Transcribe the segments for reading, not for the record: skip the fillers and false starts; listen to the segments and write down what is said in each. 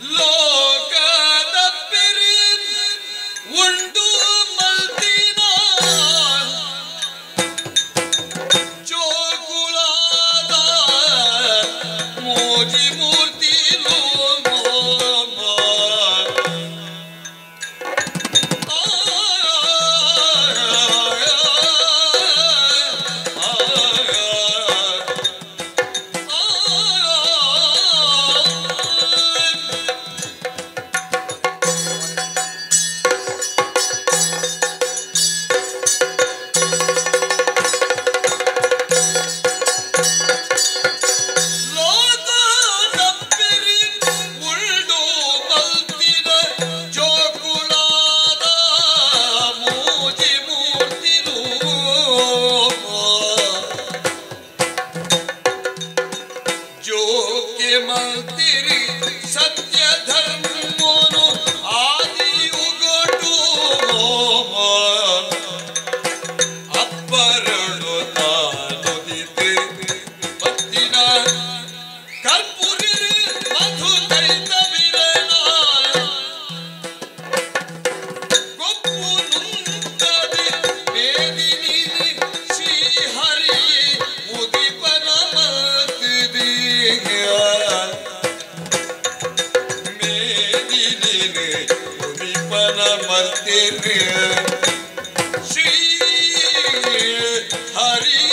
ಲೋಕದ ಪೆರಿ ಉಂಡು ಮಲ್ತಿನ ಜೋಕುಳಾದ ಮೋಜಿ ಮೂರ್ತಿಲು ಸತ್ಯ ಧರ್ಮನು ಆದಿಯುಗಟು ಅಪ್ಪರಳು ತಾನುದಿತೆ ಪತ್ತಿನ ಕರ್ಪುರಿ ಮಧು ಕೈತವಿರನ ಕೊಪ್ಪು ನುಂಗದೆ ಮೇದಿನಿ ಶ್ರೀಹರಿ ಉದಿಪನ ಮಲ್ತಿದಿ ಶ್ರೀ ಹರಿ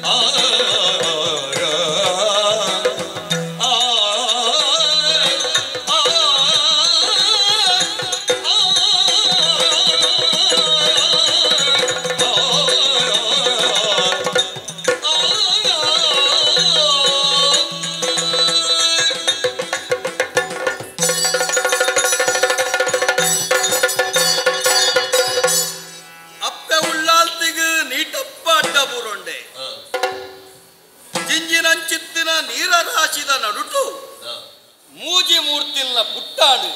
ಆ ಆ ಅಪ್ಪೆ ಉಳ್ಳಾಲ್ತಿಗ ನೀಟಪ್ಪ ಅಡ್ಡ ಬೂರೊಂಡೆ ಜಿಂಜಿನಂಚಿತ್ತಿನ ನೀರ ರಾಶಿದ ನಡುಟು ಮೂಜಿ ಮೂರ್ತಿಲ್ನ ಪುಟ್ಟಾಡು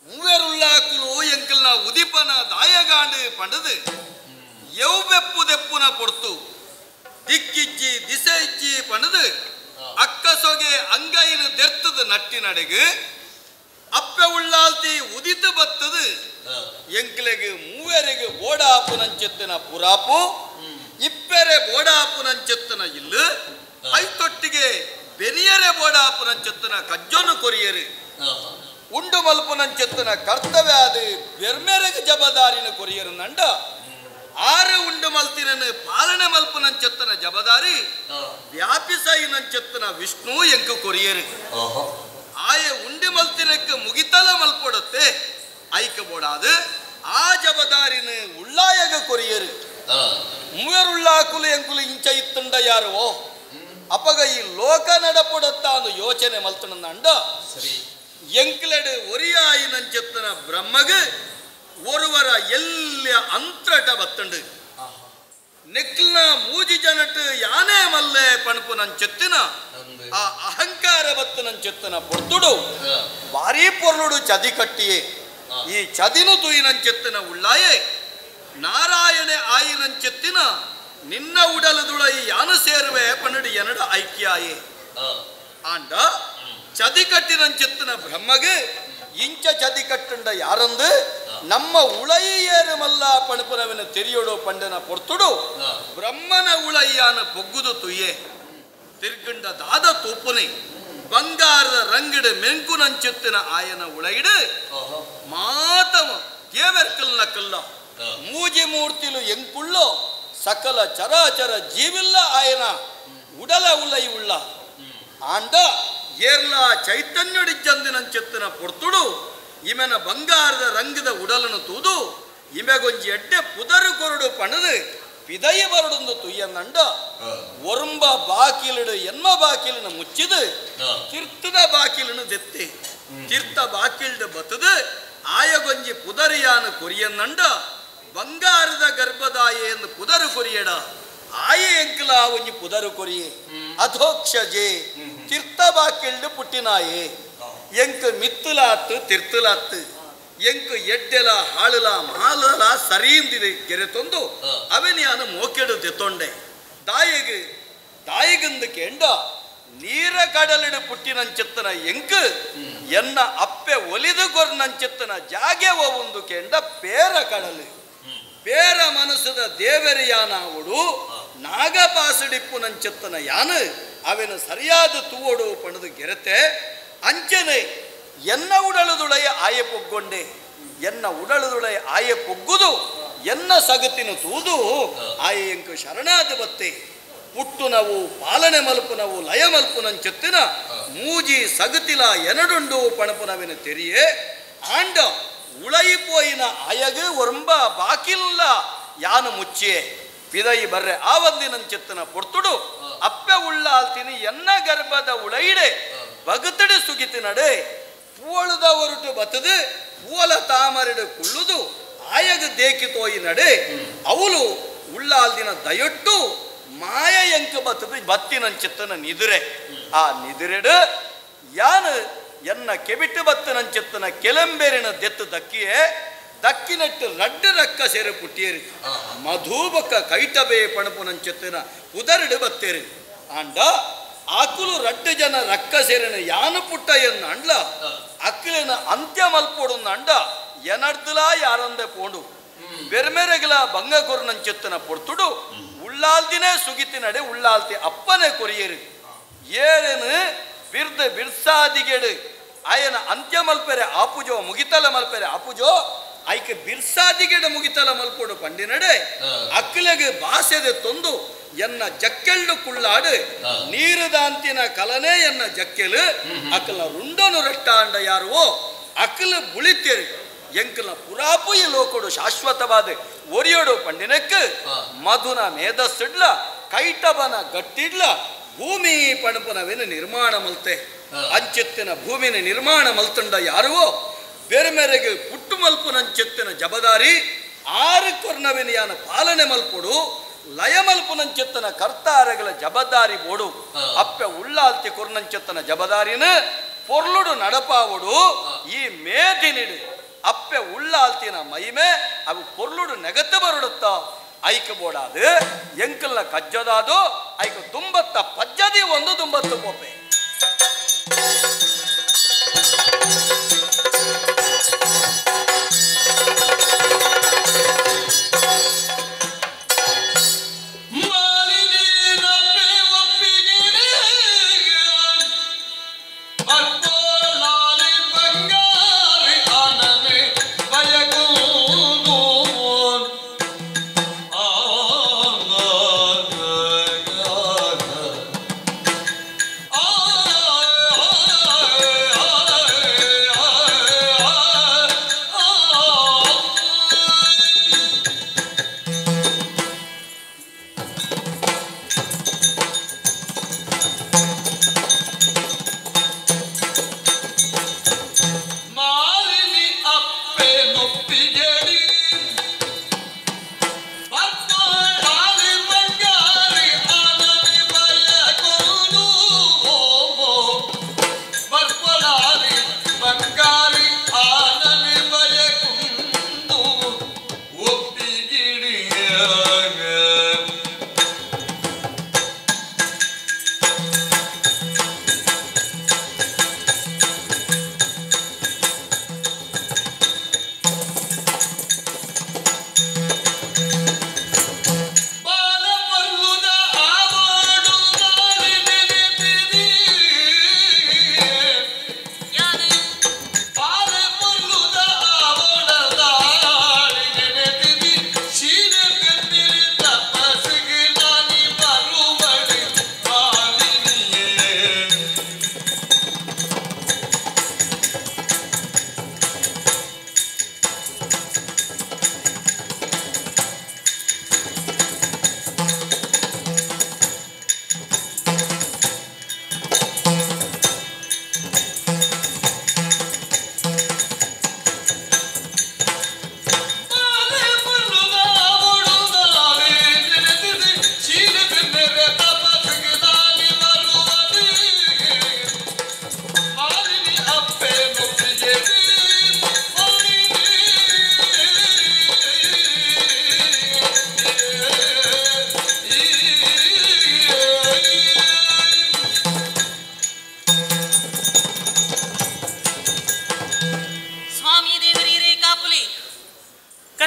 ಮೂವೆರುಳ್ಳಾಕುಲು ಎಂಕಲ್ನ ಉದಿಪನ ದಾಯಗಾಂಡು ಪಂಡದು ಎವ್ಬೆಪ್ಪು ದೆಪ್ಪುನ ಪೊರ್ತು ದಿಕ್ಕಿಜ್ಜಿ ದಿಸೆ ಇಜ್ಜಿ ಪಂಡದು ಅಕ್ಕ ಸೊಗೆ ಅಂಗೈನ ದೆರ್ತದ ನಟ್ಟಿನಡೆಗು ಅಪ್ಪೆ ಉಳ್ಳಾಲ್ತಿ ಉದಿತು ಬತ್ತದು ಎಂಕ್ಲೆಗ್ ಮೂವೆರೆಗ್ ಬೋಡಾಪುನಂಚೆತ್ತಿನ ಪುರಾಪು ಇಪ್ಪೆರೆ ಬೋಡಾಪುನಂಚೆತ್ತಿನ ಇಲ್ಲು ಐತೊಟ್ಟಿಗೆ ಬೆರಿಯರೆ ಬೋಡಾಪುನಂಚೆತ್ತಿನ ಕಜ್ಜೊನು ಕೊರಿಯರು ಉಂಡು ಮಲ್ಪುನಂಚೆತ್ತಿನ ಕರ್ತವ್ಯ ಅದು ಬೆರ್ಮೆರೆಗ್ ಜಬದಾರಿನ ಕೊರಿಯರು ನಂಡ ಆರು ಉಂಡು ಮಲ್ತಿನನು ಪಾಲನೆ ಮಲ್ಪುನಂಚೆತ್ತಿನ ಜಬದಾರಿ ವ್ಯಾಪಿಸೈನಂಚೆತ್ತಿನ ವಿಷ್ಣು ಎಂಕು ಕೊರಿಯರು ಆಯೆ ಉಂಡು ಮಲ್ತಿನಕ್ಕೆ ಮುಗಿತಲ ಮಲ್ಪೊಡತ್ತೆ ಐಕ ಬೋಡಾದು ಆ ಜಬದಾರಿನ ಉಳ್ಳಾಯಗ ಕೊರಿಯರು ಮೂವರುಳ್ಳಾಕುಲು ಎಂಕುಲು ಇಂಚ ಇತ್ತುಂಡ ಯಾರುವೋ ಅಪಗ ಈ ಲೋಕ ನಡಪೊಡತ್ತಾನು ಯೋಚನೆ ಮಲ್ತನಂಡ ಸರಿ ಎಂಕ್ಲೆಡು ಒರಿಯಾಯಿನಂಚೆತ್ತನ ಬ್ರಹ್ಮಗ ಒರುವರ ಎಲ್ಲ ಅಂತ್ರಟ ಬತ್ತಂಡು ನೆಕ್ಲ್ನ ಮೂಜಿ ಜನಟ್ ಯಾನೇ ಮಲ್ಲೆ ಪಣಪು ನಂಚೆತ್ತಿನ ಆ ಅಹಂಕಾರ ಬತ್ತು ನಂಚೆತ್ತನ ಪೊರ್ತುಡು ಭಾರೀ ಪೊರ್ಲುಡು ಚದಿ ಕಟ್ಟಿಯೇ ಈ ಚದಿನು ತುಯಿನಂಚೆತ್ತಿನ ಉಳ್ಳಾಯೆ ನಾರಾಯಣೆ ಆಯಿನಂಚೆತ್ತಿನ ನಿನ್ನ ಉಡಲದುಳೈ ಯಾನು ಸೇರುವೆ ಪನ್ನಡು ಎನಡ ಐಕ್ಯಾಯೆ ಆಂಡ ಚದಿ ಕಟ್ಟಿನಂಚೆತ್ತಿನ ಬ್ರಹ್ಮಗೆ ಇಂಚ ಚದಿ ಕಟ್ಟಂಡ ಯಾರಂದು ನಮ್ಮ ಉಳೈ ಏರು ಮಲ್ಲ ಪಣಪುನವಿನ ತೆರಿಯೋಡು ಪಂಡನ ಪೊರ್ತುಡು ಬ್ರಹ್ಮನ ಉಳೈಯಾನ ಪೊಗ್ಗುದು ತುಯ್ಯೆ ತಿರ್ಗಂಡ ದಾದ ತೂಪುನೆ ಬಂಗಾರದ ರಂಗಿಡು ಮೆಂಕುನಂಚೆತ್ತಿನ ಆಯನ ಉಳೈಡು ಮಾತವ ದೇವೆರ್ಕಲ್ನ ಕಲ್ಲ ಮೂಜಿ ಮೂರ್ತಿಲು ಎಂಕುಳ್ಳೋ ಸಕಲ ಚರಾಚರ ಜೀವಿಲ್ಲ ಆಯನ ಉಡಲ ಉಲೈ ಉಳ್ಳ ಆಂಡ ಏರ್ಲ ಚೈತನ್ಯಡಿಜ್ಜಂದಿನಂಚೆತ್ತಿನ ಪೊರ್ತುಡು ಇಮೆನ ಬಂಗಾರದ ರಂಗದ ಉಡಲನು ತೂದು ಇಮೆಗೊಂಜಿ ಎಡ್ಡೆ ಪುದರು ಕೊರಡು ಪಣದು ಪಿದೈ ಬರಡೊಂದು ತುಯ್ಯನಂಡ ಒರುಂಬ ಬಾಕಿಲಿಡು ಎನ್ಮ ಬಾಕಿಲಿನ ಮುಚ್ಚಿದು ತೀರ್ಥದ ಬಾಕಿಲನು ದೆತ್ತಿ ತೀರ್ಥ ಬಾಕಿಲ್ಡು ಬತ್ತದು ಆಯಗೊಂಜಿ ಪುದರಿಯಾನ ಕೊರಿಯನ್ನಂಡ ಬಂಗಾರದ ಗರ್ಭದಾಯೆ ಎಂದು ಪುದರು ಕೊರಿಯಡ ಆಯೆ ಎಂಕಲ ಒಂಜಿ ಪುದರು ಕೊರಿಯೆ ಅಧೋಕ್ಷಜೆ ತೀರ್ಥ ಬಾಕಿಲ್ಡು ಪುಟ್ಟಿನಾಯೆ ಎಂಕ್ ಮಿತ್ತುಲಾತ್ತು ತಿರ್ತುಲಾತ್ತು ಎಂಕ್ ಎಡ್ಡೆಲ ಹಾಳುಲ ಮಾಲಲ ಸರಿಯಿಂದಿದೆ ಗೆರೆ ತಂದು ಅವನಿಯಾನು ಮೋಕೆಡು ದೆತ್ತೊಂಡೆ ದಾಯಿಗೆ ದಾಯಿಗಂದು ಕೇಂಡ ನೀರ ಕಡಲಿಡು ಪುಟ್ಟಿನಂಚಿತ್ತನ ಎಂಕ್ ಎನ್ನ ಅಪ್ಪೆ ಒಲಿದು ಕೊರ್ನಂಚಿತ್ತನ ಜಾಗೆ ಒಂದು ಕೆಂಡ ಪೇರ ಕಡಲು ಪೇರ ಮನಸ್ಸದ ದೇವರಿಯಾನಾವುಡು ನಾಗಪಾಸಡಿಪ್ಪುನಂಚಿತ್ತನ ಯಾನು ಅವೆನ ಸರಿಯಾದ ತೂವಡು ಪಣದು ಗೆರತೆ ಅಂಚನೆ ಎನ್ನ ಉಡಲುದುಳೆಯ ಆಯೆ ಪೊಗ್ಗೊಂಡೆ ಎನ್ನ ಉಡಲುದುಳೆಯ ಆಯೆ ಪೊಗ್ಗುದು ಎನ್ನ ಸಗತಿನ ತೂದು ಆಯೆ ಎಂಕು ಶರಣಾದ ಬತ್ತೆ ಪುಟ್ಟುನವು ಪಾಲನೆ ಮಲ್ಪುನವು ಲಯ ಮಲ್ಪುನಂಚೆತ್ತಿನ ಮೂಜಿ ಸಗತಿಲ ಎನಡುಂಡು ಪಣಪುನವಿನ ತೆರಿಯೇ ಆಂಡ ಉಳಯಿಪೋಯಿನ ಅಯಗು ಒರಂಬ ಬಾಕಿಲ್ಲ ಯಾನು ಮುಚ್ಚಿಯೇ ಪಿದಯಿ ಬರ್ರೆ ಆವಂದಿನಂಚೆತ್ತನ ಪೊರ್ತುಡು ಅಪ್ಪೆ ಉಳ್ಳಾಲ್ತಿನಿ ಎನ್ನ ಗರ್ಭದ ಉಳೈಡೆ ಬಗತಡೆ ಸುಗಿತಿನಡೆ ಪೂವಳದ ಹೊರಟು ಬತ್ತದು ಪೂವಲ ತಾಮರೆಡು ಕುಳ್ಳುದು ಆಯಗ ದೇಕಿ ತೋಯಿ ನಡೆ ಅವಳು ಉಳ್ಳಾಲ್ದಿನ ದಯೊಟ್ಟು ಮಾಯ ಎಂಕ ಬತ್ತದು ಬತ್ತಿನಂಚಿತ್ತನ ನಿದುರೆ ಆ ನಿದುರೆಡು ಯಾನು ಎನ್ನ ಕೆಬಿಟ್ಟು ಬತ್ತನಂಚಿತ್ತನ ಕೆಲಂಬೇರಿನ ದೆತ್ತು ದಕ್ಕಿಯೇ ದಕ್ಕಿನಟ್ಟು ರಡ್ಡು ರಕ್ಕ ಸೇರು ಪುಟ್ಟಿಯೇರಿ ಮಧುಬಕ್ಕ ಕೈಟಬೆ ಪಣಪುನಂಚಿತ್ತನ ಉದರಡು ಬತ್ತೇರಿ ಆಂಡ ಆಕುಲು ರಡ್ಡು ಜನ ರಕ್ಕ ಸೇರಿನ ಯಾನು ಪುಟ್ಟ ಎನ್ನ ಅಂಡ್ಲ ಅಕ್ಲಿನ ಅಂತ್ಯ ಮಲ್ಪೊಡುನ್ನ ಅಂಡ ಎನರ್ದುಲಾ ಯಾರಂದೆ ಪೋಂಡು ಬೆರ್ಮೆರೆಗಲ ಬಂಗ ಕೊರ್ನಂಚಿತ್ತನ ಪೊರ್ತುಡು ಉಳ್ಳಾಲ್ದಿನೇ ಸುಗಿತಿನಡೆ ಉಳ್ಳಾಲ್ತಿ ಅಪ್ಪನೆ ಕೊರಿಯರು ಏರೇನು ಬಿರ್ದ ಬಿರ್ಸಾದಿಗೆಡು ಆಯನ ಅಂತ್ಯ ಮಲ್ಪೆರೆ ಆಪುಜೋ ಮುಗಿತಲ ಮಲ್ಪೆರೆ ಆಪುಜೋ ಐಕೆ ಬಿರ್ಸಾದಿಗೆಡು ಮುಗಿತಲ ಮಲ್ಪೊಡು ಪಂಡಿನಡೆ ಅಕ್ಲೆಗೆ ಬಾಸೆದೆ ತೊಂದು ಎನ್ನ ಜಕ್ಕೆಳ್ಳು ಕುಳ್ಳಾಡು ನೀರುದಾಂತಿನ ಕಲನೆ ಎನ್ನ ಜಕ್ಕೆಲು ಅಕ್ಕಲ ರುಂಡನು ರಟ್ಟಾಂಡ ಯಾರುವೋ ಅಕ್ಕಲ ಬುಳಿತೇರು ಎಂಕಲ ಪುರಾಪು ಈ ಲೋಕೊಡು ಶಾಶ್ವತವಾದ ಒರಿಯೋಡು ಪಂಡಿನಕ್ಕೆ ಮಧುನ ಮೇಧಸ್ಸಿಡ್ಲ ಕೈಟಬನ ಗಟ್ಟಿಡ್ಲ ಭೂಮಿ ಪಣಪುನವೇನು ನಿರ್ಮಾಣ ಮಲ್ತೆ ಅಂಚೆತ್ತಿನ ಭೂಮಿನ ನಿರ್ಮಾಣ ಮಲ್ತಂಡ ಯಾರುವೋ ಬೇರೆ ಪುಟ್ಟು ಮಲ್ಪುನಂಚೆತ್ತಿನ ಜಬದಾರಿ ಆರು ಕೊರ್ನವಿನ ಯಾನ ಪಾಲನೆ ಮಲ್ಪೊಡು ಲಯ ಮಲ್ಪುನಂಚೆತ್ತನ ಕರ್ತಾರಗಳ ಜಬದಾರಿ ಬೋಡು ಅಪ್ಪೆ ಉಳ್ಳಾಲ್ತಿ ಕೊರ್ನಂಚೆತ್ತನ ಜಬದಾರಿನ ಪೊರ್ಲುಡು ನಡಪಾವುಡು ಈ ಮೇದಿನಿಡು ಅಪ್ಪೆ ಉಳ್ಳಾಲ್ತಿನ ಮೈಮೆ ಅವು ಪೊರ್ಲುಡು ನೆಗತ್ತು ಬರುಡುತ್ತ ಐಕ ಬೋಡಾದು ಎಂಕಲ್ನ ಕಜ್ಜದಾದು ಐಕ ದುಂಬತ್ತ ಪಜ್ಜದಿ ಒಂದು ದುಂಬತ್ತು ಪೋಪೆ Oh!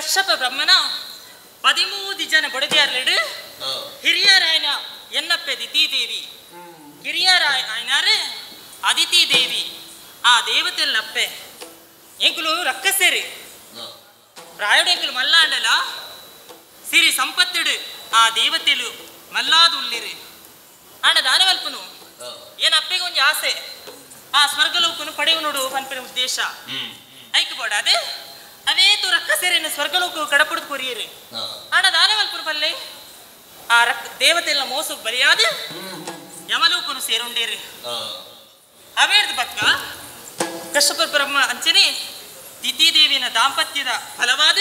ಕಶ್ಯಪ ಬ್ರಹ್ಮನ 13 ಜನ ಬೊಡದಿಯಾರ್ಲೆಡು ಹಿರಿಯರಾಯನ ಎನ್ನಪ್ಪೆ ದಿತಿ ದೇವಿ ಕಿರಿಯರಾಯ ಆಯ್ನಾರು ಅದಿತಿ ದೇವಿ ಆ ದೇವತೆಲ್ಲಪ್ಪೆ ಎಂಕುಲು ರಕ್ಕಸೇರಿ ಪ್ರಾಯೋಡು ಎಂಕುಲು ಮಲ್ಲಾಂಡಲ ಸಿರಿ ಸಂಪತ್ತಿಡು ಆ ದೇವತೆಲು ಮಲ್ಲಾದು ಉಳ್ಳಿರಿ ಆಂಡ ದಾನವಲ್ಪನು ಏನ ಅಪ್ಪೆಗೆ ಒಂಜಿ ಆಸೆ ಆ ಸ್ವರ್ಗಲೋಕನು ಪಡೆಯುವ ನೋಡು ಪನ್ಪಿನ ಉದ್ದೇಶ ಐಕ್ ಬೋಡ ಅದೇ ಅವೇ ತು ರಕ್ಕಸೇರಿನ ಸ್ವರ್ಗಲೋಕ ಕಡಪುಡ್ದು ಕೊರಿಯರಿ ಆಂಡ ದಾನವಲ್ಪನು ಪಲ್ಲೆ ಆ ರಕ್ ದೇವತೆಲ್ಲ ಮೋಸ ಬಲಿಯಾದ ಯಮಲೋಕನು ಸೇರುಂಡೇರಿ ಅವೇರ್ದ ಪಕ್ಕ ಕಶ್ಯಪ ಬ್ರಹ್ಮ ಅಂಚನೆ ದಿತಿ ದೇವಿನ ದಾಂಪತ್ಯದ ಫಲವಾದ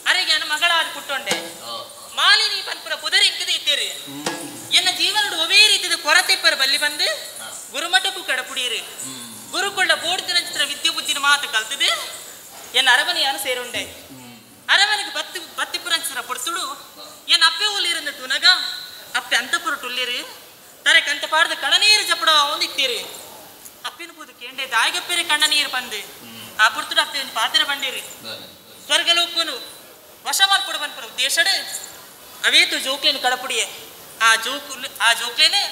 ಅರೆಗೆ ಅನ್ನ ಮಗಳಾದ ಪುಟ್ಟೊಂಡೆ ಮಾಲಿನಿ ಪನ್ಪುರ ಪುದರ್ ಇಂಕದ ಇತ್ತೇರಿ ಎನ್ನ ಜೀವನಡು ಒವೇ ರೀತಿಯ ಕೊರತೆ ಪರ ಬಲ್ಲಿ ಬಂದು ಗುರುಮಠಕ್ಕೂ ಕಡಪುಡಿಯರಿ ಗುರುಕೊಳ್ಳ ಬೋಡ್ತಿನ ಚಿತ್ರ ವಿದ್ಯೆ ಬುದ್ಧಿನ ಮಾತು ಕಲ್ತದೆ ಎನ್ನ ಅರಮನೆಯನ್ನು ಸೇರುಂಡೆ ಅರಮನೆಗೆ ಬತ್ತಿ ಬತ್ತಿಪುರಂಚಿನ ಪೊಡ್ತುಡು ಎನ್ನ ಅಪ್ಪೆ ಉಲ್ಲಿರಂದ ತುನಗ ಅಪ್ಪೆ ಅಂತಪುರ ಟುಲ್ಲಿರಿ ತರೆ ಕಂತ ಪಾಡ್ದ ಕಣನೀರು ಜಪಡ ಒಂದಿತ್ತೀರಿ ಅಪ್ಪಿನ ಪೂದು ಕೇಂಡೆ ದಾಯಿಗಪ್ಪೇರಿ ಕಣ್ಣ ನೀರು ಬಂದು ಆ ಪುರ್ತುಡು ಅಪ್ಪೆ ಒಂದು ಪಾತ್ರ ಬಂಡಿರಿ ಸ್ವರ್ಗಲೋಕನು ವಶ ಮಾಲ್ಪುಡು ಬನ್ಪುರ ಉದ್ದೇಶಡು ಅವೇತು ಜೋಕ್ಲೇನು ಕಡಪುಡಿಯೆ ಆ ಜೋಕು ಆ ಜೋಕ್ಲೇನೆ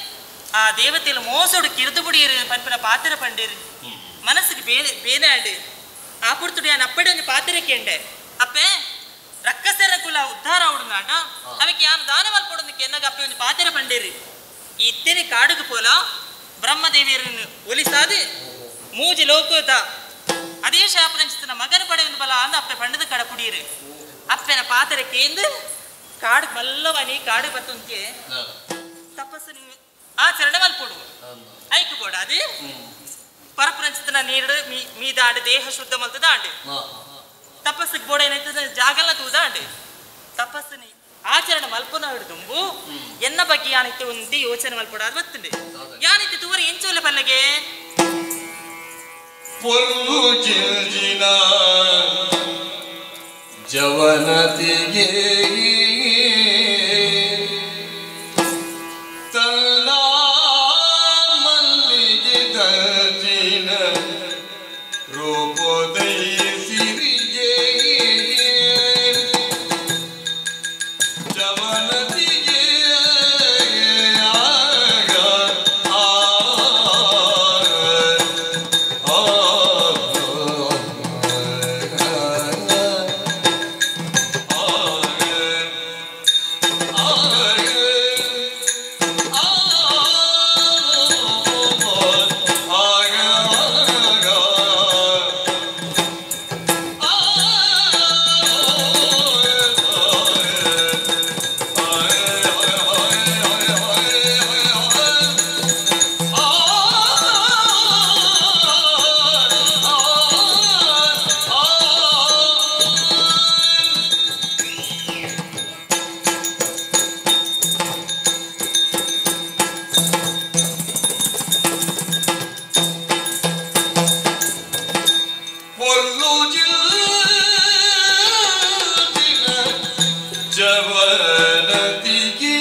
ಆ ದೇವತೆಲು ಮೋಸೋಡು ಕಿರಿದು ಬುಡಿಯರು ಪನ್ಪಿನ ಪಾತ್ರ ಪಂಡಿರಿ ಮನಸ್ಸಿಗೆ ಬೇನೆ ಬೇನೆ ಆಡು ಆ ಪುರ್ತುಡು ಯಾನ್ ಅಪ್ಪಡೆ ಒಂದು ಪಾತ್ರ ಕೇಂಡೆ ಅಪ್ಪೆ ರಕ್ಕಸರ ಕುಲ ಉದ್ಧಾರ ಅವಡುನಾಟ ಅವಕ್ಕೆ ಯಾನು ದಾನ ಮಲ್ಪೊಡೊಂದು ಕೆನ್ನಗ ಅಪ್ಪೆ ಒಂದು ಪಾತ್ರ ಪಂಡೇರಿ ಈ ಇತ್ತೇನೆ ಕಾಡುಗು ಪೋಲ ಬ್ರಹ್ಮದೇವಿಯರನ್ನು ಒಲಿಸಾದು ಮೂಜಿ ಲೋಕದ ಅದೇ ಶಾಪರಂಚಿತನ ಮಗನ ಪಡೆಯುವ ಬಲ ಅಂದ ಅಪ್ಪೆ ಪಂಡದ ಕಡ ಕುಡಿಯಿರು ಅಪ್ಪೆನ ಪಾತ್ರ ಕೇಂದು ಕಾಡು ಮಲ್ಲವನಿ ಕಾಡು ಬತ್ತುಂಕೆ ತಪಸ್ಸು ಆಚರಣೆ ಮಲ್ಪೊಡು ಐಕು ಬೋಡ ಅದು ಪರಪ್ರಂಚಿತನ ನೀರು ಮೀದಾಡು ದೇಹ ಶುದ್ಧ ಮಲ್ತದ ಆಂಡು ತಪಸ್ಸಿಗೆ ಬೋಡ ಏನಾಯ್ತದ ಜಾಗಲ್ಲ ತೂದಾಂಡು ತಪಸ್ಸಿನ ಆಚರಣೆ ಮಲ್ಪನ ದುಂಬು ಎನ್ನ ಬಗ್ಗೆ ಯಾನಿತ್ತು ಒಂದೇ ಯೋಚನೆ ಮಲ್ಪೊಡಾದ್ ಬತ್ತುಂಡು ಯಾನಿತ್ತು ತೂವರ ಎಂಚೋಲೆ ಪಲ್ಲಗೆ ಪೊರ್ಲು ಜಿಲ್ಜಿನ ಜವನತಿಗೆ ತನ್ನ ಮಲ್ಲಿಗೆ ದರ್ಜಿನ ರೂಪೋದಯ ಸಿರಿಗೆ ಜವನತಿಗೆ ಆಗ ಆ ಜವನತಿಗೆ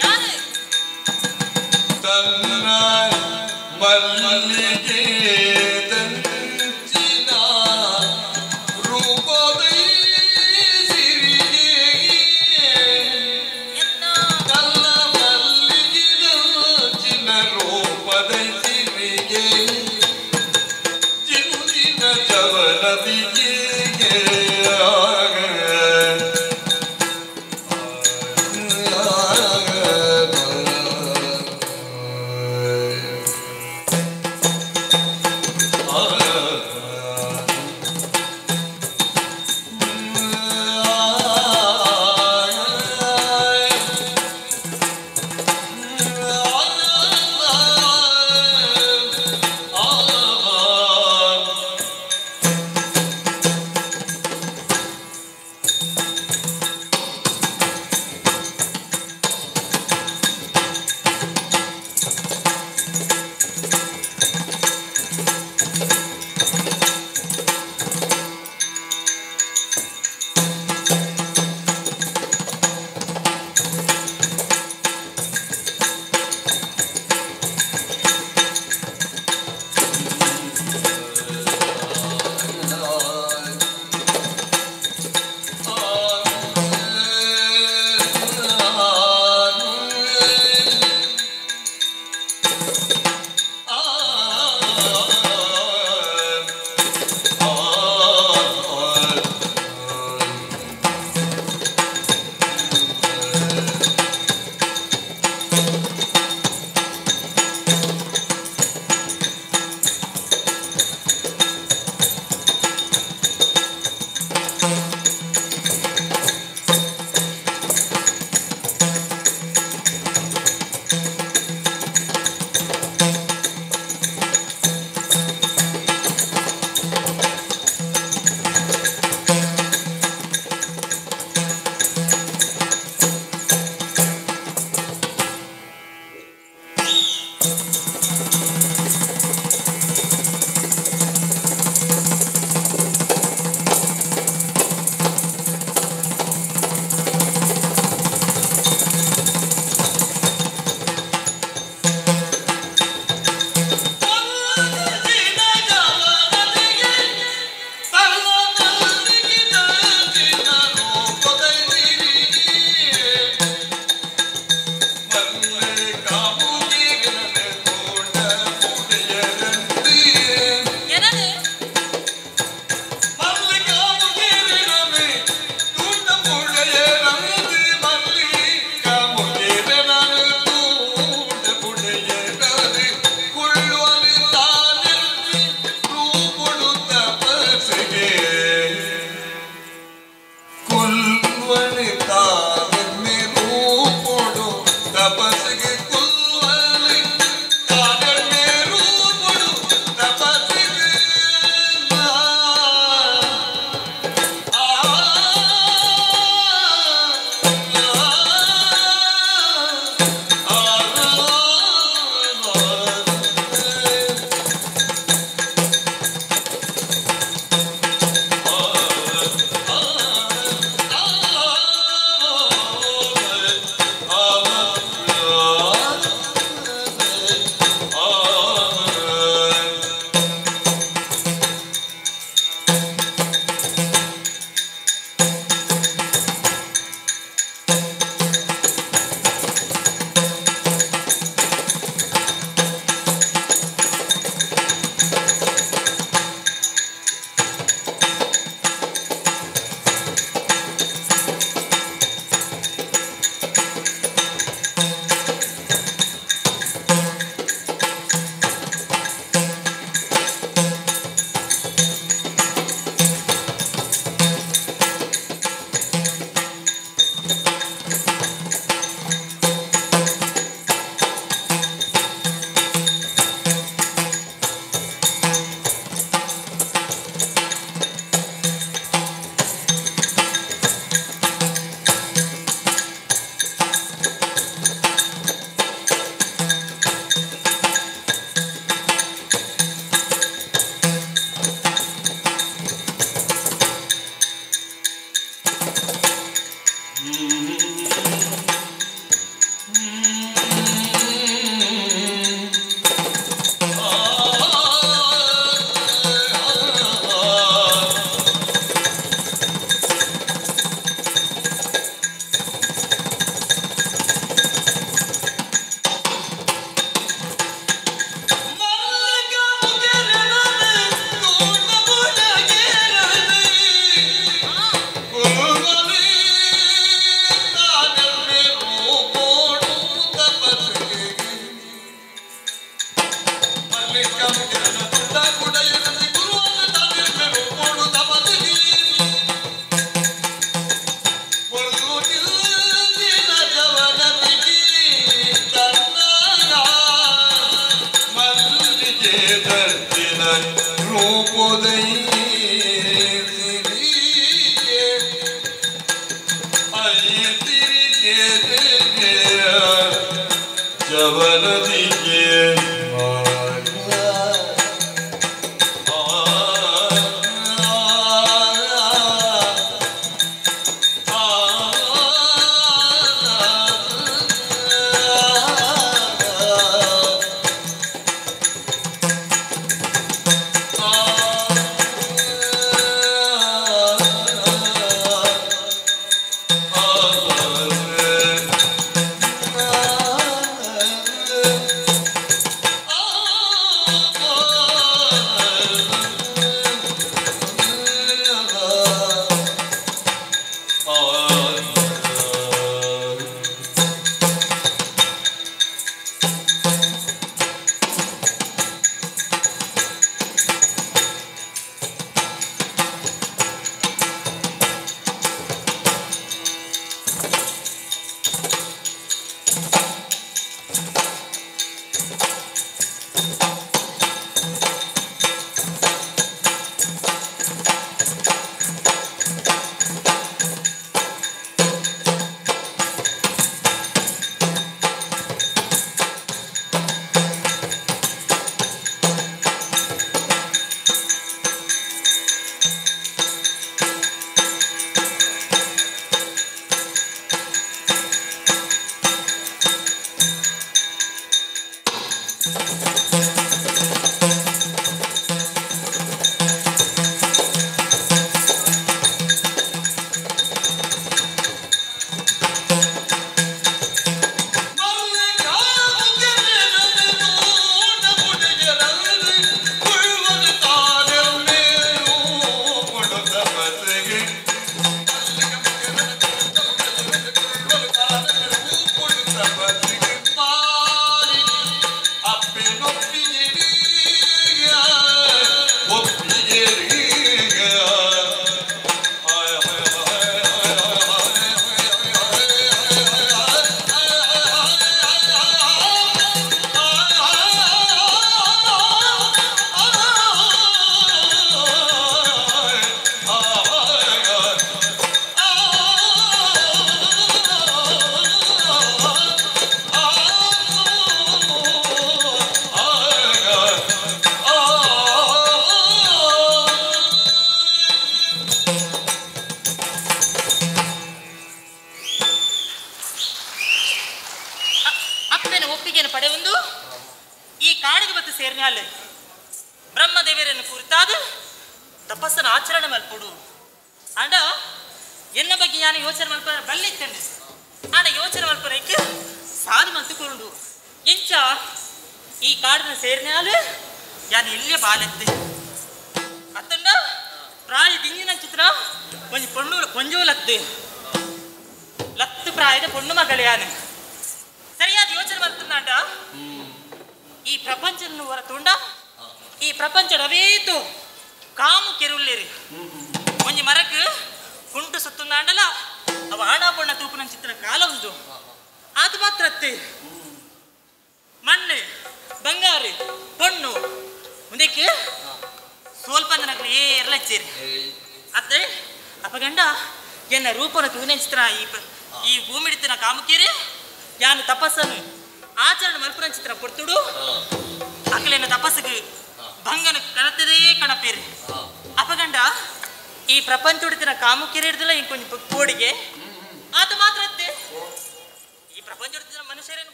ಯಾರು ತನ್ನ ಮಲ್ಲಿಗೆ ತಂಚಿನ ರೂಪದೈ ಸಿರಿಗೆ ಎನ್ನ ತನ್ನ ಮಲ್ಲಿಗೆ ತಂಚಿನ ರೂಪದೈ ಸಿರಿಗೆ ಜಿಂಜಿನ ಜವನತಿಗೆ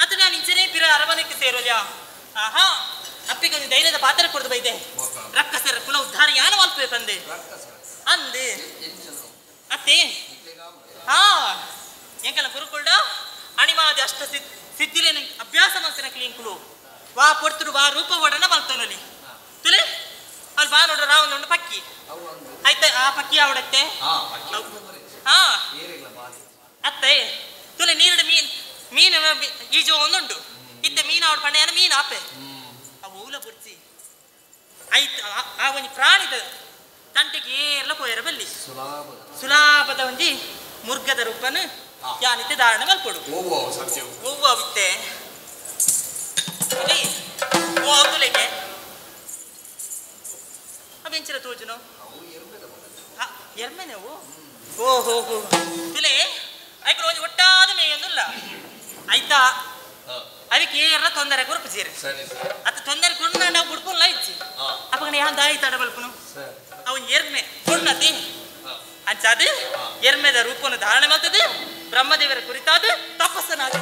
ಅದು ನಾನು ಇಂಚನೇ ಪಿರ ಅರಮನೆಗೆ ಸೇರೋಲ್ಯಾ ಆಹಾ ಅಪ್ಪಿಗೆ ಒಂದು ಧೈರ್ಯದ ಪಾತ್ರ ಕೊಡ್ದು ಬೈದೆ ರಕ್ಕಸರ ಕುಲ ಉದ್ಧಾರ ಯಾನ ಮಲ್ಪೆ ಬಂದೆ ಅಂದೆ ಅತ್ತೆ ಹಾ ಎಂಕಲ ಗುರುಕುಲ್ಡ ಅಣಿಮಾದಿ ಅಷ್ಟ ಸಿದ್ಧಿಲೇನ ಅಭ್ಯಾಸ ಮಲ್ತಿನ ಕ್ಲೀಂಕುಲು ವಾ ಪೊರ್ತುಡು ವಾ ರೂಪ ಒಡನ ಮಲ್ತೊನಲಿ ತುಲೆ ಅಲ್ಲಿ ಬಾ ನೋಡ್ರ ರಾವೊಂದುಂಡು ಪಕ್ಕಿ ಆಯ್ತಾ ಆ ಪಕ್ಕಿ ಆವಡತ್ತೆ ಹಾ ಅತ್ತೆ ತುಲೆ ನೀರುಡು ಮೀನ್ ಮೀನು ಈಜು ಒಂದುಂಡು ಇತ್ತೆ ಮೀನು ಆವಡ ಪಂಡ ಮೀನು ಆಪೆ ಅವು ಊಲ ಬುರ್ಚಿ ಆಯ್ತು ಆ ಒಂಜಿ ಪ್ರಾಣಿದ ತಂಟೆಗೆ ಏರ್ಲ ಪೋಯರ ಬಲ್ಲಿ ಸುಲಾಭದ ಒಂಜಿ ಮುರ್ಗದ ರೂಪನ ಯಾನಿತ್ತೆ ಧಾರಣ ಮಲ್ಪೊಡು ಹೂವು ಅವಿತ್ತೆ ತುಲೆಗೆ ಅವೆಂಚಿನ ತೋಜುನು ಎರ್ಮೆನೆ ಅವು ಓ ಹೋ ಹೋ ತುಲೆ ಐಕ್ರ ಒಂಜಿ ಒಟ್ಟಾದ ಮೇಯೊಂದುಲ್ಲ ಆಯ್ತಾ ಅದಕ್ಕೆ ಏರ್ಲ ತೊಂದರೆ ಕೊರಪು ಜೀರಿ ಅತ್ತ ತೊಂದರೆ ಕೊಡು ನಾವು ಬುಡ್ಪುಲ್ಲ ಇಚ್ಚಿ ಅಪ್ಪಗಣ ಯಾನ್ ದಾಯಿ ತಡ ಬಲ್ಪುನು ಅವನ್ ಎರ್ಮೆ ಕೊಣ್ಣತಿ ಅಂಚಾದ ಎರ್ಮೆದ ರೂಪವನ್ನು ಧಾರಣೆ ಮಾಡ್ತದೆ ಬ್ರಹ್ಮದೇವರ ಕುರಿತಾದ ತಪಸ್ಸನಾದ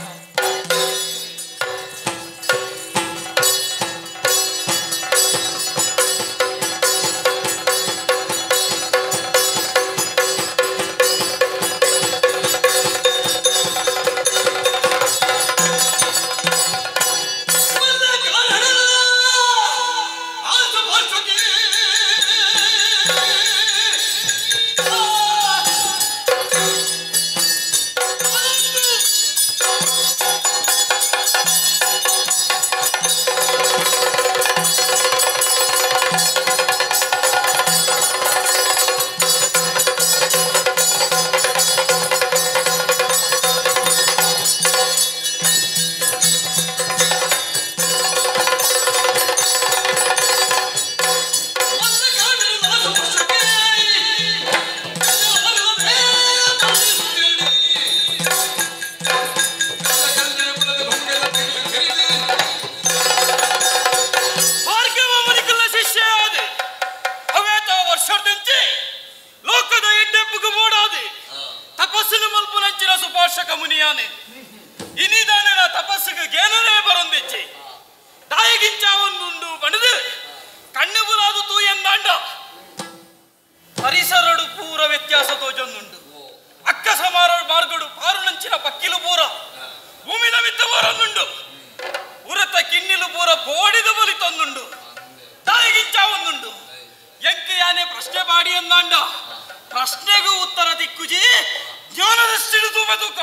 ಪ್ರಶ್ನೆಗೂ ಉತ್ತರ ದಿಕ್ಕುಜಿ ಜ್ಞಾನದೃಷ್ಟಿಡು ತೂಪ ತೂಕ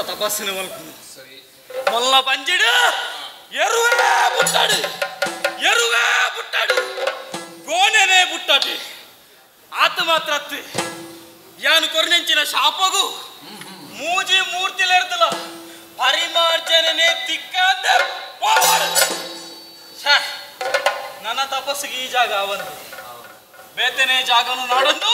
ತಪಸ್ಸಿನ ಮಲ್ಪನು ಮೊಲ್ಲ ಪಂಜಿಡು ಎರುವೇ ಬುಟ್ಟಾಡು ಎರುವೇ ಬುಟ್ಟಾಡು ಗೋನೆನೇ ಬುಟ್ಟಾಟಿ ಆತ ಮಾತ್ರ ಅತ್ತು ಯಾನು ಕೊರ್ನೆಂಚಿನ ಶಾಪಗು ಮೂಜಿ ಮೂರ್ತಿಲೆರ್ದಲ ಪರಿಮಾರ್ಜನೆ ತಿಕ್ಕಂದ ನನ್ನ ತಪಸ್ಸಿಗೆ ಈ ಜಾಗ ಒಂದು ಬೇತನೆ ಜಾಗನು ನಾಡೊಂದು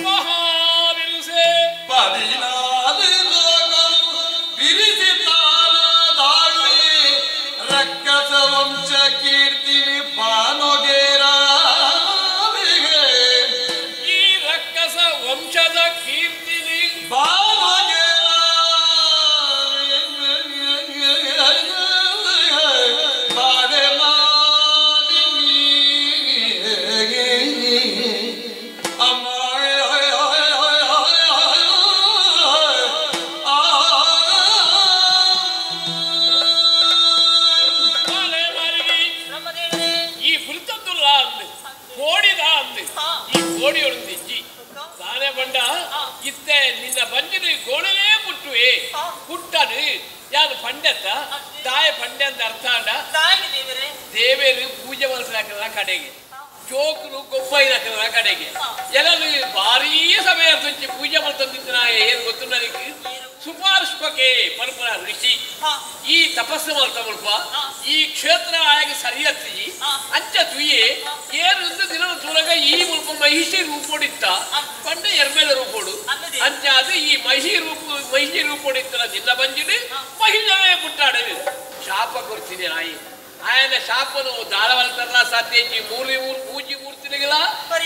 ಮಹಾವಿರುಸೆ. ಪದಿನಾಲ್ಕು ಲೋಕನು ಬಿರಿಸಿ ತಾನ ದಾಳು. ಈ ಕೋಡಿಯೊಳಂದಿಜ್ಜಿ ತಾನೇ ಬಂಡ ಇತ್ತೆ ನಿನ್ನ ಬಂಜಿನ ಗೋಣವೇ ಪುಟ್ಟುವೆ ಪುಟ್ಟನು ಯಾರು ಪಂಡೆತ್ತ ತಾಯಿ ಪಂಡೆ ಅಂತ ಅರ್ಥ ಅಂಡ ದೇವೇರು ಪೂಜೆ ಮನಸ್ಸಾಕದ ಕಡೆಗೆ ಜೋಕರು ಗೊಬ್ಬೈನ ಕಡೆಗೆ ಎಲ್ಲರೂ ಭಾರೀ ಸಮಯ ತುಂಚಿ ಪೂಜೆ ಮಾಡ್ತಂದಿದ್ದ ಏನು ಗೊತ್ತು ನನಗೆ ಸುಪಾರ್ಶ್ವಕ್ಕೆ ಪರಪರ ಋಷಿ ಈ ತಪಸ್ಸು ಮಾಡ್ತಾ ಮುಲ್ಪ ಈ ಕ್ಷೇತ್ರ ಆಗ ಸರಿಯತ್ತಿ ಅಂಚ ತುಯ್ಯೆ ಏನು ದಿನ ತೂರಗ ಈ ಮುಲ್ಪ ಮಹಿಷಿ ರೂಪೊಡಿತ್ತ ಪಂಡ ಎರ್ಮೇಲೆ ರೂಪೋಡು ಅಂಚ ಅದು ಈ ಮಹಿಷಿ ಮಹಿಷಿ ರೂಪೊಡಿತ್ತಲ್ಲ ದಿನ ಬಂಜಿಡು ಮಹಿಳೆಯೇ ಪುಟ್ಟಾಡು ಶಾಪ ಕೊಡ್ತೀನಿ ನಾಯಿ ಆಯನ ಶಾಪನು ದಾಳವಲ್ತರ್ಲ ಸಾಧ್ಯ ಮೂರು ಪೂಜೆ ಮೂರ್ತಿಗಳ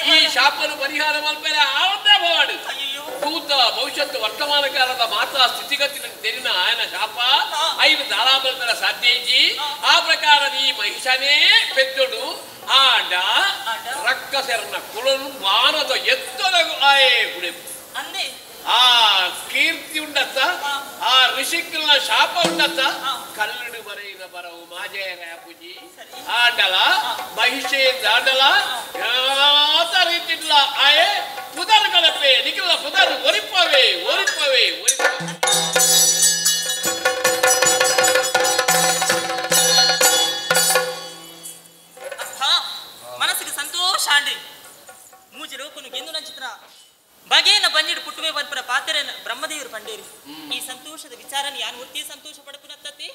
ಈ ಶಾಪನು ಪರಿಹಾರ ಮಲ್ಪೇಲೆ ಆವಂದೇ ಭವಾಡು ಭೂತ ಭವಿಷ್ಯತ್ತು ವರ್ತಮಾನ ಕಾಲದ ಮಾತಾ ಸ್ಥಿತಿಗತಿ ತೆರಿನ ಆಯನ ಶಾಪ ಐದು ದಾಳಾಮಲ್ತರ ಸಾಧ್ಯ ಇಜ್ಜಿ ಆ ಪ್ರಕಾರ ಈ ಮಹಿಷನೇ ಪೆದ್ದೊಡು ಆಂಡ ರಕ್ಕಸೆರನ ಕುಲನು ಮಾನದ ಎತ್ತರಗು ಆಯೇ ಗುಡೆ ಆ ಕೀರ್ತಿ ಉಂಡತ್ತ ಆ ಋಷಿಕನ ಶಾಪ ಉಂಡತ್ತ ಕಲ್ಲಡು ಬರೆಯಿನ ಬರವು ಮಾಜೇರ ಪೂಜಿ ಆಂಡಲ ಮಹಿಷೆ ದಾಂಡಲ ರೀತಿಲ್ಲ ಆಯೇ ಪುದರ್ ಕಲಪೆ ನಿಖಿಲ ಪುದರ್ ಒರಿಪವೇ ಒರಿಪವೇ ಒರಿಪವೇ. ಮನಸ್ಸಿಗೆ ಸಂತೋಷ ಆಂಡಿ ಮೂಜಿ ಲೋಕನು ಗೆಂದು ನಂಚಿತ್ರ ಬಗೆನ ಬಂಜಿಡು ಪುಟ್ಟುವೆ ಪನ್ಪುನ ಪಾತ್ರೆ ಬ್ರಹ್ಮದೇವರು ಪಂಡೇರಿ ಈ ಸಂತೋಷದ ವಿಚಾರನ ಯಾನ್ ಒತ್ತಿ ಸಂತೋಷ ಪಡಪುನತ್ತತಿ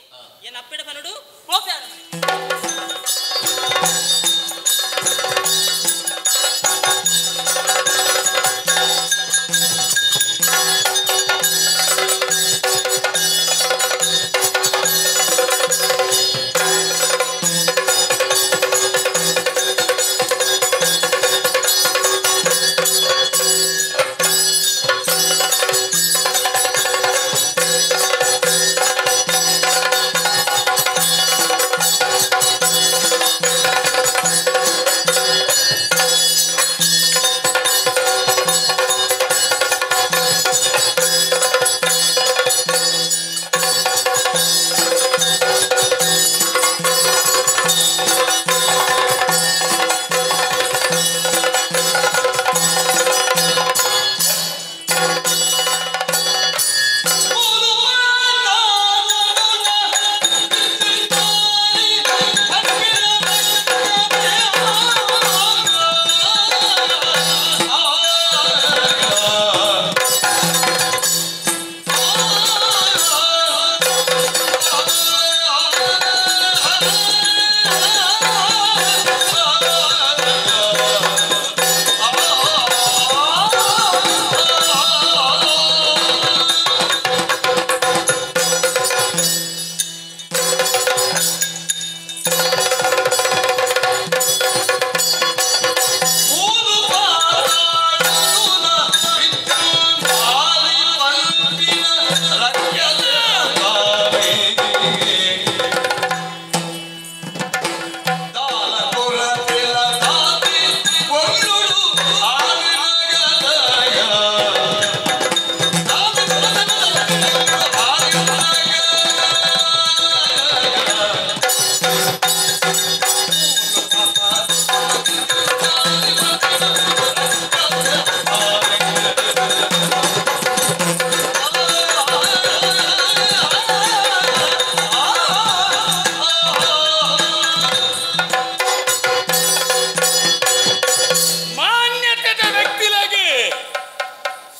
ಏನ್ ಅಪ್ಪೆಡ ಪನಡು ಪೋಪೆ.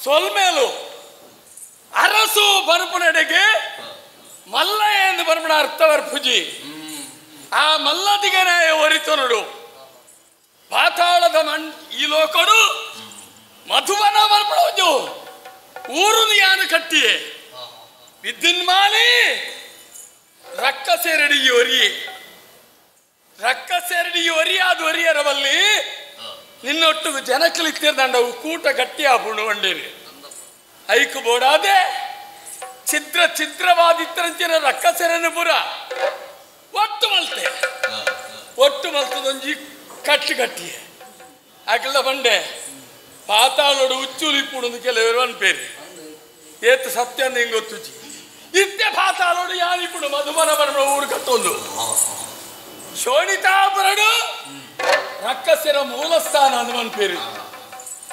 ಸೊಲ್ಮೇಲು ಅರಸು ಬರುಪುನಡೆಗೆ ಮಲ್ಲ ಎಂದು ಬರುಪಣ ಅರ್ಥವರ್ ಪುಜಿ ಆ ಮಲ್ಲದಿಗನಾಯ ಒರಿತನುಡು ಪಾತಾಳದ ಮಣ್ ಈ ಲೋಕಡು ಮಧುವನ ಬರ್ಪಣೋಜು ಊರುನು ಯಾನು ಕಟ್ಟಿಯೆ ವಿದ್ಯುನ್ಮಾಲಿ ರಕ್ಕಸೆರಡಿ ಒರಿ ರಕ್ಕಸೆರಡಿ ಒರಿಯಾದ ಒರಿಯರವಲ್ಲಿ ನಿನ್ನೊಟ್ಟು ಜನಕ್ಕಲಿತ್ತಿರ್ದಂಡವು ಕೂಟ ಗಟ್ಟಿಯ ಪುಣ್ಣು వండేರಿ ಐಕು ಬೋಡಾದೆ ಛಿದ್ರ ಛಿದ್ರವಾದಿತ್ತರಂಚಿನ ರಕ್ಕಸೆರನ್ನು ಪುರ ಒಟ್ಟು ಮಲ್ತೆ ಒಟ್ಟು ಮಲ್ತದೊಂಜಿ ಕಟ್ಟು ಕಟ್ಟಿಯೆ ಅಗಲ ಬಂಡೆ ಪಾತಾಳೋಡು ಉಚ್ಚುಲಿ ಪುಣದು ಕೆಲವರು ಅನ್ಪೇರಿ ಏತು ಸತ್ಯ ಅಂತ ಹಿಂಗೆ ಗೊತ್ತುಜಿ ಇತ್ತೆ ಪಾತಾಳೋಡು ಯಾನಿಪುಡು ಮಧುಬನ ಬರಣ ಊರು ಕಟ್ಟೊಂದು ಶೋಣಿತಾಪುರಡು ರಕ್ಕ ರಕ್ಕಸರ ಮೂಲಸ್ಥಾನ ಅಂದ್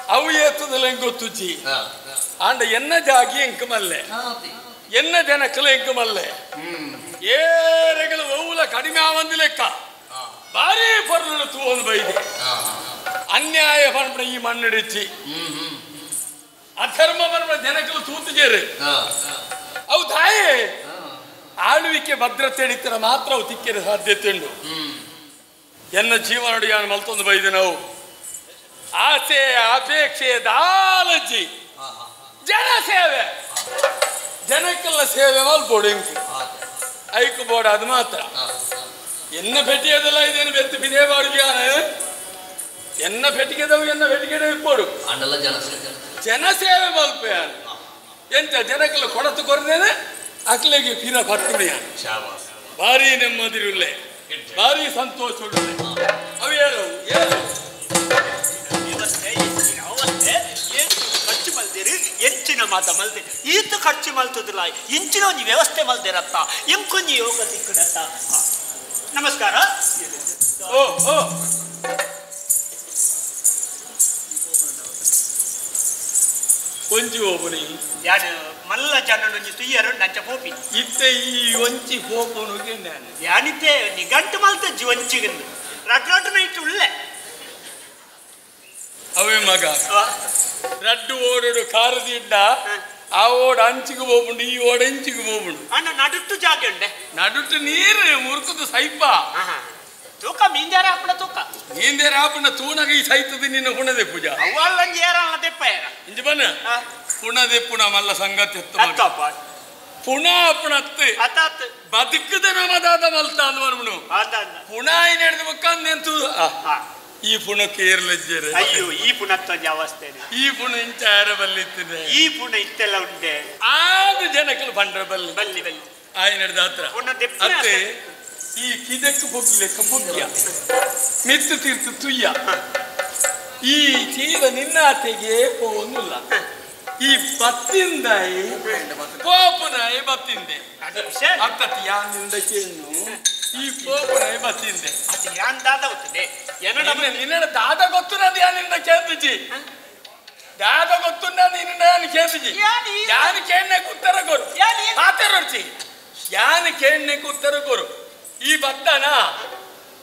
ಅವು ಏತದಲ್ಲ ಗೊತ್ತುಜ್ಜಿ ಆಂಡ ಎನ್ನ ಜಾಗಿ ಎಂಕ ಮಲ್ಲೆ ಎನ್ನ ಜನಕ್ಕಲ ಎಂಕ ಮಲ್ಲೆ ಏರೆಗಳ ಒವ್ವುಲ ಕಡಿಮೆ ಆವಂದಿ ಲೆಕ್ಕ ಭಾರಿ ಪರ್ಲು ತೂವೊಂದು ಬೈದೆ ಅನ್ಯಾಯ ಪನ್ಪುನ ಈ ಮಣ್ಣಿಡಿಚ್ಚಿ ಅಧರ್ಮ ಪನ್ಪುನ ಜನಕ್ಕಲು ತೂತುಜೇರು ಅವು ತಾಯೇ ಆಳ್ವಿಕೆ ಭದ್ರತೆ ಹಿಡಿತರ ಮಾತ್ರ ಅವು ತಿಕ್ಕೆರೆ ಸಾಧ್ಯತೆ ಉಂಟು. ಎನ್ನ ಜೀವನೊಡಿಯಾನ ಮಲ್ತೊಂದು ಬೈದೆ ನಾವು ಆಸೆ ಅಪೇಕ್ಷೆ ದಾಲಜ್ಜಿ ಜನ ಸೇವೆ ಜನಕ್ಕೆಲ್ಲ ಸೇವೆ ಮಲ್ಪೋಡು ಇಂಕ್ ಐಕು ಬೋಡ ಅದು ಮಾತ್ರ ಎನ್ನ ಪೆಟ್ಟಿಗೆದೆಲ್ಲ ಇದೇನು ಬೆತ್ತು ಬಿದೇ ಬಾಡುಜಿಯಾನ ಎನ್ನ ಪೆಟ್ಟಿಗೆದವು ಎನ್ನ ಪೆಟ್ಟಿಗೆ ಇಪ್ಪೋಡು ಜನಸೇವೆ ಮಲ್ಪೆಯಾನ ಎಂತ ಜನಕ್ಕೆಲ್ಲ ಕೊಡತು ಕೊರದೇನೆ ಅಕ್ಲೆಗೆ ಪಿರ ಪಟ್ಟುಡಿಯಾನ ಭಾರಿ ನೆಮ್ಮದಿರುಳ್ಳೆ ಭಾರಿ ಸಂತೋಷ ಅವು ಹೇಳು ಹೇಳು ಖರ್ಚು ಮಲ್ದಿರಿ ಎಂಚಿನ ಮಾತ ಮಲ್ದೆ ಈತ ಖರ್ಚು ಮಲ್ತದಿಲ್ಲ ಇಂಚಿನ ಒಂದು ವ್ಯವಸ್ಥೆ ಮಲ್ದಿರತ್ತ ಎಂಕೊಂಜಿ ಯೋಗ ಸಿಕ್ಕಡತ್ತ. ನಮಸ್ಕಾರ. ಓ ಓ ಒಂಜಿ ಒಬ್ಬನಿ ಯಾರು ಮಲ್ಲ ಜನನೊಂಜಿ ತುಯ್ಯರು ನಂಚ ಪೋಪಿ ಇತ್ತೆ ಈ ಒಂಚಿ ಪೋಪುನುಗೆ ನಾನು ಯಾನಿತ್ತೆ ನಿಗಂಟು ಮಲ್ತಜ್ಜಿ ಒಂಚಿಗಂದು ರಟ್ ರಟ್ ನೈಟ್ ಉಳ್ಳೆ ಅವೇ ಮಗ ರಡ್ಡು ಓಡೋಡು ಕಾರದಿಡ್ಡ ಆ ಓಡ ಅಂಚಿಗೆ ಹೋಗ್ಬುಂಡು ಈ ಓಡ ಇಂಚಿಗೆ ಹೋಗ್ಬುಂಡು ಅಣ್ಣ ನಡುಟ್ಟು ಜಾಗ ಉಂಡೆ ನಡುಟ್ಟು ನೀರು ಮುರುಕುದು ಸೈಪ ತೂಕ ಮೀಂದೇರ ಹಾಪುಣ ತೂಕ ಮೀಂದೇರ ಹಾಪುಣ ತೂನಗ ಈ ಸೈತದ ನಿನ್ನ ಹುಣದೆ ಪೂಜಾ ಅವ್ವಲ್ಲಂಜಿ ಏರಲ್ಲ ದೆಪ್ಪ ಏರ ಇಂಜಿ ಬನ್ನ ಪುಣದೆ ಪುಣ ಮಲ್ಲ ಸಂಗತಿ ಅತ್ತಪ್ಪ ಪುಣ ಅಪ್ಪಣತ್ತು ಅತ್ತಾತ್ ಬದುಕದ ನಮದಾದ ಮಲ್ತ ಅಂದ್ವರ್ಮನು ಪುಣ ಏನ್ ಮುಕ್ಕಂದ್ ನೆಂತು ಈ ಪುಣಕ್ಕೆ ಏರ್ಲಜ್ಜೇರೆ ಅಯ್ಯೋ ಈ ಪುಣತ್ತೊಂಜಿ ಅವಸ್ಥೆ ಈ ಪುಣ ಇಂಚ ಯಾರ ಬಲ್ಲಿತ್ತಿದೆ ಈ ಪುಣ ಇತ್ತೆಲ್ಲ ಉಂಡೆ ಆದು ಜನಕ್ಕಲು ಬಂಡ್ರ ಬಲ್ಲಿ ಬಲ್ಲಿ ಬಲ್ಲಿ ಆಯ್ ನಡೆದ ಹತ್ರ ಅತ್ತೆ ಈ ಕಿದಕ್ಕೆ ಪೊಗ್ಗಿಲೆಕ್ಕ ಪೊಗ್ಗಿಯ ಮಿತ್ತು ತೀರ್ತು ತುಯ್ಯ ಈ ತೀರ ನಿನ್ನ ಆತೆಗೆ ಪೋವೊಂದಿಲ್ಲ ಈ ಬತ್ತಿಂದಾಯಿ ಕೋಪನಾಯಿ ಬತ್ತಿಂದೆ ಅತ್ತತಿ ಯಾನಿಂದ ಕೇಳು ಈ ಕೋಪನಾಯಿ ಬತ್ತಿಂದೆ ಅದು ಯಾನ್ ದಾದ ಗೊತ್ತದೆ ನಿನ್ನ ದಾದ ಗೊತ್ತು ನದು ಯಾನಿಂದ ಕೇಂದ್ರಜಿ ದಾದ ಗೊತ್ತು ನಿನ್ನ ಯಾನು ಕೇಂದ್ರಜಿ ಯಾನು ಕೇಣ್ಣಕ್ಕೆ ಉತ್ತರ ಕೊರು ಪಾತೆರೊಡ್ಚಿ ಯಾನು ಕೇಣ್ಣಕ್ಕೆ ಉತ್ತರ ಕೊರು ಈ ಬತ್ತನ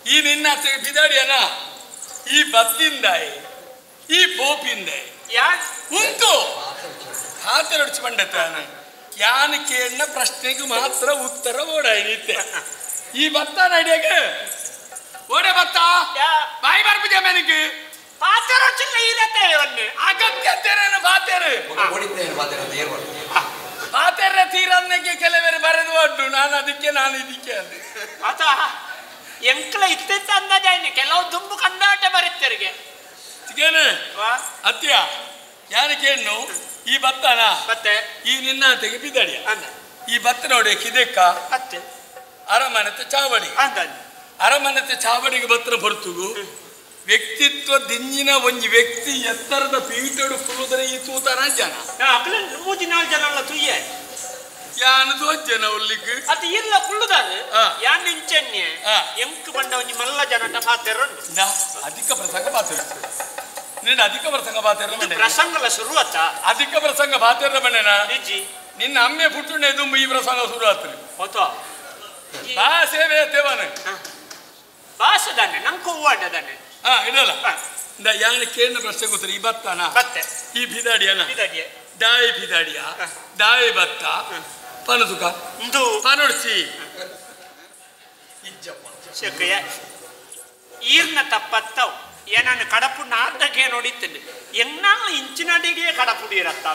ಈ ನಿನ್ನ ಬಿದಾಡಿಯನ ಈ ಬತ್ತಿಂದಾಯಿ ಈ ಪೋಪಿಂದಾಯಿ ಉಂಟು ಹಾತೆರೊಡ್ಚಿ ಬಂಡತಾನ ಯಾನು ಕೇಳಿನ ಪ್ರಶ್ನೆಗೆ ಮಾತ್ರ ಉತ್ತರ ಓಡಾಯಿ ನಿತ್ಯ ಈ ಬತ್ತನ ಹಿಡಿಯಾಗ ಓಡೆ ಬತ್ತ ಬಾಯಿ ಬರ್ಬಿದ್ಯ ಮೆನಗೆ ಅಗತ್ಯತೆರೇನು ಬಾತೇರು ಪಾತೆರ ತೀರನ್ನಕ್ಕೆ ಕೆಲವರು ಬರೆದು ಒಡ್ಡು ನಾನು ಅದಕ್ಕೆ ನಾನು ಇದಕ್ಕೆ ಅಂದೆ ಅತ ಎಂಕ್ಲ ಇತ್ತಿತ್ತ ಅಂದಾಜಾಯ್ನೆ ಕೆಲವು ದುಂಬು ಕಂದಾಟ ಬರುತ್ತರಿಗೆ ಚಿಕೇನು ಅತ್ಯ ಯಾನು ಕೇಳು ಈ ಬತ್ತನ ಮತ್ತೆ ಈ ನಿನ್ನ ತೆಗೆ ಬಿದ್ದಡಿಯ ಈ ಬತ್ತ ನೋಡಿ ಕಿದೆಕ್ಕ ಅತ್ತೆ ಅರಮನೆತ ಚಾವಡಿ ಅರಮನೆತ ಚಾವಡಿಗೆ ಬತ್ತನ ಹೊರತುಗು ವ್ಯಕ್ತಿತ್ವ ದಿಂಜಿನ ಒಂಜಿ ವ್ಯಕ್ತಿ ಎತ್ತರದ ಪೀಠಡು ಕುಲ್ಲುದರೆ ಈ ತೂತನ ಜನ ಮೂಜಿ ನಾಲ್ ಜನ ಅಲ್ಲ ತುಯ್ಯ ಯಾನು ಜನ ಉಲ್ಲಿಕ್ ಅದು ಇಲ್ಲ ಕುಳ್ಳುದಾರು ಯಾನ್ ಇಂಚನ್ಯ ಎಂಕ್ ಬಂಡ ಒಂಜಿ ಮಲ್ಲ ಜನಟ ಪಾತೆರುಂಡು ಅಧಿಕ ಪ್ರಸಂಗ ಪಾತೆರು ನಿನ್ನ ಅಧಿಕ ಪ್ರಸಂಗ ಪಾತೆರ ಪ್ರಸಂಗಲ ಶುರುವಾತ ಅಧಿಕ ಪ್ರಸಂಗ ಪಾತೆರ ಬಣ್ಣನ ನಿಜಿ ನಿನ್ನ ಅಮ್ಮೆ ಪುಟ್ಟುಂಡೆ ದುಂಬು ಈ ಪ್ರಸಂಗ ಶುರು ಆತ್ರಿ ಹೊತ್ತೋ ಬಾ ಸೇವೆ ತೇವನ ಬಾಸದಾನೆ ನಂಗೆ ಹೂವಾಡದಾನೆ ಹಾ ಇಡಲ್ಲ ಯಾನು ಕೇಳಿನ ಪ್ರಶ್ನೆ ಗೊತ್ತಿಲ್ಲ ಈ ಬತ್ತಾನ ಬತ್ತೆ ಈ ಬಿದಾಡಿಯನ ಬಿದಾಡಿಯ ದಾಯಿ ಬಿದಾಡಿಯ ದಾಯಿ ಬತ್ತ ಪನಸುಕ ಪನೊಡ್ಸಿ ಶಕಯ ಈರ್ನ ತಪ್ಪತ್ತವು ಏನನ್ನು ಕಡಪು ನಾರ್ದಕ್ಕೆ ನೋಡಿತ್ತೇನೆ ಎನ್ನಾಲ ಇಂಚಿನಡಿಗೆ ಕಡಪುಡಿರತ್ತ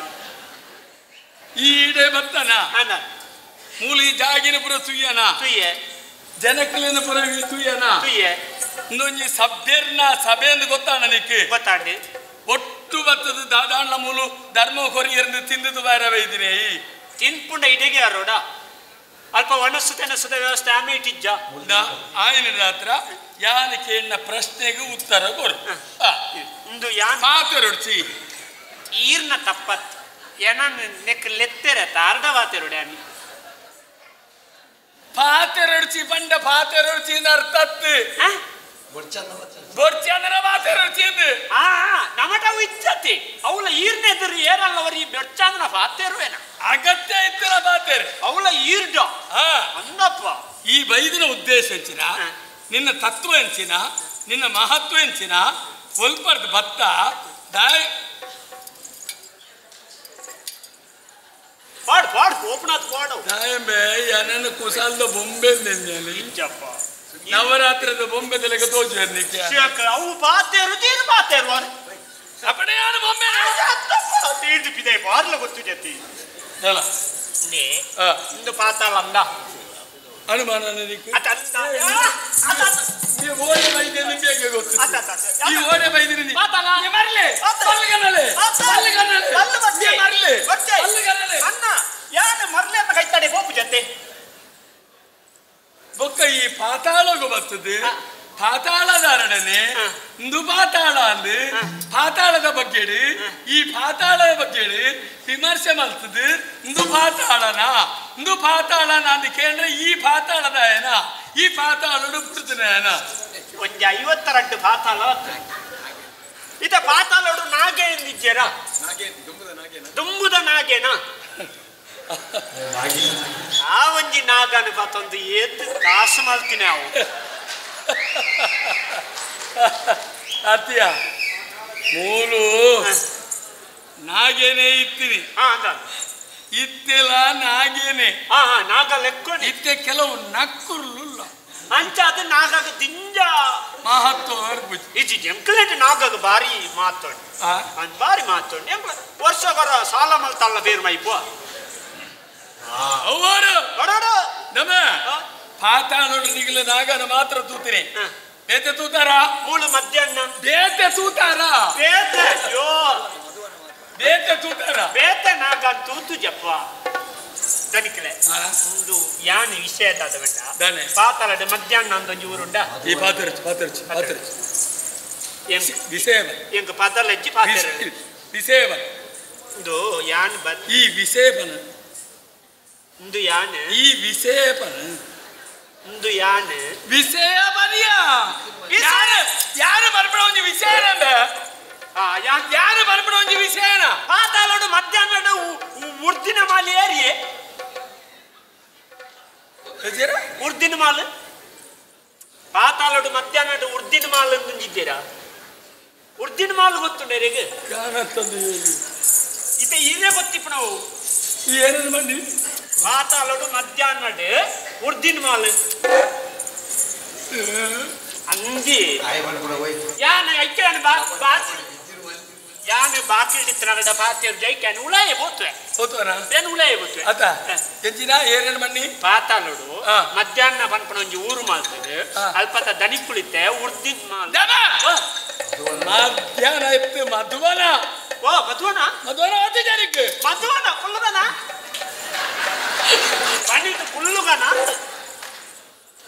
ಈ ಇಡೆ ಬತ್ತನ ಮೂಲಿ ಜಾಗಿನ ಪುರ ತುಯ್ಯನ ತುಯ್ಯ ಜನಕಲಿನ ಪುರ ತುಯ್ಯನ ತುಯ್ಯ ಇನ್ನೊಂಜಿ ಸಭ್ಯರ್ನ ಸಭೆ ಎಂದು ಗೊತ್ತಾಣ ನಿಕ್ಕೆ ಗೊತ್ತಾಂಡಿ ಒಟ್ಟು ಬತ್ತದ ದಾದಾಣ್ಣ ಮೂಲು ಧರ್ಮ ಕೊರಿಯರ್ದು ತಿಂದದ್ದು ಬೇರೆ ಬೈದಿನಿ ತಿನ್ಪುಂಡ ಇಡೆಗೆ ಅರೋಡ ಅಲ್ಪ ಒಣಸು ತೆನಸುದ ವ್ಯವಸ್ಥೆ ಆಮೆ ಇಟ್ಟಿಜ್ಜ ಆಯ್ನ ಹತ್ರ ಯಾನ ಕೇಳಿನ ಪ್ರಶ್ನೆಗೆ ಉತ್ತರ ಕೊರು ಇಂದು ಯಾನ್ ಮಾತಾಡೊಡ್ಚಿ ಈರ್ನ ತಪ್ಪತ್ ಏನನ್ ನೆಕ್ ಲೆತ್ತೆರೆ ತಾರ್ಡವಾತೆರುಡೆ ಅನಿ ಪಾತೆರೊಡ್ಚಿ ಪಂಡ ಪಾತೆರೊಡ್ಚಿ ಅರ್ಥತ್ತು ಬೊರ್ಚಂದನ ಮಾತೇರು ಆ ನಮಟವು ಇಜ್ಜತಿ ಅವಳ ಈರ್ನೆದುರು ಏರಲ್ಲವರಿ ಬೆರ್ಚಾಂದನ ಪಾತೇರುವೇನ ಅಗತ್ಯ ಇತ್ತಿನ ಮಾತೇರು ಅವಳ ಈರ್ಡ ಅಂದಪ್ಪ ಈ ಬೈದಿನ ಉದ್ದೇಶ ಎಂಚಿನ ನಿನ್ನ ತತ್ವ ಎಂಚಿನ ನಿನ್ನ ಮಹತ್ವ ಎಂಚಿನ ಒಲ್ಪರ್ದು ಭತ್ತ ದಾಯ ಪಾಡು ಪಾಡು ಓಪನಾಥ್ ಪಾಡು ದಾಯಂಬೆ ನನ್ನ ಕುಸಾಲ್ದ ಬೊಂಬೆ ಇಜ್ಜಪ್ಪ ನವರಾತ್ರಿದ ಬೊಂಬೆ ತಲೆಗೆ ತೋಜು ಅವು ಪಾತೇರು ತೀರು ಪಾತೇರು ಅಪ್ಪಣೆ ಯಾರು ಬೊಂಬೆ ತೀರ್ದು ಪಿದೆ ಬಾರ್ಲ ಗೊತ್ತು ಜತಿ ಇಂದು ಪಾತಾಳ ಅಂದ ಅನುಮಾನ ಓಡೆ ಬೈದೆ ನಿಮಗೆ ಗೊತ್ತು ಈ ಓಡೆ ಬೈದಿರಿ ಮರಲಿ ಅಣ್ಣ ಯಾರು ಮರಲಿ ಅಂತ ಕೈತಾಡೆ ಹೋಗು ಜೊತೆ ಬೊಕ್ಕ ಈ ಪಾತಾಳಗು ಬರ್ತದೆ ಪಾತಾಳದಾರಡನೆ ಇಂದು ಪಾತಾಳ ಅಂದು ಪಾತಾಳದ ಬಗ್ಗೆ ಈ ಪಾತಾಳದ ಬಗ್ಗೆ ವಿಮರ್ಶೆ ಮಾಡ್ತದೆ ಇಂದು ಪಾತಾಳನ ಇಂದು ಪಾತಾಳನ ಅಂದು ಕೇಂದ್ರ ಈ ಪಾತಾಳದ ಏನ ಈ ಪಾತಾಳಡು ಬಿಡ್ತಾನೆ ಒಂಜಿ 52 ಪಾತಾಳ ಇದ ಪಾತಾಳಡು ನಾಗೆ ಎಂದಿದ್ದೀರ ದುಂಬುದ ನಾಗೇನಾ ಆ ಒಂಜಿ ನಾಗನ ಪಾತೊಂದು ಏತ್ ಕಾಸು ಮಾಡ್ತೀನಿ ಅವು ಅತ್ತಿಯ ಮೂಲು ನಾಗೇನೆ ಇತ್ತೀನಿ ಇತ್ತೆಲ್ಲ ನಾಗೇನೆ ನಾಗ ಲೆಕ್ಕ ಇತ್ತೆ ಕೆಲವು ನಕ್ಕುರ್ಲುಲ್ಲ ಅಂಚ ಅದು ನಾಗಾಗ ದಿಂಜ ಮಹತ್ವ ಇಜ್ಜಿ ಎಂಕ್ಲೇಟ್ ನಾಗಾಗ ಭಾರಿ ಮಾತೋಂಡು ಭಾರಿ ಮಾತೋಂಡು ಎಂಕ್ಲ ವರ್ಷ ಬರ ಸಾಲ ಮಲ್ತಲ್ಲ ಬೇರು ಮೈಪು ಅವರು ನಮ್ಮ ಪಾತಾಳೋಡು ನಿಗಲ ನಾಗನ ಮಾತ್ರ ತೂತೀನಿ ಬೇತೆ ತೂತಾರ ಮೂಲ ಮಧ್ಯಾಹ್ನ ಬೇತೆ ತೂತಾರ ಬೇತೆ ಅಯ್ಯೋ ಬೇತೆ ತೂತಾರ ಬೇತೆ ನಾಗನ್ ತೂತು ಜಪ್ಪ ದನಿಕಲೆ ಒಂದು ಯಾನ್ ವಿಷಯ ದಾದ ಬೇಡ ಪಾತಾಳಡು ಮಧ್ಯಾಹ್ನ ಅಂದೊಂಜಿ ಊರುಂಡ ಈ ಪಾತರಚ್ ಪಾತರಚ್ ಪಾತರಚ್ ವಿಷಯ ಎಂಕ ಪಾತಾಳ ಹೆಜ್ಜಿ ಪಾತಾಳ ವಿಷಯ ಒಂದು ಯಾನ್ ಬ ಈ ವಿಷಯ ಇಂದು ಯಾನ್ ಈ ವಿಷಯ ಇಂದು ಯಾನ್ ವಿಷಯ ಬರಿಯ ಯಾರು ಯಾರು ಬರ್ಬಿಡ ಒಂಜಿ ವಿಷಯ ಯಾರು ಬರ್ಬಿಡ ಒಂಜಿ ವಿಷಯನ ಪಾತಾಳೋಡು ಮಧ್ಯಾಹ್ನ ಉರ್ದಿನ ಮಾಲ್ ಏರಿಯೇ ಉರ್ದಿನ ಮಾಲ್ ಪಾತಾಳೋಡು ಮಧ್ಯಾಹ್ನ ಉರ್ದಿನ ಮಾಲ್ ಅಂದಿದ್ದೀರಾ ಉರ್ದಿನ ಮಾಲ್ ಗೊತ್ತುಂಡೇರಿಗೆ ಇತ್ತೆ ಈರೇ ಗೊತ್ತಿಪ್ಪ ನಾವು ಏನೇನು ಮಂಡಿ ಪಾತಾಳೋಡು ಮಧ್ಯಾಹ್ನ ಉರ್ದಿನ ಮಾಲ್ ಅಂಗಿ ಯಾನ ಐಕ್ಯಾನ ಬಾಕಿ ಯಾನ ಬಾಕಿ ಹಿಡಿತನಗಡ ಪಾತೇರು ಜೈಕ್ಯಾನ ಉಳಾಯ ಬೋತ್ವೆ ಹೋತ್ವನ ಏನು ಉಳಾಯ ಬೋತ್ವೆ ಅತ ಎಂಜಿನ ಏನೇನು ಮಣ್ಣಿ ಪಾತಾಳೋಡು ಮಧ್ಯಾಹ್ನ ಪನ್ಪನ ಒಂಜಿ ಊರು ಮಾಡ್ತದೆ ಅಲ್ಪತ ದನಿ ಕುಳಿತೆ ಉರ್ದಿನ ಮಾಲ್ ಮಧ್ಯಾಹ್ನ ಇತ್ತು ಮಧುವನ ಓ ಮಧುವನ ಮಧುವನ ಓದಿ ಜನಕ್ಕೆ ಮಧುವನ ಕುಲ್ಲುಗನ ಪನ್ನಿಟ್ಟು ಕುಲ್ಲುಗನ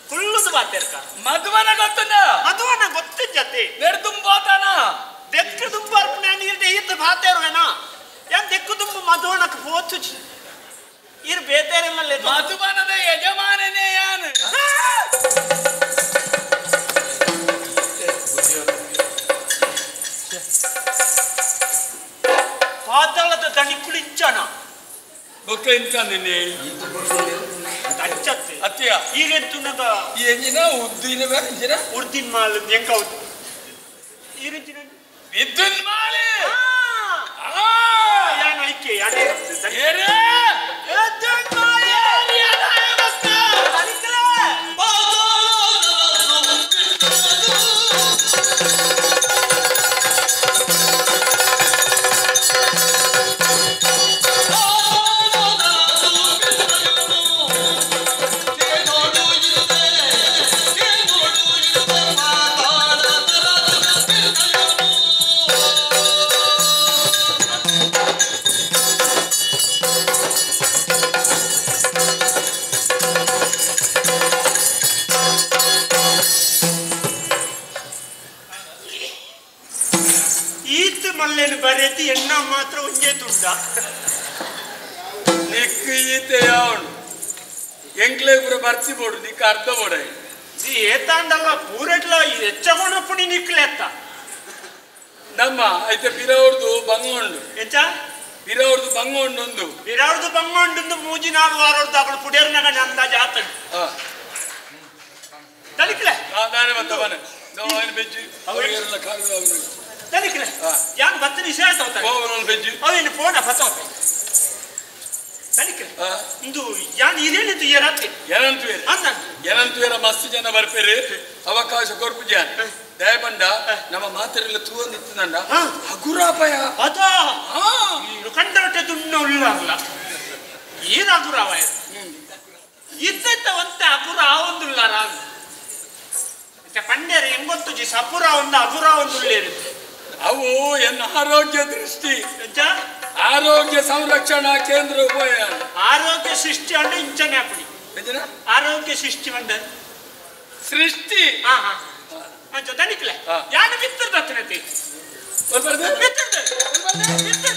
ಕುಳ್ಳುದು ಬಾತೇರ್ಕ ಮಧುವನ ಗೊತ್ತುಂಡ ಮಧುವನ ಗೊತ್ತು ಜತೆ ನೆಡ್ದುಂಬೋತಾನ ದೆಕ್ಕು ದುಂಬ ಅರ್ಪಣೆ ನೀರ್ದೆ ಈತ ಬಾತೇರುವೇನ ಏನ್ ದೆಕ್ಕು ದುಂಬು ಮಧುವನಕ್ಕೆ ಪೋತು ಇರ್ ಬೇತೇರಲ್ಲ ಮಧುವನದ ಯಜಮಾನನೇ ಯಾನು ಪಾತಾಳದ ದಣಿಕುಳಿಂಚನ ಬೊಕ್ಕ ಇಂಚ ನಿನ್ನೆ ಅಂಚತ್ತೆ ಅತ್ತಿಯ ಈರೆಂತುನದ ಈ ಎಂಜಿನ ಉದ್ದಿನ ಎಂಜಿನ ಉರ್ದಿನ ಮಾಲ್ ಎಂಕ ಈರೆಂಜಿನ ವಿದ್ಯುನ್ ಮಾಲೆ ಯಾನ ಐಕೆ ಯಾನ ಏರೇ ವಿದ್ಯುನ್ ಮಾಲೆ ಮಲ್ಲೇನು ಬರೆದು ಎಣ್ಣ ಮಾತ್ರ ಒಂದೇ ದುಡ್ಡ ನಿಕ್ಕು ಈತೆ ಯಾವನು ಎಂಕ್ಲೆ ಪೂರ ಬರ್ಚಿ ಬೋಡು ನಿಕ್ಕ ಅರ್ಧ ಬೋಡ ಈ ಏತಾಂಡಲ್ಲ ಪೂರೆಟ್ಲ ಹೆಚ್ಚಗೊಂಡು ಪುಣಿ ನಿಕ್ಲೆತ್ತ ನಮ್ಮ ಐತೆ ಪಿರವ್ರದ್ದು ಬಂಗೊಂಡು ಎಂಚ ಪಿರವ್ರದ್ದು ಬಂಗೊಂಡು ಪಿರವ್ರದ್ದು ಬಂಗೊಂಡು ಮೂಜಿ ನಾಲ್ಕು ವಾರದ್ದು ಅವಳು ಪುಡಿಯರ್ನಾಗ ಅಂದಾಜು ಆತನು ತಲಿಕ್ಲೆ ನಾನೇ ಮತ್ತೆ ಮನೆ ಬೆಜ್ಜಿ ಅವರಿಗೆಲ್ಲ ಕಾಲು ತಲಿಕ್ಲೆ ಯಾಕೆ ಬತ್ತನ ವಿಷಯ ಅವನು ಬೆಜ್ಜಿ ಅವೇನು ಫೋನ ಫಸೋ ತಲಿಕ್ಲೆ ಇಂದು ಯಾನ್ ಇರೇನಿದ್ದು ಏರಾತ್ರಿ ಏನಂತುವೇರ ಅಂದ ಏನಂತುವೇರ ಮಸ್ತ್ ಜನ ಬರ್ಪೇರಿ ಅವಕಾಶ ಕೊರ್ಪು ಜಾನ್ ದಯಬಂಡ ನಮ್ಮ ಮಾತರೆಲ್ಲ ತೂವೊಂದಿತ್ತು ಹಗುರಾಪಯ ಅದ ಕಂಡರೊಟ್ಟೆ ದುಣ್ಣ ಉಳ್ಳಾಗಲ್ಲ ಏನು ಹಗುರಾವಯ ಇದ್ದಂತ ಒಂತೆ ಹಗುರ ಆವೊಂದುಲ್ಲಾರ ಪಂಡ್ಯರು ಹೆಂಗೊತ್ತು ಜಿ ಸಪುರ ಒಂದು ಹಗುರ ಒಂದು ಉಳ್ಳೇರು ಅವು ಎನ್ನ ಆರೋಗ್ಯ ದೃಷ್ಟಿ ಆರೋಗ್ಯ ಸಂರಕ್ಷಣಾ ಕೇಂದ್ರ ಉಪಾಯ ಆರೋಗ್ಯ ಸೃಷ್ಟಿ ಅಂದ್ರೆ ಇಂಚನೆ ಅಪ್ಪಡಿ ಆರೋಗ್ಯ ಸೃಷ್ಟಿ ಅಂಡ ಸೃಷ್ಟಿ ಹಾ ಹಾ ಅಂಚ ತನಿಕ್ಲೆ ಯಾನು ಮಿತ್ರದ ಹತ್ತಿರತಿ ಮಿತ್ರದ ಮಿತ್ರದ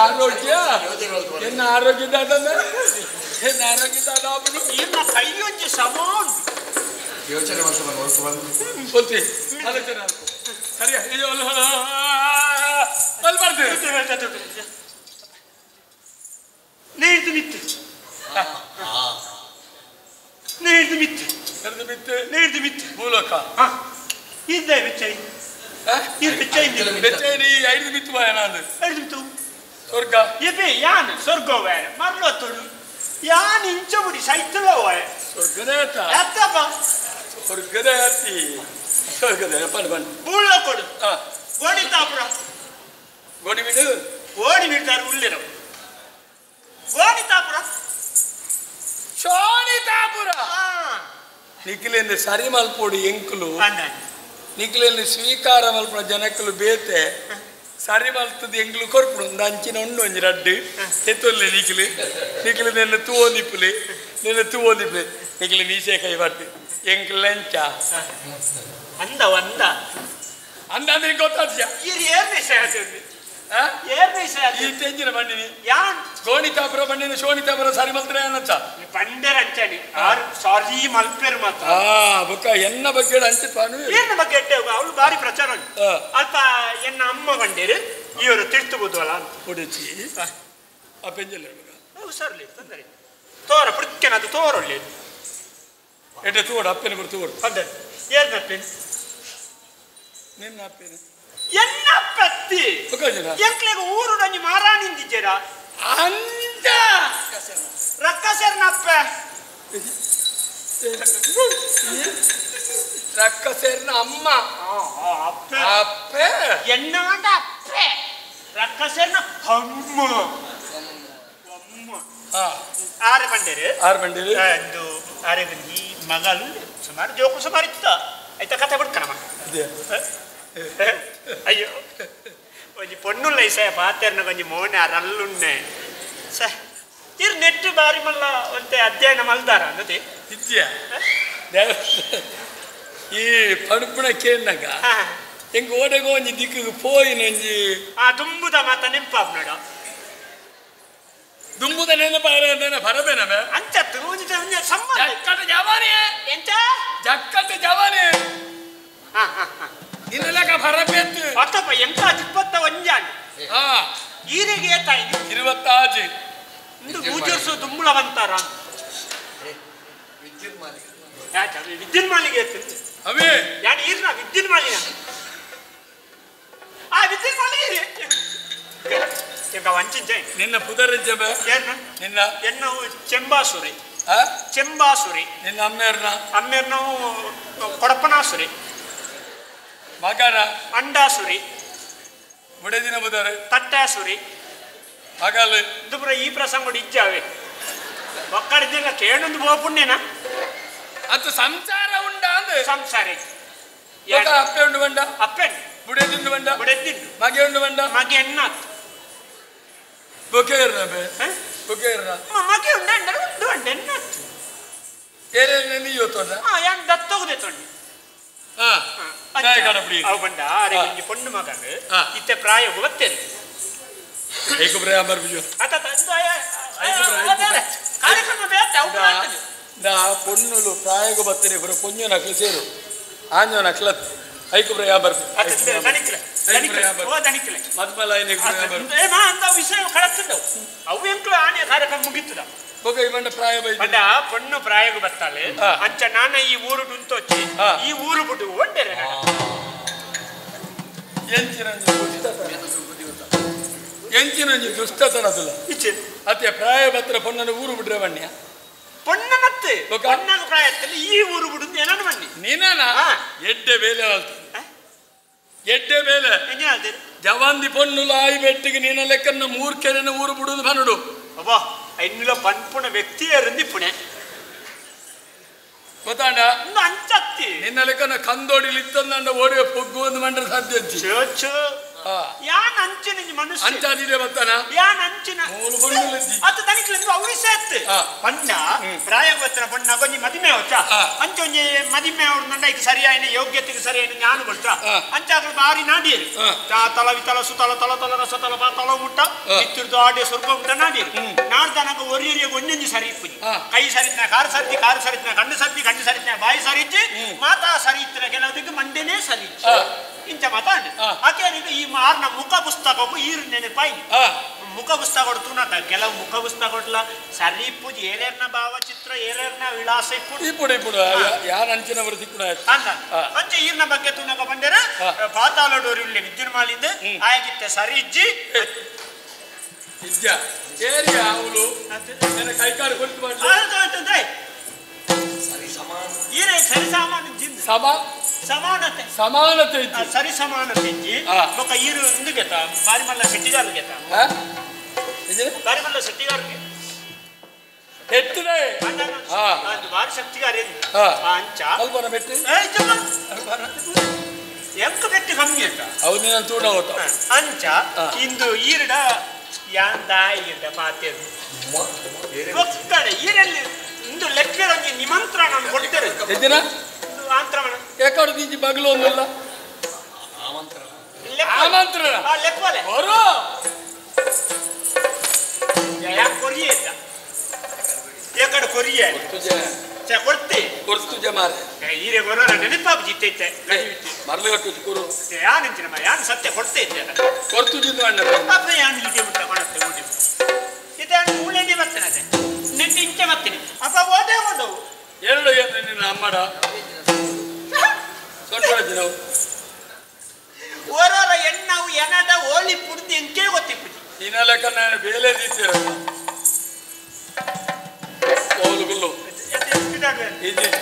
ಆರೋಗ್ಯ ಎನ್ನ ಆರೋಗ್ಯ ಎನ್ನ ಆರೋಗ್ಯ ಕೈಯೊಂಜಿ ಸಮ ಯೋಚನೆ ಆಲೋಚನೆ ಸರಿಯಾ ನೇರ್ದು ಮಿತ್ತು ನೇರ್ದು ಮಿತ್ತು ನೇರ್ದು ಮಿತ್ತು ನೇರ್ದು ಮಿತ್ತು ಮೂಲಕ ಇದ್ದೆ ಬೆಚ್ಚೈ ಇದು ಬೆಚ್ಚೈ ಬೆಚ್ಚೈ ಐದು ಮಿತ್ತು ಬಾಯ ನಾನು ಐದು ಮಿತ್ತು ಸ್ವರ್ಗ ಎಬೆ ಯಾನ್ ಸ್ವರ್ಗವೇ ಮರ್ಲೊತ್ತಡು ಯಾನ್ ಇಂಚ ಬುಡಿ ಸೈತಲವೇ ಸ್ವರ್ಗದೇ ಆತ ಅತ್ತಪ್ಪ ಸ್ವರ್ಗದೇ ಆತಿ ಸ್ವರ್ಗದೇ ಬನ್ ಬನ್ ಬೂಳ ಕೊಡು ಗೋಡಿ ತಾಪುರ ಗೋಡಿ ಬಿಡು ಗೋಡಿ ಬಿಡ್ತಾರೆ ಉಳ್ಳಿರೋ ಗೋಡಿ ತಾಪುರ ಶೋಣಿತಾಪುರ ನಿಖಿಲಿಂದ ಸರಿ ಮಲ್ಪೋಡು ಎಂಕುಲು ನಿಖಿಲಿಂದ ಸ್ವೀಕಾರ ಮಲ್ಪುನ ಜನಕ್ಕಲು ಬೇತೆ ಸರಿ ಮಲ್ತದ ಎಂಗ್ಲು ಕೊರ್ಪುಡು ಒಂದು ಅಂಚಿನ ಉಂಡು ಒಂಜಿ ರಡ್ಡು ಎತ್ತೊಲ್ಲೆ ನಿಖಿಲು ನಿಖಿಲು ನೆನ್ನ ತೂವೊಂದಿಪ್ಪುಲಿ ನೆನ್ನ ತೂವೊಂದಿಪ್ಪುಲಿ ನಿಖಿಲು ಮೀಸೆ ಕೈ ಬಟ್ಟು ಎಂಕ್ಲು ಲಂಚ ಅಂದ ಅಂದ ಅಂದ ಅಂದ್ರೆ ಗೊತ್ತಾದ್ಯಾ ಈ ತೆಂಜಿನ ಬಂಡಿನಿ ಯಾನ್ ಗೋಣಿತಾಪುರ ಬಂಡಿನ ಶೋಣಿತಾಪುರ ಸಾರಿ ಮಲ್ತ್ರೆ ಅನ್ನಚ್ಚ ಬಂಡೆರ ಅಂಚನಿ ಆರು ಸಾರಿ ಮಲ್ಪೇರು ಮಾತ್ರ ಆ ಬೊಕ್ಕ ಎನ್ನ ಬಗ್ಗೆ ಅಂಚೆ ಪಾನು ಎನ್ನ ಬಗ್ಗೆ ಅವಳು ಬಾರಿ ಪ್ರಚಾರ ಅಲ್ಪ ಎನ್ನ ಅಮ್ಮ ಬಂಡೇರು ಇವರು ತಿರ್ತುಬೋದಲ್ಲ ಅಂತ ಹೊಡಿಚಿ ಆ ಪೆಂಜಲ್ ಹುಷಾರ್ಲಿ ತೊಂದರೆ ತೋರ ಪುಡ್ಕೆನ ಅದು ತೋರೊಳ್ಳಿ ಎಡ್ಡೆ ತೋಡು ಅಪ್ಪನ ಕೊಡು ತೋಡು ಅದೇ ಏರ್ನಪ್ಪೇನು ನಿನ್ನ ಅಪ್ಪೇನು ಎನ್ನ ಪತ್ತಿ ಎಂಕ್ಲೆಗ ಊರು ನಂಜಿ ಮಾರಾಣಿಂದಿದ್ದೀರ ಅಂದ ರಕ್ಕಸರ್ನಪ್ಪ ರಕ್ಕಸರ್ನ ಅಮ್ಮ ಅಪ್ಪ ಅಪ್ಪೆ ಎನ್ನಾಂಡ ಅಪ್ಪೆ ರಕ್ಕಸರ್ನ ಅಮ್ಮ ಅಮ್ಮ ಆರು ಬಂಡೇರು ಆರು ಬಂಡೇರು ಒಂದು ಆರೆ ಬಂದಿ ಮಗಳು ಸುಮಾರು ಜೋಕು ಸುಮಾರು ಇತ್ತು ಆಯ್ತಾ ಕತೆ ಬಿಡ್ಕಣಮ್ಮ ಅಯ್ಯೋ ಒಂಜಿ ಪೊಣ್ಣುಲ್ಲ ಇಸೆ ಪಾತೆರ್ನ ಒಂಜಿ ಮೋನೆ ಅರಲ್ಲುನ್ನೆ ಸ ಇರ್ ನೆಟ್ಟು ಬಾರಿ ಮಲ್ಲ ಒಂತೆ ಅಧ್ಯಯನ ಮಲ್ದಾರ ಅನ್ನತಿ ಇದ್ಯಾ ಈ ಪಡುಪುಣ ಕೇಳಿನಾಗ ಎಂಗ್ ಓಡೆಗೋ ಒಂಜಿ ದಿಕ್ಕಿಗೆ ಪೋಯಿನ ಒಂಜಿ ಆ ದುಂಬುದ ಮಾತ ನೆಂಪಾಪ್ ನೋಡ ದುಂಬುದ ನೆನಪಾರ ಬರಬೇನವೆ ಅಂಚತ್ತು ಒಂಜಿ ಸಂಬಂಧ ಜಕ್ಕಟ ಜವಾನಿ ಎಂಚ ಜಕ್ಕಟ ಜವಾನಿ ಹಾ ಹಾ ಹಾ ಇನ್ನೆಲ್ಲಕ ಬರಬೇಕು ಅತ್ತಪ್ಪ ಎಂತ ಇಪ್ಪತ್ತ ಒಂಜಾನ್ ಹಾ ಈರೆಗೆ ಏತಾಯಿ 26 ಇಂದು ಮೂಜರ್ಸು ದುಂಬುಳ ಬಂತಾರ ವಿದ್ಯುನ್ ಮಾಲಿಗೆ ಏತು ಅವೇ ಯಾನ್ ಈರ್ನ ವಿದ್ಯುನ್ ಮಾಲಿನ ಆ ವಿದ್ಯುನ್ ಮಾಲಿಗೆ ಎಂಕ ವಂಚಿಂಚೆ ನಿನ್ನ ಪುದರಂಜಬೆ ಏರ್ನ ನಿನ್ನ ಎನ್ನ ಚೆಂಬಾಸುರಿ ಚೆಂಬಾಸುರಿ ನಿನ್ನ ಅಮ್ಮೇರ್ನ ಅಮ್ಮೇರ್ನ ಕೊಡಪನಾಸುರಿ ಮಗನ ಅಂಡಾಸುರಿ ಬುಡದಿನ ಬುದಾರೆ ತಟ್ಟಾಸುರಿ ಮಗಲು ದುಬ್ರ ಈ ಪ್ರಸಂಗ ಇಜ್ಜಾವೆ ಒಕ್ಕಡಿದ್ದಿಲ್ಲ ಕೇಳೊಂದು ಬೋಪುಣ್ಯನ ಅದು ಸಂಸಾರ ಉಂಡ ಸಂಸಾರ ಅಪ್ಪೆ ಉಂಡು ಬಂಡ ಅಪ್ಪೆ ಬುಡೆದುಂಡು ಬಂಡ ಬುಡೆದುಂಡು ಮಗೆ ಉಂಡು ಬಂಡ ಮಗೆ ಎನ್ನಾತ್ ಬೊಕೆ ಇರ್ನ ಬೇ ಬೊಕೆ ಇರ್ನ ಮಗೆ ಉಂಡು ಅಂಡ ಉಂಡು ಅಂಡ ಎನ್ನಾತ್ ಏರೇನೆ ನೀ ಯೋತೊಂಡ ಆ ಯಾನ್ ದತ್ತೋಗದೆ ತೊಂಡಿ ಆ ನಾಯ ಕಡಪಡಿ ಅವು ಬಂಡ ಆರೆ ಒಂಜಿ ಪೊಣ್ಣು ಮಗನ್ ಇತ್ತೆ ಪ್ರಾಯ ಗೊತ್ತೇರು ಏಕ ಪ್ರಾಯ ಬರ್ಬಿಜು ಅತ ತಂದು ಆಯ ಕಾರ್ಯಕ್ರಮ ಬೇತ ಅವು ದಾ ಪೊಣ್ಣುಲು ಪ್ರಾಯಗ ಬತ್ತನೆ ಬರ ಪೊಂಜು ನಕ್ಲು ಸೇರು ಆಂಜೋ ನಕ್ಲತ್ ಐಕು ಪ್ರಾಯ ಬರ್ಬಿ ದಣಿಕ್ಲೆ ದಣಿಕ್ಲೆ ಓ ದಣಿಕ್ಲೆ ಮದ್ಮಲ ಐನೆ ಪ್ರಾಯ ಬರ್ಬಿ ಏ ಮಾ ಅಂದ ವಿಷಯ ಕಳತ್ತದವು ಅವು ಎಂಕ್ಲು ಆನೆ ಕಾರ್ಯಕ್ರಮ ಮುಗಿತದ ಬೊಕ ಈ ಬಂಡ ಪ್ರಾಯ ಬೈ ಬಂಡ ಪೊಣ್ಣು ಪ್ರಾಯಗ ಬರ್ತಾಳೆ ಅಂಚ ನಾನ ಈ ಊರು ಡುಂತೋಚಿ ಈ ಊರು ಬಿಟ್ಟು ಒಡ್ಡೆರೆ ಎಂಚಿನಂಜಿ ದುಷ್ಟತನದಲ್ಲ ಇಚ್ಚೆ ಅತ್ತೆ ಪ್ರಾಯ ಬತ್ತರ ಪೊಣ್ಣನ ಊರು ಬಿಟ್ರೆ ಬಣ್ಣ ಪೊಣ್ಣನತ್ತೆ ಪೊಣ್ಣಗ ಪ್ರಾಯದಲ್ಲಿ ಈ ಊರು ಬಿಡು ಏನನ್ನು ಬನ್ನಿ ನೀನ ಎಡ್ಡೆ ಬೇಲೆ ಎಡ್ಡೆ ಬೇಲೆ ಜವಾಂದಿ ಪೊಣ್ಣು ಲಾಯಿ ಬೆಟ್ಟಿಗೆ ನೀನ ಲೆಕ್ಕನ್ನ ಮೂರ್ಕೆರೆನ ಊರು ಬಿಡುದು ಬನ್ನುಡು ಅಬ್ಬಾ ಇನ್ನುಲ ಪನ್ಪುಣ ವ್ಯಕ್ತಿಯರಿಂದ ಪುಣೆ ಗೊತ್ತಾಂಡ ಅಂಚತ್ತಿ ನಿನ್ನ ಲೆಕ್ಕನ ಕಂದೋಡಿಲಿ ಇತ್ತಂದ ಓಡಿಯ ಪೊಗ್ಗು ಒಂದು ಮಂಡ್ರ ಸಾಧ್ಯ ಯಾನ್ ಅಂಚಿನ ಮನುಷ್ಯ ಅಂಚಾದಿದೆ ಬತ್ತಾನ ಯಾನ್ ಅಂಚಿನ ಮೂಲು ಪೊಣ್ಣುಲಿದ್ದಿ ಅತ್ತ ತನಿಕ್ಲೆಂದು ಅವು ಸೇತ್ತು ಪಣ್ಣ ಪ್ರಾಯ ಗೊತ್ತನ ಪಣ್ಣ ಒಂಜಿ ಮದಿಮೆ ಅವಚ್ಚ ಅಂಚ ಒಂಜಿ ಮದಿಮೆ ಅವ್ರು ನಂಡ ಸರಿಯಾಯಿನ ಯೋಗ್ಯತೆಗೆ ಸರಿಯಾಯಿನ ಜ್ಞಾನ ಕೊಡ್ತ ಅಂಚಾಗಲು ಬಾರಿ ನಾಡಿಯರು ತಲ ವಿತಲ ಸುತಲ ತಲ ತಲ ರಸ ತಲ ತಲ ಮುಟ್ಟ ಇತ್ತಿರ್ದು ಆಡಿಯ ಸ್ವರ್ಗ ಮುಟ್ಟ ನಾಡಿಯರು ನಾಡ್ದನಗ ಒರಿಯರಿಗೆ ಒಂಜೊಂಜಿ ಸರಿ ಇಪ್ಪುಜಿ ಕೈ ಸರಿತ್ನ ಕಾರು ಸರಿತಿ ಕಾರು ಸರಿತ್ನ ಕಣ್ಣು ಸರಿತಿ ಕಣ್ಣು ಸರಿತ್ನ ಬಾಯಿ ಸರಿಜ್ಜಿ ಮಾತಾ ಸರಿ ಇತ್ತಿನ ಕೆಲವದಕ್ಕೆ ಮಂಡೆನೇ ಸರಿ ಇಂಚ ಮಾತಾಡ ಆಕೆ ಈ ಮಾರ್ನ ಮುಖ ಪುಸ್ತಕಕ್ಕೂ ಈರು ನೆನಪಾಯಿ ಮುಖ ಪುಸ್ತಕ ಕೊಡ್ತು ಕೆಲವು ಮುಖ ಪುಸ್ತಕ ಕೊಡ್ಲ ಸರಿ ಪೂಜೆ ಏರೇರ್ನ ಭಾವಚಿತ್ರ ಏರೇರ್ನ ವಿಳಾಸ ಇಪ್ಪುಡು ಇಪ್ಪುಡು ಇಪ್ಪುಡು ಯಾರ ಅಂಚಿನವರು ತಿಕ್ಕುಣ ಅಂತ ಅಂಚೆ ಈರ್ನ ಬಗ್ಗೆ ತುನಕ ಬಂದರೆ ಪಾತಾಳಡೋರು ಇಲ್ಲಿ ವಿದ್ಯುನ್ಮಾಲಿಂದ ಆಯಗಿತ್ತೆ ಸರಿ ಇಜ್ಜಿ ಇಜ್ಜ ಏರಿಯ ಅವಳು ನನ್ನ ಕೈಕಾಲು ಕೊಟ್ಟು ಮಾಡಿ ಈರೇ ಸರಿ ಸಾಮಾನು ಜಿಂದ ಸಮಾನತೆ ಸಮಾನತೆ ಇಜ್ಜಿ ಸರಿ ಸಮಾನತೆ ಇಜ್ಜಿ ಬೊಕ ಈರು ಇಂದು ಗೆತ ಬಾರಿಮಲ್ಲ ಶೆಟ್ಟಿಗಾರ್ ಗೆತ ಬಾರಿಮಲ್ಲ ಶೆಟ್ಟಿಗಾರ್ ಎತ್ತಿದೆ ಅದು ಬಾರಿ ಶಕ್ತಿಗಾರ ಅಂಚ ಅಲ್ಪನ ಬೆಟ್ಟಿ ಎಂಕ ಬೆಟ್ಟಿ ಕಮ್ಮಿ ಅಂತ ಹೌದು ನಾನು ತೂಡ ಹೋತ ಅಂಚ ಇಂದು ಈರಡ ಯಾಂದ ಈರಡ ಪಾತೆ ಒಕ್ಕಡೆ ಈರಲ್ಲಿ ಇಂದು ಲೆಕ್ಕರೊಂಜಿ ನಿಮಂತ್ರಣ ಕೊಡ್ತಾರೆ ಎದ್ದಿನ ಆಂತ್ರಣ ಏಕಾಡು ದಿಂಜಿ ಬಗಲು ಒಂದಿಲ್ಲ ಆಮಂತ್ರಣ ಲೆಕ್ಕವಲೆ ಬರೋ ಯಾ ಕೊರಿಯೇ ಏಕಡೆ ಕೊರಿಯೇ ಚೆ ಕೊಡ್ತಿ ಕೊಡ್ತುಜೆ ಮಾರೆ ಈರೆ ಕೊರೋರ ನೆನಪಾಪು ಜಿತ್ತೈತೆ ಮರಳು ಕಟ್ಟು ಕೊರು ಯಾನ್ ಯಾನ್ ಸತ್ಯ ಕೊಡ್ತೇ ಇದ್ದೆ ಕೊಡ್ತುಜಿದ್ದು ಅಣ್ಣ ಅಪ್ಪ ಯಾನ್ ಇದೆ ಮುಟ್ಟ ಕೊಡತ್ತೆ ಓಡಿ ಇದಾನು ಮೂಳೆನೆ ಬರ್ತನದೆ ನೆಟ್ಟು ಇಂಚೆ ಬರ್ತೀನಿ ಅಪ್ಪ ಓದೇ ಓದವು ಎರಡು ಏನು ನಿನ್ನ ಅಮ್ಮಡ ಸೊಂಟೊಳಜಿ ನಾವು ಓರೋರ ಎಣ್ಣವು ಎನದ ಓಲಿ ಪುಡ್ದು ಎಂಕೆ ಗೊತ್ತಿಪ್ಪುಜಿ ನಿನ್ನ ನಾನು ಬೇಲೆ ದೀತೀರ ಓಲುಗುಲ್ಲು ಇಜ್ಜಿ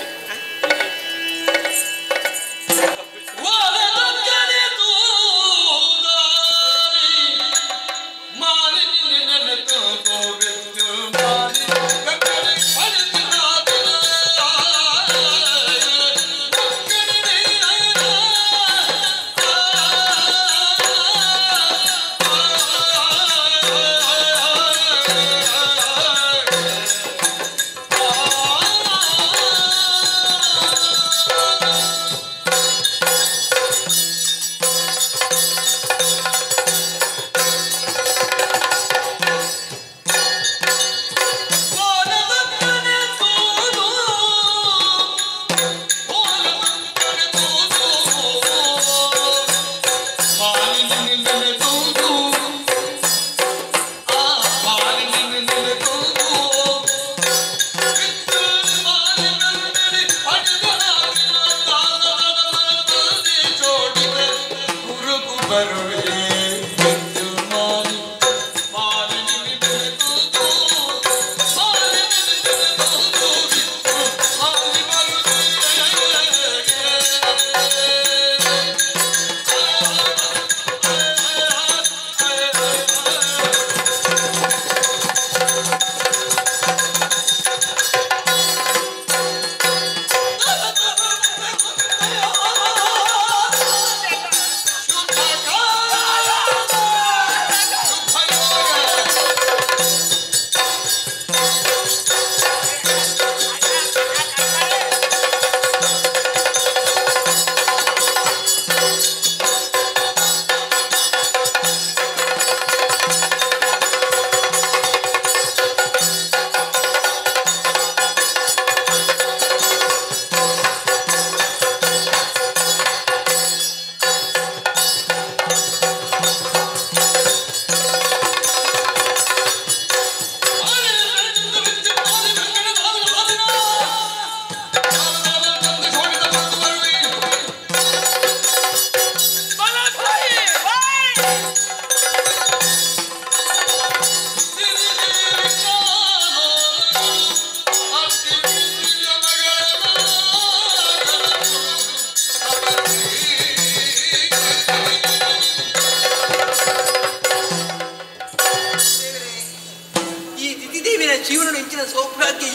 Oh,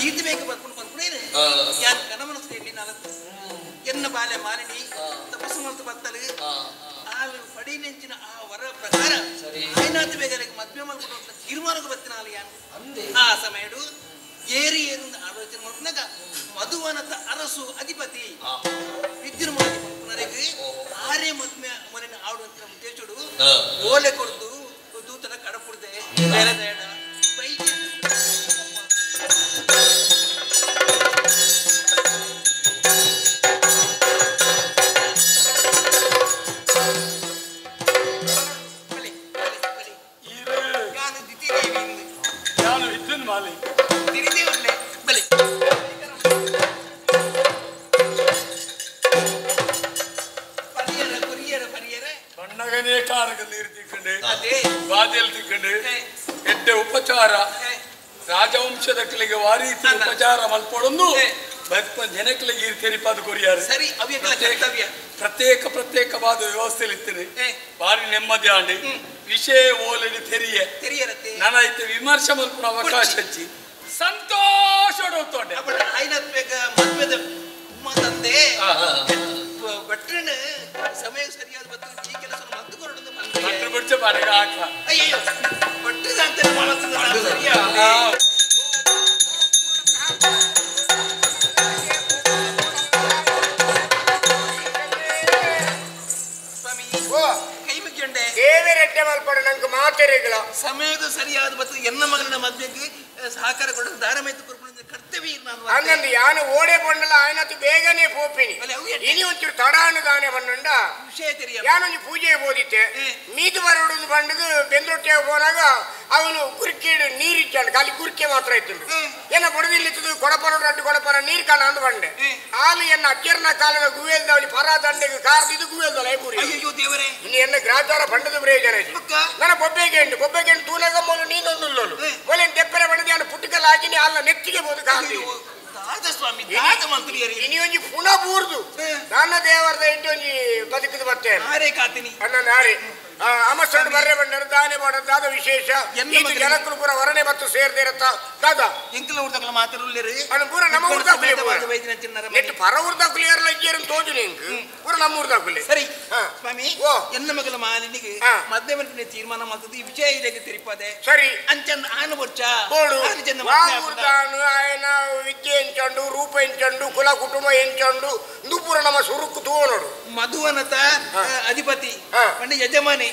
ಈತ ಬೇಕು ಬರ್ಕೊಂಡು ಬರ್ಕೊಂಡೇನೆ ಯಾರು ಕನಮನಸ್ಸು ಎಣ್ಣೆ ನಾಲ್ಕು ಎನ್ನ ಬಾಲೆ ಮಾಲಿನಿ ತಪಸ್ಸು ಮಾಡ್ತು ಬರ್ತಾರೆ ಆಲು ಪಡಿನೆಂಚಿನ ಆ ವರ ಪ್ರಕಾರ ಐನಾಥ ಬೇಗರಿಗೆ ಮದುವೆ ಮಾಡ್ಕೊಂಡು ತೀರ್ಮಾನಕ್ಕೆ ಬರ್ತೀನ ಯಾನು ಆ ಸಮಯಡು ಏರಿ ಏರಿಂದ ಆಲೋಚನೆ ಮಾಡ್ಕೊಂಡಾಗ ಮಧುವನದ ಅರಸು ಅಧಿಪತಿ ವಿದ್ಯುನ್ಮಾಲಿ ಪುನರಿಗೆ ಆರೇ ಮದುವೆ ಮನೆಯನ್ನು ಆಡುವಂತ ಉದ್ದೇಶಡು ಓಲೆ ಕೊಡ್ದು ದೂತನ ಕಡಪುಡ್ದೆ ಬೇರೆ ಬೈಕ್ ಎಡ್ಡೆ ಉಪಚಾರ ರಾಜವಂಶದ ಕಲೆಗೆ ವಾರೀತಿ ಉಪಚಾರ ಮಲ್ಪೊಡೊಂದು ಜನಕಲಿಗೆ ತೆರಿಪಾದ ಕೊರಿಯಾರು ಸರಿ ಪ್ರತ್ಯೇಕ ಪ್ರತ್ಯೇಕವಾದ ವ್ಯವಸ್ಥೆಯಲ್ಲಿ ಇತ್ತೇನೆ ಬಾರಿ ನೆಮ್ಮದಿ ಆಂಡಿ ವಿಷಯ ಓಲಡಿ ತೆರಿಯ ನನ್ನ ಐತೆ ವಿಮರ್ಶೆ ಮಲ್ಪುನ ಅವಕಾಶ ಹಚ್ಚಿ ಸಂತೋಷ ತಂದೆ ಭಟ್ರನ ಸಮಯ ಸರಿಯಾದ ಬರ್ತದೆ ಈ ಕೆಲಸ ಮದ್ದು ಕೊರಡು ಭಟ್ರು ಬಿಡ್ಚ ಬಾಡಿಗೆ ಹಾಕ ಅಯ್ಯೋ ಭಟ್ರು ಅಂತ ಮಾಡೋದು ಸರಿಯಾ. ಸ್ವಾಮಿ ಕೈ ಮುಗ್ಯಂಡೆ ದೇವರೆಡ್ಡೆ ಮಲ್ಪಡ ನಂಗೆ ಮಾತೆರೆಗಳ ಸಮಯಕ್ಕೂ ಸರಿಯಾದ ಮತ್ತು ಎನ್ನ ಮಗಳನ್ನ ಮದ್ವೆಗೆ ಸಹಕಾರ ಕೊಡೋದು ದಾರಮೈತು ಕೊಡ್ಕೊಂಡು ಕರ್ತವ್ಯ ನಾನು ಹಂಗಂದು ಯಾನು ಓಡೆ ಬಂಡಲ ಆಯ್ನತ್ತು ಬೇಗನೆ ಪೋಪಿನಿ ಇನಿ ಒಂಚೂರು ತಡಾನು ದಾನೆ ಬಂಡ ವಿಷಯ ತೆರಿಯ ಯಾನೊಂದು ಪೂಜೆ ಬೋದಿತ್ತೆ ಮೀದು ಬರೋಡು ಬಂಡದು ಬೆಂದೊಟ್ಟೆ ಹೋನಾಗ ಅವನು ಗುರ್ಕೇಡು ನೀರು ಇಚ್ಚಾಡು ಖಾಲಿ ಗುರ್ಕೆ ಮಾತ್ರ ಇತ್ತು ಏನ ಬಡದಿಲ್ಲಿತ್ತದು ಕೊಡಪನ ರಡ್ಡು ಕೊಡಪನ ನೀರು ಕಾಣ ಅಂದು ಬಂಡೆ ಹಾಲು ಎನ್ನ ಅಜ್ಜರ್ನ ಕಾಲದ ಗುವೇಲ್ದವಳಿ ಪರ ದಂಡೆಗೆ ಕಾರ್ದಿದ್ದು ಗುವೇಲ್ದಲ್ಲ ಐಪೂರಿ ಅಯ್ಯೋ ದೇವರೇ ಇನ್ನು ಎನ್ನ ಗ್ರಾಚಾರ ಬಂಡದ ಪ್ರಯೋಜನ ನನ್ನ ಬೊಬ್ಬೆಗೆ ಎಂಟು ಬೊಬ್ಬೆಗೆ ಎಂಟು ತೂನಗ ಮೊಲು ನೀನೊಂದುಲ್ಲೋನು ಮೊಲೆ ತೆಪ್ಪರೆ ಬಂಡದ ಯಾನು ಪುಟ್ಟಕಲ್ಲ ಹಾಕಿನಿ ಅಲ್ಲ ನೆತ್ತಿಗೆ ಬೋದು ಕಾರ್ದಿ ಇನಿ ಒಂಜಿ ಪುನ ಬೂರ್ದು ನನ್ನ ದೇವರದ ಇಂಟು ಒಂಜಿ ಬದುಕುದು ಬರ್ತೇನೆ ಆರೇ ಕಾತಿನಿ ಅನ್ನ ಆರೆ ಅಮಸಂಡು ಬರ್ರೆ ಬಂಡರು ದಾನೆ ಮಾಡೋದು ವಿಶೇಷ ಇದು ಜನಕ್ಕಳು ಪೂರ ವರಣೆ ಮತ್ತು ಸೇರ್ದೆ ಇರತ್ತ ದಾದಾ ಎಂಕಲ ಊರ್ದಕಲ ಮಾತಾಡೋಲ್ಲೇರಿ ಅನು ಪೂರ ನಮ್ಮ ಊರ್ದಾಕುಲೆ ನೆಟ್ ಪರ ಊರ್ದಾಕುಲೆ ಯಾರಲ್ಲ ಇಜ್ಜೇರನ್ ತೋಜು ನಿಂಕ್ ಪೂರ ನಮ್ಮ ಊರ್ದಾಕುಲೆ ಸರಿ ಸ್ವಾಮಿ ಎನ್ನ ಮಗಲ ಮಾಲಿನಿಗೆ ಮದ್ವೆ ಮಲ್ಪಿನ ತೀರ್ಮಾನ ಮಾಡ್ತದೆ ಈ ವಿಷಯ ಇದಕ್ಕೆ ತಿರುಪದೆ ಸರಿ ಅಂಚನ್ ಆನು ಬೊಚ್ಚ ಬೋಡು ಊರ್ದಾನು ಆಯನ ವಿದ್ಯೆ ಎಂಚಂಡು ರೂಪ ಎಂಚಂಡು ಕುಲ ಕುಟುಂಬ ಎಂಚಂಡು ಇಂದು ಪೂರ ನಮ್ಮ ಸುರುಕು ತೂವನೋಡು ಮಧುವನತ ಅಧಿಪತಿ ಪಂಡ ಯಜಮಾನಿ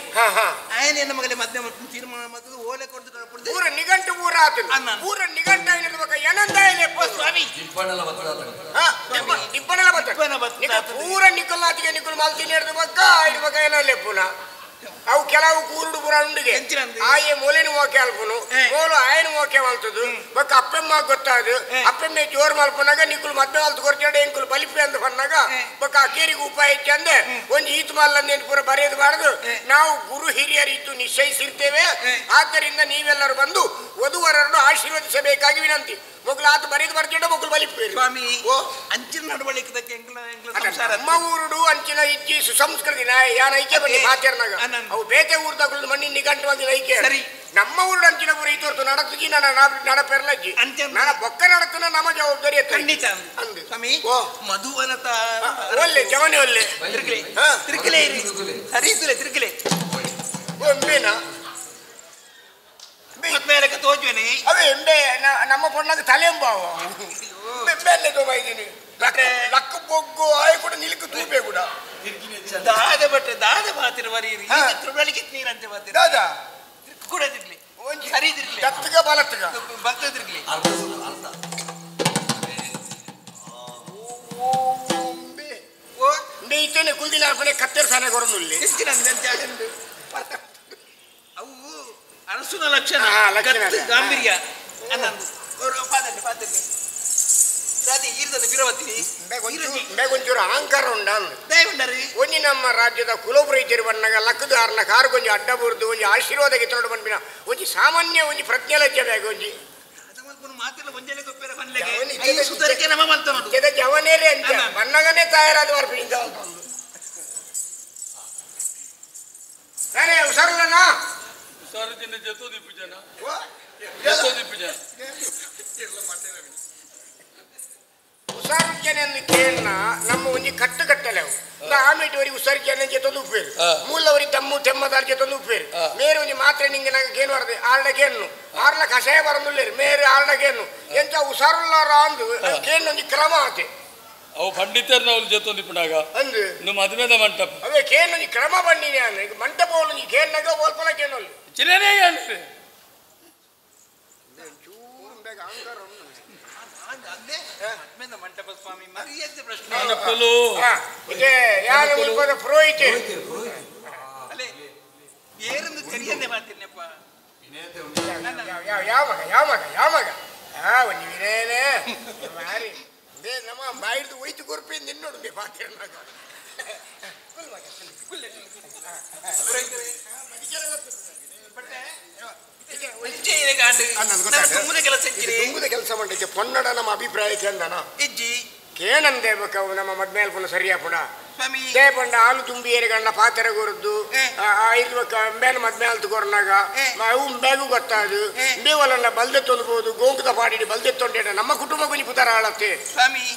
ಆಯನ ಮಗಲೇ ಮದ್ವೆ ತೀರ್ಮಾನ ಮಾಡ್ತದೆ ಓಲೆ ಕೊಡ್ದು ಪೂರ ನಿಘಂಟು ಪೂರ ಆತು ಪೂರ ನಿಘಂಟು ಆಗಿರ್ಬೇಕು ಏನಂದಾಯಲೆ ಸ್ವಾಮಿ ದಿಪ್ಪಣಲ ಬತ್ತ ಪೂರ ನಿಕ್ಕಲ್ನಾತಿಗೆ ನಿಕ್ಕಲ್ ಮಲ್ತೀನಿ ಹಿಡಿದು ಬಕ್ಕ ಇರ್ಬೇಕ ಏನಲ್ಲೇ ಪುನಃ ಅವು ಕೆಲವು ಕೂರುಡು ಪೂರ ಉಂಡಿಗೆ ಆಯೆ ಮೊಲೆನು ಓಕೆ ಅಲ್ಪನು ಮೋಲು ಆಯನ ಓಕೆ ಮಲ್ತದು ಬಕ್ಕ ಅಪ್ಪೆಮ್ಮ ಗೊತ್ತಾದು ಅಪ್ಪೆಮ್ಮೆ ಜೋರ್ ಮಲ್ಪನಾಗ ನಿಕ್ಕುಲು ಮದ್ವೆ ಮಲ್ತು ಕೊರ್ಚಾಡೆ ಎಂಕುಲು ಬಲಿಪೆ ಅಂದ್ ಪನ್ನಾಗ ಬಕ್ಕ ಅಕೇರಿಗೆ ಉಪಾಯ ಇಚ್ಚಂದೆ ಒಂದು ಈತ್ ಮಲ್ಲಂದೇನು ಪೂರ ಬರೆಯೋದು ಬಾರದು ನಾವು ಗುರು ಹಿರಿಯರಿತ್ತು ನಿಶ್ಚಯಿಸಿರ್ತೇವೆ ಆದ್ದರಿಂದ ನೀವೆಲ್ಲರೂ ಬಂದು ವಧುವರನ್ನು ಆಶೀರ್ವದಿಸಬೇಕಾಗಿ ವಿನಂತಿ ಮೊಗ್ಲು ಆತ ಬರೆದು ಬರ್ತಿಡ ಮೊಗ್ಲು ಬಲಿಪೆ ಸ್ವಾಮಿ ಅಂಚಿನ ನಡವಳಿಕೆ ನಮ್ಮ ಊರುಡು ಅಂಚಿನ ಇಚ್ಚಿ ಸುಸಂಸ್ಕೃತಿ ಯಾನ ಐಕೆ ಬನ್ನಿ ಮಾತಾಡ್ನಾಗ ಅವು ಬೇತೆ ಊರ್ದಾಗಲು ಮಣ್ಣಿನ ನಿಘಂಟವಾಗಿ ಐಕೆ ಸರಿ ನಮ್ಮ ಊರು ಅಂಚಿನ ಊರು ಈತೋರ್ತು ನಡತಿಜಿ ನನ್ನ ನಡಪೆರ್ಲಜ್ಜಿ ನನ್ನ ಬೊಕ್ಕ ನಡತನ ನಮ್ಮ ಜವಾಬ್ದಾರಿ ಖಂಡಿತ ಸ್ವಾಮಿ ಮಧುವನತ ಒಲ್ಲೆ ಜವನಿ ಒಲ್ಲೆ ತಿರುಗಲೆ ತಿರುಗಲೆ ಸರಿ ತಿರುಗಲೆ ಒಂಬೇನಾ ಮೇಲಕ್ಕೆ ತೋಜ್ವೇನೆ ಅವೇ ಎಂಬೆ ನಮ್ಮ ಪೊಣ್ಣಗೆ ತಲೆಂಬಾವ ಬೆಂಬೆಲ್ಲೇ ತೋಬಾಯಿದ್ದೀನಿ ಲಕ್ಕ ಬೊಗ್ಗು ಆಯ್ ಕೂಡ ನಿಲ್ಕು ತೂಪೆ ಕೂಡ ದಾದ ಬಟ್ಟೆ ದಾದ ಮಾತಿರ ಬರೀರಿ ತಿರುವಳಿಕೆ ನೀರಂತೆ ಮಾತಿರ ದಾದಾ ಕೂಡ ತಿರ್ಲಿ ಸರಿ ತಿರ್ಲಿ ದತ್ತಗ ಬಲತ್ತಗ ಬಲತ್ತ ತಿರ್ಲಿ ಅರ್ಧ ಅರ್ಧ ಇತ್ತೇನೆ ಕುಲ್ದಿನ ಅರ್ಪಣೆ ಕತ್ತೆರ್ ಸಾನೆ ಕೊರನುಲ್ಲಿ ಅವು ಅರಸುನ ಲಕ್ಷಣ ಗಾಂಭೀರ್ಯ ಅನ್ನಂದು ಪಾದಕ್ಕೆ ಒಂಚೂರು ಅಹಂಕಾರ ಉಂಡ ಒಂಜಿ ನಮ್ಮ ರಾಜ್ಯದ ಕುಲೋಪುರೈತರು ಬಣ್ಣಗ ಲಕ್ಕದು ಆರ್ನ ಕಾರು ಕೊಂಚ ಅಡ್ಡ ಬುರ್ದು ಒಂಜಿ ಆಶೀರ್ವಾದ ಗಿತ್ತೊಡು ಬಂದ್ಬಿನ ಒಂಜಿ ಸಾಮಾನ್ಯ ಒಂಜಿ ಪ್ರಜ್ಞೆ ಲಜ್ಜೆ ಬ್ಯಾಗ ಒಂಜಿ ಜವನೇರೆ ಅಂತ ಬಣ್ಣಗನೇ ತಯಾರಾದ ಬರ್ಪಿನಿ ನಾನೇ ಹುಷಾರಲ್ಲ ಹುಷಾರದಿಂದ ಜೊತೆ ದಿಪ್ಪು ಜನ ಜೊತೆ ದಿಪ್ಪು ಜನ ಉಸಾರುಜ್ಜನೆ ಕೇಳನ ನಮ್ಮ ಒಂಜಿ ಕಟ್ಟು ಕಟ್ಟಲೆವು ಆಮೇಲೆ ಅವರಿಗೆ ಉಸಾರಿಜನೆ ಜೊತೆ ಉಪ್ಪೇರು ಮೂಲವರಿ ದಮ್ಮು ತೆಮ್ಮದಾರ್ ಜೊತೆ ಉಪ್ಪೇರು ಮೇರೆ ಒಂಜಿ ಮಾತ್ರ ನಿಂಗೆ ನಂಗೆ ಕೇನು ಬರದೆ ಆರ್ಡ ಕೇನು ಆರ್ಲ ಕಷಾಯ ಬರಂದುಲ್ಲೇರು ಮೇರೆ ಆರ್ಡ ಕೇನು ಎಂತ ಉಸಾರುಲ್ಲಾರ ಅಂದು ಕೇನು ಒಂಜಿ ಕ್ರಮ ಆತೆ ಅವು ಪಂಡಿತರ್ನ ಅವ್ರ ಜೊತೆ ಇಪ್ಪುನಾಗ ಅಂದು ಇನ್ನು ಮದುವೆದ ಮಂಟಪ ಅವೇ ಕೇನು ಒಂಜಿ ಕ್ರಮ ಬನ್ನಿ ಮಂಟಪ ಒಂಜಿ ಕೇನ್ನಾಗ ಓಲ್ಪಲ ಕೇನೊಲ್ಲಿ ಚಿರನೇ ಮಂಟಪ ಸ್ವಾಮಿ ಮರ್ಯಾದೆ ಪ್ರಶ್ನೆ ಯಾರು ಪುರೋಹಿತ ಅಲ್ಲೇ ಏರೊಂದು ತೆರಿಯಂದೆ ಮಾತಿರ್ನಪ್ಪ ಯಾವ ಮಗ ಯಾವ ಮಗ ಯಾವ ಮಗ ಒಂದು ವಿನಯನೇ ಮಾರಿ ನಮ್ಮ ಬಾಯಿಡ್ದು ಒಯ್ತು ಕೊರ್ಪಿ ನಿನ್ನೋಡು ಮೇ ಪಾತಿರ್ನಾಗ ತುಂಬುದ ಕೆಲಸ ಮಾಡಕ್ಕೆ ಪೊನ್ನಡ ನಮ್ಮ ಅಭಿಪ್ರಾಯ ಕೇಂದನ ಕೇನಂದೇ ಬೇಕು ನಮ್ಮ ಮದ್ಮೇಲೆ ಪುನಃ ಸರಿಯಾ ಪುನಃ they ಪಂಡ ಹಾಲು ತುಂಬಿ ಏರಿಗಣ್ಣ ಪಾತ್ರೆ ಕೊರದ್ದು ಇರ್ಬೇಕು ಅಂಬೇನ ಮದ್ಮೇಲೆ ಕೊರ್ನಾಗ ಅವು ಬೇಗು ಗೊತ್ತಾದು ಬೇವಲನ್ನ ಬಲ್ದೆ ತೊಂದ್ಬೋದು ಗೋಂಕದ ಪಾಡಿ ಬಲ್ದೆ ತೊಂಡೆ ನಮ್ಮ ಕುಟುಂಬ ಕೊಂಚ ಪುತರ ಆಳತ್ತೆ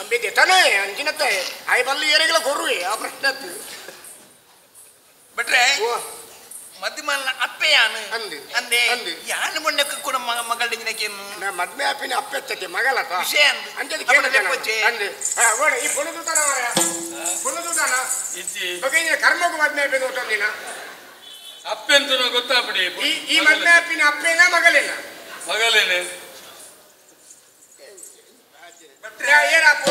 ಅಂಬೇದೆ ತಾನೇ ಅಂಚಿನತ್ತೆ ಆಯ್ ಬಲ್ಲು ಏರಿಗಳ ಕೊರುವೆ ಆ ಪ್ರಶ್ನೆ ಬಿಟ್ರೆ ಮದ್ಮಲ್ನ ಅಪ್ಪೆ ಯಾನು ಅಂದು ಅಂದೆ ಅಂದು ಯಾನು ಮೊನ್ನೆ ಕೂಡ ಮಗಳ ದಿನಕ್ಕೇನು ನಾ ಮದ್ಮೆ ಅಪ್ಪಿನ ಅಪ್ಪೆತ್ತಕ್ಕೆ ಮಗಳತ ವಿಷಯ ಅಂದು ಅಂಜದ ಕೇಳ ಅಂದು ಹಾ ಓಡ ಈ ಪುಣದುತಾನ ಮಾರ ಪುಣದುತಾನ ಇಜ್ಜಿ ಬಗ್ಗೆ ಕರ್ಮಕ್ಕೂ ಮದ್ಮೆ ಅಪ್ಪಿನ ಗೊತ್ತೊಂದಿನ ಅಪ್ಪೆಂತ ಗೊತ್ತಾಪಡಿ ಈ ಮದ್ಮೆ ಅಪ್ಪಿನ ಅಪ್ಪೇನ ಮಗಳೇನ ಮಗಳೇನೆ ಏನಪ್ಪ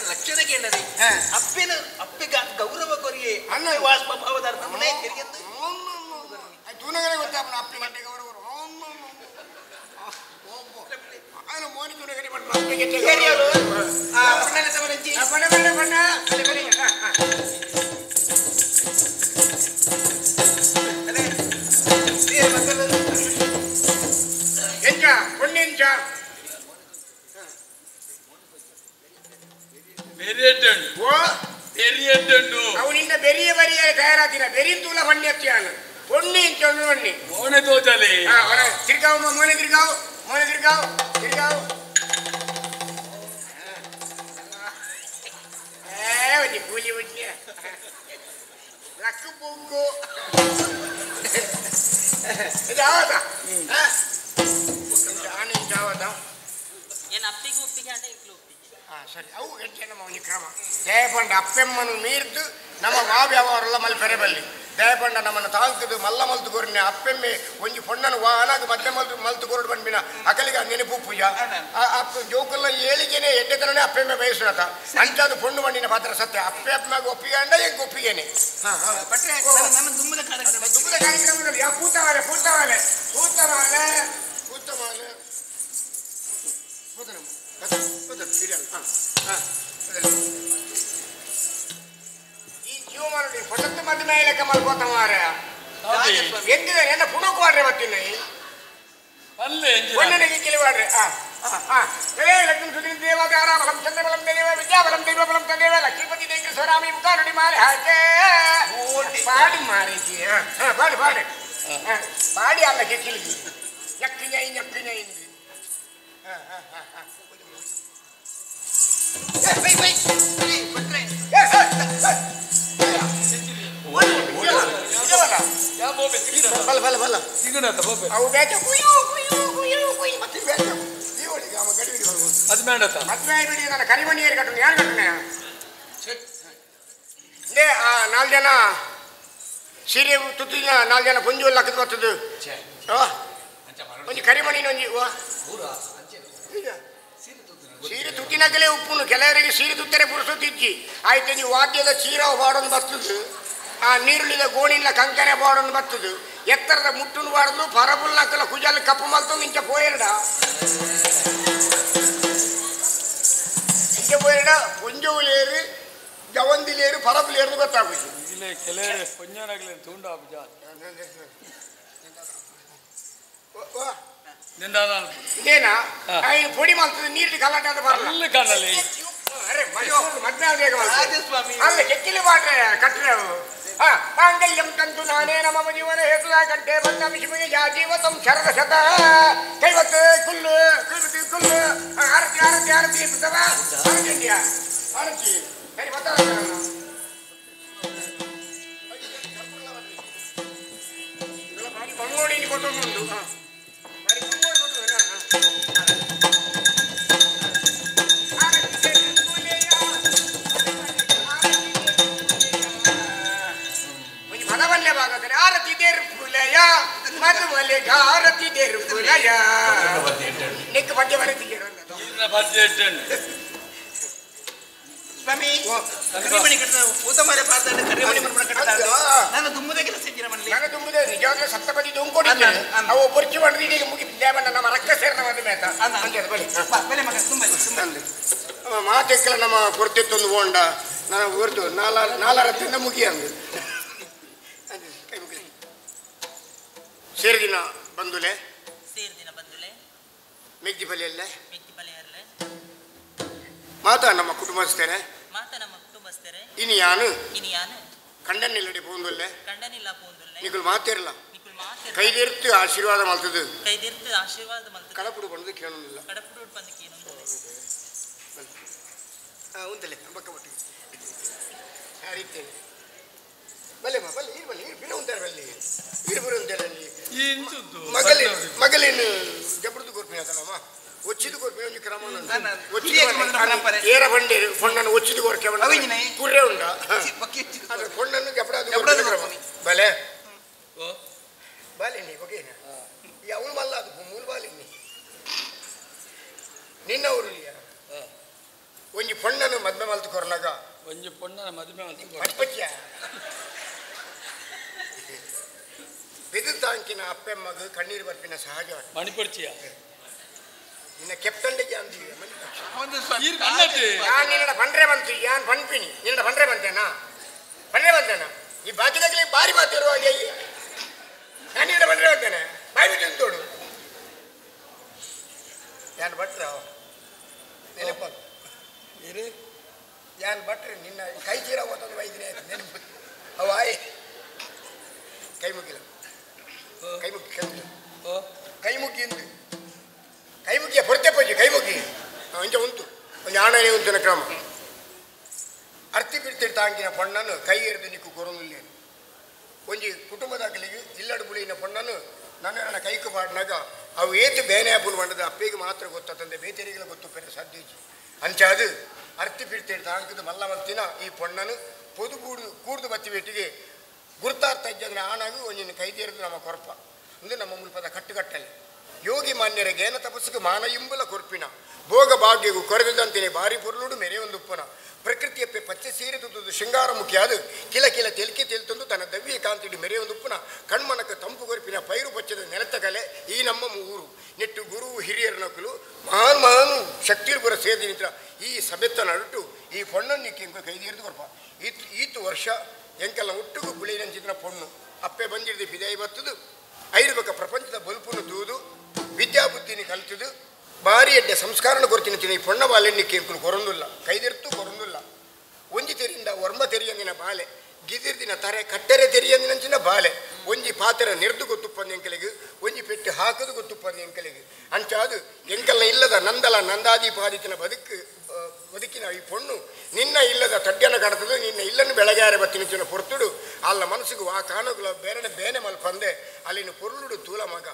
ಲಕ್ಷಣ ಕೇಳರಿ ಅಪ್ಪೇನ ಅಪ್ಪೆಗ ಗೌರವ ಕೊರಿಯೆ ಅನ್ನ ವಾಸ ಭಾವದಾರ ನಮ್ಮನೆ ತೆರಿಗೆಂದು ತೂನಗರೆ ಗೊತ್ತಾಪನ ಅಪ್ಪಿ ಮಂಟೆ ಗೌರವ ಮೋನಿ ತೂನಗರೆ ಪಣ್ಣ ಅಪ್ಪಿಗೆ ಪಣ್ಣ ಪಣ್ಣ ಪಣ್ಣ ಎಂಚ ಪೊಣ್ಣೆಂಚ ಅವನಿಂದ ಬೆರಿಯ ಬರಿಯ ತಯಾರಾತಿನ ಬೆರಿನ್ ತೂಲ ಹೊಣ್ಣೆ ಹಚ್ಚಿಯಾನು பொண்ணு சொன்னு மோனே தோஜாலே ತಿರ್ಗಾವ್ ಮೋನೆ ತಿರ್ಗಾವ್ ಮೋನೆ ತಿರ್ಗಾವ್ ತಿರ್ಗಾವ್ ಏ ಒಂಜಿ ಕೂಲಿ ಒಂಜಿ ಲಕ್ಕು ಪೊಂಕು ಇದು ಆವತ ಆನೆ ಆವತ ಏನು ಅಪ್ಪಿಗೆ ಒಪ್ಪಿಗೆ ಆಟ ಇಂಕ್ಲು ಒಪ್ಪಿಗೆ ಹಾ ಸರಿ ಅವು ಗಂಟೆ ನಮ್ಮ ಒಂಜಿ ಕ್ರಮ ಜಯಪಂಡ ಅಪ್ಪೆಮ್ಮನು ಮೀರ್ದು ನಮ್ಮ ವಾವ್ಯವರೆಲ್ಲ ಮಲ್ಪೆರೆ ಬಲ್ಲಿ ದಯಪಂಡ ನಮ್ಮನ್ನು ತಾಂಕದು ಮಲ್ಲ ಮಲ್ತು ಕೊರ್ನೆ ಅಪ್ಪೆಮ್ಮೆ ಒಂಜಿ ಪೊಣ್ಣನು ವಾನಾಗ ಮದ್ದೆ ಮಲ್ತು ಮಲ್ತು ಕೊರಡು ಬಂದ್ಬಿನ ಅಕಲಿಗೆ ನೆನಪು ಪೂಜಾ ಅಪ್ಪ ಜೋಕಲ್ಲ ಏಳಿಗೆನೆ ಎಡ್ಡೆತನನೇ ಅಪ್ಪೆಮ್ಮೆ ಬಯಸುನತ ಅಂಚಾದ ಪೊಣ್ಣು ಬಂಡಿನ ಪಾತ್ರ ಸತ್ಯ ಅಪ್ಪೆ ಅಪ್ಪನಾಗ ಒಪ್ಪಿಗೆ ಅಂಡ ಎಂಕ್ ಒಪ್ಪಿಗೆನೆ ದುಮ್ಮದ ಕಾರ್ಯಕ್ರಮದಲ್ಲಿ ಯಾ ಪೂತವಾಲೆ ಪೂತವಾಲೆ ಪೂತವಾಲೆ ಪೂತವಾಲೆ ಈ ಜೀವಮಾನ ಹೊಸತ್ತು ಮದ್ದ ಮೇಲೆ ಕಮಲ್ ಕೋತ ಮಾರ ಎಂದಿದ ಎನ್ನ ಪುಣಕು ವಾಡ್ರೆ ಮತ್ತಿನ್ನ ಅಲ್ಲೇ ಒಣ್ಣನಿಗೆ ಗಿಲಿ ವಾಡ್ರೆ ಆ ಆ ಏ ಲಕ್ಷ್ಮೀ ಸುದಿನ ದೇವತಾರ ಬಲಂ ಚಂದ್ರಬಲಂ ದೇವ ವಿದ್ಯಾಬಲಂ ದೈವಬಲಂ ತದೇವ ಲಕ್ಷ್ಮೀಪತಿ ದೇಂದ್ರ ಸ್ವರಾಮಿ ಮುಖಾನುಡಿ ಮಾರೆ ಹಾಕೆ ಪಾಡಿ ಮಾರಿತಿ ಪಾಡು ಪಾಡು ಪಾಡಿ ಅಲ್ಲ ಕೆಕ್ಕಿಲಿಗೆ ñakk ñay ñakk ñay ಬಲ ಬಲ ಬಲ ಅವು ಬೇಕ ಕುಯ್ಯು ಕುಯ್ಯು ಕುಯ್ಯು ಕುಯ್ಯು ಮತ್ತೆ ಬೇಕ ಈ ಒಳಗೆ ಅವ ಗಡಿ ಬಿಡಿ ಬರ್ಬೋದು ಅದು ಬೇಡತ್ತ ಮದ್ವೆ ಬಿಡಿ ನನ್ನ ಕರಿಮಣಿ ಏರಿ ಕಟ್ಟುನ ಯಾರು ಕಟ್ಟುನ ಲೇ ಆ ನಾಲ್ಕು ಜನ ಸೀರೆ ತುತ್ತಿನ ನಾಲ್ಕು ಜನ ಪುಂಜು ಲಕ್ಕದ ಬರ್ತದೆ ಒಂಜಿ ಕರಿಮಣಿನ ಒಂಜಿ ಸೀರೆ ತುತ್ತಿನಾಗಲೇ ಉಪ್ಪುನು ಕೆಲವರಿಗೆ ಸೀರೆ ತುತ್ತರೆ ಪುರುಸೊತ್ತಿಜ್ಜಿ ಆಯ್ತು ನೀವು ವಾದ್ಯದ ಚೀರ ಬಾಡೊಂದು ಬರ್ತದೆ ಆ ನೀರುಳ್ಳಿದ ಗೋಣಿಲ್ಲ ಕಂಕನೆ ಬಾಡೊಂದು ಬರ್ತದೆ ಎತ್ತರದ ಮುಟ್ಟುನು ಬಾಡದು ಪರಬುಲ್ಲಾಕಲ ಕುಜಲ್ ಕಪ್ಪು ಮಲ್ತೊಂದು ಇಂಚ ಪೋಯರ್ಡ ಇಂಚ ಪೋಯರ್ಡ ಪುಂಜವುಲೇರು ಜವಂದಿಲೇರು ಪರಬುಲೇರು ಗೊತ್ತಾಗುದು ಇಲ್ಲೇ ಕೆಲವರೆ ಪುಂಜನಾಗ್ಲೇ ತುಂಡು ಆಪುಜ ಇದೇನಾ ಪೊಡಿ ಮಾಡ್ತದೆ ನೀರು ಕಲಾಟ ಬರಲ್ಲ ಕಾಣಲಿ ಅರೆ ಅಲ್ಲ ಕೆಕ್ಕಿಲಿ ಪಾಟ್ರೆ ಕಟ್ಟರೆ ಮಾಂಗಲ್ಯಂ ತಂತು ನಾನೇ ಮಮ ಜೀವನ ಹೇತುದ ಕಂಠೆ ಬಂದ ವಿಷಮಿಗೆ ಯಾ ಜೀವತಂ ಶರದ ಶತ ಕೈವತ್ತು ಕುಲ್ಲು ಕೈವತ್ತು ಕುಲ್ಲು ಆರತಿ ಆರತಿ ಆರತಿ ಪುತ್ತವ ಆರತಿ ಆರತಿ ಸರಿ ಬರ್ತಾರ ಬಂಗೋಡಿ ಕೊಟ್ಟುಂಟು ಆರತಿ ದೇರು ಫುಲಯ ಮಧುಮಲೆ ಆರತಿ ದೇರು ಫುಲಯ ನಿಕ್ಕ ಪದ್ಯ ಬರೀತಿದ್ದೀರ ಸ್ವಾಮಿ ಕರಿಮಣಿ ಕಟ್ಟದ ಊತಮಾರೆ ಪಾದ ಕರಿಮಣಿ ಮರ್ಮಣ ಕಟ್ಟದ ನಾನು ದುಮ್ಮುದೇ ಕೆಲಸ ಇದ್ದೀರ ಮನೇಲಿ ನಾನು ದುಮ್ಮುದೇ ನಿಜವಾಗ್ಲೂ ಸಪ್ತಪದಿ ದುಂಕೊಡಿದ್ದೇನೆ ಅವು ಪೊರ್ಚಿ ಮಾಡಿದ್ರೆ ಈಗ ಮುಗಿ ನಮ್ಮ ರಕ್ತ ಸೇರಿದ ಒಂದು ಮೇತ ಬಲೆ ಬಲೆ ಮಗ ತುಂಬ ತುಂಬ ಮಾತೆಕ್ಕಲ ನಮ್ಮ ಕೊರ್ತಿತ್ತೊಂದು ಹೋಂಡ ನಾನು ಹೊರ್ತು ನಾಲರತ್ತಿಂದ ಮುಗಿಯಂದು ಸೇರಿದಿನ ಬಂದುಲೆ ಸೇರಿದಿನ ಬಂದುಲೆ ಮೆಗ್ದಿ ಬಲಿಯಲ್ಲೇ ಮೆಗ್ದಿ ಬಲಿಯಲ್ಲೇ ಮಾತಾ ನಮ್ಮ ಕುಟುಂಬಸ್ಥರೇ ಮಾತಾ ನಮ್ಮ ಕುಟುಂಬಸ್ಥರೇ ಇನಿಯಾನು ಇನಿಯಾನು ಕಂಡನಿಲ್ಲಡೆ ಪೋಂದುಲ್ಲೆ ಕಂಡನಿಲ್ಲ ಪೋಂದುಲ್ಲೆ ನಿಕುಲ್ ಮಾತಿರಲ್ಲ ನಿಕುಲ್ ಮಾತಿರಲ್ಲ ಕೈದಿರ್ತು ಆಶೀರ್ವಾದ ಮಲ್ತದು ಕೈದಿರ್ತು ಆಶೀರ್ವಾದ ಮಲ್ತದು ಕಡಪುಡು ಬಂದು ಕೇಳೋದಿಲ್ಲ ಕಡಪುಡು ಬಂದು ಕೇಳೋದಿಲ್ಲ ಉಂತಲೆ ಬಕ್ಕ ಬಟ್ಟಿಗೆ ಹರಿತೇನೆ ಬಲ್ಲೆ ಬಲ್ಲೆ ಇರು ಬಲ್ಲೆ ಇರು ಬಿನ ಉಂತಾರೆ ಬಲ್ಲೆ ಇರು ಬರು ಉಂತಾರೆ ಅಲ್ಲಿ ಮಗಲಿ ಮಗಲಿನ ಜಬರ್ದು ಕೊರ್ಪಿನ ಆತನಮ್ಮ ಒಚ್ಚಿದು ಕೊರ್ಪಿನ ಒಂಜಿ ಕ್ರಮ ಒಚ್ಚಿದು ಏರ ಬಂಡೆ ಫೊಣ್ಣನ್ನು ಒಚ್ಚಿದು ಕೊರ್ಕೆ ಕುರ್ರೆ ಉಂಡ ಅದ್ರ ಫೊಣ್ಣನ್ನು ಜಬಡಾದು ಕ್ರಮ ಬಲೆ ಬಾಲಿನಿ ಓಕೆನಾ ಈ ಅವಳು ಮಲ್ಲ ಅದು ಮೂಲ ಬಾಲಿನಿ ನಿನ್ನ ಊರುಲಿಯ ಒಂಜಿ ಫೊಣ್ಣನ್ನು ಮದ್ಮೆ ಮಲ್ತು ಕೊರ್ನಾಗ ಒಂಜಿ ಪೊಣ್ಣನ ಮದುವೆ ಮಲ್ತು ಪಚ್ಪಚ್ಚಿಯ ಬೆದು ತಾಂಕಿನ ಅಪ್ಪೆಮ್ಮಗ ಕಣ್ಣೀರು ಬರ್ಪಿನ ಸಹಜ ಮಣಿಪರ್ಚಿಯ ನಿನ್ನ ಕೆಪ್ಟಂಡಿಗೆ ಅಂತೀವಿ ಯಾನ್ ನಿನ್ನ ಪಂಡ್ರೆ ಬಂತು ಯಾನ್ ಪಣ್ಪಿನಿ ನಿನ್ನ ಪಂಡ್ರೆ ಬಂತೇನಾ ಪಂಡ್ರೆ ಬಂತೇನಾ ಈ ಬಾಕಿದಾಗಲಿ ಬಾರಿ ಮಾತಿರುವ ಹಾಗೆ ನಾನು ನಿನ್ನ ಪಂಡ್ರೆ ಬಂತೇನೆ ಬಾಯಿ ಬಿಟ್ಟು ತೋಡು ಯಾನ್ ಭಟ್ರ ನೆನಪ ಯಾನ್ ಭಟ್ರೆ ನಿನ್ನ ಕೈ ಚೀರ ಓದೋದು ವೈದ್ಯನೇ ನೆನಪು ಅವ ಆಯ್ ಕೈ ಮುಗಿಲ್ಲ ಕೈ ಮುಗಿ ಕೈ ಮುಗಿ ಕೈ ಮುಗಿ ಎಂದು ಕೈ ಮುಗಿಯ ಹೊರತೆ ಪೂಜೆ ಕೈ ಮುಗಿ ಅಂಚ ಉಂಟು ಒಂದು ಆಣನೆ ಉಂಟಿನ ಕ್ರಮ ಅರ್ತಿ ಬಿಡ್ತಿರ್ ತಾಂಕಿನ ಪಣ್ಣನ್ನು ಕೈ ಎರೆದು ನಿಕ್ಕು ಕೊರೊಂದಿಲ್ಲೇನು ಒಂಜಿ ಕುಟುಂಬದಾಗಲಿಗೆ ಇಲ್ಲಡು ಬುಳಿನ ಪಣ್ಣನ್ನು ನನ್ನ ಕೈಕು ಪಾಡ್ನಾಗ ಅವು ಏತು ಬೇನೆ ಆಪುಲು ಮಂಡದ ಅಪ್ಪೆಗೆ ಮಾತ್ರ ಗೊತ್ತಂದೆ ಬೇತೆರಿಗಳ ಗೊತ್ತು ಪೆರೆ ಸಾಧ್ಯ ಅಂಚಾದು ಅರ್ತಿ ಬಿಡ್ತಿರ್ ತಾಂಕದ ಮಲ್ಲವಂತಿನ ಈ ಪಣ್ಣನು ಪೊದು ಗೂಡು ಕೂಡ್ದು ಬತ್ತಿ ಬೆಟ್ಟಿಗೆ ಗುರುತಾರ್ಥ ಇದ್ದಂದ್ರೆ ಆಣಾಗು ಒಂಜಿನ ಕೈದೇರಿದು ನಮ್ಮ ಕೊರಪ ಅಂದ್ರೆ ನಮ್ಮ ಮುಲ್ಪದ ಕಟ್ಟುಕಟ್ಟಲೆ ಯೋಗಿ ಮಾನ್ಯರ ಗೇನ ತಪಸ್ಸಿಗೆ ಮಾನ ಇಂಬುಲ ಕೊರ್ಪಿನ ಭೋಗ ಭಾಗ್ಯಗೂ ಕೊರೆದಂತೇನೆ ಭಾರಿ ಪೊರುಳುಡು ಮೆರೆ ಒಂದು ಉಪ್ಪನ ಪ್ರಕೃತಿಯಪ್ಪೆ ಪಚ್ಚೆ ಸೀರೆ ತುದ್ದು ಶೃಂಗಾರ ಮುಖ್ಯ ಅದು ಕಿಲ ಕಿಲ ತೆಲಿಕೆ ತೆಲ್ತಂದು ತನ್ನ ದವ್ಯ ಕಾಂತಿಡಿ ಮೆರೆ ಒಂದು ಉಪ್ಪನ ಕಣ್ಮನಕ್ಕೆ ತಂಪು ಕೊರ್ಪಿನ ಪೈರು ಪಚ್ಚದ ನೆಲತ್ತ ಕಲೆ ಈ ನಮ್ಮ ಊರು ನೆಟ್ಟು ಗುರು ಹಿರಿಯರ ನಕಲು ಮಹಾನ್ ಮಹಾನ್ ಶಕ್ತಿರು ಬರ ಸೇರಿ ನಿಂತ ಈ ಸಭೆತ್ತ ನಡುಟು ಈ ಪೊಣ್ಣನ್ನು ಎಂಕ ಕೈದೇರಿದು ಕೊರ್ಪ ಈತು ಈತು ವರ್ಷ ಎಂಕೆಲ್ಲ ಒಟ್ಟಿಗೂ ಗುಳಿನಂಚಿನ ಪೊಣ್ಣು ಅಪ್ಪೆ ಬಂದಿಡ್ದು ಬಿದಾಯಿ ಬರ್ತದು ಐರ್ಬೇಕ ಪ್ರಪಂಚದ ಬಲ್ಪುನು ತೂದು ವಿದ್ಯಾಬುದ್ಧಿನಿ ಕಲಿತದು ಭಾರಿ ಎಡ್ಡೆ ಸಂಸ್ಕಾರನ ಕೊರ್ತಿನ ತಿನ್ನ ಈ ಪೊಣ್ಣ ಬಾಲೆಣ್ಣಕ್ಕೆ ಎಂಕುಲು ಕೊರೊಂದುಲ್ಲ ಕೈದಿರ್ತು ಕೊರೊಂದುಲ್ಲ ಒಂಜಿ ತೆರಿಯಿಂದ ಒರ್ಮ ತೆರಿಯಂದಿನ ಬಾಲೆ ಗಿದಿರ್ದಿನ ತರೆ ಕಟ್ಟರೆ ತೆರಿಯಂದಿನಂಚಿನ ಬಾಲೆ ಒಂಜಿ ಪಾತ್ರ ನೆರ್ದು ಗೊತ್ತುಪ್ಪಂದು ಎಂಕಲಿಗೆ ಒಂಜಿ ಪೆಟ್ಟು ಹಾಕದು ಗೊತ್ತುಪ್ಪಂದು ಎಂಕಲಿಗೆ ಅಂಚಾದು ಎಂಕಲ್ನ ಇಲ್ಲದ ನಂದಲ ನಂದಾದೀಪಾದಿತಿನ ಬದುಕು ಬದುಕಿನ ಈ ಪೊಣ್ಣು ನಿನ್ನ ಇಲ್ಲದ ತಡ್ಡನ ಕಡತದು ನಿನ್ನ ಇಲ್ಲನ್ನು ಬೆಳಗಾರೆ ಬತ್ತಿನ ಪೊರ್ತುಡು ಅಲ್ಲ ಮನಸ್ಸಿಗೂ ಆ ಕಾಣುಗಳ ಬೇರೆ ಬೇನೆ ಮಲ್ಪಂದೆ ಅಲ್ಲಿನ ಪೊರುಳುಡು ತೂಲ ಮಗ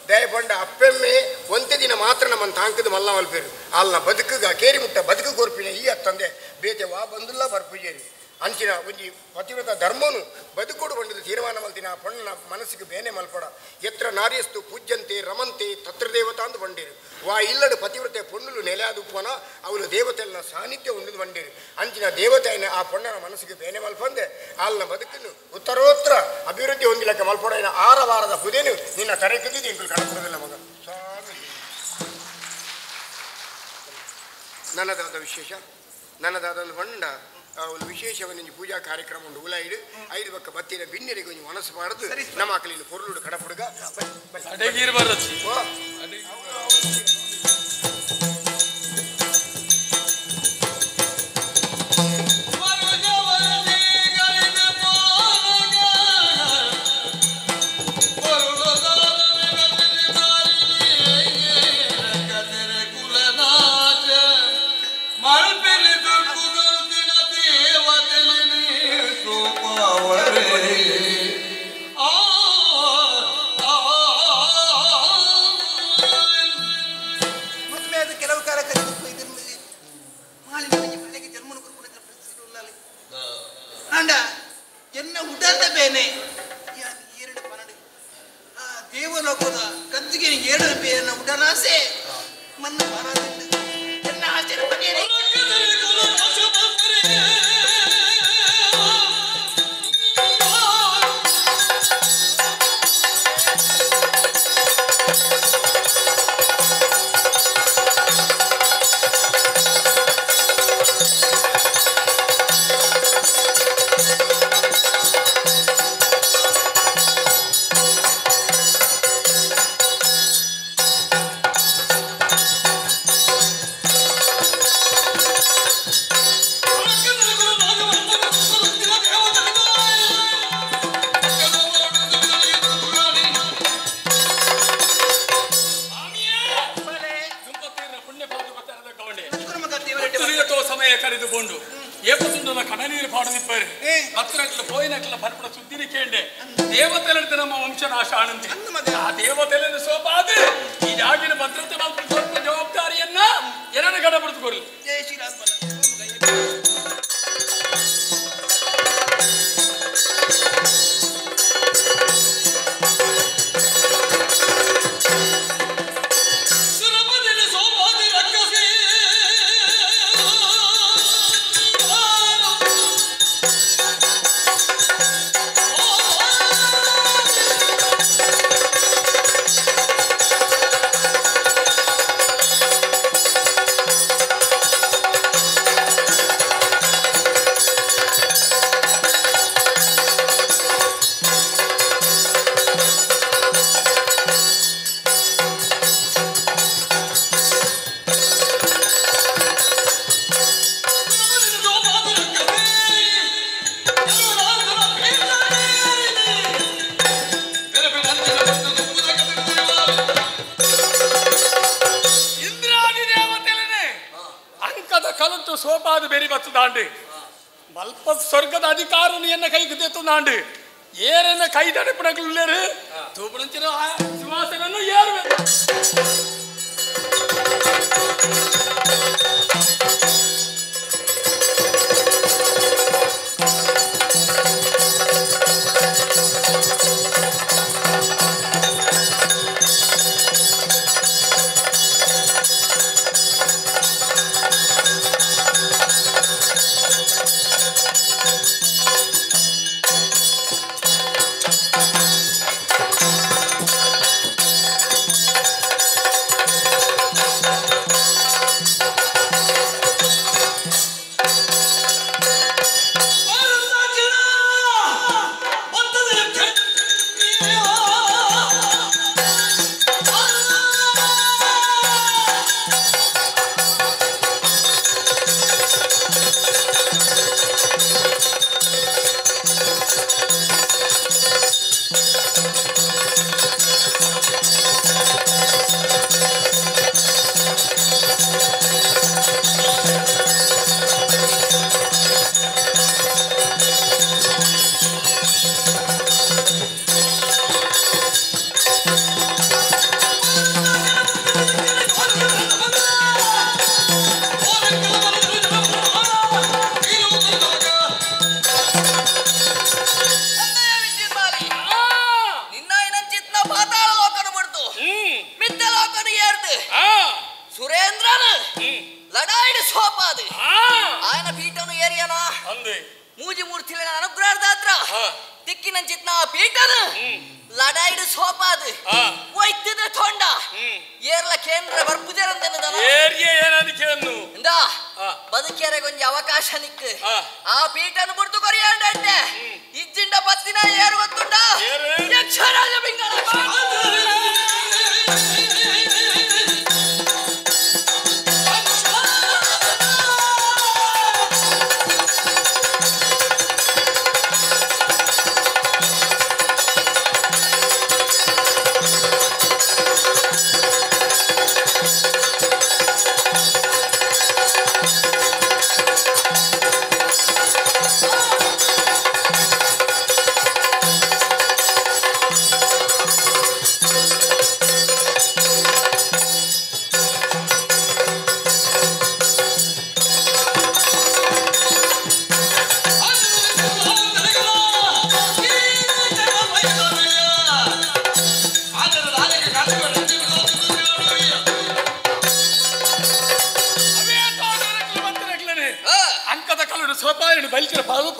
ದಯಪಂಡ ಅಪ್ಪೆಮ್ಮೆ ಒಂತೆ ದಿನ ಮಾತ್ರ ನಮ್ಮನ್ನು ತಾಂಕದ ಮಲ್ಲ ಮಲ್ಪೇರು ಅಲ್ಲ ಬದುಕುಗ ಕೇರಿ ಮುಟ್ಟ ಬದುಕು ಕೋರ್ಪಿನ ಈ ಅತ್ತಂದೆ ಬೇತೆ ವಾ ಬಂದುಲ್ಲ ಬರ್ಪುಜೇರಿ ಅಂಚಿನ ಒಂಜಿ ಪತಿವ್ರತ ಧರ್ಮನು ಬದುಕೋಡು ಬಂಡದ ತೀರ್ಮಾನ ಮಲ್ತಿನ ಆ ಪಣ್ಣನ ಮನಸ್ಸಿಗೆ ಬೇನೆ ಮಲ್ಪಡ ಎತ್ರ ನಾರ್ಯಸ್ತು ಪೂಜ್ಯಂತೆ ರಮಂತೆ ತತ್ರ ದೇವತಾ ಅಂದು ಬಂಡೇರು ವಾ ಇಲ್ಲಡು ಪತಿವ್ರತೆ ಪೊಣ್ಣುಲು ನೆಲೆಯಾದ ಉಪ್ಪನ ಅವಳು ದೇವತೆಲ್ಲ ಸಾನ್ನಿಧ್ಯ ಉಂಡು ಬಂಡೇರು ಅಂಚಿನ ದೇವತೆಯನ್ನ ಆ ಪೊಣ್ಣನ ಮನಸ್ಸಿಗೆ ಬೇನೆ ಮಲ್ಪಂದೆ ಅಲ್ಲ ಬದುಕನ್ನು ಉತ್ತರೋತ್ತರ ಅಭಿವೃದ್ಧಿ ಹೊಂದಿಲಕ್ಕೆ ಮಲ್ಪಡ ಆರ ವಾರದ ಹುದೇನು ನಿನ್ನ ತರೆ ಕದ್ದಿದ್ದು ಎಂಕುಲು ಕಾಣಕೊಡೋದಿಲ್ಲ ಮಗ. ನನ್ನದಾದ ವಿಶೇಷ ನನ್ನದಾದ ಒಂದು ಬಂಡ ಒಂದು ವಿಶೇಷವನ್ನು ಪೂಜಾ ಕಾರ್ಯಕ್ರಮ ಉಂಡು ಉಲಾಯಿಡು ಐದು ಬಕ್ಕ ಬತ್ತಿನ ಬಿನ್ನೆರಿಗೆ ಒಂಜಿ ಮನಸ್ಸು ಮಾಡದು ನಮ್ಮ ಆಕಲಿನ ಪೊರುಳುಡು ಕಡಪುಡುಗ. ಎನ್ನ ಉಡಲ್ದ ಬೇನೆ ಯಾನ್ ಏರಡು ಪನಡು ಆ ದೇವಲೋಕದ ಕದ್ದಿಗೆ ಏಳು ಬೇನ ಉಡಲಾಸೆ ಮನ್ನ ಬರದಿಲ್ಲ ಎನ್ನ ಆಸೆ ಬಗೆರೆ ದೇವತೆಲಂತೆ ನಮ್ಮ ವಂಶನಾಶ ಆನಂದಿ ಆ ದೇವತೆಲೆಂದು ಸೋಪಾದ ಈ ಜಾಗಿನ ಭದ್ರತೆ ಸ್ವಲ್ಪ ಜವಾಬ್ದಾರಿಯನ್ನ ಏನನ್ನ ಗಡಪಡಿಸಿಕೊಳ್ಳಿ. ಜಯ ಶ್ರೀರಾಮ್. ಸೋಪಾದ ಬೇರೆ ಬತ್ತದಾಂಡು ಮಲ್ಪ ಸ್ವರ್ಗದ ಅಧಿಕಾರನು ಎನ್ನ ಕೈಗೆ ತೆತ್ತುಂದಾಂಡು ಏರನ್ನ ಕೈ ತಡೆಪಡಕ್లుಳ್ಳೇರು ತೂಪುಣಂಚಿನ ಸಿಂಹಾಸನನ್ನು ಏರ್ಬೇಕು.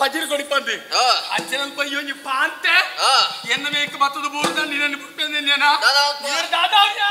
ಪಜಿರ್ ಕೊಡಿಪಂದು ಅಂಚನಲ್ಪ ಒಂಜಿ ಪಾಂತೆ ಎನ್ನ ಮೇಕ್ ಬತ್ತದ ಬೂರ್ದ ನಿನ್ನ ಪುಟ್ಟೆಂದೇನ ದಾದಾವ್ಯಾ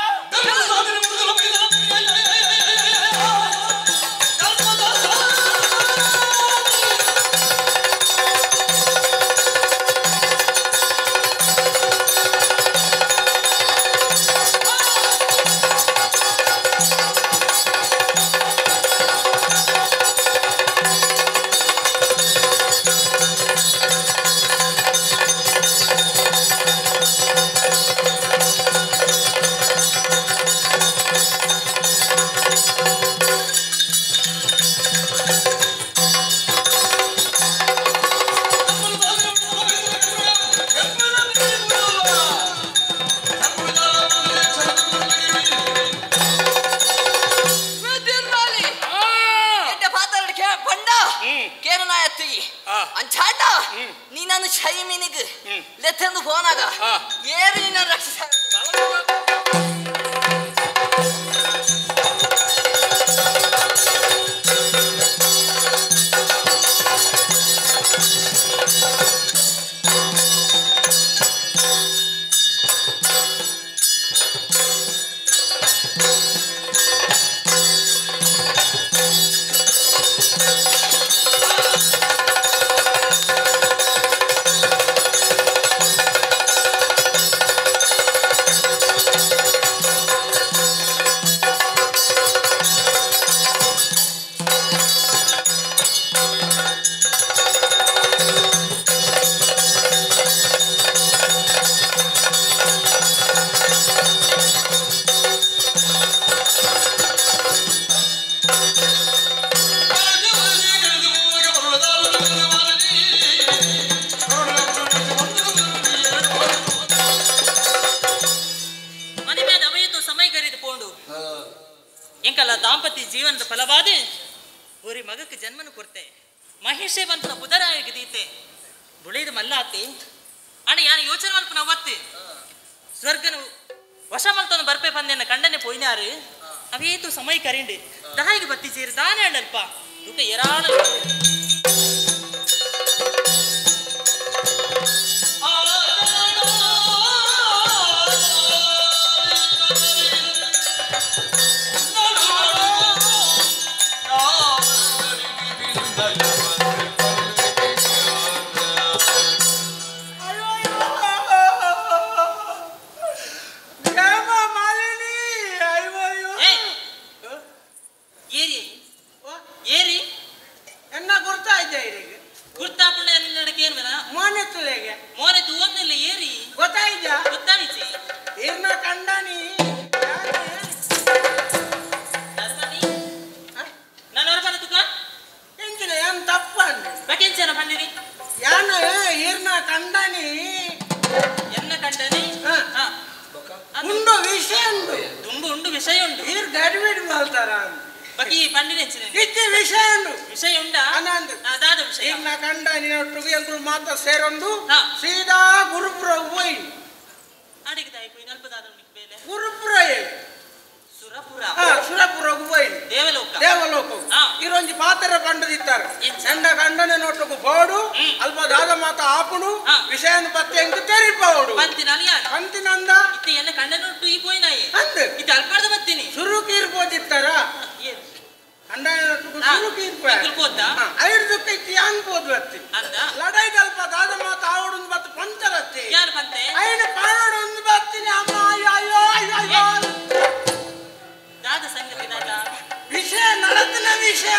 ದಾಂಪತ್ಯ ಜೀವನದ ಫಲವಾದ ಒರಿ ಮಗಕ್ಕೆ ಜನ್ಮನು ಕೊರ್ತೆ ಮಹಿಷೆ ಬಂತನ ಪುದರಾಯಿಗೆ ದೀತೆ ಬುಳಿದ ಮಲ್ಲಾತಿ ಅಣ್ಣ ಯಾನು ಯೋಚನೆ ಮಲ್ಪನ ಅವತ್ತು ಸ್ವರ್ಗನು ವಶ ಮಲ್ತನ ಬರ್ಪೆ ಪಂದೆನ ಕಂಡನೆ ಪೋಯಿನಾರು ಅವೇತು ಸಮಯ ಕರಿಂಡು ದಾಯಿಗೆ ಬತ್ತಿ ಸೇರಿ ದಾನೆ ಅಣ್ಣಲ್ಪ ತುಕ ಎರಾಳ ಸೇರೊಂದು ಸೀದಾ ಗುರುಪುರ ಹೋಯಿ ಗುರುಪುರ ಸುರಪುರ ಹೋಯಿ ದೇವಲೋಕ ದೇವಲೋಕ ಇರೊಂಜಿ ಪಾತ್ರ ಪಂಡದಿತ್ತಾರೆ ಎಂಡ ಕಂಡನೆ ನೋಟకు ಬೋಡು ಅಲ್ಪ ದಾದ ಮಾತ ಆಪುಡು ವಿಷಯನ ಪತ್ತೆ ಎಂಕ್ ತೆರಿಪೋಡು ಪಂತಿನಂದ ಇತ್ತೆ ಎನ್ನ ಕಂಡನೊಟ್ಟು ಈ ಪೋಯಿನಾಯಿ ಅಂದ್ ಇತ್ತೆ ಅಲ್ಪಾರ್ದ ಬತ್ತೀನಿ ಸುರುಕೀರ್ ಪೋದಿತ್ತಾರ ಲಡೈದಲ್ಪ ದಾದ ಮಾತ ಆವಡು ಬತ್ತು ಪಂಚರತ್ತಿ ಐನ ಪಾನೋಡು ಒಂದು ಬತ್ತೀನಿ ಅಮ್ಮ ಅಯ್ಯೋ ಅಯ್ಯೋ ಅಯ್ಯೋ ದಾದ ಸಂಗತಿ ದಾದ ವಿಷಯ ನಡತಿನ ವಿಷಯ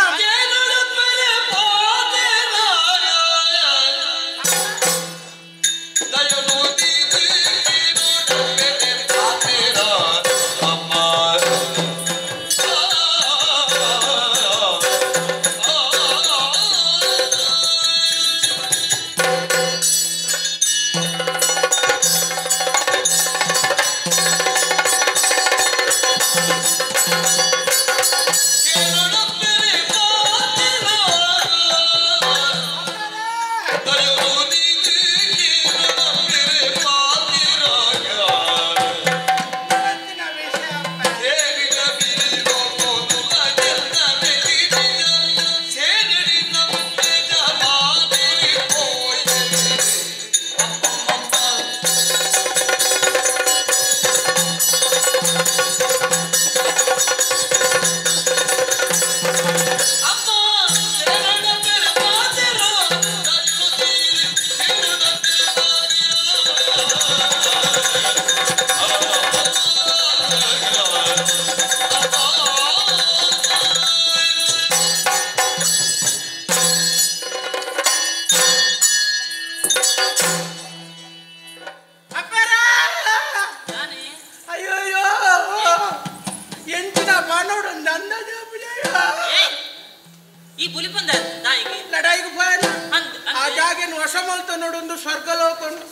ಮಲ್ತ ನೋಡೊಂದು ಸ್ವರ್ಗಲೋಕನು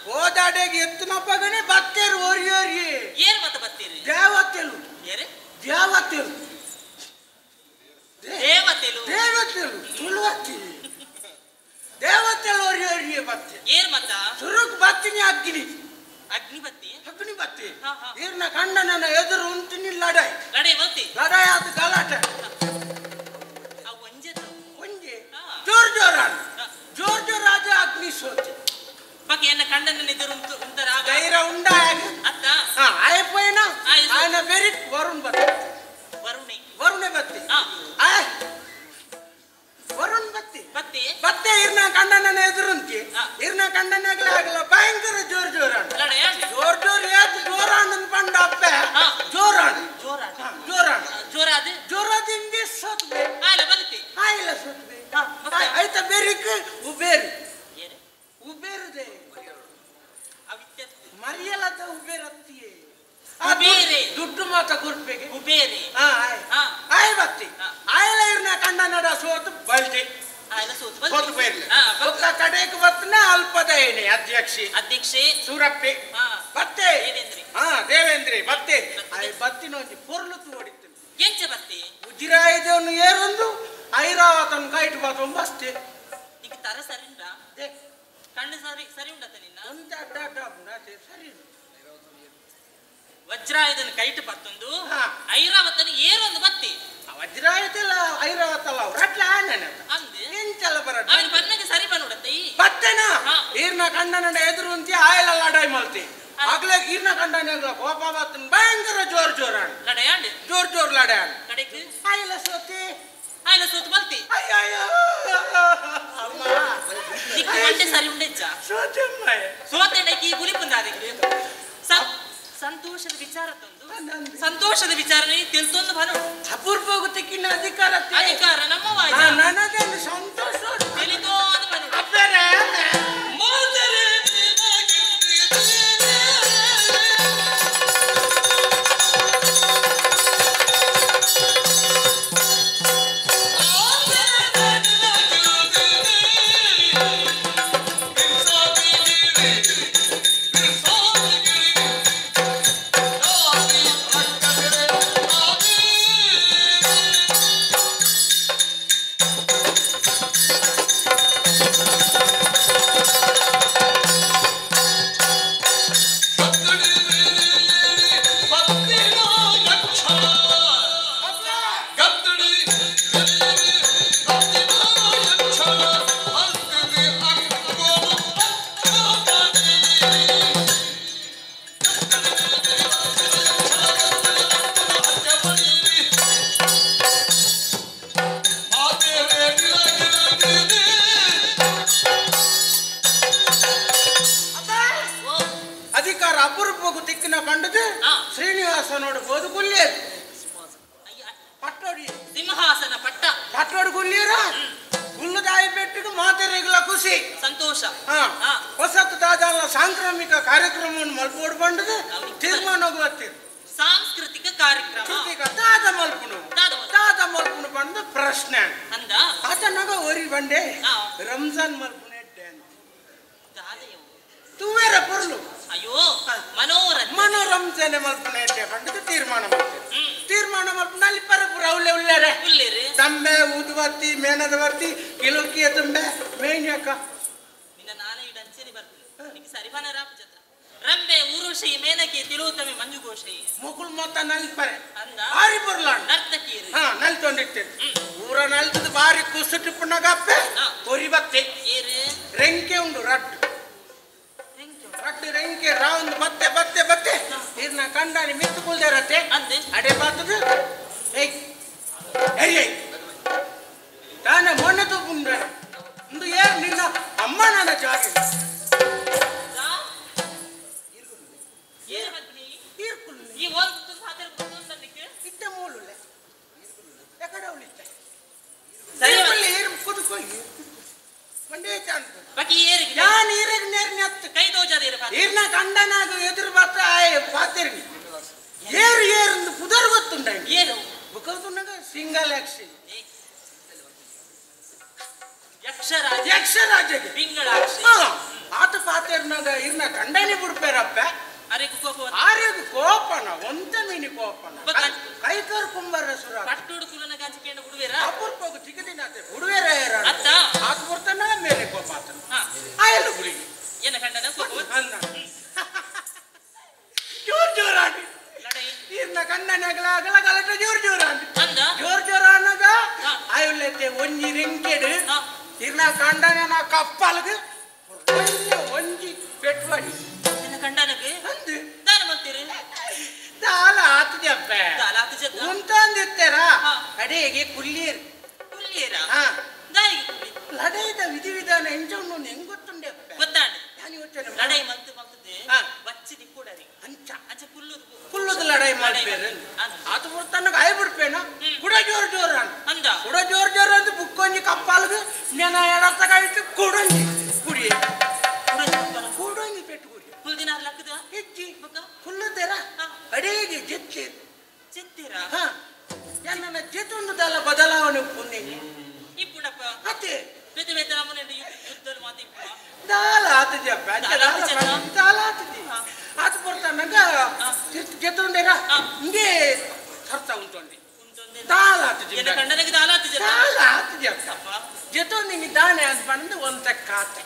ಹೋದಾಡೆಗೆ ಎತ್ತಿನ ಪಗನೆ ಬತ್ತೇರು ಓರಿಯೋರಿ ಏನ್ ಮತ್ತ ಬತ್ತೀರಿ ದೇವತೆಲು ಏರೆ ದೇವತೆಲು ದೇವತೆಲು ದೇವತೆಲು ತುಳುವತ್ತಿ ದೇವತೆಲು ಓರಿಯೋರಿ ಬತ್ತೆ ಏನ್ ಮತ್ತ ಸುರುಕ್ ಬತ್ತಿನಿ ಅಗ್ನಿ ಅಗ್ನಿಬತ್ತಿ ಅಗ್ನಿಬತ್ತಿ ಇರ್ನ ಕಂಡನ ಎದುರು ಉಂಟಿನಿ ಲಡಾಯಿ ಲಡಾಯಿ ಬತ್ತಿ ಲಡಾಯಿ ಆದ ಗಲಾಟೆ ಒಂಜೆ ಜೋರ್ ಜೋರಾನ ಜೋರ್ ಜೋರಾದ ಅಗ್ನಿ ಸೋತಿ ಬಾಕಿ ಎನ್ನ ಕಂಡನ ಎದುರು ಉಂತರ ಧೈರ್ಯ ಉಂಡಾಗ ಅತ್ತ ಹಾ ಆಯಪೋಯ್ನ ಆಯನ ಬೆರಿ ವರುಣ್ ಬತ್ತಿ ವರುಣೆ ವರುಣೆ ಬತ್ತಿ ಆ ವರುಣ್ ಬತ್ತಿ ಬತ್ತಿ ಬತ್ತೆ ಇರ್ನ ಕಂಡನ ಎದುರುಂತಿ ಇರ್ನ ಕಂಡನಾಗಲ ಆಗಲ ಭಯಂಕರ ಜೋರ್ ಜೋರಾಣ ಜೋರ್ ಜೋರ್ ಯಾತ್ ಜೋರಾಣ ಪಂಡ ಅಪ್ಪೆ ಜೋರಾಣ ಜೋರಾಣ ಜೋರಾಣ ಜೋರಾದ ಜೋರಾದಿಂದ ಸೋತ್ಬೆ ಆಯ್ಲ ಬತ್ತಿ ಆಯ್ಲ ಸೋತ್ಬೆ ಆಯ್ತ ಬೆರಿಕ್ ಉಬೇರ್ ಉಬೇರದೆ ಮರಿಯಲದ ಉಬೇರತ್ತಿಯೇ ಉಬೇರೆ ದುಡ್ಡು ಮಾತ ಕೊರ್ಪೆಗೆ ಉಬೇರೆ ಆಯ್ ಬತ್ತಿ ಆಯ್ಲ ಇರ್ನ ಕಂಡನಡ ಸೋತು ಬಲ್ಟಿ ಆಯ್ಲ ಸೋತು ಸೋತು ಬೈರ್ಲಿ ಒಕ್ಕ ಕಡೆಗೆ ಬತ್ತನ ಅಲ್ಪದ ಏನೆ ಅಧ್ಯಕ್ಷಿ ಅಧ್ಯಕ್ಷೆ ಸೂರಪ್ಪೆ ಬತ್ತೆ ಹಾ ದೇವೇಂದ್ರಿ ಬತ್ತೆ ಆಯ್ ಬತ್ತಿನ ಒಂಜಿ ಪೊರ್ಲು ತೋಡಿತ್ತು ಎಂಚ ಬತ್ತಿ ಉಜಿರಾಯದವನು ಏರೊಂದು ಐರಾವತನ ಕೈಟ್ ಬಾತೊಂದು ಬಸ್ತೆ ಈಗ ತರ ಸರಿ ಉಂಟಾ ಕಣ್ಣು ಸರಿ ಸರಿ ಉಂಟಾ ನಿನ್ನ ಒಂದು ಅಡ್ಡ ಅಡ್ಡ ಉಂಟಾ ಸರಿ ವಜ್ರಾಯುಧನ ಕೈಟ್ ಪತ್ತೊಂದು ಐರಾವತನ ಏರೊಂದು ಬತ್ತಿ ವಜ್ರಾಯುಧಲ್ಲ ಐರಾವತಲ್ಲ ರಟ್ಲ ಅಂದೆ ಎಂಚಲ್ಲ ಬರ ಅವನ ಬನ್ನಗೆ ಸರಿ ಬನ್ನುಡತ್ತೆ ಬತ್ತೆನಾ ಈರ್ನ ಕಂಡನ ಎದುರು ಅಂತಿ ಆಯಲ ಲಡಾಯಿ ಮಲ್ತಿ ಆಗ್ಲೇ ಈರ್ನ ಕಂಡನ ಕೋಪ ಬತ್ತನ ಭಯಂಕರ ಜೋರ್ ಜೋರಾಣ ಲಡಾಯಿ ಜೋರ್ ಜೋರ್ ಲಡಾಯ ಕಡೆಗೆ ಆಯಲ ಸೋತಿ ಆಯಲ ಸೋತು ಬಲ್ತಿ ಅಯ್ಯೋ ಅಮ್ಮ ನಿಕ್ಕು ಮಂಡೆ ಸರಿ ಉಂಡೆಚ್ಚ ಸೋತಮ್ಮ ಸೋತೆಂಡಕ್ಕೆ ಈ ಗುಲಿ ಅದಕ್ಕೆ ಸಂತೋಷದ ವಿಚಾರ ತಂದು ಸಂತೋಷದ ವಿಚಾರನೆ ತಿಳ್ತೊಂದು ಬರೋ ಅಪೂರ್ವ ಅಧಿಕಾರ ಅಧಿಕಾರ ನಮ್ಮ ನನದೇನು ಸಂತೋಷ ತಿಳಿದೋದು ಬರೋ ಅಪ್ಪರೇ ಅಧಿಕಾರ ಅಪರೂಪಕ್ಕೂ ತಿಕ್ಕಿನ ಕಂಡದು ಶ್ರೀನಿವಾಸ ನೋಡಬಹುದು ಗುಲ್ಲೇರು ಪಟ್ಟೋಡಿ ಸಿಂಹಾಸನ ಪಟ್ಟ ಪಟ್ಟೋಡಿ ಗುಲ್ಲೇರ ಗುಲ್ಲುದಾಯಿ ಬೆಟ್ಟಿಗೆ ಮಾತೆರೆಗಳ ಖುಷಿ ಸಂತೋಷ ಹೊಸತು ದಾದಾಲ ಸಾಂಕ್ರಾಮಿಕ ಕಾರ್ಯಕ್ರಮವನ್ನು ಮಲ್ಪೋಡು ಬಂಡದು ತೀರ್ಮಾನ ಗೊತ್ತಿರು ಸಾಂಸ್ಕೃತಿಕ ಕಾರ್ಯಕ್ರಮ ದಾದ ಮಲ್ಪುನು ದಾದ ಮಲ್ಪುನು ಬಂದ ಪ್ರಶ್ನೆ ಅಂದ ಆತನಾಗ ಒರಿ ಬಂಡೆ ರಂಜಾನ್ ಮಲ್ಪುನೆ ತುವೇರ ಪೊರ್ಲು ಅಯ್ಯೋ ಮನೋರಂಜನೆ ಮನೋರಂಜನೆ ಮಲ್ಪುನೆ ಪಂಡದು ತೀರ್ಮಾನ ಮಾಡ್ತೇವೆ ತೀರ್ಮಾನ ಮಲ್ಪುನ ಅಲ್ಲಿ ಪರಪುರ ಉಲ್ಲೆ ಉಲ್ಲೇರೆ ಉಲ್ಲೇರೆ ತಂಬೆ ಊದುಬತ್ತಿ ಮೇಣದ ಬತ್ತಿ ಕಿಲೋಕಿಯ ತುಂಬೆ ಮೇಣ್ಯಕ್ಕ ನಿನ್ನ ನಾನೇ ಇಡಂಚೇರಿ ಬರ್ತೀನಿ ನಿಮಗೆ ಸರಿಬಾನ ರಾಪು ಜತ ರಂಬೆ ಊರುಷಿ ಮೇನಕಿ ತಿಳುತ್ತಮೆ ಮಂಜುಘೋಷಿ ಮುಕುಲ್ ಮೊತ್ತ ನಲ್ಪರೆ ಅಂದ ಬಾರಿ ಪೊರ್ಲಾಂಡ್ ನರ್ತಕಿಯರು ಹಾ ನಲ್ತೊಂಡಿರ್ತೇನೆ ಊರ ನಲ್ತದ ಬಾರಿ ಕುಸು ಟಿಪ್ಪುನಗಪ್ಪೆ ಒರಿ ಬತ್ತಿ ಏರು ರೆಂಕೆ ಉಂಡು ರಡ್ಡು ರಡ್ಡು ರೆಂಕೆ ರೌಂಡ್ ಬತ್ತೆ ಬತ್ತೆ ಬತ್ತೆ ಇರ್ನ ಕಂಡಾನಿ ಮಿತ್ತು ಕುಲ್ದೇರತ್ತೆ ಅಂದೆ ಅಡೆ ಬಾತದ ಏಯ್ ಏಯ್ ತಾನೆ ಮೊನ್ನೆ ತೂಪುಂಡ ಒಂದು ಏರ್ ನಿನ್ನ ಅಮ್ಮ ನನ್ನ ಜಾಗ ಈ ಒಂದು ಸಾಧನೆ ಇದ್ದ ಮೂಲುಳ್ಳೆ ಎಕಡೆ ಉಳಿತ ಸರಿ ಏರು ಕುದುಕೋ ಬಾಕಿ ಏರಿಗೆ ಯಾನ್ ಈರೆಗ್ ನೇರ್ ನೆತ್ತು ಕೈ ದೋಜಾದ ಇರ ಈರ್ನ ಕಂಡನಾಗ ಎದುರು ಬತ್ತ ಆಯ್ ಪಾತಿರ್ನಿ ಏರು ಏರು ಪುದರ್ ಗೊತ್ತುಂಡ ಏರು ಬುಕ್ಕುಂಡಗ ಸಿಂಗಲ್ ಆಕ್ಷನ್ ಯಕ್ಷರಾಜ ಯಕ್ಷರಾಜಗೆ ಪಿಂಗಳಾಕ್ಷ ಆತ ಪಾತೆರ್ನಾಗ ಇರ್ನ ಗಂಡನೆ ಬಿಡ್ಪೇರಪ್ಪ ಅರೆಗು ಕೋಪ ಆರೆಗು ಕೋಪನ ಒಂತ ಮೀನಿ ಕೋಪನ ಕೈಕರ್ ಕುಂಬರ ಸುರ ಪಟ್ಟೋಡು ಕುಲನ ಗಾಂಚಿಕೆಂಡ ಬಿಡುವೇರ ಅಪೂರ್ಪಗು ಚಿಗದಿನಾತೆ ಬಿಡುವೇರ ಅತ್ತ ಆತ ಬರ್ತಾನ ಮೇಲೆ ಕೋಪ ಆತನ ಆಯಲು ಗುಳಿಗೆ ಏನ ಗಂಡನ ಕೋಪ ಅಂದ ಜೋರ್ ಜೋರಾಗಿ ಇರ್ನ ಗಂಡನಗಲ ಅಗಲ ಗಲಟ ಜೋರ್ ಜೋರಾಗಿ ಅಂದ ಜೋರ್ ಜೋರಾನಗ ಆಯುಲೆತ್ತೆ ಒಂಜಿ ರಿಂಕೆಡು ಇರ್ನ ಗಂಡನ ಕಪ್ಪಲ್ಗೆ ಒಂಜಿ ಪೆಟ್ವಡಿ ನಿನ್ನ ಗಂಡನಗೆ ಅಂದು ದಾನ ಮಾಡ್ತೀರಿ ದಾಲ ಆತದಪ್ಪ ದಾಲ ಆತಜ ಉಂತಂದಿತ್ತರ ಅಡೇಗೆ ಕುಲ್ಲಿಯರ್ ಕುಲ್ಲಿಯರ ದಾಯಿಗೆ ಕುಲ್ಲಿ ಲಡೈದ ವಿಧಿ ವಿಧಾನ ಎಂಚವನ್ನು ಹೆಂಗ್ ಗೊತ್ತುಂಡೆ ಅಪ್ಪ ಗೊತ್ತಾಂಡೆ ನಾನು ಯೋಚನೆ ಲಡೈ ಮಂತು ಮಂತದೆ ಬಚ್ಚಿ ದಿಕ್ಕುಡರಿ ಅಂಚ ಅಂಚ ಕುಲ್ಲುದು ಕುಲ್ಲುದು ಲಡೈ ಮಾಡ್ಬೇರೆ ಆತ ಬರ್ತಾನಗ ಆಯ್ ಬಿಡ್ಪೇನ ಕುಡ ಜೋರ್ ಜೋರ್ ಅಂದ ಕುಡ ಜೋರ್ ಜೋರ್ ಅಂತ ಬುಕ್ಕೊಂಜಿ ಕಪ್ಪಾಲ್ಗ ನೆನ ಎಡತ್ತಗಾಯ್ತು ಕುಡಂಜಿ ಕುಡಿ ಕೂಡೊಂಜಿ ಪೆಟ್ಟು ಕುಡಿ ಕುಲ್ದಿನ ಲಕ್ಕದ ಹೆಜ್ಜಿ ಕುಲ್ಲುದೇರ ಅಡೇಗೆ ಜೆತ್ತಿ ಜೆತ್ತೀರ ಹಾ ನನ್ನ ಜೆತ್ತೊಂದುದಲ್ಲ ಬದಲಾವಣೆ ಪುಣ್ಯ ಇಪ್ಪುಣಪ್ಪ ಅತ್ತೆ ಬೇತೆ ಬೇತೆ ನಮ್ಮನೆ ಯುದ್ಧಲು ಮಾತು ಇಪ್ಪ ದಾಲ ಆತಜಪ್ಪ ದಾಲ ಆತಜಿ ಆತ ಬರ್ತಾನಗ ಜೆತ್ತೊಂದೇರ ಹಿಂಗೆ ಅರ್ಥ ಉಂಟೊಂಡಿ ದಾಲ ಆತಜಿ ಎನ್ನ ಗಂಡನಿಗೆ ದಾಲ ಆತಜ ದಾಲ ಆತಜಪ್ಪ ಜೆತ್ತೊಂದಿನಿ ದಾನೆ ಅಂತ ಬಂದು ಒಂತ ಕಾತೆ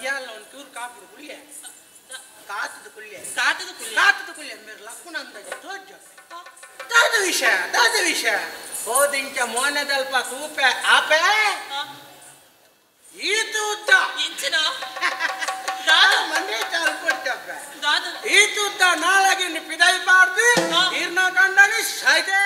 ಯಾಲ ಒಂದು ಚೂರು ಕಾಪುಡು ಕುಳ್ಳೆ ಕಾತದ ಕುಳ್ಳೆ ಕಾತದ ಕುಳ್ಳೆ ಕಾತದ ಕುಳ್ಳೆ ಮೇರೆ ಲಕ್ಕುಣ ಅಂದಾಜ ತೋಜ ದಾದ ವಿಷಯ ದಾದ ವಿಷಯ ಹೋದಿಂಚ ಮೋನದಲ್ಪ ತೂಪೆ ಆಪೆ ಈತು ಉದ್ದ ಇಂಚಿನ ದಾದ ಮನೆ ಚಾಲು ಕೊಡ್ತಪ್ಪ ಈತು ಉದ್ದ ನಾಳಗೆ ಪಿದಾಯ್ಬಾರ್ದು ಇರ್ನ ಕಂಡನಿ ಸೈದೆ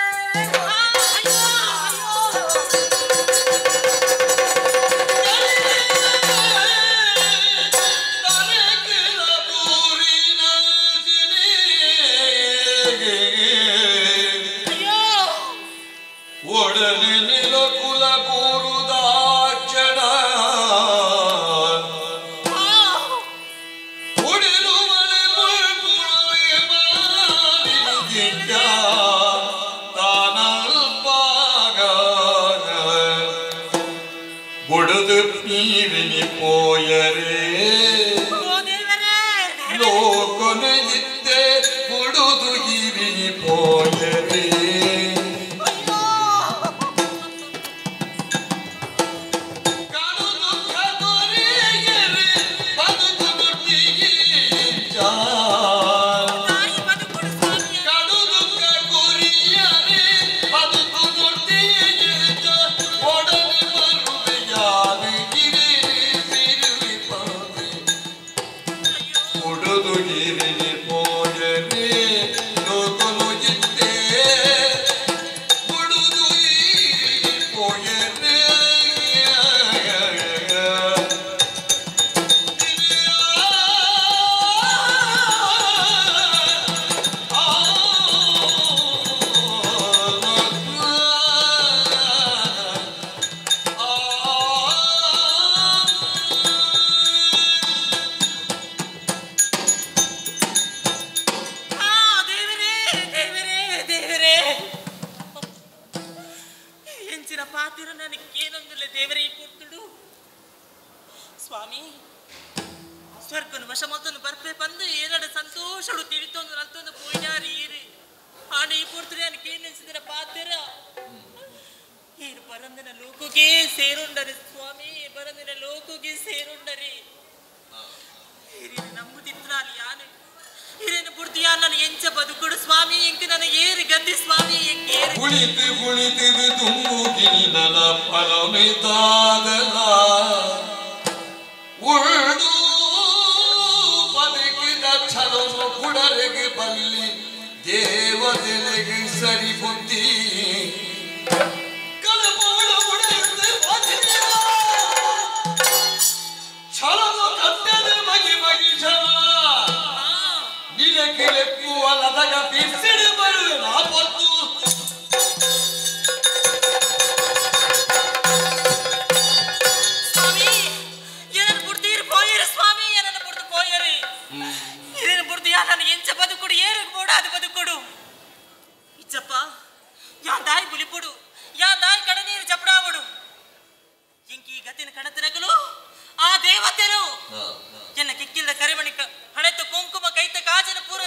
ಸ್ವಾಮಿ ಸ್ವರ್ಗನು ವಶ ಮತ್ತೊಂದು ಬರ್ಪೆ ಬಂದು ಏನಡ ಸಂತೋಷಡು ತಿಳಿತೊಂದು ನಲ್ತೊಂದು ಪೋಯ್ನಾರಿ ಈರಿ ಆನೆ ಈ ಪೂರ್ತಿ ಕೇನಿಸಿದ ಪಾತಿರ ಏರು ಬರಂದಿನ ಲೋಕಕ್ಕೆ ಸೇರುಂಡರಿ ಸ್ವಾಮಿ ಬರಂದಿನ ಲೋಕಕ್ಕೆ ಸೇರುಂಡರಿ ಹಿರಿಯ ನಂಬುದಿತ್ರಾಲಿ ಯಾನು ಹಿರಿಯನ ಪೂರ್ತಿ ನಾನು ಎಂಚ ಬದುಕುಡು ಸ್ವಾಮಿ ಎಂಕ ನನ್ನ ಏರು ಗಂದಿ ಸ್ವಾಮಿ ಎಂಕ ಏರು ಕುಳಿತು ಕುಳಿತಿದು ತುಂಬುಗಿನ ಫಲಮಿತಾದಲ ಉಳ್ದು ಬದುಕಿದ ಛಲನು ಕುಡರೆಗೆ ಬಲ್ಲಿ ದೇವತೆಲೆಗೆ ಸರಿ ಬುದ್ಧಿ ಕಲಪೋಳು ಉಡೆದು ಛಲನು ಕಟ್ಟದ ಮಗಿ ಮಗಿ ಛಲ ನಿಲಕಿಲೆಪ್ಪು ಅಲ್ಲದಾಗ ಬಿಸಿಡು ಬರುವೆ ನಾ ಪೊತ್ತು ನಾನು ಎಂಚ ಬದುಕುಡು ಏರಿಗೆ ಬೋಡಾದ ಬದುಕುಡು ಇಚ್ಚಪ್ಪ ಯಾ ದಾಯಿ ಬುಲಿಪುಡು ಯಾ ದಾಯಿ ಕಡನೀರು ಚಪಡಾವಡು ಇಂಕಿ ಗತಿನ ಕಣತಿನಕಲು ಆ ದೇವತೆರು ಎನ್ನ ಕಿಕ್ಕಿಲ್ದ ಕರಿಮಣಿ ಹಣೆತ ಕುಂಕುಮ ಕೈತ ಕಾಜಿನ ಪೂರ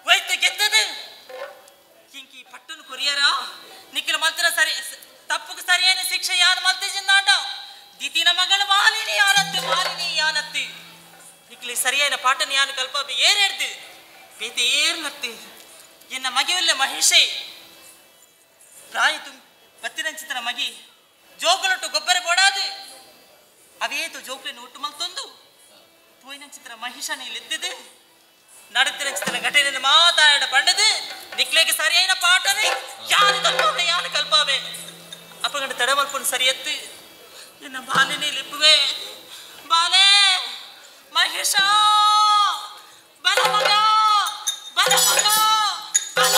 ವೈತ ಗೆದ್ದದು ಕಿಂಕಿ ಪಟ್ಟನು ಕೊರಿಯರ ನಿಖಿಲ ಮಲ್ತಿನ ಸರಿ ತಪ್ಪುకు ಸರಿಯైన ಶಿಕ್ಷೆ ಯಾನು ಮಲ್ತಿಜಿಂದಾಂಡ ದಿತಿನ ಮಗಳು ಮಾಲಿನಿ ಯಾನತ್ತು ಮಾಲಿನಿ ಯಾನತ್ತು ನಿಖಿಲಿ ಸರಿಯైన ಪಾಠನ ಯಾನು ಕಲ್ಪಬಿ ಏರೆಡ್ದು ಬೇತೆ ಏರ್ಲತ್ತು ಎನ್ನ ಮಗೆಯುಲ್ಲ ಮಹೇಶೆ ಪ್ರಾಯ ತುಂಬ ಬತ್ತಿರಂಚಿತನ ಮಗಿ ಜೋಕುಲೊಟ್ಟು ಗೊಬ್ಬರ ಬೋಡಾದು ಅವೇತು ಜೋಕುಲಿನ ಒಟ್ಟು ಮಲ್ತೊಂದು ತೋಯಿನಂಚಿತರ ಮಹಿಷನ ಇಲ್ಲಿದ್ದಿದ್ದು ನಡುತ್ತಿರಂಚಿತನ ಘಟನೆ ಮಾತಾಡ ಪಂಡದು ನಿಕ್ಲೆಗೆ ಸರಿಯೈನ ಪಾಠನೆ ಯಾರು ಕಲ್ಪಾವೆ ಯಾರು ಕಲ್ಪಾವೆ ಅಪ್ಪಗಂಡ ತಡಮಲ್ಪುನ್ ಸರಿಯತ್ತು ಎನ್ನ ಬಾಲಿನಿ ಲಿಪ್ಪುವೆ ಬಾಲೆ ಮಹಿಷ ಬಲ ಮಗ ಬಲ ಮಗ ಬಲ.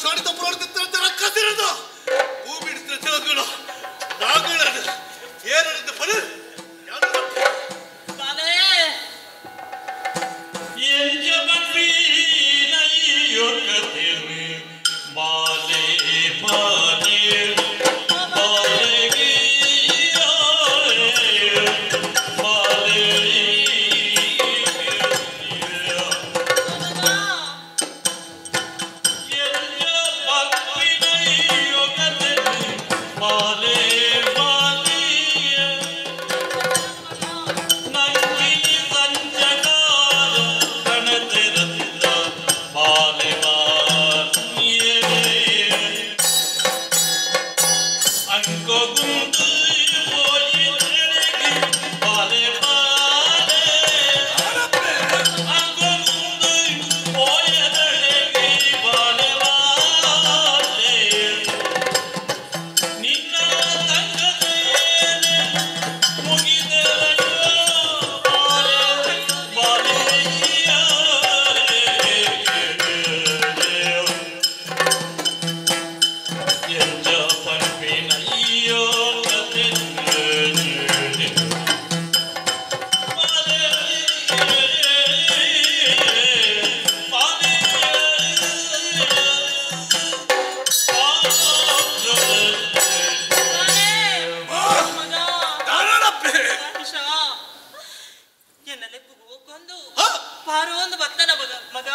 ಶೋಣಿತ ಪುರೋಹಿತ ರಕ್ಕಸಿರೋದು ಭೂಮಿ ಹಿಡಿದ ನಾಗುಳದು ಏರಡಿದ್ದ ಪಡು ಮಗ.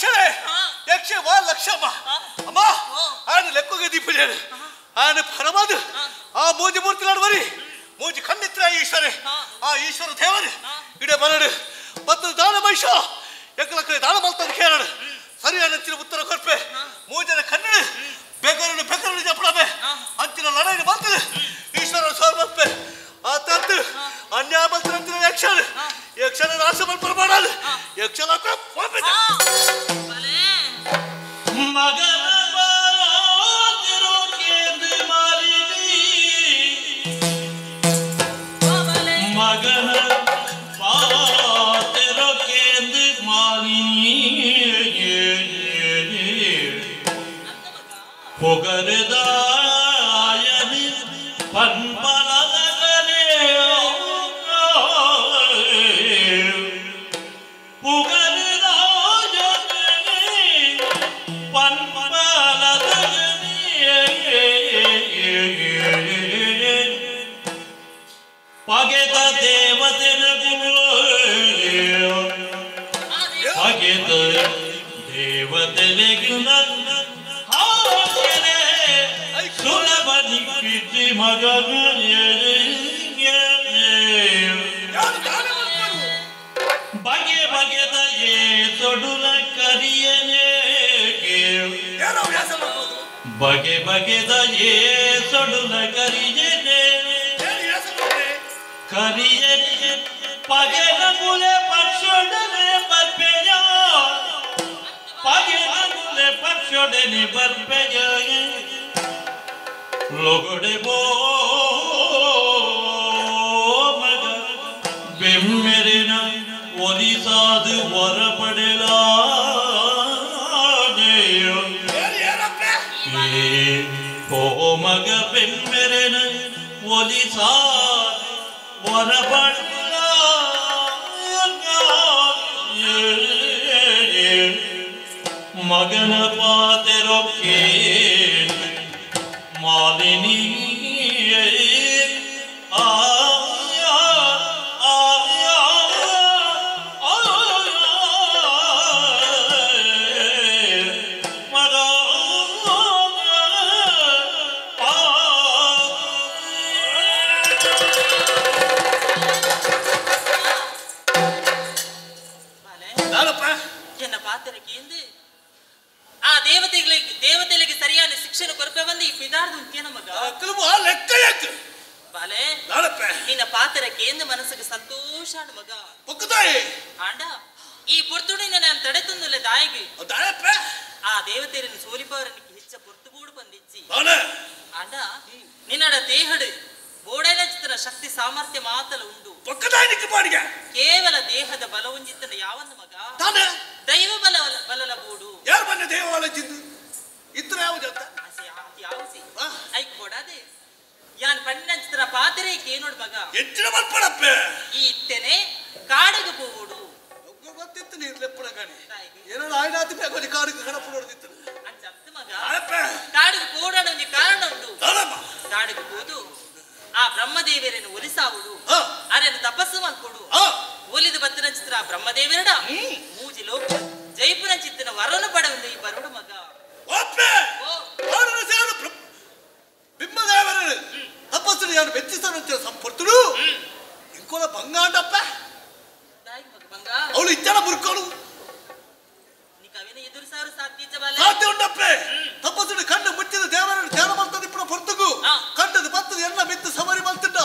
ಯಕ್ಷರೇ ಯಕ್ಷ ವಾ ಲಕ್ಷಮ್ಮ ಅಮ್ಮ ಆನ ಲೆಕ್ಕಗೆ ದೀಪಲೇನು ಆನ ಪರಮಾದ ಆ ಮೂಜಿ ಮೂರ್ತಿ ನಡುವರಿ ಮೂಜಿ ಕಣ್ಣಿತ್ರ ಈಶ್ವರೇ ಆ ಈಶ್ವರ ದೇವರು ಇಡ ಬರಡು ಮತ್ತು ದಾನ ಮಹಿಷ ಎಕ್ಕಲಕ್ಕಡೆ ದಾನ ಮಲ್ತದ ಕೇರಳು ಸರಿಯಾದ ಅಂಚಿನ ಉತ್ತರ ಕೊರ್ಪೆ ಮೂಜನ ಕನ್ನಡ ಬೆಗರನ್ನು ಬೆಗರನ್ನು ಜಪಡಬೆ ಅಂಚಿನ ಲಡಾಯಿ ಬರ್ತದೆ ಈಶ್ವರ ಸೋರ್ಬಪ್ಪೆ ಆ ತರ್ತು ಅನ್ಯಾಯ ಬಲ್ತರ ಅಂಚಿನ ಯಕ್ಷನ ಯಕ್ಷನ ನಾಶ ಮಲ್ಪರ ಮಾಡಾದು ಯಕ್ಷನ ಮಗನ ಮಗನ ಪಾತಿರೋಕೇಂದು ಮಾಲಿನಿ ಪೊಗರದಾಯನಿ ಪನ್ಪಲದಗನೆ ಪುಗರದಾಯನಿ ಪನ್ಪಲದಗನೆ ಪಗೆತ ದೇವತೆನಗುಲು ಪಗೆತ ದೇವತೆನೆಗುಲ ಸುಲಭ ನಿಕ್ಕಿದ್ದಿ ಮಗನು ಬಗೆ ಬಗೆದ ಏ ಸೊಡುಲ ಕರಿಯನೇ ಬಗೆ ಬಗೆದ ಏ ಸೊಡುಲ ಕರಿಯನೇ ಕರಿಯನೆ ಪಗೆನಗುಲೆ ಪಕ್ಷೊಡನೆ ಬರ್ಪೆಯ ಪಗೆನಗುಲೆ ಪಕ್ಷೊಡನೆ ಬರ್ಪೆಯ ಲೊಗಡೆ ಬೋ ಮಗ ಬೆಮ್ಮೆರಿನ ಒಲಿಸಾದು ಹೊರಪಡೆಲ ಓ ಮಗ ಬೆಮ್ಮೆರಿನ ಒಲಿಸಾದು ಮಗನ ಪಾತೆರೊಕ್ಕೆ ಮಾಲಿನಿ ಆ ದೇವತೆಗಳಿಗೆ ದೇವತೆಗಳಿಗೆ ಸರಿಯಾದ ಶಿಕ್ಷಣ ಕೊರಪೆ ಬಂದು ಈ ಪಿದಾರ್ದು ಉಂಟೇನ ಮಗ ಬಾಲೆ ನಿನ್ನ ಪಾತ್ರಕ್ಕೆ ಎಂದು ಮನಸ್ಸಿಗೆ ಸಂತೋಷ ಮಗ ಆಂಡ ಈ ಪೊರ್ತುಡಿನ ನಾನು ತಡೆ ತಂದಿಲ್ಲ ದಾಯಿಗೆ ಆ ದೇವತೆಯನ್ನು ಸೋಲಿಪವರನಿಗೆ ಹೆಚ್ಚ ಪೊರ್ತುಗೂಡು ಬಂದಿಚ್ಚಿ ಆಂಡ ನಿನ್ನಡ ದೇಹಡು ಬೋಡೈನ ಚಿತ್ರ ಶಕ್ತಿ ಸಾಮರ್ಥ್ಯ ಮಾತಲ ಉಂಡು ಕೇವಲ ದೇಹದ ಬಲ ಉಂಜಿತ್ತನ ಯಾವನ್ನ ಮಗ ದೈವ ಬಲ ಬಲಲ ಬೋಡು ಯಾರು ಬನ್ನ ದೇವಾಲ ಜಿದ್ದು ಇತ್ರ ಯಾವುದು ಅಂತ ಯಾವಸಿ I ಕೊಡದೆ ಯಾನ್ ಪಣ್ಣ ಚಿತ್ರ ಪಾತ್ರೆ ಕೇನೋಡ್ ಮಗ ಎಚ್ಚಿನ ಮಲ್ಪಡಪ್ಪೆ ಈ ಇತ್ತೇನೆ ಕಾಡಿಗೆ ಹೋಗುಡು ಗೊತ್ತಿತ್ತು ನೀರು ಲೆಪ್ಪುನ ಕಾಣಿ ಏನಾದ್ರು ಆಯ್ನಾತಿ ಬೇಕು ಕಾಡಿಗೆ ಕಡಪು ನೋಡ್ದಿತ್ತು ಮಗ ಕಾಡಿಗೆ ಹೋಡೋಣ ಒಂದು ಕಾರಣ ಉಂಟು. ಕಾಡಿಗೆ ಹೋದು ಆ ಬ್ರಹ್ಮದೇವರನ್ನು ಒಲಿಸಾವುಡು, ಅರೆಯನ್ನು ತಪಸ್ಸು ಮಾಡ್ಕೊಡು. ಒಲಿದು ಬತ್ತಿನ ಚಿತ್ರ ಆ ಬ್ರಹ್ಮದೇವರಡ ಮೂಜಿ ಲೋಕ ಜೈಪುರ ಚಿತ್ತನ ವರನು ಪಡೆಯುವುದು ಈ ಬರುಡು ಮಗ. ತಪಸ್ಸು ಯಾರು ಮೆಚ್ಚಿಸ್ತಾನಂತ ಸಂಪರ್ತುಡು ಇಂಕೋಲ ಬಂಗಾಂಡಪ್ಪ ಅವಳು ಇಚ್ಛನ ಮುರ್ಕೋಳು ಸಾಧ್ಯ ಉಂಡಪ್ಪೆ. ತಪಸ್ಸುಡು ಕಣ್ಣು ಮುಚ್ಚಿದ ದೇವರನ್ನು ಧ್ಯಾನ ಮಾಡ್ತದೆ ಇಪ್ಪನ ಹೊರತುಗು ಕಂಡದು ಬತ್ತದು ಎಲ್ಲ ಮಿತ್ತು ಸಮರಿ ಮಲ್ತಿಂಡ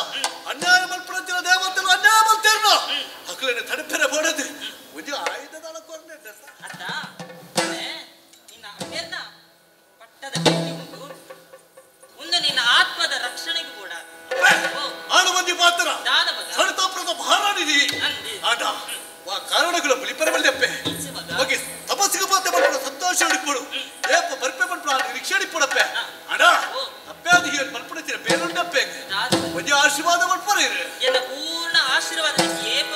ಅನ್ಯಾಯ ಮಲ್ಪುಣಂಚಿನ ದೇವತೆಲು ಅನ್ಯಾಯ ಮಲ್ತೇರ್ನ ಅಕ್ಲೇನೆ ತಡಪೆರೆ ಬೋಡದು ಒಂಜಿ ಆಯುಧದ ಕೊರ್ನೆ ಅತ್ತ ನಿನ್ನ ಅಪ್ಪೆರ್ನ ಪಟ್ಟದ ಪೆಟ್ಟಿ ಉಂಟು ಒಂದು ನಿನ್ನ ಆತ್ಮದ ರಕ್ಷಣೆಗೆ ಕೂಡ ಆಳು ಮಂದಿ ಮಾತ್ರ ಸಡಿತಾಪುರದ ಮಹಾರಾಣಿದಿ ಆಟ ವಾ ಕಾರಣಗಳ ಬಲಿಪರ ಬಲ್ಯಪ್ಪೆ ಓಕೆ ತಪಸ್ಸಿಗೆ ಮಾತ್ರ ಮಾಡ್ಕೊಡು ಸಂತೋಷ ಹಿಡಿಪಡು ಏಪ ಬರ್ಪೆ ಮಾಡ್ಕೊಡು ಆ ನಿರೀಕ್ಷೆ ಹಿಡಿಪಡಪ್ಪೆ ಅಡ ಅಪ್ಪೆ ಅದು ಹೇಳಿ ಮಲ್ಪುಣಚಿರ ಬೇರುಂಡಪ್ಪೆ ಒಂಜಿ ಆಶೀರ್ವಾದ ಮಲ್ಪರ ಇರು ಎಲ್ಲ ಪೂರ್ಣ ಆಶೀರ್ವಾದ ಏಪ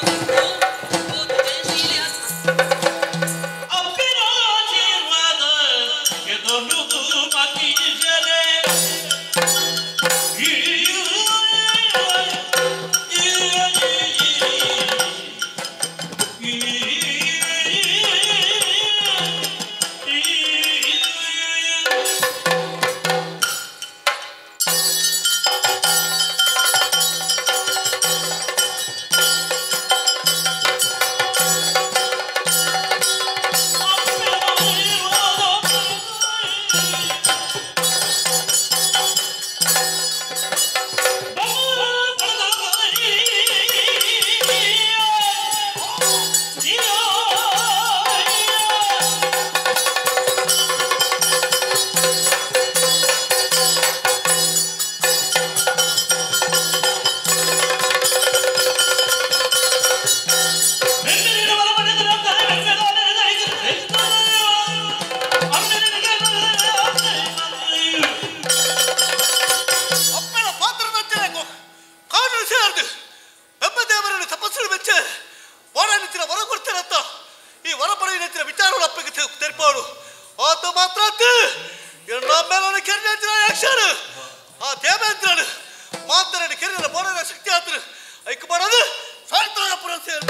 ಆಶೀರ್ವಾದ ಅಂಚಾರು ಆ ದೇವೇಂದ್ರನು ಮಾತನಾಡಿ ಕೆರೆಯ ಬೋಡದ ಶಕ್ತಿ ಆತರು ಐಕ್ ಬರೋದು ಸಾಯ್ತಾರಪುರ ಸೇರು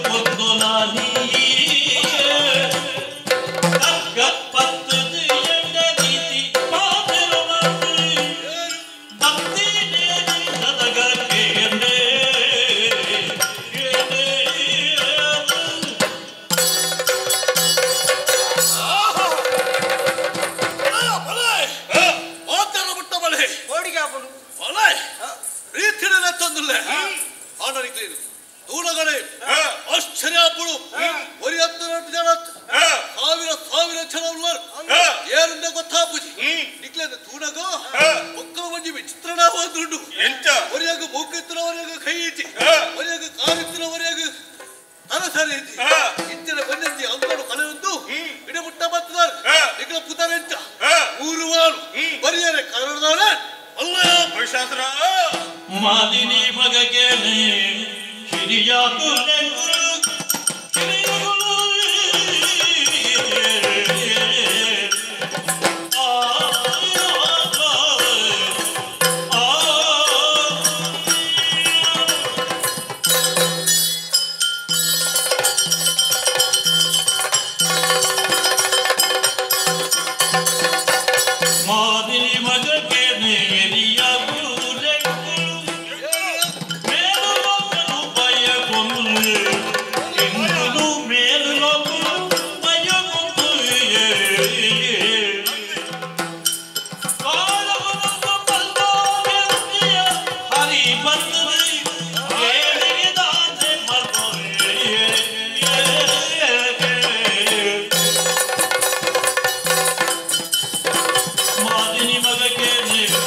ಕೊಂದು ನಾನಿ ಮಲ್ತೊಂದುಲ್ಲೆ ಆಂಡ ತೂಣಗಡೆ ಆಶ್ಚರ್ಯ ಅಪ್ಪುಡು ಒರಿ ಹತ್ತು ಜನ ಸಾವಿರ ಸಾವಿರ ಜನ ಉಳ್ಳಾರು ಏರಿಂದ ಗೊತ್ತಾಪುಜಿ ನಿಕ್ಲೇನ ತೂಣಗ ಒಕ್ಕಲ ಒಂಜಿ ವಿಚಿತ್ರಣ ಒಂದುಂಡು ಒರಿಯಾಗ ಮೂಕೆತ್ತಿನ ಒರಿಯಾಗ ಕೈ ಇಚ್ಚಿ ಒರಿಯಾಗ ಕಾರೆತ್ತಿನ ಒರಿಯಾಗ ತಲಸರಿ ಇಚ್ಚಿ ಇಂಚಿನ ಬಂದಂಜಿ ಅಂಗಡು ಕಲೆಯೊಂದು ಇಡಮುಟ್ಟ ಬತ್ತದಾರು ನಿಕ್ಲ ಪುತಾರ ಎಂಚ ಊರು ವಾಳು ಬರಿಯರೆ ಕನ್ನಡದಾಳೆ ಅಲ್ಲ ಮಹಿಷಾಸುರ ಮಾದಿನಿ ಮಗಗೇನೆ ಹಿರಿಯ ಕುಲೆಂಗುರು ಹಿರಿಯಗುಳು ಆ ಆ ಮಾದಿನಿ ಮಗಗೇನೆ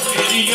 ಹಿರಿಯ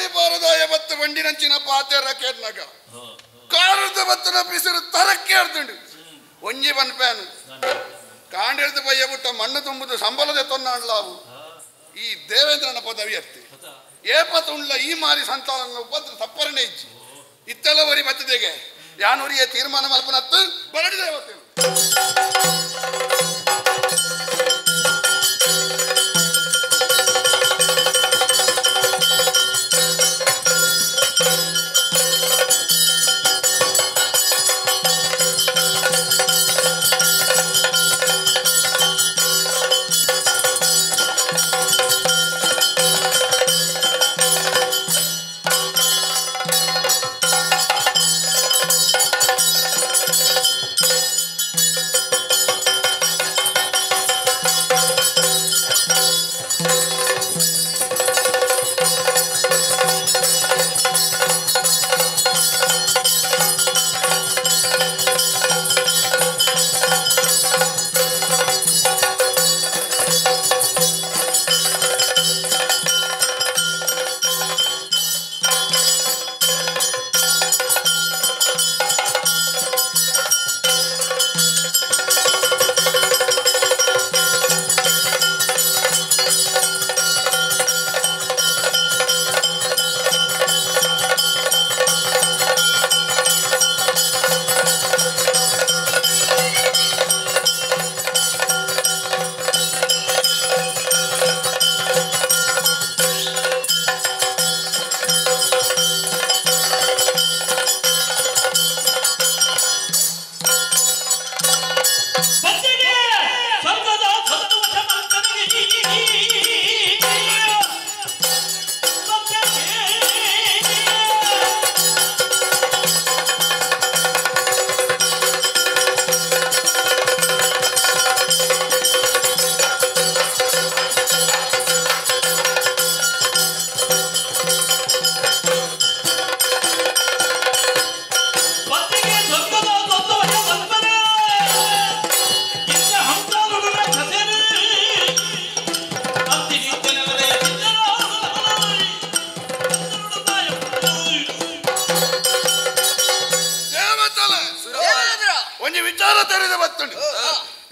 ಚಾವಡಿ ಬಾರದಾಯ ಬತ್ತು ಬಂಡಿನಂಚಿನ ಪಾತೆರ ಕೇರ್ನಗ ಕಾರದ ಬತ್ತನ ಪಿಸಿರು ತರಕ್ಕೆ ಅರ್ದುಂಡು ಒಂಜಿ ಬನ್ಪೇನು ಕಾಂಡೆಡ್ದು ಬಯ್ಯ ಬಿಟ್ಟ ಮಣ್ಣು ತುಂಬುದು ಸಂಬಳದ ತೊನ್ನಾಡ್ಲಾವು ಈ ದೇವೇಂದ್ರನ ಪದವಿ ಅರ್ತಿ ಏಪತ್ತುಂಡ್ಲ ಈ ಮಾರಿ ಸಂತಾನ ಉಪದ್ರ ತಪ್ಪರನೆ ಇಜ್ಜಿ ಇತ್ತೆಲ್ಲ ಒರಿ ಬತ್ತದೆಗೆ ಯಾನೂರಿಯ ತೀರ್ಮಾನ ಮಲ್ಪನತ್ತು ಬರಡಿ ದೇವತೆ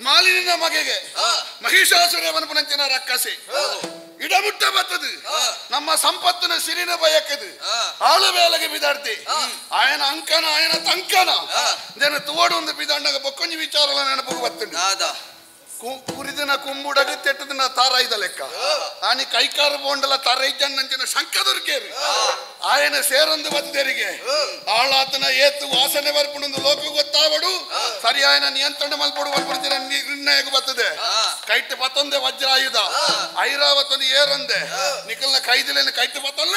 ಮಾಲಿನ ಮಗೆಗೆ ಮಹಿಷಾಸುರ ಮನ್ಪುನಂಚಿನ ರಕ್ಕಸೆ ಇಡಮುಟ್ಟ ಬತ್ತದು ನಮ್ಮ ಸಂಪತ್ತಿನ ಸಿರಿನ ಬಯಕದು ಆಳು ಬೇಲೆಗೆ ಬಿದಾಡ್ತಿ ಆಯನ ಅಂಕನ ಆಯನ ತಂಕನ ದೇನ ತೋಡು ಒಂದು ಬಿದಾಂಡಗ ಬೊಕ್ಕೊಂಜಿ ವಿಚಾರಲ ನೆನಪು ಬತ್ತುಂಡು ಕುರಿದಿನ ಕುಂಬುಡಗ ತೆಟ್ಟದಿನ ತಾರಾಯ್ದ ಲೆಕ್ಕ ಆನಿ ಕೈಕಾರ ಬೋಂಡಲ ತಾರೈಜನ್ನಂಚಿನ ಶಂಕ ದೊರಕೇರಿ ಆಯನ ಸೇರೊಂದು ಬತ್ತದೆರಿಗೆ ಆಳಾತನ ಏತು ವಾಸನೆ ಬರ್ಪುಂಡು ಲೋಕ ಗೊತ್ತಾವಡು ಸರಿ ಆಯನ ನಿಯಂತ್ರಣ ಮಲ್ಪಡು ಮಲ್ಪಡ್ತಿನ ನಿರ್ಣಯಕ್ಕೆ ಬರ್ತದೆ ಕೈಟ್ ಪತ್ತೊಂದೆ ವಜ್ರಾಯುಧ ಐರಾವತ್ತೊಂದು ಏರೊಂದೆ ನಿಖಲ್ನ ಕೈದಿಲೇನು ಕೈಟ್ ಪತ್ತೊಲ್ಲ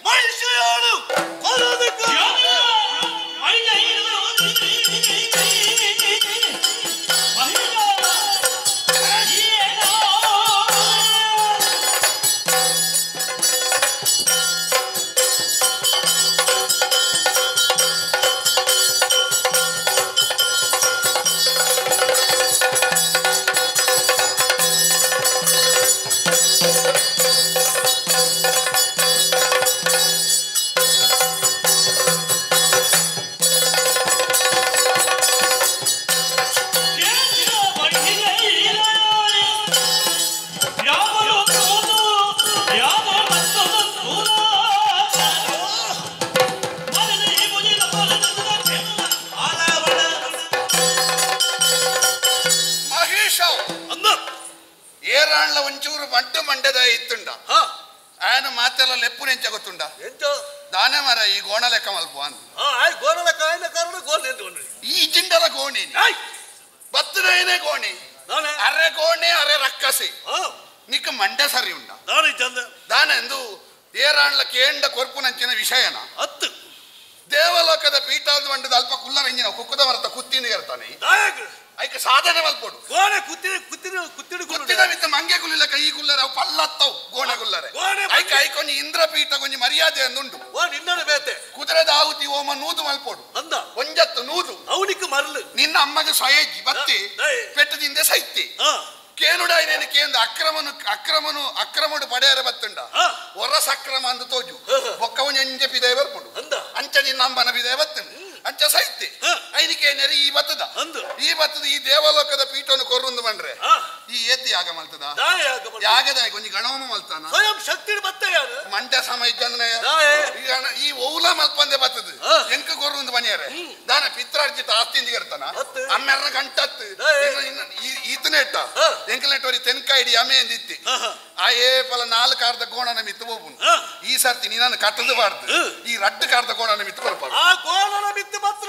ಮಹಿಷಯಾಳು. ಏರಾಣ್ಲ ಒಂಚೂರು ಮಂಟು ಮಂಡ್ಯದ ಇತ್ತುಂಡ ಆಯನ ಮಾತೆಲ್ಲ ಲೆಪ್ಪು ನೆಂಚ ಗೊತ್ತುಂಡ ದಾನೆ ಮರ ಈ ಗೋಣ ಲೆಕ್ಕ ಮಲ್ಪ ಅಂತ ಈ ಜಿಂಡಲ ಗೋಣಿ ಬತ್ತನೇ ಗೋಣಿ ಅರೆ ಗೋಣೆ ಅರೆ ರಕ್ಕಸಿ ನಿಕ್ಕ ಮಂಡ್ಯ ಸರಿ ಉಂಡ ದಾನೆಂದು ಏರಾಣ್ಲ ಕೇಂಡ ಕೊರ್ಪು ನಂಚಿನ ವಿಷಯನ ಹತ್ತು ದೇವಲೋಕದ ಪೀಠಾದ ಮಂಡದ ಅಲ್ಪ ಕುಲ್ಲರ ಇಂಜಿನ ಕುಕ್ಕದ ಮರತ ಕುತ್ತಿನ ಇರ್ತಾನೆ ಐಕ ಸಾಧನೆ ಮಲ್ಪೊಡು ಗೋಣೆ ಕುತ್ತಿನ ಕುತ್ತಿನ ಕುತ್ತಿನ ಕುತ್ತಿದ ಮಿತ್ತ ಮಂಗೆ ಕುಲ್ಲಿಲ್ಲ ಕೈ ಕುಲ್ಲರ ಅವು ಪಲ್ಲತ್ತವು ಗೋಣೆ ಕುಲ್ಲರೆ ಐಕ ಐಕೊಂಜಿ ಇಂದ್ರಪೀಠ ಕೊಂಜಿ ಮರ್ಯಾದೆ ಅಂದುಂಡು ಓ ನಿನ್ನನೆ ಬೇತೆ ಕುದುರೆದ ಆಹುತಿ ಓಮ ನೂದು ಮಲ್ಪೊಡು ಅಂದ ಒಂಜತ್ತು ನೂದು ಅವನಿಗೆ ಮರಲು ನಿನ್ನ ಅಮ್ಮಗೆ ಸಯಜ್ಜಿ ಬತ್ತಿ ಪೆಟ್ಟದಿಂದ ಸೈತಿ ಕೇನುಡಾಯಿನೇನು ಕೇಂದ್ರ ಅಕ್ರಮನು ಅಕ್ರಮನು ಅಕ್ರಮಡು ಪಡೆಯರ ಬತ್ತುಂಡ ಹೊರ ಸಕ್ರಮ ಅಂದು ತೋಜು ಬೊಕ್ಕವು ನೆಂಜೆ ಪಿದೆ ಬರ್ಪುಂಡು ಅಂಚ ನಿನ್ನ ಅಂಬನ ಪಿದೆ ಬತ್ತುಂಡು ಅಂಚ ಸೈತೆ ಐನಿಕೆ ನೆರೆ ಈ ಬತ್ತದ ಈ ಬತ್ತದ ಈ ದೇವಲೋಕದ ಪೀಠವನ್ನು ಕೊರ್ರುಂದು ಬಂಡ್ರೆ ಈ ಏತಿ ಯಾಗ ಮಲ್ತದ ಯಾಗದ ಕೊಂಚ ಗಣವಮ ಮಲ್ತಾನ ಸ್ವಯಂ ಶಕ್ತಿ ಬತ್ತ ಯಾರು ಮಂಡ್ಯ ಸಮ ಇದ್ದಂದ್ರೆ ಈ ಓಲ ಮಲ್ಪಂದೆ ಬತ್ತದ ಎಂಕ ಕೊರ್ರುಂದು ಬನಿಯರೆ ದಾನ ಪಿತ್ರಾರ್ಜಿತ ಆಸ್ತಿಂದಿಗೆ ಇರ್ತಾನ ಅಮ್ಮೆರ್ನ ಗಂಟತ್ತು ಈತನೇ ಇಟ್ಟ ಎಂಕಲ್ನೆಟ್ಟವರಿ ತೆನ್ಕಾಯಿಡಿ ಅಮೆ ಎಂದಿತ್ತಿ ಆ ಏ ಪಲ ನಾಲ್ಕು ಅರ್ಧ ಗೋಣನ ಮಿತ್ತು ಹೋಗುನು ಈ ಸರ್ತಿ ನೀನನ್ನು ಕಟ್ಟದು ಬಾರ್ದು ಈ ರಡ್ಡು ಕಾರ್ದ ಗೋಣನ ಮಿತ್ತು ಬರ್ಬಾರ್ದು ಆ ಗೋಣನ ಮಿತ್ತು ಮಾತ್ರ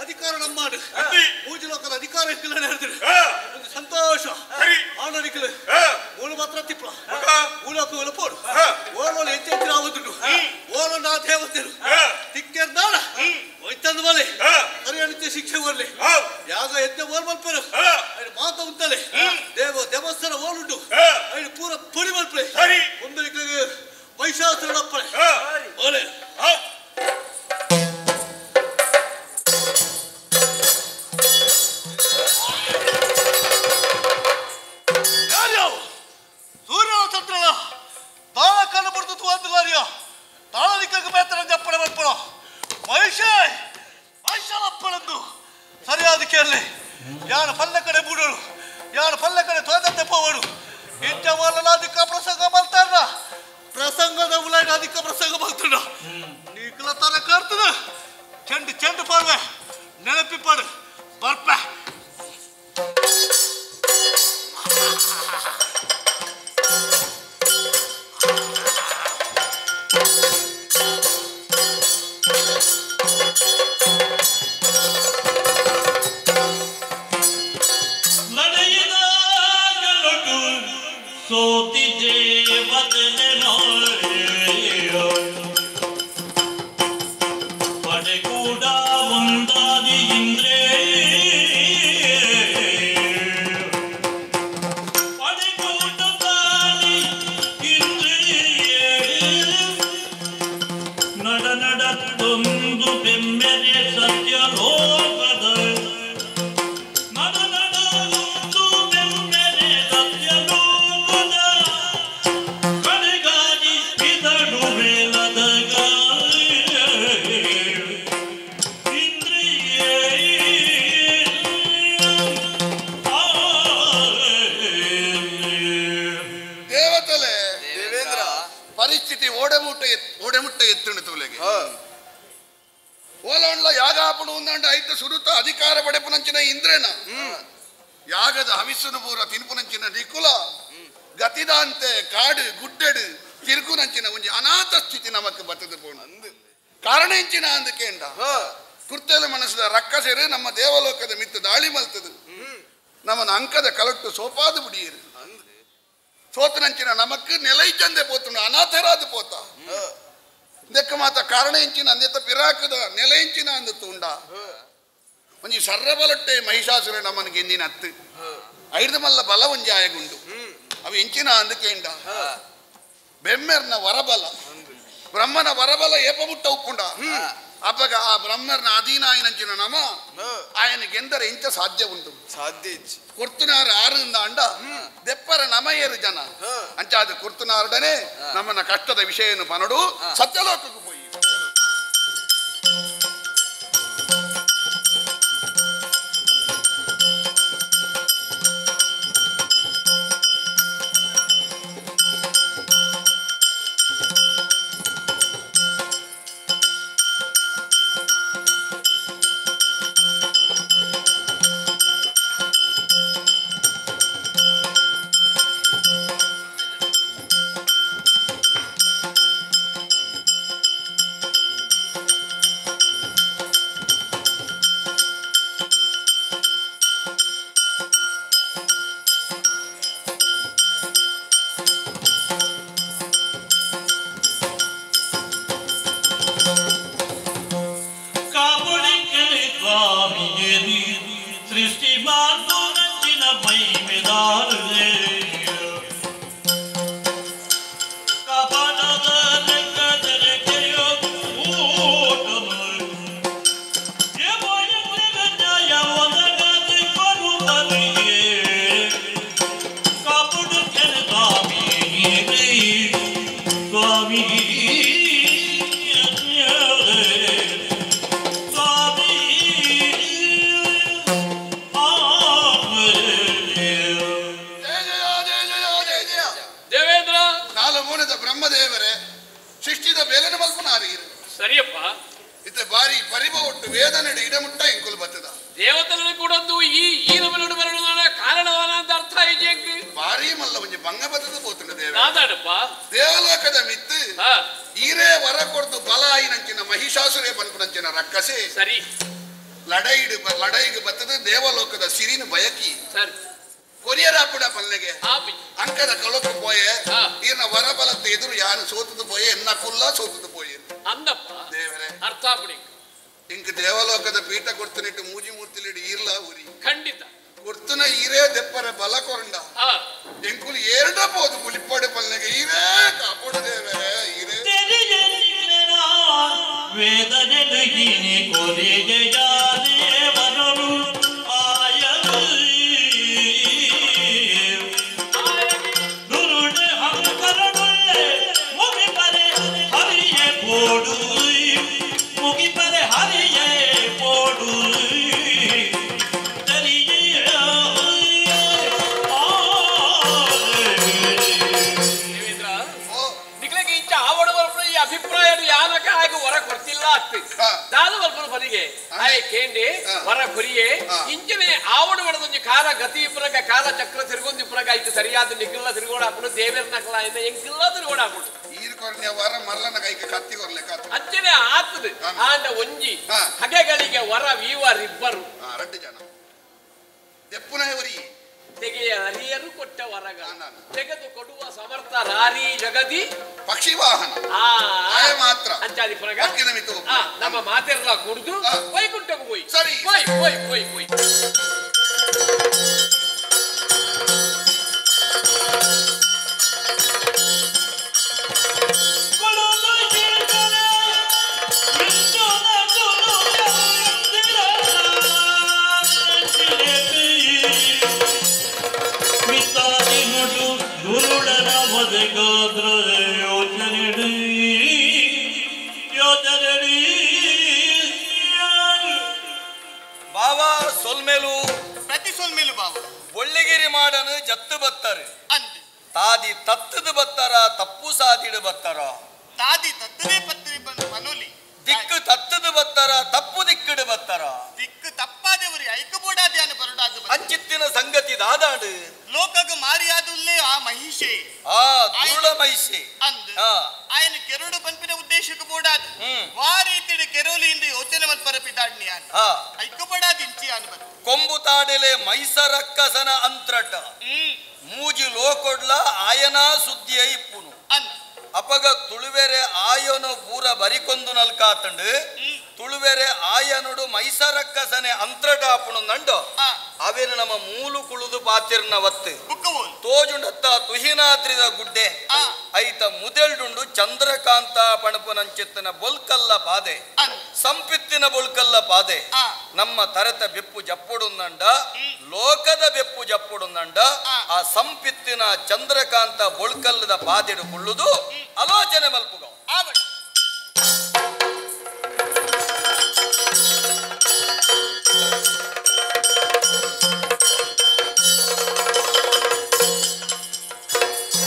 ಅಧಿಕಾರ ನಮ್ಮ ಮೂಜಿ ಲೋಕದ ಅಧಿಕಾರ ಒಂದು ಸಂತೋಷ ಆನಂದಿಕಲು ಮೂಲ ಮಾತ್ರ ತಿಪ್ಪ ಮೂಲಕ ಒಲಪೋಡು ಓಲೋಲು ಹೆಚ್ಚು ಆವದುಂಡು ಓಲೋ ನಾ ದೇವತೆರು ತಿಕ್ಕೆರ್ದಾಳ ಒಯ್ತಂದು ಬಲೆ ಹರಿಯಾಣಿತ್ಯ ಶಿಕ್ಷೆ ಬರಲಿ ಯಾಗ ಯಜ್ಞ ಓಲ್ ಮಲ್ಪರು ಐದು ಮಾತ ಉಂಟಲೆ ದೇವ ದೇವಸ್ಥಾನ ಓಲುಂಡು ಐದು ಪೂರ ಪುಡಿ ಮಲ್ಪಲೆ ಒಂದು ಮಹಿಷಾಸುರನಪ್ಪಳೆ ಓಲೆ ಸರಿಯಾದ ಕೇಳಲಿ ಯಾರು ಪಲ್ಲ ಕಡೆ ಬೂಡೋಳು ಯಾರು ಪಲ್ಲ ಕಡೆ ತೋದಂತೆ ಪೋವಡು ಇಂಚ వాళ్ళ ಅಧಿಕ ಪ್ರಸಂಗ ಬರ್ತಾರ ಪ್ರಸಂಗದ ಉಲಾಯಿನ ಅಧಿಕ ಪ್ರಸಂಗ ಬರ್ತುಂಡ ನೀಕಲ ತರ ಕರ್ತದ ಚೆಂಡು ಚೆಂಡು ಪಾಡ್ವೆ ನೆನಪಿಪಾಡು ಬರ್ಪ ಸೋತಿ ದೇವತನೆ ಪಡೆ ಕೂಡ ಒಂದಾದಿ ಇಂದ್ರೇ ಪಡೆ ಕೂಟದಾದಿ ಇಂದ್ರಿಯೇ ನಡ ನಡತ್ತೊಂದು ಬೆಮ್ಮೆರೆ ಸತ್ಯಲೋಕದ ನಡ ನಡೊಂದು ಬೆಮ್ಮೆರೆ ಸತ್ಯಲೋಕದ ಕಡೆಗಾಗಿ ಬಿದಡು ಮೇಲದಗ ಇಂದ್ರಿಯೇ ದೇವತಲೆ ದೇವೇಂದ್ರ ಪರಿಸ್ಥಿತಿ ಓಡೆಮುಟ್ಟ ಓಡೆಮುಟ್ಟ ಎತ್ತುಂಡು ತೂಲೆಗೆ ಓಲೋಣ್ಲ ಯಾಗ ಆಪುಡು ಉಂದಾಂಡ ಐತ ಸುರುತ ಅಧಿಕಾರ ಪಡೆಪುನಂಚಿನ ಇಂದ್ರೇನ ಯಾಗದ ಹವಿಸ್ಸುನು ಪೂರ ತಿನ್ಪುನಂಚಿನ ನಿಕುಲ ಗತಿದಾಂತೆ ಕಾಡು ಗುಡ್ಡೆಡು ತಿರುಗುನಂಚಿನ ಒಂಜಿ ಅನಾಥ ಸ್ಥಿತಿ ನಮಕ್ ಬತ್ತದ ಪೋಣ ಕಾರಣ ಎಂಚಿನ ಅಂದಕೇಂಡ ಕುರ್ತೇಲ ಮನಸ್ಸದ ರಕ್ಕಸೆರು ನಮ್ಮ ದೇವಲೋಕದ ಮಿತ್ತು ದಾಳಿ ಮಲ್ತದು ನಮ್ಮನ ಅಂಕದ ಕಲಟ್ಟು ಸೋಪಾದು ಬಿಡಿಯರು ಸೋತನಂಚಿನ ನಮಕ್ ನೆಲೈ ಚಂದೆ ಪೋತುಂಡು ಅನಾಥರಾದ ಪೋತ ಇದಕ್ಕೆ ಮಾತ ಕಾರಣ ಎಂಚಿನ ಅಂದೆತ್ತ ಪಿರಾಕದ ನೆಲೆ ಎಂಚಿನ ಅಂದ ತುಂಡ ಒಂಜಿ ಸರ್ರಬಲಟ್ಟೆ ಮಹಿಷಾಸುರ ನಮ್ಮನ ಗೆಂದಿನ ಅತ್ತು ಐದು ಮಲ್ಲ ಬಲ ಒಂಜಿ ಆಯಗುಂಡು ಅವು ಎಂಚಿನ ಅಂದಕೇಂಡ ಬೆಮ್ಮೆರ್ನ ವರಬಲ ಬ್ರಹ್ಮನ ವರಬಲ ಏಪಮುಟ್ಟ ಉಪ್ಪುಂಡ ಅಪ್ಪಗ ಆ ಬ್ರಹ್ಮರ್ನ ಅಧೀನ ಆಯನಂಚಿನ ನಮ ಆಯನ ಗೆಂದರೆ ಇಂಚ ಸಾಧ್ಯ ಉಂಟು ಸಾಧ್ಯ ಕೊರ್ತುನಾರು ಆರಿಂದ ಅಂಡ ದೆಪ್ಪರ ನಮಯರು ಜನ ಅಂಚಾದ ಕೊರ್ತುನಾರುಡನೆ ನಮ್ಮನ್ನ ಕಷ್ಟದ ವಿಷಯವನ್ನು ಪನಡು ಸತ್ಯಲೋಕಕ್ಕೆ ಪೋಯಿ ಸರಿಯಪ್ಪ ಇತ್ತೆ ಬಾರಿ ಪರಿಭವ ಒಟ್ಟು ವೇದನೆಡು ಇಡಮುಟ್ಟ ಇಂಕುಲು ಬತ್ತದ ದೇವತలను ಕೂಡ ಈ ಈ ನಮನುಡು ಬರಡುನ ಕಾರಣವನ ಅಂತ ಅರ್ಥ ಇದೆಯಂಗೆ ಬಾರಿ ಮಲ್ಲ ಒಂಜಿ ಭಂಗ ಬತ್ತದ ಪೋತುಂಡು ದೇವ ನಾದಾಡಪ್ಪ ದೇವಲೋಕದ ಮಿತ್ತು ಈರೇ ವರ ಕೊಡ್ದು ಬಲ ಆಯಿನಂಚಿನ ಮಹಿಷಾಸುರೇ ಪನ್ಪುನಂಚಿನ ರಕ್ಕಸೆ ಸರಿ ಲಡೈಡು ಲಡೈಗೆ ಬತ್ತದ ದೇವಲೋಕದ ಸಿರಿನ ಬಯಕಿ ಸರಿ ಕೊರಿಯರ್ ಆಪುಡ ಪಲ್ಲೆಗೆ ಅಂಕದ ಕಳಕು ಪೋಯೆ ಈರ್ನ ವರಬಲತ್ತ ಎದುರು ಯಾರು ಸೋತದ ಪೋಯೆ ಎನ್ನ ಕುಲ್ಲ ಸೋತದ ಪೋಯೆ ಅಂದಪ್ಪ ದೇವರೇ ಅರ್ಥ ಆಪುಡಿ ಇಂಕ ದೇವಲೋಕದ ಪೀಠ ಕೊಡ್ತನಿಟ್ಟು ಮೂಜಿ ಮೂರ್ತಿಲಿಡು ಈರ್ಲ ಉರಿ ಖಂಡಿತ ಕೊಡ್ತನ ಈರೇ ದೆಪ್ಪರ ಬಲ ಕೊರಂಡ ಎಂಕುಲು ಏರ್ಡ ಪೋದು ಮುಲಿಪಾಡು ಪಲ್ಲೆಗೆ ಈರೇ ಕಾಪುಡು ದೇವರೇ ಈರೇ ವೇದನೆ ಕೊರಿಗೆ ದೇವನರು ಆಯರು ಮುಗಿಪರೆ ಹರಿಯೇ ಪೋಡು ನಿಕ್ಲೆಗೆ ಇಂಚ ಆವಡ ಬರ್ಪುನ ಈ ಅಭಿಪ್ರಾಯ ಯಾನಕ ಆಗ ವರ ಕೊಡ್ತಿಲ್ಲ ಅತ್ತು ದಾದ ಬರ್ಪುನ ಪದಿಗೆ ಆಯ್ ಕೇಂಡಿ ವರ ಕೊರಿಯೆ ಇಂಚನೆ ಆವಡ ಬಡದೊಂಜಿ ಕಾಲ ಗತಿ ಇಪ್ಪುನಗ ಕಾಲ ಚಕ್ರ ತಿರುಗೊಂದು ಇಪ್ಪುನಗ ಐತೆ ಸರಿಯಾದ ನಿಕ್ಕಿಲ್ಲ ತಿರುಗೋಡ ಹಾಕೊಂಡು ದೇವೇರ್ ನಕಲ ಇಂದ ಎಂಕಿಲ್ಲ ತಿರುಗೋಡ ಹಾಕೊಂಡು ವರ ಮಲ್ಲನ ಕೈಗೆ ಕತ್ತಿ ಕೊರ್ಲೆ ಅಂಚನೆ ಆತದು ಆಂಡ ಒಂಜಿ ಹಗೆಗಳಿಗೆ ವರ ವೀವರಿಬ್ಬರು ರಡ್ಡು ಜನ ದೆಪ್ಪುನವರಿ ತೆಗೆಯ ಹರಿಯರು ಕೊಟ್ಟ ವರಗ ತೆಗೆದು ಕೊಡುವ ಸಮರ್ಥ ರಾರಿ ಜಗದಿ ಪಕ್ಷಿವಾಹನ ಮಾತ್ರ ಅಂಚಾದಿ ಪರಗ ನಮ್ಮ ಮಾತೆಲ್ಲ ಕುಡಿದು ವೈಕುಂಠಕ್ಕೆ ಹೋಯ್ ಸರಿ ಹೋಯ್ ಹೋಯ್ ಹೋಯ್ ಹೋಯ್ ಬಾವಾ ಸೊಲ್ಮೇಲು ಪ್ರತಿ ಸೊಲ್ಮೇಲು ಬಾವ ಒಳ್ಳೆಗಿರಿ ಮಾಡನು ಜತ್ತು ಬತ್ತಾರೆ ತಾದಿ ತತ್ತದು ಬತ್ತಾರ ತಪ್ಪು ಸಾದಿಡು ಬತ್ತಾರ ತಾದಿ ತತ್ತದೇ ಪತ್ರಿ ಮನೋಲಿ ದಿಕ್ಕು ತತ್ತದು ಬತ್ತಾರ ತಪ್ಪು ದಿಕ್ಕಿಡು ಬತ್ತಾರ ದಿಕ್ಕು ತಪ್ಪಾದೆವರಿ ಐಕಬೋಡಾದ್ಯಾನ ಬರುಡಾದ ಅಂಚಿತ್ತಿನ ಸಂಗತಿ ಅಧಿಕಾರಿಯಾದುಲ್ಲೇ ಆ ಮಹಿಷೆ ಆ ದುರುಳ ಮಹಿಷೆ ಅಂದ್ ಆಯನ ಕೆರಡು ಪನ್ಪಿನ ಉದ್ದೇಶಕ್ಕೆ ಬೋಡಾದು ವಾ ರೀತಿಯ ಕೆರೋಲಿ ಇಂದು ಯೋಚನೆ ಮಲ್ಪರ ಪಿದಾಡ್ನಿ ಆನ್ ಐಕು ಬಡಾದಿಂಚಿ ಆನ್ ಬತ್ತು ಕೊಂಬು ತಾಡೆಲೆ ಮೈಸರಕ್ಕಸನ ಅಂತ್ರಟ ಮೂಜಿ ಲೋಕೊಡ್ಲ ಆಯನ ಸುದ್ದಿಯ ಇಪ್ಪುನು ಅಪಗ ತುಳುವೆರೆ ಆಯನು ಪೂರ ಬರಿಕೊಂದು ನಲ್ಕಾತಂಡು ತುಳುವೆರೆ ಆಯನುಡು ಮೈಸರಕ್ಕಸನೆ ಅಂತ್ರಟ ಆಪುಣು ನಂಡು ಅವೇನು ನಮ್ಮ ಮೂಲು ಕುಳುದು ಪಾತಿರ್ನ ವತ್ತು ತೋಜುಂಡತ್ತ ತುಹಿನಾದ್ರಿದ ಗುಡ್ಡೆ ಐತ ಮುದೆಲ್ಡುಂಡು ಚಂದ್ರಕಾಂತ ಪಣಪುನಂಚಿತ್ತನ ಬೊಲ್ಕಲ್ಲ ಪಾದೆ ಸಂಪಿತ್ತಿನ ಬೊಲ್ಕಲ್ಲ ಪಾದೆ ನಮ್ಮ ತರತ ಬೆಪ್ಪು ಜಪ್ಪುಡುಂದಂಡ ಲೋಕದ ಬೆಪ್ಪು ಜಪ್ಪುಡುಂದಂಡ ಆ ಸಂಪಿತ್ತಿನ ಚಂದ್ರಕಾಂತ ಬೊಳ್ಕಲ್ಲದ ಪಾದೆಡು ಕುಳ್ಳುದು ಆಲೋಚನೆ ಮಲ್ಪುಗ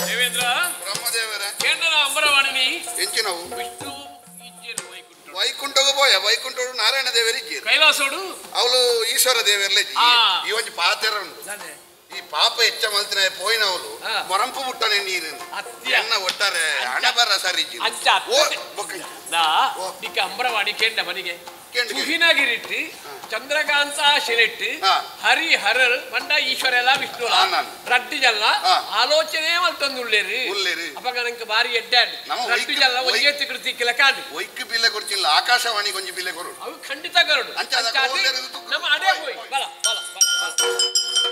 ದೇವೇಂದ್ರ ಬ್ರಹ್ಮದೇವರ ಕೇಂದ್ರ ಅಂಬರವಾಣಿನಿ ಎಂಚಿನವು ವಿಷ್ಣು ವೈಕುಂಠಗೂ ಪೋಯ ವೈಕುಂಠೋಡು ನಾರಾಯಣ ದೇವರಿಗೆ ಕೈಲಾಸೋಡು ಅವಳು ಈಶ್ವರ ದೇವರಲ್ಲೇ ಈ ಒಂಜಿ ಪಾತೆರ ಉಂಟು ಈ ಪಾಪ ಹೆಚ್ಚ ಮಲ್ತಿನ ಪೋಯಿನವಳು ಮೊರಂಪು ಬುಟ್ಟನೆ ನೀರು ಎನ್ನ ಒಟ್ಟಾರೆ ಹಣ ಬರ ಸರಿ ನಿಕ್ಕ ಅಂಬರವಾಣಿ ಕೇಂದ್ರ ಮನೆಗೆ ತುಹಿನಗಿರಿಟ್ಟು ಚಂದ್ರಕಾಂತ ಶಿಲೆಟ್ಟು ಹರಿ ಹರರ್ ಮಂಡ ಈಶ್ವರ ಎಲ್ಲ ವಿಷ್ಣು ರಡ್ಡು ಜಲ್ಲ ಆಲೋಚನೆ ಮಲ್ತೊಂದುಳ್ಳೇರಿ ಅಪಗ ನಂಗೆ ಬಾರಿ ಎಡ್ಡಾಡ್ ರಡ್ಡು ಜಲ್ಲ ಒಂಜೇ ಕೃತಿ ಕಿಲಕಾಡು ಒಯ್ಕ್ ಬಿಲ್ಲೆ ಕೊಡ್ತಿಲ್ಲ ಆಕಾಶವಾಣಿ ಕೊಂಜಿ ಬಿಲ್ಲೆ ಕೊರು ಅವು ಖಂಡಿತ ಕರಡು ನಮ್ಮ ಅದೇ ಹೋಯ್ ಬಲ ಬಲ ಬಲ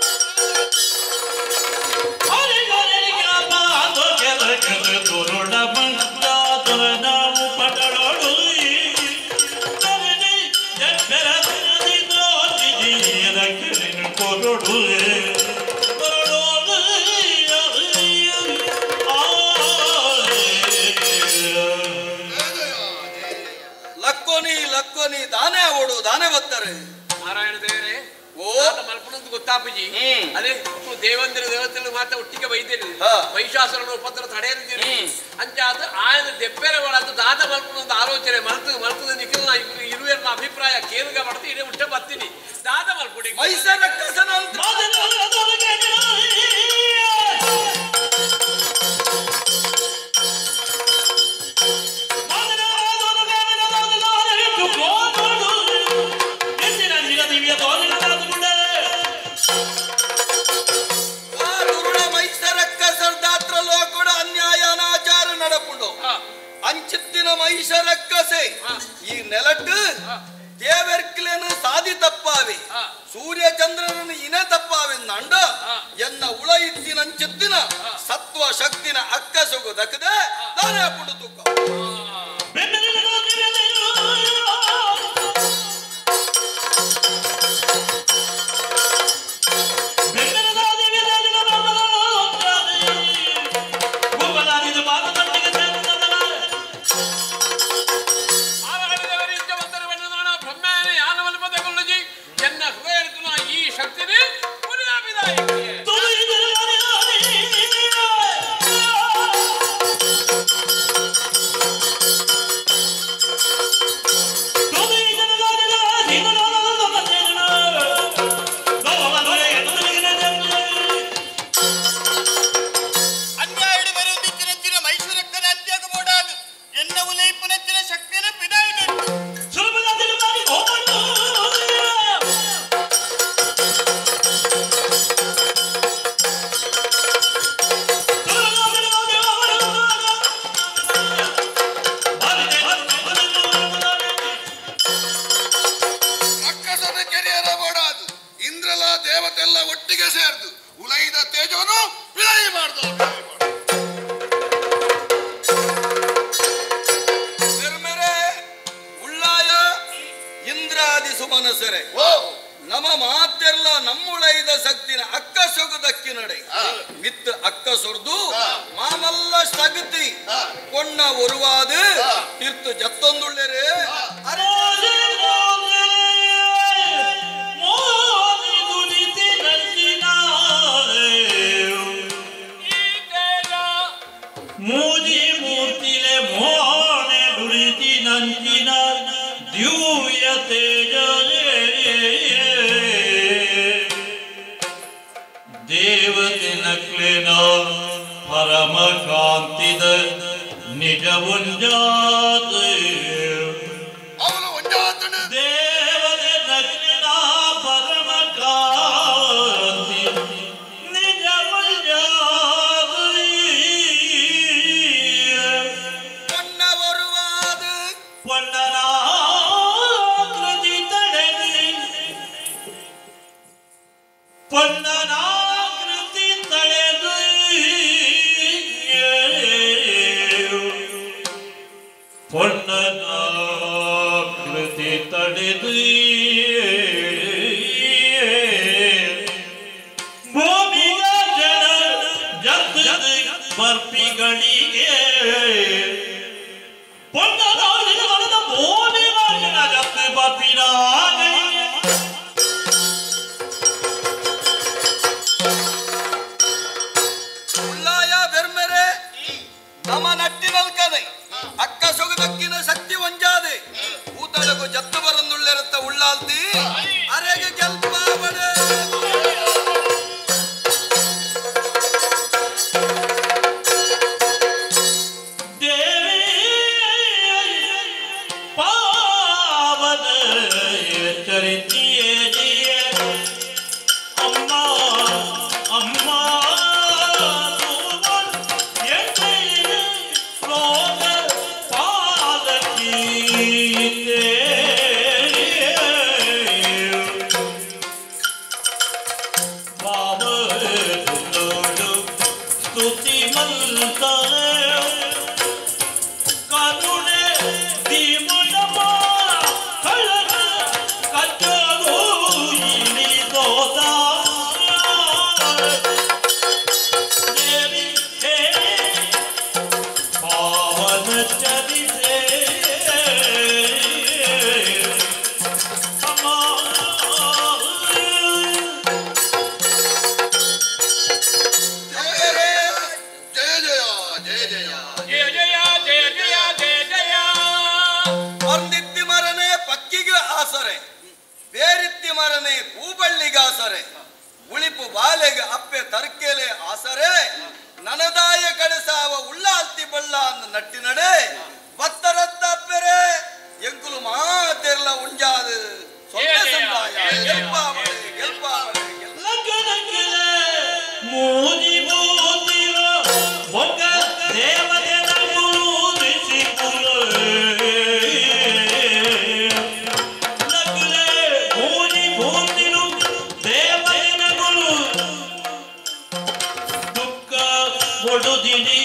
ಲಕ್ಕೋನಿ ಲಕ್ಕೋನಿ ದಾನೆ ಓಡು ದಾನೆ ಬತ್ತಾರೆ ನಾರಾಯಣ ದೇವರೇ ಓ ಮಲ್ಪಣಂದು ಗೊತ್ತಾಪುಜಿ ಅದೇ ದೇವಂದ್ರ ದೇವತೆಗಳು ಮಾತ್ರ ಒಟ್ಟಿಗೆ ಬೈದೇರಿ ಮಹಿಷಾಸುರನ ಉಪದ್ರ ತಡೆಯಲಿದ್ದೀರಿ ಅಂಚಾದ ಆಯನ ದೆಪ್ಪೆರ ಒಳದು ದಾದ ಮಲ್ಪಣಂದು ಆಲೋಚನೆ ಮಲ್ತು ಮಲ್ತದ ನಿಖಿಲ್ನ ಇಬ್ರು ಇರುವೆರ್ನ ಅಭಿಪ್ರಾಯ ಕೇಳುಗ ಮಾಡ್ತು ಇಡೇ ಮುಟ್ಟ ಬರ್ತೀನಿ ದಾದ ಮಲ್ಪುಡಿ ಮೈಸರಕ್ಕಸನ ಅನ್ಯಾಯನಾಚಾರ ನಡಪುಂಡು ಅಂಚಿತ್ತಿನ ಮಹಿಷರಕ್ಕಸೆ ಈ ನೆಲಟ್ಟು ದೇವೆರ್ಕ್ಲೇನು ಸಾದಿ ತಪ್ಪಾವೆ ಸೂರ್ಯ ಚಂದ್ರನನ್ನು ಇನೆ ತಪ್ಪಾವೆ ನಂಡ ಎನ್ನ ಉಳ ಇತ್ತಿನ ಅಂಚಿತ್ತಿನ ಸತ್ವ ಶಕ್ತಿನ ಅಕ್ಕಸೊಗು ದಕ್ಕದೆ ದಾನೆ ಹಾಕೊಂಡು ತೂಕ ನಮ್ಮ ಮಾತೆಲ್ಲ ನಮ್ಮುಳೈದ ಶಕ್ತಿನ ಅಕ್ಕ ಸೊಗದಕ್ಕಿ ನಡೆ ಮಿತ್ ಅಕ್ಕ ಸೊರ್ದು ಮಾಮಲ್ಲ ಸಗತಿ ಕೊಣ್ಣ ಒರುವಾದ ತೀರ್ಥ ಜತ್ತೊಂದುಳ್ಳೇರೆ ಮೂಜಿ ಮೂರ್ತಿಲೆ ಮೋನೆ ದುರಿತಿ ನಂಚಿನ ದಿವ್ಯ ತೇಜ ದೇವತೆ ನಕ್ಲೆ ಪೊನ್ನನಾಕೃತಿ ತಳೆದು ಪೊನ್ನನಾಕೃತಿ ತಳೆದು ಭೂಮಿಗ ಜನ ಜತ್ತ ಬರ್ಪಿಗಳಿಗೆ ಪೊನ್ನನಾಕೃತಿ ಭೂಮಿಗ ಜನ ಜತ್ತ ಬರ್ಪಿಗಳಿಗೆ ನಮ್ಮ ನಟ್ಟಿನಲ್ಕನೆ ಅಕ್ಕ ಸೊಗದಕ್ಕಿನ ಶಕ್ತಿ ಒಂಜಾದೆ ಊತಳಗು ಜತ್ತು ಬರಂದುಳ್ಳೆರತ್ತ ಉಳ್ಳಾಲ್ತಿ ಅರೆಗೆ ಗೆಲ್ಪಾವಡೆ ದೇವಿ ಪಾವನ ಚರಿತಿಯೇ ಅಮ್ಮ ಅಮ್ಮ ಉಳಿಪು ಬಾಲೆಗೆ ಅಪ್ಪೆ ತರ್ಕೆಲೆ ಆಸರೆ ನನದಾಯ ಕಡಸಾವ ಉಳ್ಳಾಲ್ತಿ ಬಳ್ಳ ಅಂದ ನಟ್ಟಿನಡೆ ಬತ್ತರತ್ತ ಅಪ್ಪೆರೆ ಎಂಕುಲು ಮಾತೆರ್ಲ ಉಂಜಾದು ಸೊನ್ನೆ ಸಂದಾಯ ಗೆಲ್ಪಾವಳೆ ಗೆಲ್ಪಾವಳೆ ಮೂಜಿ ಮೂಜಿಲ ಬೊಕ್ಕ ದೇವತೆನ ಮೂಜಿಸಿ ಲಗ್ಲೆ ಮೂಜಿ ಮೂಜಿಲು ದೇವತೆನ ಗುರು ದುಃಖ ಕೊಡುದಿನಿ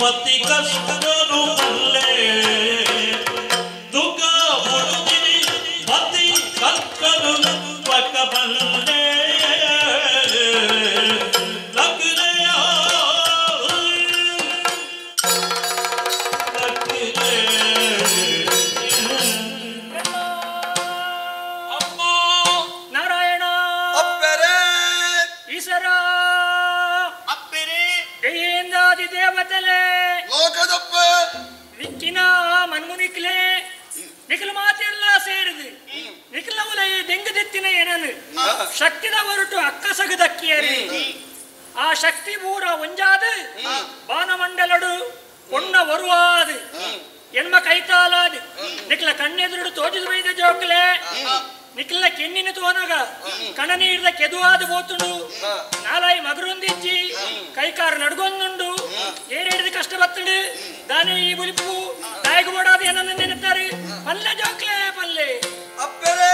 ಪತಿ ಕಷ್ಟನು ಬಲ್ಲೆ ದುಃಖ ಕೊಡುದಿನಿ ಪತಿ ಕಷ್ಟನು ಪಕ್ಕ ಬಲ್ಲೆ ನಾರಾಯಣ ಅಪ್ಪೆರೆ ಈಶ್ವರ ಅಪ್ಪೆರೆ ದೇಂದಾದಿ ದೇವತಲೆ ಲೋಕದಪ್ಪ ವಿಕ್ಕಿನ ಮನ್ಮುನಿಕ್ಲೆ ನಿಖಲ ಮಾತೆಲ್ಲ ಸೇರಿದು ನಿಖಲವಲ ಈ ದೆಂಗದೆತ್ತಿನ ಏನನು ಶಕ್ತಿದ ಹೊರಟು ಅಕ್ಕ ಸಗದಕ್ಕಿಯರಿ ಆ ಶಕ್ತಿ ಪೂರ ಒಂಜಾದ ಬಾನಮಂಡಲಡು ಪೊಣ್ಣ ವರುವಾದು ಎನ್ಮ ಕೈತಾಲಾದು ನಿಖಲ ಕಣ್ಣೆದುರುಡು ತೋಜಿದ ಬೈದ ಜೋಕ್ಲೆ ನಿಖಲ ಕೆನ್ನಿನ ತೋನಗ ಕಣ ನೀರ್ದ ಕೆದುವಾದ ಬೋತುಂಡು ನಾಲಾಯಿ ಮಗರೊಂದಿಜ್ಜಿ ಕೈಕಾರು ನಡ್ಗೊಂದುಂಡು ಏರೇಡಿದ ಕಷ್ಟ ಬತ್ತುಂಡು ದಾನಿ ಈ ಬುಲಿಪು ನಾಯಕ ಬೋಡಾದ ಏನನ್ನ ನೆನೆತ್ತಾರೆ ಪಲ್ಲೆ ಜೋಕ್ಲೆ ಪಲ್ಲೆ ಅಪ್ಪೆರೆ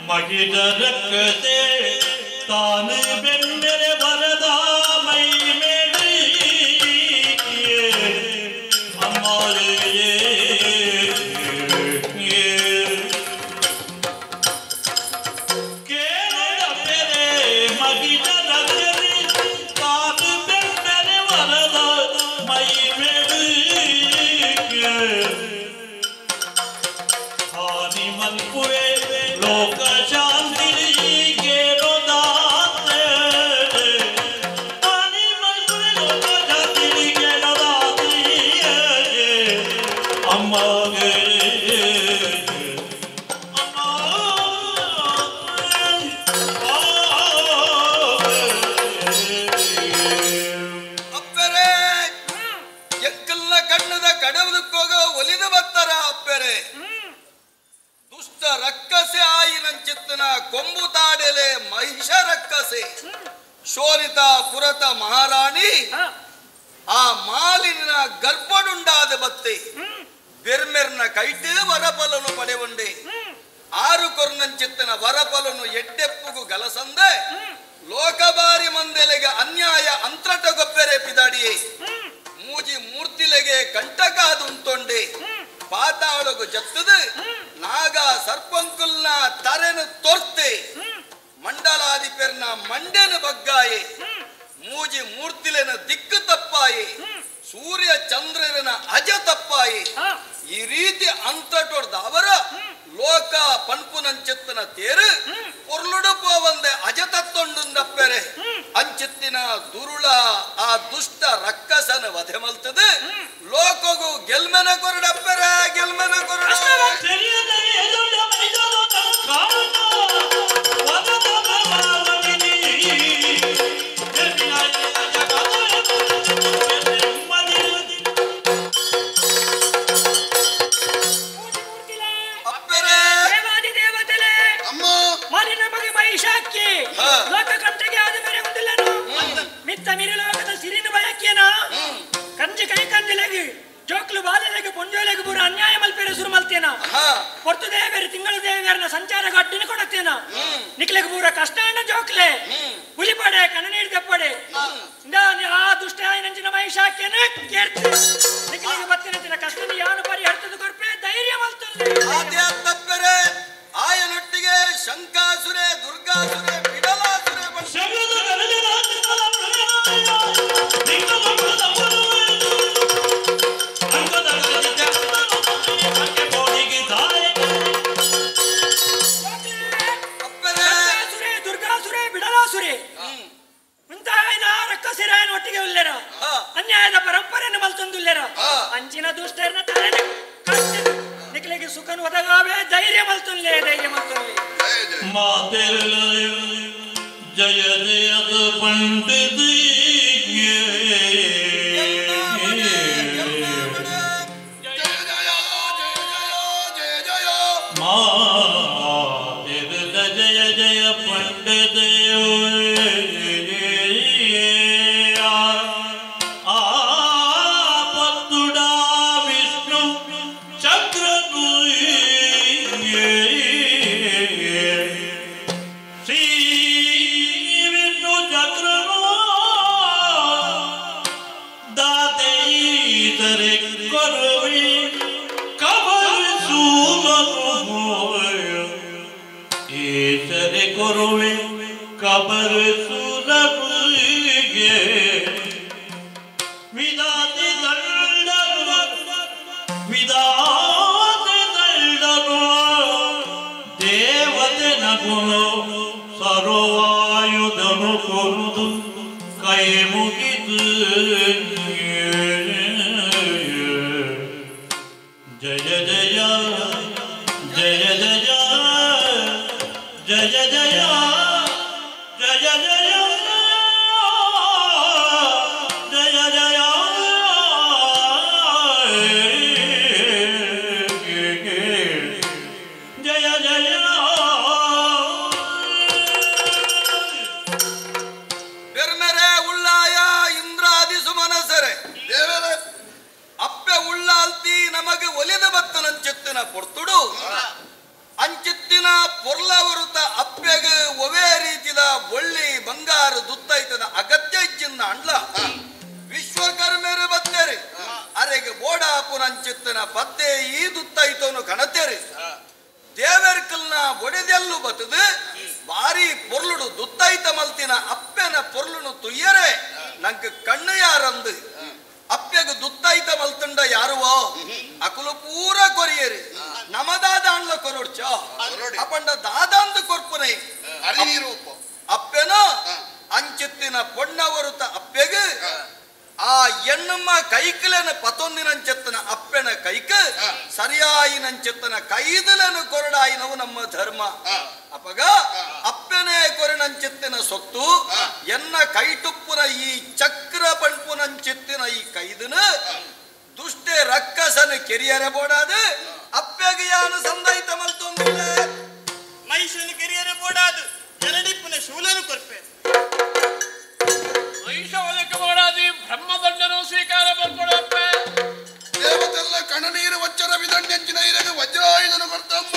ಮಗಿದರಕ್ಕತೆ ತಾನು ಬೆಂದರೆ ಬರದ ಮೈ ಮೇಡಿಯೇ ಅಮ್ಮಾಯೇ ಕೇಳದ ಪೆರೆ ಮಗಿದರಕ್ಕತೆ ತಾನು ಬೆಂದರೆ ಬರದ ಮೈ ಮೇಡಿಯೇ ಹಾನಿ ಮನ್ಪುವೆ ಲೋಕ ಶಾಂತಿ ಕೇಳೋದಾತೆ ಹಾನಿ ಮನ್ಪುವೆ ಲೋಕ ಶಾಂತಿ ಕೇಳೋದಾತೆ ಅಮ್ಮಗೆ ಅಪ್ಪೆರೆ ಎಕ್ಕಲ್ನ ಕಣ್ಣದ ಕಡವದಕ್ಕೋಗ ಒಲಿದ ಬತ್ತರ ಅಪ್ಪೆರೆ ದುಷ್ಟ ರಕ್ಕಸೆ ಆಯಿನಂಚಿತ್ತನ ಕೊಂಬು ತಾಡೆಲೆ ಮಹಿಷ ರಕ್ಕಸೆ ಶೋರಿತ ಪುರತ ಮಹಾರಾಣಿ ಆ ಮಾಲಿನ ಗರ್ಭಡುಂಡಾದ ಬತ್ತೆ ಬೆರ್ಮೆರ್ನ ಕೈಟು ವರಬಲನು ಪಡೆವಂಡೆ ಆ ಕೊರ್ನಂಚಿತ್ತನ ವರಪಲನು ಎಡ್ಡೆಪ್ಪುಗು ಗಲಸಂದೆ ಲೋಕಬಾರಿ ಮಂದೆಲೆಗೆ ಅನ್ಯಾಯ ಅಂತ್ರಟ ಗೊಬ್ಬೆರೆ ಪಿದಾಡಿಯೇ ಮೂಜಿ ಮೂರ್ತಿಲೆಗೆ ಕಂಟಕಾದುಂತೊಂಡೆ ಪಾತಾಳಗು ಜತ್ತದು ನಾಗ ಸರ್ಪಂಕುಲ್ನ ತರೆನು ತೊರ್ತೆ ಮಂಡಲಾಧಿಪೆರ್ನ ಮಂಡೆನ ಬಗ್ಗಾಯೆ ಮೂಜಿ ಮೂರ್ತಿಲೆನ ದಿಕ್ಕು ತಪ್ಪಾಯೆ ಸೂರ್ಯ ಚಂದ್ರನ ಅಜ ತಪ್ಪಾಯೆ ಈ ರೀತಿ ಅಂತಟೊಡ್ದ ಅವರ ಲೋಕ ಪನ್ಪುನಂಚಿತ್ತನ ತೇರು ಪೊರ್ಲುಡು ಪೋವಂದೆ ಅಜ ತತ್ತೊಂಡುಂದಪ್ಪೆರೆ ಅಂಚಿತ್ತಿನ ದುರುಳ ಆ ದುಷ್ಟ ರಕ್ಕಸನ ವಧೆ ಮಲ್ತದೆ ಲೋಕಗು ಗೆಲ್ಮೆನ ಕೊರಡಪ್ಪೆರೆ ಗೆಲ್ಮೆನ ಕೊರಡ ಕಂಜಿ ಕೈ ಕಂದಿಲಗಿ ಜೋಕ್ಲು ಬಾಲಲೆಗೆ ಪೊಂಜೋಲೆಗೆ ಪೂರ ಅನ್ಯಾಯ ಮಲ್ಪೇರೆ ಸುರು ಮಲ್ತೇನ ಹೊರ್ತು ದೇವೇರು ತಿಂಗಳು ದೇವೇರನ ಸಂಚಾರ ಗಡ್ಡಿನ ಕೊಡತ್ತೇನ ನಿಕ್ಲೆಗೆ ಪೂರ ಕಷ್ಟ ಅಣ್ಣ ಜೋಕ್ಲೆ ಹುಲಿಪಡೆ ಕಣ್ಣನೀರು ದಪ್ಪಡೆ ಆ ದುಷ್ಟ ನಂಚಿನ ಮಹಿಷಾಕ್ಯನ ಕೇಳ್ತೆ ನಿಕ್ಲೆಗೆ ಬತ್ತಿನ ಕಷ್ಟ ಯಾನು ಪರಿಹರ್ತದ ಕೊರ್ಪೆ ಧೈರ್ಯ ಮಲ್ತೊಲ್ಲೆ ಆಯನೊಟ್ಟಿಗೆ ಶಂಕಾಸುರೆ ದುರ್ಗಾಸುರೆ ಬಿಡಲಾಸುರೆ ದುರ್ಗಾಸುರೆ ಬಿಡಲಾಸುರೆ ಮುಂತಾಯಿನ ರಕ್ಕಸಿರಾಯನ ಒಟ್ಟಿಗೆ ಉಲ್ಲೇರ ಅನ್ಯಾಯದ ಪರಂಪರೆಯನ್ನು ಮಲ್ತೊಂದುಲ್ಲೇರ ಅಂಚಿನ ದುಷ್ಟರನ್ನ ತಲೆನ ನಿಕ್ಲೆಗೆ ಸುಖನು ಒದಗಾವೆ ಧೈರ್ಯ ಮಲ್ತೊಲ್ಲೆ ಧೈರ್ಯ ಮಲ್ತೊಲ್ಲೆ ಜಯ ಜಯದ ಪಂಡಿತ ಜಯ ಜಯ ಪಂಡಿತ ವಿಷ್ಣು ಚಕ್ರನು ಶ್ರೀ ವಿಷ್ಣು ಚಕ್ರನು ದಾತೈತರೆ ಕೊರವಿ ಕಬರಿಸೂಲನು ಈತರೆ ಕೊರುವೆ ಕಬರಿಸೂಲನಿಗೆ ವಿದಾತಿ ದಂಡನು ವಿದಾತಿ ದಂಡನು ದೇವತೆ ನಗುನು ಸರ್ವಾಯುಧನು ಕೊರುದು ಕೈ ಮುಗಿದು ಜಯ ಜಯ ಜಯ ಜಯ ಜಯ ಜಯ ಜಯ ಜಯ ಜಯ ಜಯ ಜಯ ಜಯ ಬೆರ್ಮೆರೆ ಉಳ್ಳಾಯ ಇಂದ್ರಾದಿ ಸುಮನಸರೆ ದೇವರೇ ಅಪ್ಪೆ ಉಳ್ಳಾಲ್ತಿ ನಮಗೆ ಒಲಿದ ಬತ್ತನಂಚಿತ್ತಿನ ಪೊರ್ತುಡು ಅಂಚಿತ್ತಿನ ಪೊರ್ಲವರುತ ಅಪ್ಪೆಗೆ ಒವೇ ರೀತಿದ ಒಳ್ಳಿ ಬಂಗಾರ ದುತ್ತೈತದ ಅಗತ್ಯ ಇಚ್ಚಿಂದ ಅಂಡ್ಲ ವಿಶ್ವಕರ್ಮೆರು ಬತ್ತೇರಿ ಅರೆಗೆ ಬೋಡಾಪುನಂಚಿತ್ತಿನ ಪತ್ತೆ ಈ ದುತ್ತೈತವನು ಕಣತೇರಿ ದೇವರ್ಕಲ್ನ ಒಡೆದೆಲ್ಲು ಬತ್ತದು ಬಾರಿ ಪೊರ್ಲುಡು ದುತ್ತೈತ ಮಲ್ತಿನ ಅಪ್ಪೆನ ಪೊರ್ಲುನು ತುಯ್ಯರೆ ನಂಗೆ ಕಣ್ಣು ಯಾರಂದು ಅಪ್ಪೆಗೆ ದುತ್ತೈತ ಮಲ್ತುಂಡ ಯಾರುವೋ ಅಕುಲು ಪೂರ ಕೊರಿಯರಿ ನಮದಾದ ಅಂಡ್ಲ ಕೊರೊಡ್ಚ ಅಪಂಡ ದಾದಾಂದು ಕೊರ್ಪುನೈ ಅಪ್ಪೆನ ಅಂಚಿತ್ತಿನ ಪೊಣ್ಣವರುತ ಅಪ್ಪೆಗೆ ಆ ಎಣ್ಣಮ್ಮ ಕೈಕಲೆನ ಪತೊಂದಿನಂచెತ್ತನ ಅಪ್ಪೆನ ಕೈಕ ಸರಿಯಾಯಿನಂచెತ್ತನ ಕೈದಲನು ಕೊರಡಾಯಿನವು ನಮ್ಮ ಧರ್ಮ ಅಪಗ ಅಪ್ಪೆನೇ ಕೊರನಂచెತ್ತಿನ ಸೊತ್ತು ಎನ್ನ ಕೈಟುಪ್ಪುನ ಈ ಚಕ್ರ ಪಂಪುನಂచెತ್ತಿನ ಈ ಕೈದನ ದುಷ್ಟೆ ರಕ್ಕಸನ ಕೆರಿಯರ ಬೋಡಾದು ಅಪ್ಪೆಗೆ ಯಾನು ಸಂದೈತ ಮಲ್ತೊಂದಿಲ್ಲ ಮಹಿಷನ ಕೆರಿಯರ ಬೋಡಾದು ಎರಡಿಪ್ಪುನ ಶೂಲನು ಕೊರ್ಪೆ ಮಹಿಷವದಕ್ಕೆ ಬೋಡಾದಿ ಬ್ರಹ್ಮದಂಡನು ಸ್ವೀಕಾರ ಬರ್ಕೊಡಪ್ಪೆ ದೇವತೆಲ್ಲ ಕಣ್ಣನೀರು ವಜ್ರ ವಿದಂಡೆಂಚಿನ ಇರಗು ವಜ್ರಾಯುಧನು ಕೊರ್ತಮ್ಮ.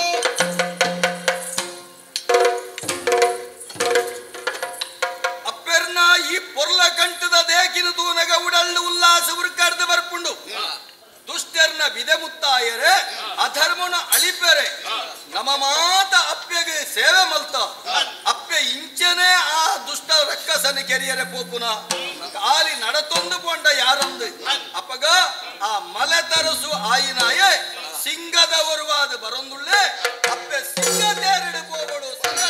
ಅಧರ್ಮನ ಅಳಿಪೆರೆ ನಮ್ಮ ಮಾತ ಅಪ್ಪೆಗೆ ಸೇವೆ ಮಲ್ತ ಅಪ್ಪೆ ಇಂಚನೆ ಆ ದುಷ್ಟ ರಕ್ಕಸನ ಕೆರಿಯರೆ ಪೋಪುನ ಕಾಲಿ ನಡತೊಂದು ಪೊಂಡ ಯಾರೊಂದು ಅಪ್ಪಗ ಆ ಮಲೆ ತರಸು ಆಯಿನಾಯೆ ಸಿಂಗದ ಒರುವಾದ ಬರೊಂದುಳ್ಳೆ ಅಪ್ಪೆ ಸಿಂಗ ತೇರಿಡು ಪೋಬಡು ಸಿಂಗ.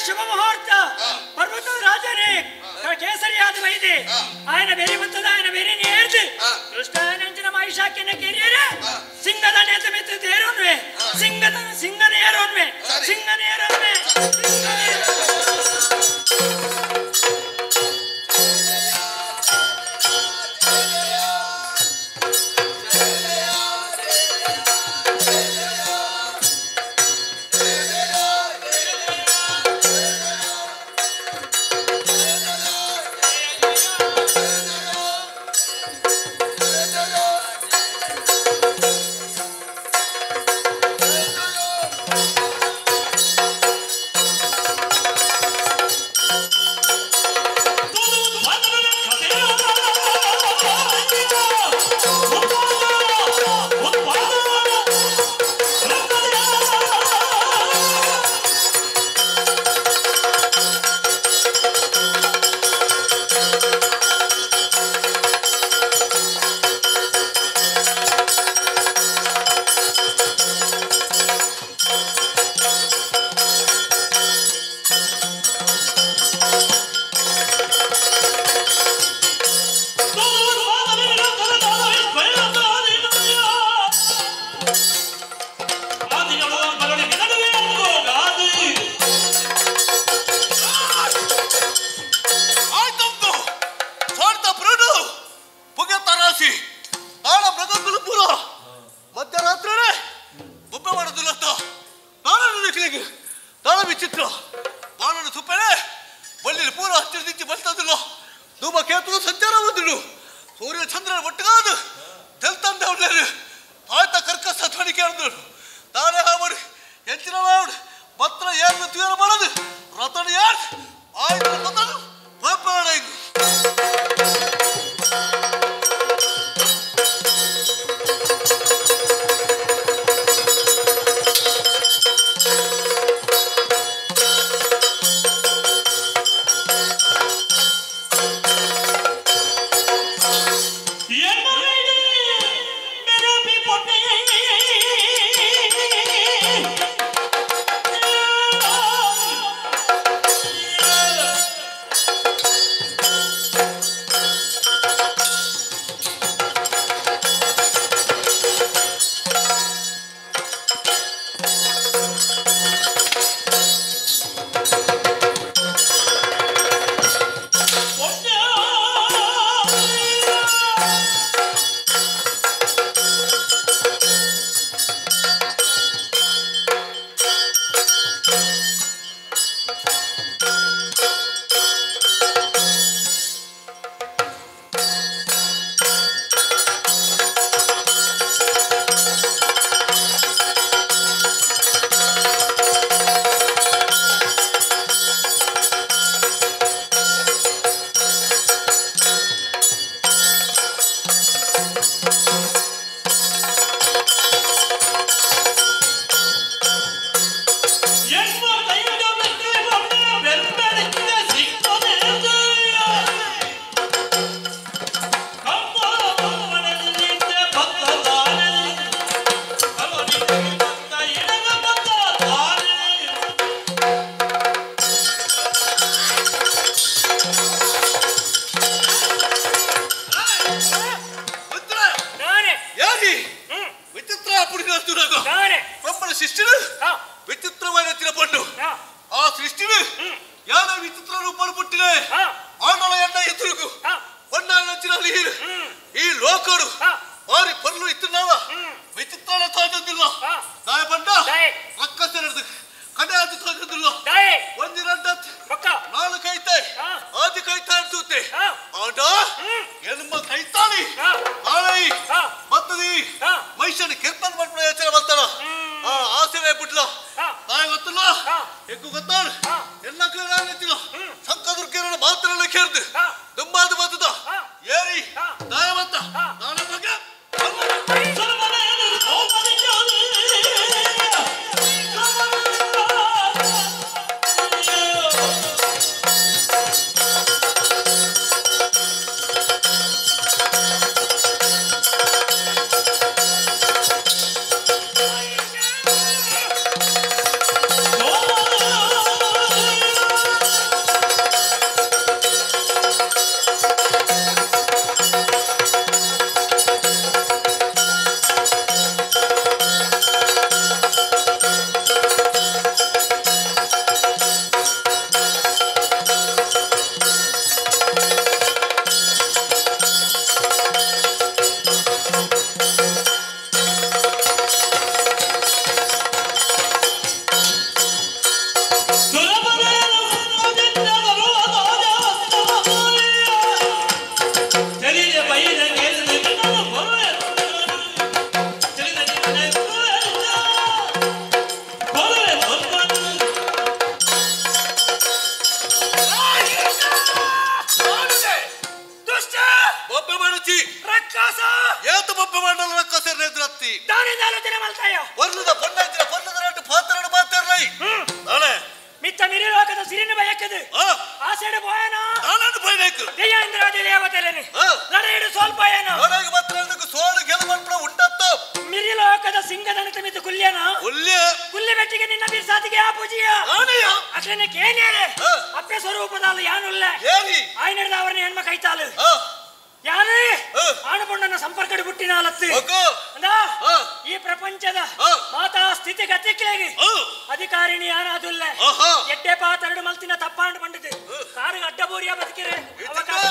ಶುಭ ಮುಹೂರ್ತ ಪರ್ವತ ರಾಜನೇ ಕೇಸರಿಯಾದ ವೈದೆ ಆಯನ ಬೇರೆ ಬತ್ತದ ಆಯನ ಬೇರೆ ನೇರ್ದು ಕೃಷ್ಣನಂಚಿನ ಮಹಿಷಾಕಿನ ಕೆರಿಯರೆ ಸಿಂಗದ ನೇತ ಮೆತ್ತ ತೇರೋನ್ವೆ ಸಿಂಗದ ಸಿಂಗನೇರೋನ್ವೆ ಸಿಂಗನೇರೋನ್ವೆ. ತೋಜೊಂದಿಲ್ಲ ದಾಯ ಪಂಡ ರಕ್ಕಸೆರಡ್ದು ಕಡೆ ತೋಜೊಂದಿಲ್ಲ ಒಂಜಿ ರಡ್ಡ ನಾಲ್ಕು ಕೈತಾಯಿ ಆದಿ ಕೈತಾಯಿ ಅನ್ಸುತ್ತೆ ಆಂಡ ಎನ್ಮ ಕೈತಾಳಿ ಆಳೈ ಮತ್ತದಿ ಮೈಸೂರು ಕಿರ್ತನ್ ಮಾಡ್ಬಿಡ ಯೋಚನೆ ಬರ್ತಾರ ಆ ಆಸೆ ಬಿಡ್ಲ ತಾಯಿ ಗೊತ್ತಿಲ್ಲ ಎಕ್ಕು ಗೊತ್ತಾಳ ಎಲ್ಲ ಕಡೆ ಸಂಕದುರ್ಗೇರ ಮಾತ್ರ ಕೇರ್ದು ದುಂಬಾದ ಬತ್ತದ ಏರಿ ತಾಯ ಬತ್ತ ನಾಳೆ ಬಗ್ಗೆ ಈ ಪ್ರಪಂಚದ ಮಾತಾ ಸ್ಥಿತಿ ಗತಿಕ್ಲೇಗಿ ಅಧಿಕಾರಿಣಿ ಯಾರಾದುಲ್ಲ ಎಡ್ಡೆ ಪಾತರಡು ಮಲ್ತಿನ ತಪ್ಪಾಂಡು ಬಂಡಿದೆ ಕಾರು ಅಡ್ಡಬೂರಿಯ ಬದುಕಿರೆ ಅವಕಾಶ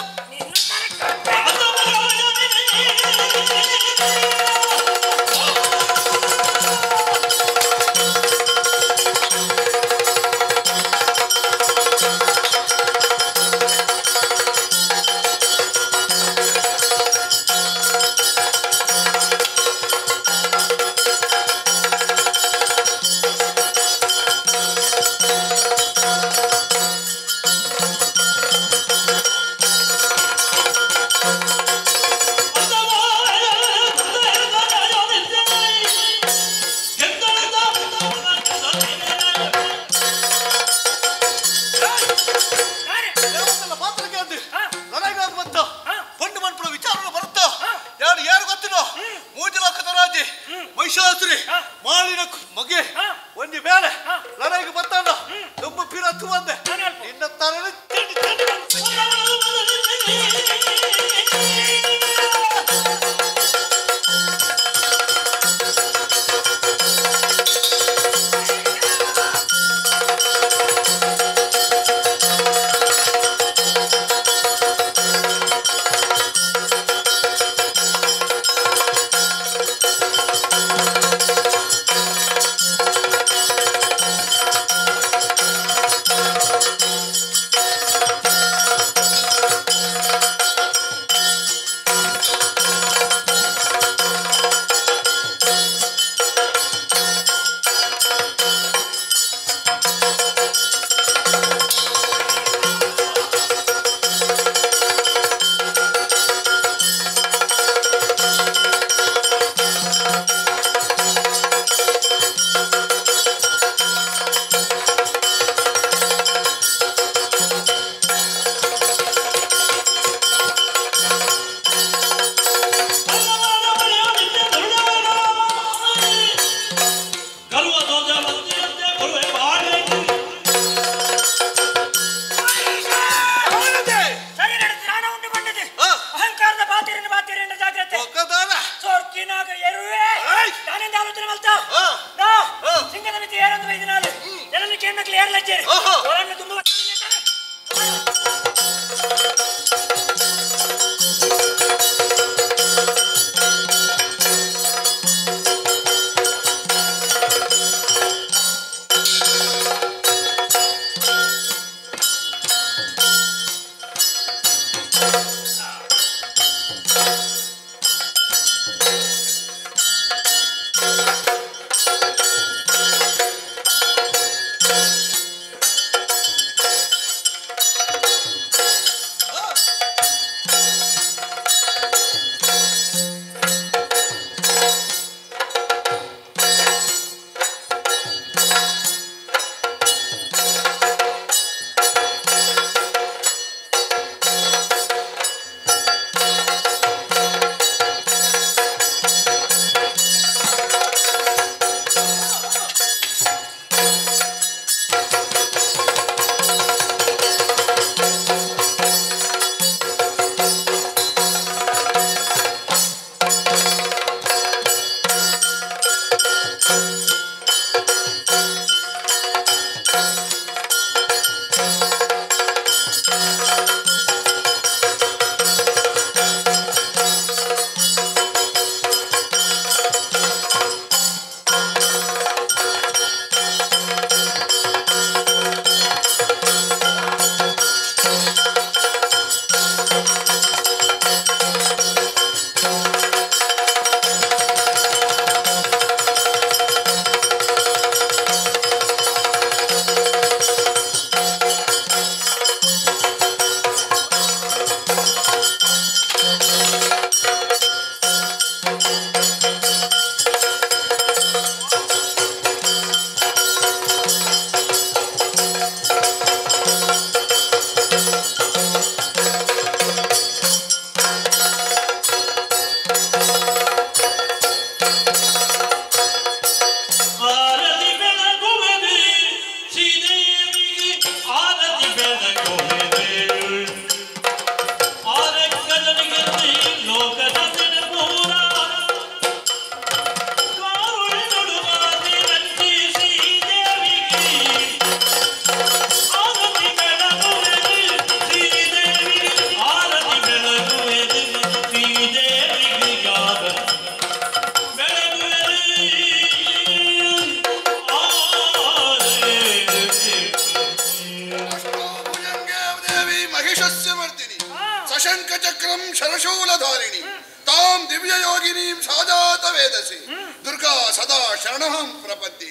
ಸಶಂಖಚಕ್ರಂ ಶರಶೂಲಧಾರಿಣಿ ತಾಂ ದಿವ್ಯಯೋಗಿನೀಂ ಸಾಜಾತ ವೇದಸಿ ದುರ್ಗಾ ಸದಾ ಶರಣಹಂ ಪ್ರಪದ್ಯೆ.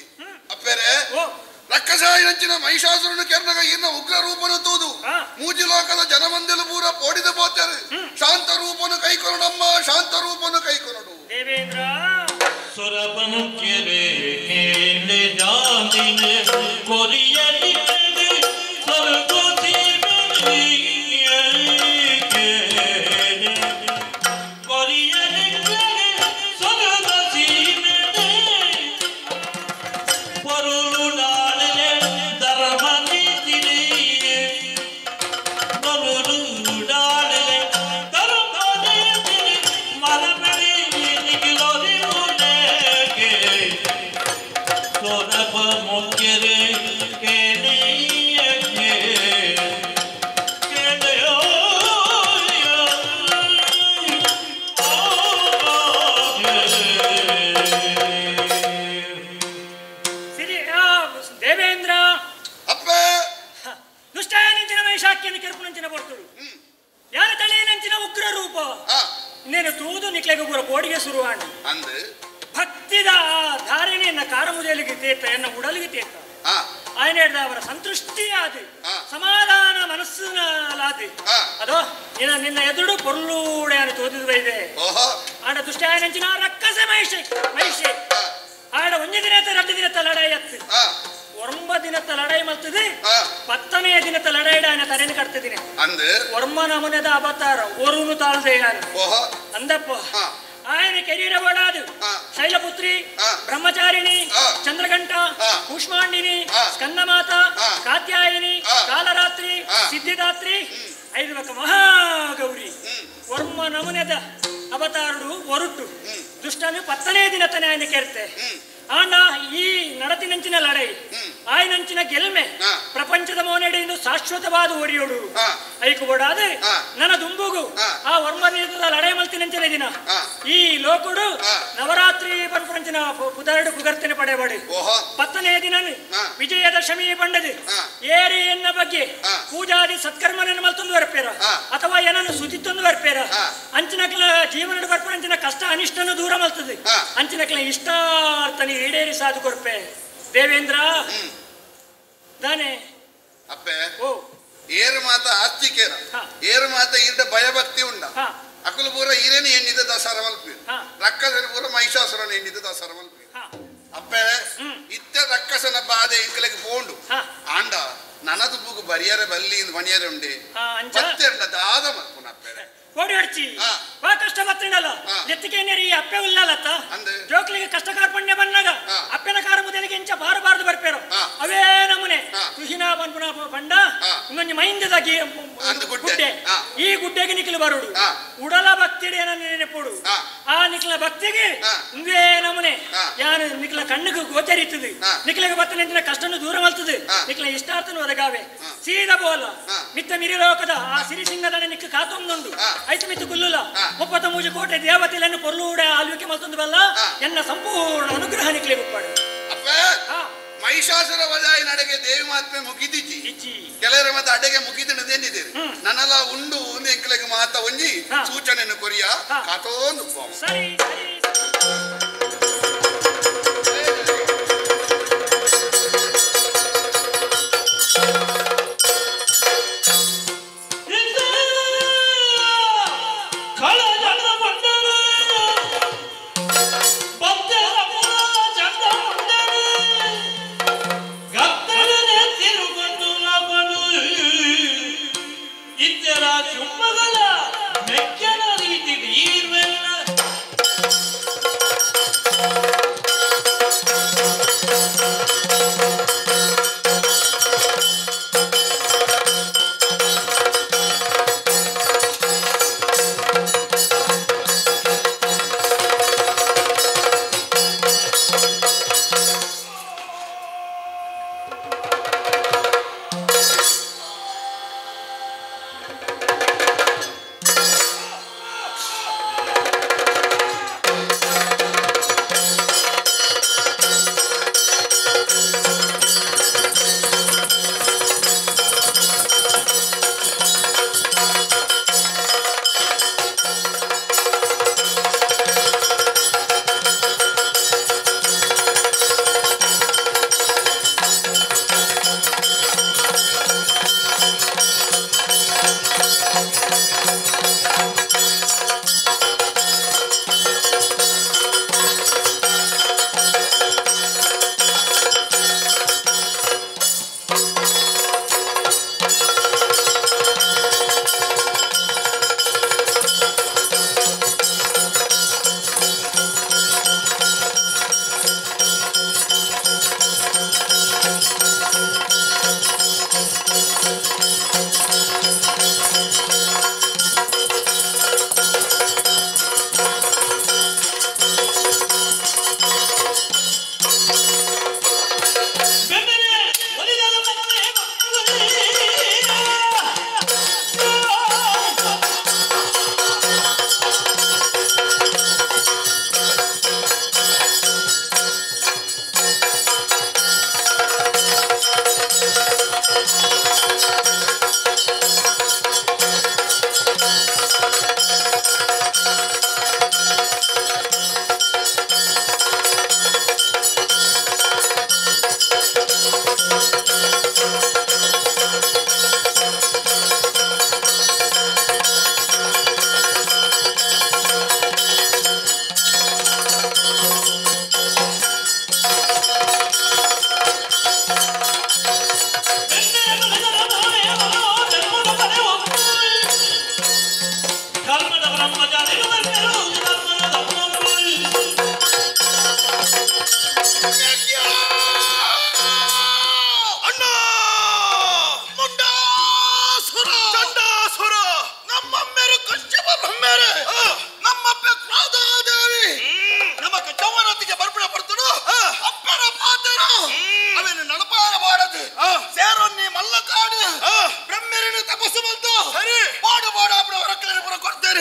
ಅಪ್ಪೆರೆ ರಕ್ಕಸಾಯಿನಂಚಿನ ಮಹಿಷಾಸುರನು ಕೆರ್ನಗ ಇನ್ನ ಉಗ್ರ ರೂಪನು ತೂದು ಮೂಜಿ ಲೋಕದ ಜನಮಂದಿಲು ಪೂರ ಪೋಡಿದ ಪೋತರು. ಶಾಂತ ರೂಪನು ಕೈಕೊನಡಮ್ಮ, ಶಾಂತ ರೂಪನು ಕೈಕೊನಡು. ದೇವೇಂದ್ರ ಸುರಪನು ಕೆರೆ ಕೇಳೆ ಜಾಂದಿನೆ ಕೊರಿಯಲಿ ಭಕ್ತಿದ ಧಾರಣೆಯನ್ನ ಕಾರಮುದೆಯಲ್ಲಿಗೆ ತೇತ ಎನ್ನ ಉಡಲಿಗೆ ತೇತ ಆಯನ ಅವರ ಸಂತೃಷ್ಟಿಯಾದ ಸಮಾಧಾನ ಮನಸ್ಸಿನಲಾದಿ ಅದೋ ನಿನ್ನ ನಿನ್ನ ಎದುರು ಪೊರ್ಲೂಡೆ ಅನ್ನು ತೋದಿದ ಬೈದೆ ಆಡ ದುಷ್ಟ ಆಯನಂಚಿನ ರಕ್ಕಸೆ ಮಹಿಷೆ ಮಹಿಷೆ ಆಡ ಒಂಜಿ ದಿನತ 2 ದಿನತ ಲಡಾಯಿ ಅತ್ತು 9 ದಿನತ ಲಡಾಯಿ ಮಲ್ತದೆ 10ನೇ ದಿನತ ಲಡಾಯಿಡ ಆಯನ ತಲೆಯನ್ನು ಕಟ್ತಿದ್ದೀನಿ. ವರ್ಮ ನಮೂನೆದ ಅವತಾರ ಒರುನು ತಾಳ್ದೆ ಅಂದಪ್ಪ ಆಯನ ಕೆರಿಯರ ಬೋಡಾದು ಶೈಲಪುತ್ರಿ ಬ್ರಹ್ಮಚಾರಿಣಿ ಚಂದ್ರಘಂಟ ಕೂಷ್ಮಾಂಡಿನಿ ಸ್ಕಂದಮಾತ ಕಾತ್ಯಾಯಿನಿ ಕಾಲರಾತ್ರಿ ಸಿದ್ಧಿದಾತ್ರಿ ಐದು ಬಕ್ಕ ಮಹಾಗೌರಿ ವರ್ಮ ನಮೂನೆದ ಅವತಾರಡು ಒರುಟು ದುಷ್ಟನು 10ನೇ ದಿನ ತನೆ ಆಯನ ಕೆರ್ತೆ. ಆಂಡ ಈ ನಡತಿನಂಚಿನ ಲಡೈ ಆಯನಂಚಿನ ಗೆಲ್ಮೆ ಪ್ರಪಂಚದ ಮೋನೆಡೆಯಿಂದ ಶಾಶ್ವತವಾದ ಒರಿಯೋಡು ಐಕು ಬೋಡಾದ ನನ್ನ ದುಂಬುಗು ಆ ವರ್ಮನಿದ ಲಡೈ ಮಲ್ತಿನಂಚಿನ ದಿನ ಈ ಲೋಕುಡು ನವರಾತ್ರಿ ಪನ್ಪುರಂಚಿನ ಪುದರಡು ಪುಗರ್ತನೆ ಪಡೆಯಬಾಡಿ 10ನೇ ದಿನ ವಿಜಯದಶಮಿ ಬಂಡದು ಏರಿ ಎನ್ನ ಬಗ್ಗೆ ಪೂಜಾದಿ ಸತ್ಕರ್ಮನನ್ನು ಮಲ್ತೊಂದು ಬರ್ಪೇರ ಅಥವಾ ಏನನ್ನು ಸುತಿತ್ತೊಂದು ಬರ್ಪೇರ ಅಂಚಿನಕ್ಲ ಜೀವನಡು ಬರ್ಪುರಂಚಿನ ಕಷ್ಟ ಅನಿಷ್ಟನ್ನು ದೂರ ಮಲ್ತದೆ ಅಂಚಿನಕ್ಲ ಇಷ್ಟಾರ್ಥನಿ ಈಡೇರಿ ಸಾಧು ಕೊರ್ಪೆ. ದೇವೇಂದ್ರ ದಾನೆ ಅಪ್ಪೆ ಓ ಏರು ಮಾತ ಆಸ್ತಿಕೇನ ಏರು ಮಾತ ಈರ್ಡ ಭಯಭಕ್ತಿ ಉಂಡ ಅಕುಲು ಪೂರ ಈರೇನು ಎಣ್ಣಿದ ದಸರ ಮಲ್ಪಿ ರಕ್ಕಸನ ಪೂರ ಮಹಿಷಾಸುರನ ಎಣ್ಣಿದ ದಸರ ಮಲ್ಪಿ. ಅಪ್ಪೆ ಇತ್ತ ರಕ್ಕಸನ ಬಾಧೆ ಇಂಕಲೆಗೆ ಪೋಂಡು ಆಂಡ ನನದು ಬುಗು ಬರಿಯರೆ ಬಲ್ಲಿ ಮಣಿಯರೆ ಉಂಡೆ ಪತ್ತೆಂಡ ದಾದ ಮಲ್ಪುನ ಅಪ್ಪೆ ಓಡಿ ಹೊಡ್ಚಿ ವಾ ಕಷ್ಟ ಬತ್ತಿಂಡಲ್ಲ ಎತ್ತಿಕೇನೇರಿ ಅಪ್ಪೆ ಉಲ್ಲಲತ್ತ ಜೋಕ್ಲಿಗೆ ಕಷ್ಟ ಕಾರ್ಪಣ್ಯ ಬಂದಾಗ ಅಪ್ಪೆನ ಕಾರ ಮುದಲಿಗೆ ಇಂಚ ಬಾರಬಾರದು ಬರ್ಪೇರು ಅವೇ ನಮೂನೆ ತುಹಿನ ಬನ್ಪುನ ಬಂಡ ಇನ್ನೊಂದು ಮೈಂದದ ಗುಡ್ಡೆ ಈ ಗುಡ್ಡೆಗೆ ನಿಖಲು ಬರುಡು ಉಡಲ ಭಕ್ತಿಡೆ ನೆನಪೋಡು ಆ ನಿಖಲ ಭಕ್ತಿಗೆ ಇಂದೇ ನಮೂನೆ ಯಾರು ನಿಖಲ ಕಣ್ಣಿಗೆ ಗೋಚರಿತದೆ ನಿಖಲಿಗೆ ಬತ್ತನೆಂಚಿನ ಕಷ್ಟನ್ನು ದೂರ ಮಲ್ತದೆ ನಿಖಲ ಇಷ್ಟಾರ್ಥನು ಒದಗಾವೆ ಸೀದ ಬೋಲ ಮಿತ್ತ ಮಿರಿಲೋಕದ ಆ ಸಿರಿಸಿಂಗದಣ ನಿಕ್ಕ ಕಾತೊಂದುಂಡು ಐತು ಮಿತ್ತು ಕುಲ್ಲುಲ 33 ಕೋಟೆ ದೇವತೆಗಳನ್ನು ಪೊರ್ಲೂಡ ಆಳ್ವಿಕೆ ಮಲ್ತೊಂದು ಬಲ್ಲ ಎನ್ನ ಸಂಪೂರ್ಣ ಅನುಗ್ರಹ ನಿಕ್ಲೆ ಗುಪ್ಪಾಡು. ಮಹಿಷಾಸುರ ವಜಾಯಿ ನಡೆಗೆ ದೇವಿ ಮಾತ್ಮೆ ಮುಗಿದಿಜ್ಜಿ ಕೆಲವರ ಮತ್ತೆ ಅಡೆಗೆ ಮುಗಿದಿನದೇನಿದೆ ನನ್ನಲ್ಲ ಉಂಡು ಒಂದು ಎಂಕಲೆಗೆ ಮಾತ ಒಂಜಿ ಸೂಚನೆಯನ್ನು ಕೊರಿಯ ಕಾತೋಂದು. ಸರಿ ಸರಿ. ಇತ್ತರ ಚುಮ್ಮಗಳ ಮೆಕ್ಕನ ರೀತಿ ಈರ್ವೆಲ್ಲ.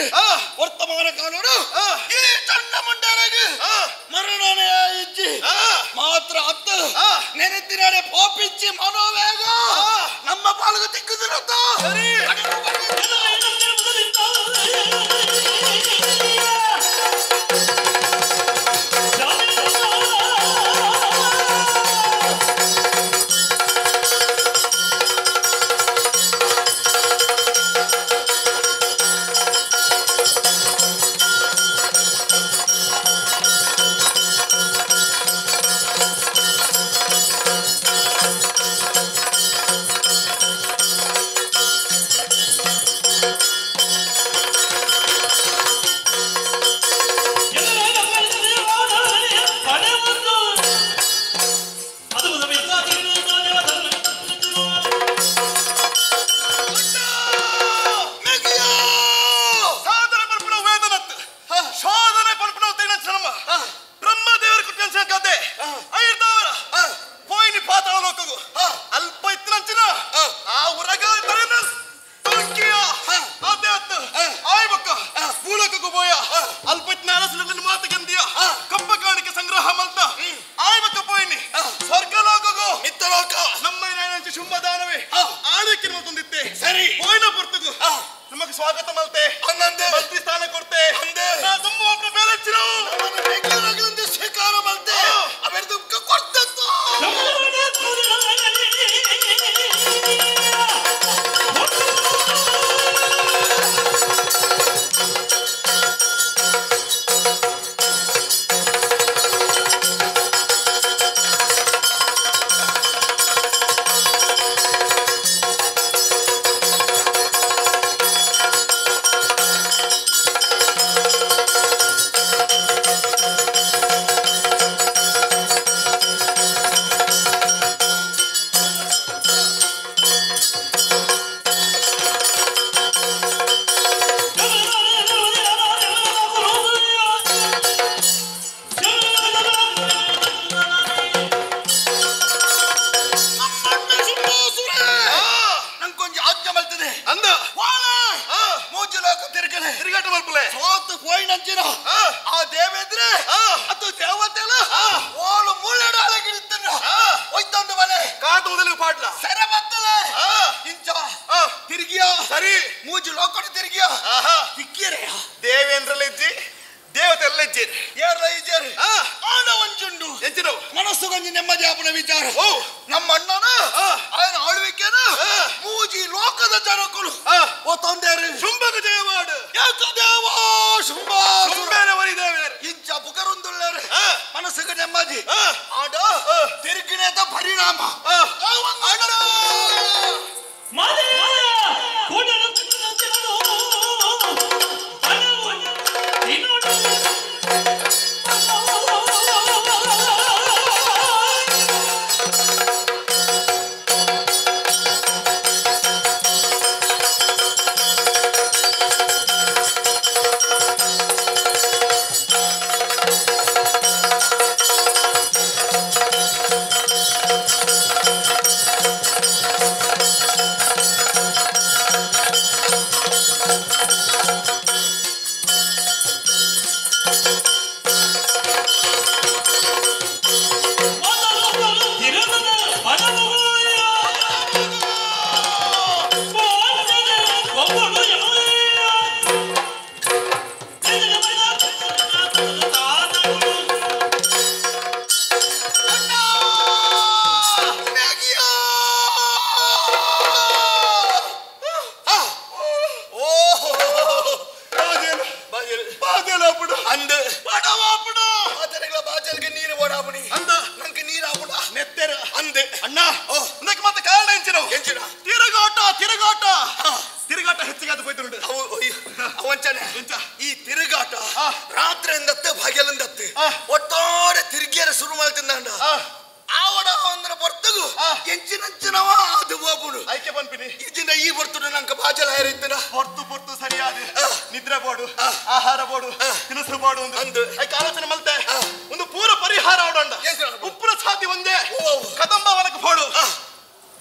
ಪಂಪೇರು ವರ್ತಮಾನ ಕಾಲೋಡು ಈ ಚಂಡ ಮುಂಡಾರಗೆ ಮರಣನೇ ಇಜ್ಜಿ ಮಾತ್ರ ಅತ್ತು ನೆನೆತ್ತಿನಾಡೆ ಪೋಪಿಚ್ಚಿ ಮನೋವೇಗ ನಮ್ಮ ಪಾಲಿಗೆ ತಿಕ್ಕಿದಿರತ್ತ ಸರಿ.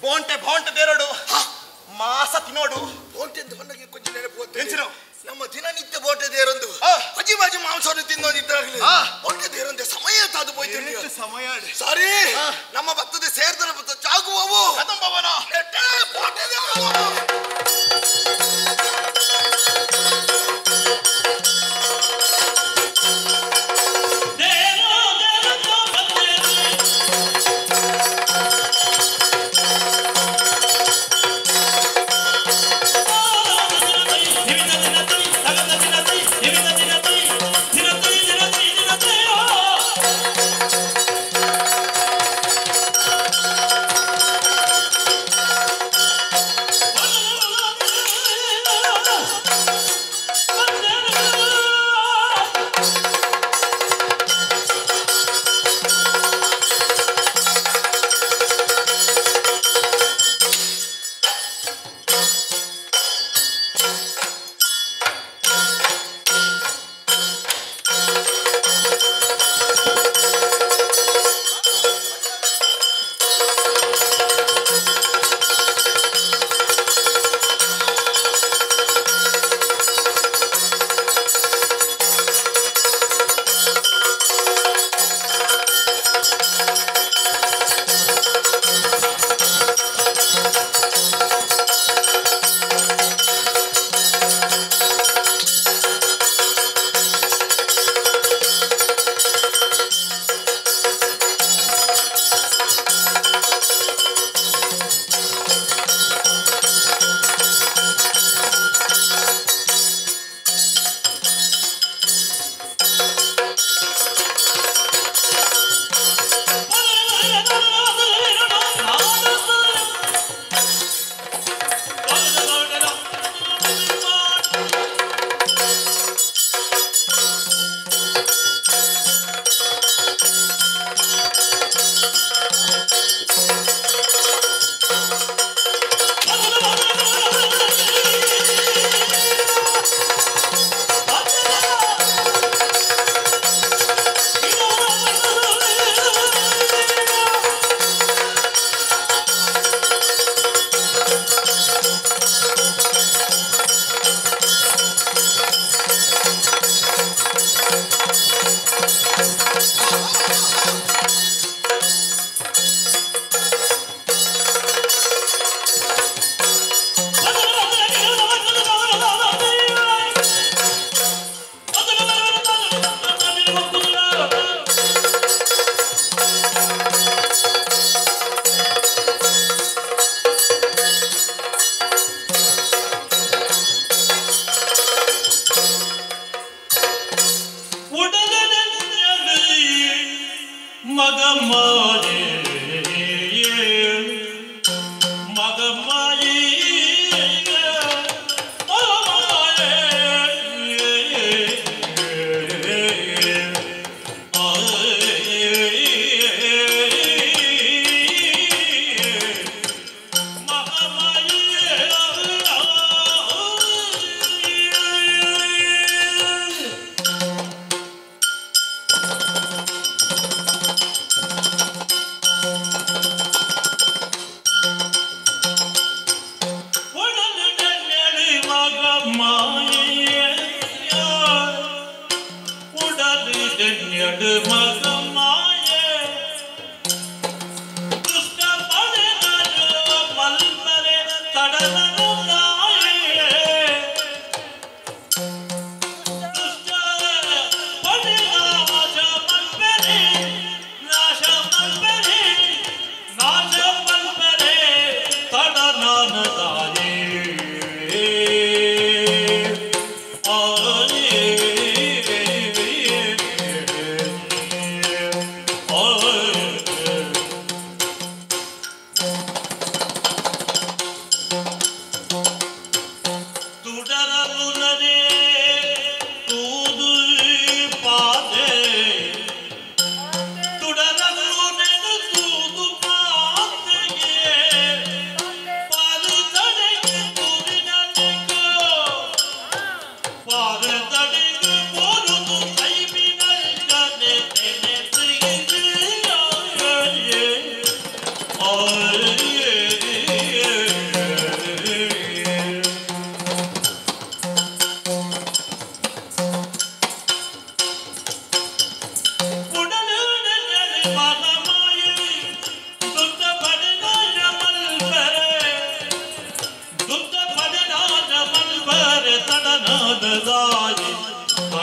ಬೋಂಟೆ ಮಾಸ ತಿನ್ನೋಡು. ನಮ್ಮ ದಿನನಿತ್ಯ ದೇರಂದು ಅಜ್ಜಿ ಬಾಜಿ ಮಾಂಸವನ್ನು ತಿನ್ನೋದಿದ್ದಾಗಲಿ ಹೊಟ್ಟೆ ದೇರಂದೆ ಸಮಯ ತಾದು ಹೋಯ್ತು ಸಮಯ ಸಾರಿ ನಮ್ಮ ಭಕ್ತದ ಸೇರ್ದನ ಭಕ್ತ ಜಾಗುವವು ಕದಂಬವನ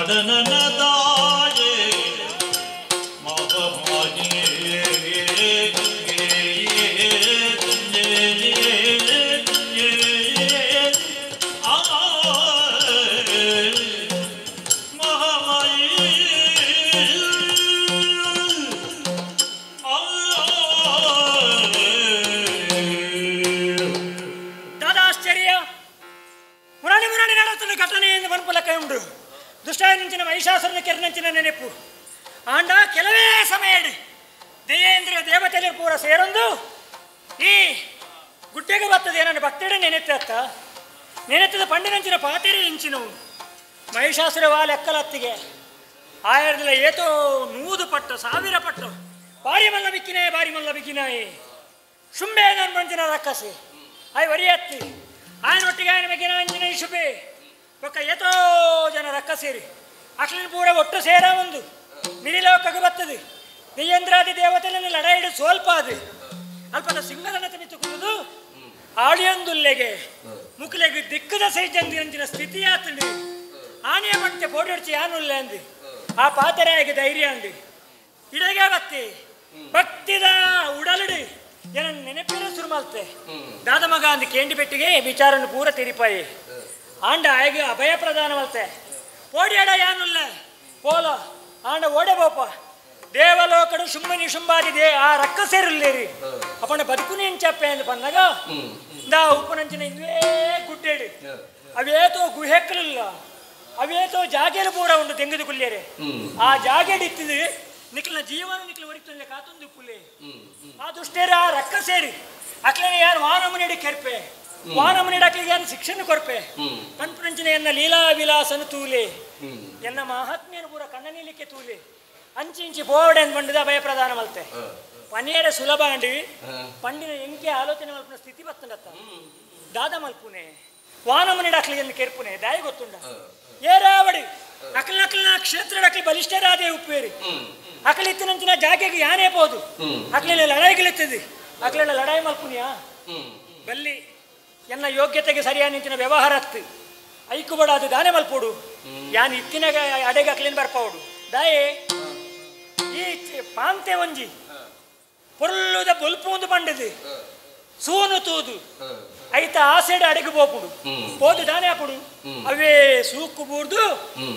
ನಡನದಾಯೇ ಮಹಮಾಯೇ ದಾದಾಶ್ಚರ್ಯ ಮುರಾಣಿ ಮುರಾಣಿ ನಡತನ ಘಟನೆಯಿಂದ ಮನ್ಪುಲಕ ಉಂಡು ದುಷ್ಟಾಯನಂಚಿನ ಮಹಿಷಾಸುರನ ಕೆರನಂಚಿನ ನೆನಪು ಆಂಡ ಕೆಲವೇ ಸಮಯ ದೇವೇಂದ್ರ ದೇವತೆಯಲ್ಲಿ ಪೂರ ಸೇರೊಂದು ಈ ಗುಡ್ಡೆಗೆ ಬರ್ತದೆ ನನ್ನ ಭಕ್ತಡೆ ನೆನೆತ್ತ ನೆನೆತ್ತದ ಪಂಡಿನಂಚಿನ ಪಾತೆರೆ ಇಂಚಿನವು ಮಹಿಷಾಸುರ ವಾ ಲೆಕ್ಕಲತ್ತಿಗೆ ಆಯರ್ದಿಲ್ಲ ಏತೋ 100 ಪಟ್ಟು 1000 ಪಟ್ಟು ಬಾರಿ ಮಲ್ಲ ಬಿಕ್ಕಿನಾಯೆ ಬಾರಿ ಮಲ್ಲ ಬಿಕ್ಕಿನಾಯೆ ಶುಂಬೆ ನನ್ನ ಮಂಚಿನ ರಕ್ಕಸೆ ಆಯ್ ವರಿಯತ್ತಿ ಆಯನೊಟ್ಟಿಗೆ ಆಯನ ಬಗ್ಗೆ ಅಂಜಿನ ಶುಭೆ ಬೊಕ್ಕ ಏತೋ ಜನ ರಕ್ಕಸೇರಿ ಅಕ್ಲಿನ ಪೂರ ಒಟ್ಟು ಸೇರ ಒಂದು ಮಿರಿಲೋಕಕ್ಕೆ ಬರ್ತದೆ ದೇವೇಂದ್ರಾದಿ ದೇವತೆಯನ್ನು ಲಡಾಯಿಡು ಸ್ವಲ್ಪ ಅದು ಅಲ್ಪದ ಸಿಂಹದನ್ನ ಮಿತ್ತು ಕುಳಿದು ಆಳಿಯೊಂದುಲ್ಲೆಗೆ ಮುಕ್ಲೆಗೆ ದಿಕ್ಕದ ಸೈಜಂದಿನ ಸ್ಥಿತಿ ಆತಂಡಿ ಆನೆಯ ಮಂಟೆ ಪೋಡಿಡ್ಚಿ ಯಾನುಲ್ಲೆ ಅಂದು ಆ ಪಾತೆರಾಯಿಗೆ ಧೈರ್ಯ ಅಂದು ಇಡಗೆ ಬತ್ತಿ ಭಕ್ತಿದ ಉಡಲುಡಿ ಏನ ನೆನಪಿನ ಶುರು ಮಾಡ್ತೆ ದಾದ ಮಗ ಅಂದು ಕೇಂಡಿ ಪೆಟ್ಟಿಗೆ ವಿಚಾರನ್ನು ಪೂರ ತಿರಿಪಾಯಿ ಆಂಡ ಆಯಗೆ ಅಭಯ ಪ್ರದಾನ ಮಲ್ತೆ ಪೋಡಿಯಾಡ ಯಾನುಲ್ಲ ಪೋಲ ಆಂಡ ಓಡೆ ಬೋಪ ದೇವಲೋಕಡು ಶುಂಭನಿ ಶುಂಭಾದಿ they ಆ ರಕ್ಕ ಸೇರಿಲ್ಲೇರಿ ಅಪ್ಪಣ ಬದುಕುನಿ ಎಂಚಪ್ಪೆ ಅಂದು ಬಂದಾಗ ದಾ ಉಪ್ಪನಂಚಿನ ಇಂದುವೇ ಗುಡ್ಡೇಡಿ ಅವೇತೋ ಗುಹೆಕ್ಕಲಿಲ್ಲ ಅವೇತೋ ಜಾಗೆಲು ಪೂರ ಉಂಡು ತೆಂಗದು ಕುಲ್ಲೇರೆ ಆ ಜಾಗೆಡು ಇತ್ತಿದು ನಿಕ್ಲಿನ ಜೀವನ ನಿಕ್ಲು ಒರಿತುಲ್ಲೆ ಕಾತೊಂದು ಪುಲ್ಲೆ ಆ ದುಷ್ಟೇರ ಆ ರಕ್ಕ ಸೇರಿ ಅಕ್ಲೇನೆ ಯಾರು ವಾನಮನಿಡಿ ಕೆರ್ಪೆ ವಾನಮನಿಡಿ ಅಕ್ಲಿಗೆ ಯಾರು ಶಿಕ್ಷಣ ಕೊರ್ಪೆ ಪನ್ಪುನಂಚಿನ ಎನ್ನ ಲೀಲಾ ವಿಲಾಸನು ತೂಲೆ ಎನ್ನ ಮಹಾತ್ಮೆಯನ್ನು ಪೂರ ಕಣ್ಣನೀಲಿಕ್ಕೆ ತೂಲೆ ಅಂಚಿ ಇಂಚಿ ಬೋರ್ಡ್ ಅಂತ ಬಂಡಿದ ಭಯ ಪ್ರದಾನ ಮಲ್ತೆ ಪನಿಯರ ಸುಲಭ ಅಂಡಿ ಪಂಡಿನ ಎಂಕೆ ಆಲೋಚನೆ ಮಲ್ಪುನ ಸ್ಥಿತಿ ಬತ್ತಂಡತ್ತ ದಾದ ಮಲ್ಪುನೆ ವಾನಮನಿಡ ಅಕ್ಲಿಗೆ ಕೆರ್ಪುನೆ ದಾಯಿ ಗೊತ್ತುಂಡ ಏರಾವಡಿ ಅಕ್ಲ ಅಕ್ಲಿನ ಕ್ಷೇತ್ರ ಅಕ್ಲಿ ಬಲಿಷ್ಠರಾದೇ ಉಪ್ಪೇರಿ ಅಕ್ಲಿ ಇತ್ತಿನಂಚಿನ ಜಾಗೆಗೆ ಯಾನೇ ಬೋದು ಅಕ್ಲಿನ ಲಡಾಯಿಗಳಿತ್ತದೆ ಅಕ್ಲಿನ ಲಡಾಯಿ ಮಲ್ಪುನಿಯಾ ಬಲ್ಲಿ ಎನ್ನ ಯೋಗ್ಯತೆಗೆ ಸರಿಯಾದ ನಿಂತಿನ ವ್ಯವಹಾರ ಅತ್ತು ಐಕು ಬಡ ಅದು ದಾನೆ ಮಲ್ಪೋಡು ಯಾನ್ ಇತ್ತಿನ ಅಡೆಗೆ ಅಕ್ಲಿನ ಬರ್ಪಾವಡು ದಾಯೇ ಈ ಪಾಂತೆ ಒಂಜಿ ಪೊರ್ಲುದ ಬೊಲ್ಪು ಒಂದು ಬಂಡದು ಸೂನು ತೂದು ಐತ ಆಸೆಡ ಅಡೆಗೆ ಪೋಪುಡು ಪೋದು ದಾನೆ ಹಾಪುಡು ಅವೇ ಸೂಕು ಬೂರ್ದು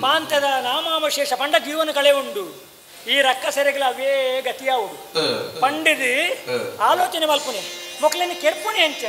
ಪಾಂತದ ನಾಮಾವಶೇಷ ಪಂಡ ಜೀವನ ಕಳೆ ಉಂಡು ಈ ರಕ್ಕ ಸೆರೆಗಳ ಅವೇ ಗತಿಯಾವುಡು ಪಂಡಿದು ಆಲೋಚನೆ ಮಲ್ಪುನೆ ಮೊಕ್ಲಿನ ಕೆರ್ಪುಣೆ ಅಂಚ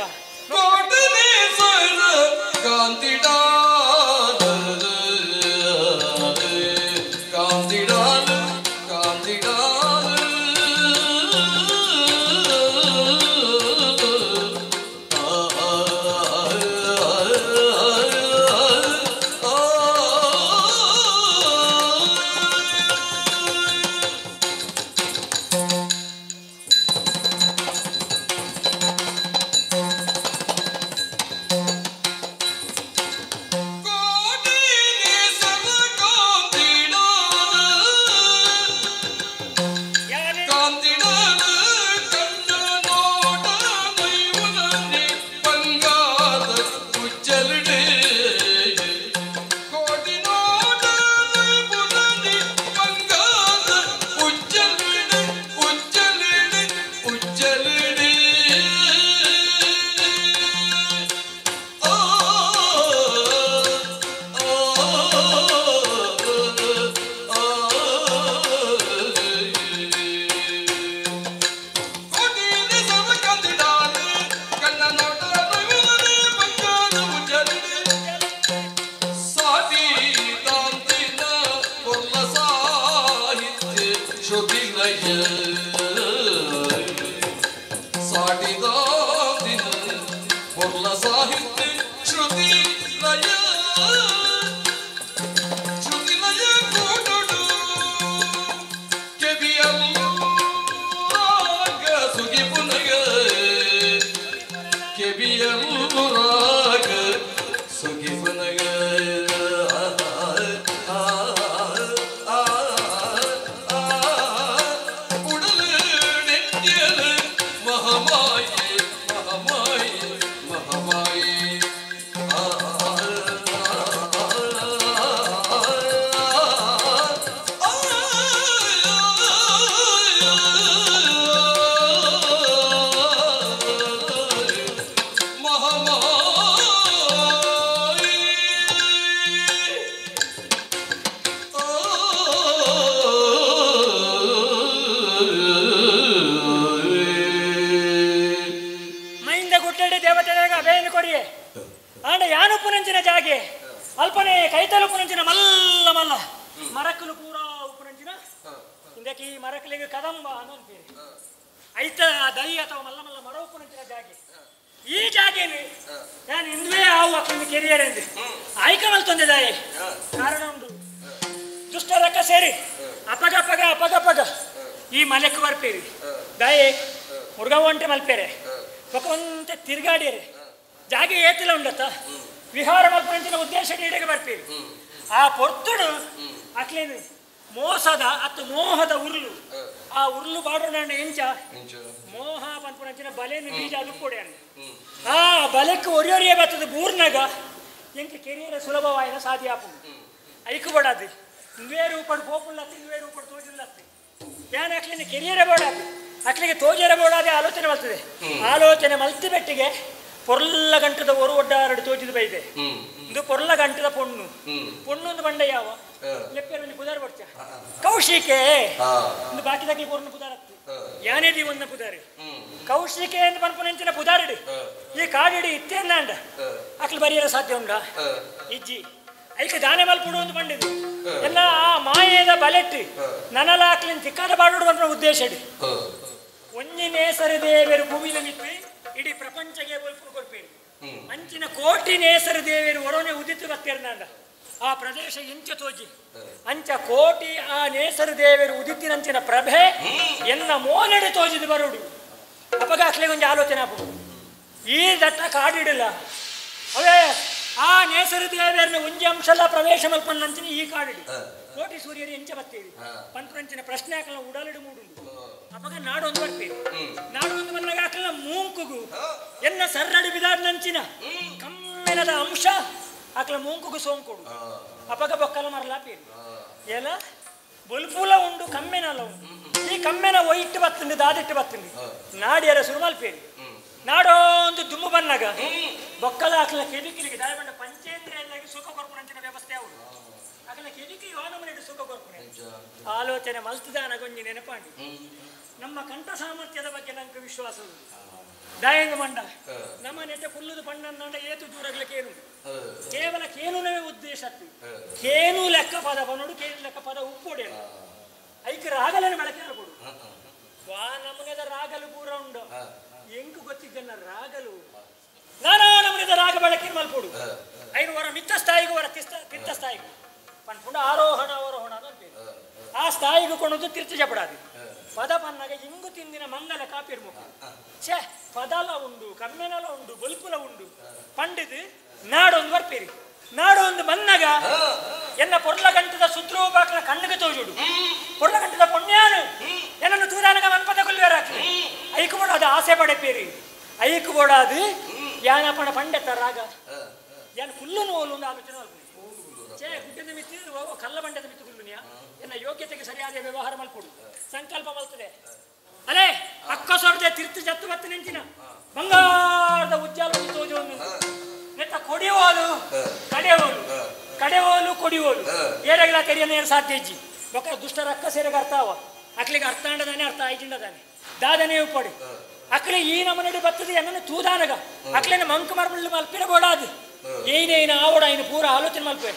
ಮಹಮಾಯೆ. ಆಂಡ ಯಾನು ಪುನಂಚಿನ ಜಾಗೆ ಅಲ್ಪನೆ ಕೈತಲು ಪುನಂಚಿನ ಮಲ್ಲ ಮಲ್ಲ ಮರಕಲು ಪೂರಾ ಉಪುನಂಚಿನ ಇಂದಕ್ಕೆ ಈ ಮರಕಲಿಗೆ ಕದಂಬ ಅಂತೀರಿ ಐತ ದೈ ಅಥವಾ ಮಲ್ಲ ಮಲ್ಲ ಮರ ಉಪುನಂಚಿನ ಜಾಗೆ ಈ ಜಾಗೇನು ನಾನು ಇಂದುವೇ ಆವು ಅಕ್ಕಂದು ಕೆರಿಯರ್ ಎಂದು ಆಯ್ಕೆ ಮಲ್ತೊಂದೆ ದಾಯೆ ಕಾರಣ ಉಂಟು ದುಷ್ಟರಕ್ಕ ಸೇರಿ ಅಪಗ ಅಪಗ ಅಪಗ ಅಪಗ ಈ ಮಲೆಕ್ ಬರ್ಪೇರಿ ದಾಯೆ ಮುರುಘ ಒಂಟೆ ಮಲ್ಪೇರೆ ಒಂತೆ ತಿರುಗಾಡಿಯರೆ ಜಾಗೆ ಏತಿಲ್ಲ ಉಂಡತ್ತ ವಿಹಾರ ಮಲ್ಪಂಚಿನ ಉದ್ದೇಶ ನೀಡಗೆ ಬರ್ಪೇರಿ ಆ ಪೊರ್ತುಡು ಅಕ್ಲೇನು ಮೋಸದ ಅತ್ತು ಮೋಹದ ಉರುಳು ಆ ಉರುಳು ಬಾಡೋಣ ಎಂಚ ಮೋಹ ಪನ್ಪುನಂಚಿನ ಬಲೆಯನ್ನು ಬೀಜ ಅದು ಕೊಡೆ ಆ ಬಲೆಕ್ಕೆ ಒರಿಯೊರಿಯೇ ಬರ್ತದೆ ಬೂರ್ನಾಗ ಎಂಕ ಕೆರಿಯರ ಸುಲಭವಾಯಿನ ಸಾಧ್ಯ ಆಪು ಐಕು ಬಡಾದು ಇಂದುವೇ ರೂಪಡು ಪೋಪುಲ್ಲತ್ತಿ ಇಂದುವೇ ರೂಪಡು ತೋಜುಲ್ಲತ್ತಿ ಯಾನ್ ಅಕ್ಲಿನ ಕೆರಿಯರ ಬೋಡಾದು ಅಕ್ಲಿಗೆ ತೋಜರ ಬೋಡಾದೆ ಆಲೋಚನೆ ಮಲ್ತದೆ ಆಲೋಚನೆ ಮಲ್ತಿ ಬೆಟ್ಟಿಗೆ ಪೊರ್ಲ ಗಂಟದ ಒರು ಒಡ್ಡಾರಡು ತೋಜಿದ ಬೈದೆ ಇದು ಪೊರ್ಲ ಗಂಟದ ಪೊಣ್ಣು ಪೊಣ್ಣೊಂದು ಬಂಡ ಯಾವ ಲೆಪ್ಪೇರು ಪುದಾರ್ ಬಡ್ಚ ಕೌಶಿಕೆ ಒಂದು ಬಾಕಿ ಪೊರ್ಣ ಪುದಾರ್ ಯಾನೇ ಒಂದ ಪುದಾರಿ ಕೌಶಿಕೆ ಅಂತ ಪನ್ಪುನಂಚಿನ ಪುದಾರಿಡಿ ಈ ಕಾಡಿಡಿ ಇತ್ತೇಂದಾಂಡ ಅಕ್ಲು ಬರೆಯಲು ಸಾಧ್ಯ ಉಂಡ ಇಜ್ಜಿ ಐಕೆ ದಾನೆ ಮಲ್ಪುಡು ಒಂದು ಬಂಡಿದು ಎಲ್ಲ ಆ ಮಾಯದ ಬಲೆಟ್ಟಿ ನನಲ ಅಕ್ಲಿನ ತಿಕ್ಕಾದ ಬಾಡುಡು ಅಂತ ಉದ್ದೇಶ ಇಡಿ ಒಂಜಿನೇ ಸರಿ ದೇವರು ಭೂಮಿನ ಮಿತ್ತಿ ಇಡೀ ಪ್ರಪಂಚಕ್ಕೆ ಒಲ್ಪು ಕೊಡ್ಪೇರು ಅಂಚಿನ ಕೋಟಿ ನೇಸರ ದೇವರು ಒರನೆ ಉದಿತು ಬತ್ತೇರ್ನಾಂಡ ಆ ಪ್ರದೇಶ ಇಂಚ ತೋಜಿ ಅಂಚ ಕೋಟಿ ಆ ನೇಸರ ದೇವರು ಉದಿತಿನಂಚಿನ ಪ್ರಭೆ ಎನ್ನ ಮೋನಡೆ ತೋಜಿದು ಬರೋಡು ಅಪಗ ಅಕ್ಲಿಗೆ ಒಂಜಿ ಆಲೋಚನೆ ಆಪುಂಡು ಈ ದಟ್ಟ ಕಾಡಿಡಲ್ಲ ಅವೇ ಆ ನೇಸರ ದೇವರನ್ನ ಒಂಜಿ ಅಂಶಲ ಪ್ರವೇಶ ಮಲ್ಪನ್ನಂಚಿನ ಈ ಕಾಡಿಡು ಕೋಟಿ ಸೂರ್ಯರು ಎಂಚ ಬತ್ತೀರಿ ಪಂಪುರಂಚಿನ ಪ್ರಶ್ನೆ ಹಾಕಲ್ಲ ಉಡಲಿಡು ಮೂಡುಂಡು ಅಪಗ ನಾಡೊಂದು ಬರ್ತೀರಿ ನಾಡೊಂದು ಬಂದಾಗ ಹಾಕಲ್ಲ ಮೂಂಕುಗು ಎನ್ನ ಸರ್ರಡಿ ಬಿದಾಡ್ನಂಚಿನ ಕಮ್ಮೆನದ ಅಂಶ ಆಕಲ ಮೂಂಕುಗು ಸೋಂಕೊಡು ಅಪಗ ಬೊಕ್ಕಲ ಮರಲಾಪೇರಿ ಎಲ್ಲ ಬೊಲ್ಪುಲ ಉಂಡು ಕಮ್ಮೆನಲ ಉಂಡು ಈ ಕಮ್ಮೆನ ಒಯ್ಯಿಟ್ಟು ಬತ್ತುಂಡು ದಾದಿಟ್ಟು ಬತ್ತುಂಡು ನಾಡಿಯರ ಸುರುಮಲ್ಪೇರಿ ನಾಡೊಂದು ದುಮ್ಮು ಬನ್ನಾಗ ಬೊಕ್ಕಲ ಹಾಕಲ ಕೆಬಿಕಿಲಿಗೆ ದಾಯಬಂಡ ಪಂಚೇಂದ್ರಿಯಲ್ಲಾಗಿ ಸುಖ ಕೊರ್ಪುನಂಚಿನ ವ್ಯವಸ್ಥೆ ಅವರು ಅಕಲ ಕೆಬಿಕಿ ವಾನಮನೆಡು ಸುಖ ಕೊರ್ಪುನೆ ಆಲೋಚನೆ ಮಲ್ತದಾನ ಗೊಂಜಿ ನೆನಪಾಂಡಿ ನಮ್ಮ ಕಂಠ ಸಾಮರ್ಥ್ಯದ ಬಗ್ಗೆ ನಂಗೆ ವಿಶ್ವಾಸ ಉಂಟು ದಾಯಂಗ ಮಂಡ ನಮ್ಮ ನೆಟ್ಟ ಕುಲ್ಲುದು ಪಣ್ಣಂದ ಏತು ದೂರಗ್ಲ ಕೇನು ಕೇವಲ ಕೇನುನವೇ ಉದ್ದೇಶ ಕೇನು ಲೆಕ್ಕ ಪದ ಬನ್ನೋಡು ಕೇನು ಲೆಕ್ಕ ಪದ ಉಪ್ಪೋಡೆ ಐಕ್ ರಾಗಲನ್ನು ಬಳಕೆ ಕೊಡು ವಾ ನಮನೆದ ರಾಗಲು ಪೂರ ಉಂಡು ಎಂಕು ಗೊತ್ತಿದ್ದನ್ನ ರಾಗಲು ನಾನಾ ನಮನೆದ ರಾಗ ಬಳಕೆ ಮಲ್ಪೋಡು ಐನು ವರ ಮಿತ್ತ ಸ್ಥಾಯಿಗೂ ವರ ತಿತ್ತ ಸ್ಥಾಯಿಗೂ ಪನ್ಪುಂಡ ಆರೋಹಣ ಅವರೋಹಣ ಅಂತ ಆ ಸ್ಥಾಯಿಗೂ ಕೊಂಡು ತಿರ್ಚ ಜಪಡಾದಿ ಪದ ಪನ್ನಾಗ ಇಂಗು ತಿಂದಿನ ಮಂಗಲ ಕಾಪಿರ್ ಮುಖ ಛೇ ಪದಲ ಉಂಡು ಕಮ್ಮೆನಲ ಉಂಡು ಬೊಲ್ಪುಲ ಉಂಡು ಪಂಡಿದು ನಾಡೊಂದು ಬರ್ಪೇರಿ ನಾಡೊಂದು ಬಂದಾಗ ಎನ್ನ ಪೊರ್ಲ ಗಂಟದ ಸುದ್ರೂಪಾಕನ ಕಣ್ಣಿಗೆ ತೋಜುಡು ಪೊರ್ಲ ಗಂಟದ ಪುಣ್ಯಾನು ಎನ್ನನ್ನು ತೂದಾನಗ ಮನ್ಪದ ಕೊಲ್ವೇರಾಕ್ಲಿ ಐಕು ಬೋಡಾದ ಆಸೆ ಪಡೆಪೇರಿ ಐಕು ಬೋಡಾದು ಯಾನಪಣ ಪಂಡೆತ್ತ ರಾಗ ಯಾನ್ ಕುಲ್ಲು ನೋಲು ಒಂದು ಆಲೋಚನೆ ಛೇ ಗುಡ್ಡದ ಮಿತ್ತಿ ಕಲ್ಲ ಬಂಡದ ಮಿತ್ತು ಕುಲ್ಲುನಿಯ ಎನ್ನ ಯೋಗ್ಯತೆಗೆ ಸರಿಯಾದ ವ್ಯವಹಾರ ಮಲ್ಕೊಡು ಸಂಕಲ್ಪ ಮಲ್ತದೆ ಅಲೇ ಅಕ್ಕ ಸೊರದೆ ತಿರ್ತು ಜತ್ತು ಬತ್ತು ನೆಂಚಿನ ಬಂಗಾರದ ಉಜ್ಜಾಲ ತೋಜು ನೆತ್ತ ಕೊಡಿಯೋಲು ಕಡೆಯೋಲು ಕಡೆಯೋಲು ಕೊಡಿಯೋಲು ಏರಾಗಿಲ್ಲ ತೆರಿಯನ್ನ ಏನು ಸಾಧ್ಯ ಇಜ್ಜಿ ಬೊಕ್ಕ ದುಷ್ಟರ ಅಕ್ಕ ಸೇರೆಗೆ ಅರ್ಥ ಅವ ಅಕ್ಲಿಗೆ ಅರ್ಥ ಅಂಡದಾನೆ ಅರ್ಥ ಆಯ್ಜಿಂಡದಾನೆ ದಾದನೇ ಉಪ್ಪಡಿ ಅಕ್ಲೆ ಈ ನಮನಡಿ ಬರ್ತದೆ ಎನ್ನನ್ನು ತೂದಾನಗ ಅಕ್ಲೇನ ಮಂಕು ಮರ್ಮಳ್ಳಿ ಮಲ್ಪಿರ ಬೋಡಾದು ಏನೇನು ಆವಡ ಇನ್ನು ಪೂರ ಆಲೋಚನೆ ಮಲ್ಪೆ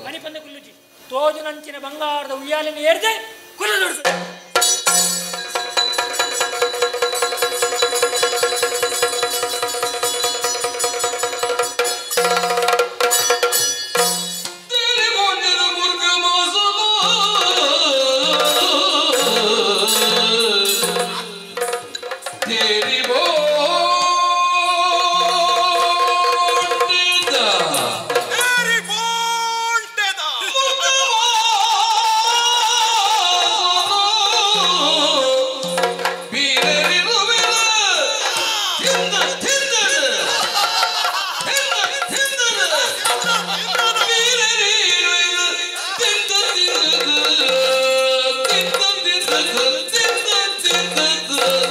ಮನಿ ಪಂದ ಕುಲ್ಲುಜಿ ತೋಜುನಂಚಿನ ಬಂಗಾರದ ಉಯ್ಯಾಲನ್ನು ಏರ್ದೆ ಕುಲ್ಲು ದುಡ್ದು ತಿಂದ ತಿಂದ ತಿಂದ ತಿಂದ.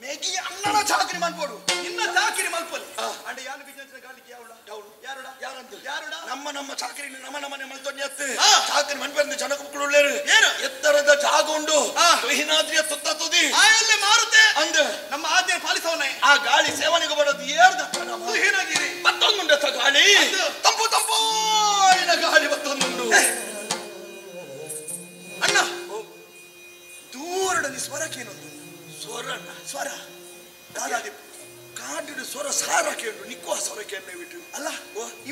ಮೇಗಿ ಅಣ್ಣನ ಚಾಕರಿ ಮನ್ಪೋಡು ನಿನ್ನ ಚಾಕರಿ ಮಲ್ಪೊಲಿ ಅಂಡ ಯಾನು ಬಿಜಂಚಿನ ಗಾಳಿಗೆ ಯಾವಳ ಯಾವಳು ಯಾರುಡ ಯಾರಂತ ಯಾರುಡ ನಮ್ಮ ನಮ್ಮ ಚಾಕರಿ ನಮ್ಮ ನಮ್ಮನೆ ಮಲ್ತೊಂಡಿ ಎತ್ತು ಚಾಕರಿ ಮನ್ಪೆಂದು ಜನಕ ಮಕ್ಕಳು ಏನು ಎತ್ತರದ ಜಾಗ ಉಂಡು ತುಹಿನಾದ್ರಿಯ ತುತ್ತ ತುದಿ ಆಯಲ್ಲೇ ಮಾರುತ್ತೆ ಅಂದ ನಮ್ಮ ಆಜ್ಞೆ ಪಾಲಿಸವನೇ ಆ ಗಾಳಿ ಸೇವನೆಗೆ ಬರೋದು ಏರ್ದ ತುಹಿನಗಿರಿ ಮತ್ತೊಂದುಂಡು ಗಾಳಿ ತಂಪು ತಂಪಾಯಿನ ಗಾಳಿ ಮತ್ತೊಂದುಂಡು ಅಣ್ಣ ದೂರದಲ್ಲಿ ಸ್ವರಕ್ಕೇನೊಂದು ಸ್ವರ ಸ್ವರ ದಾದಾದಿ ಕಾಡಿಡು ಸ್ವರ ಸಾರ ಕೇಳು ನಿಕ್ಕುವ ಸ್ವರ ಕೇಳ ಬಿಟ್ಟು ಅಲ್ಲ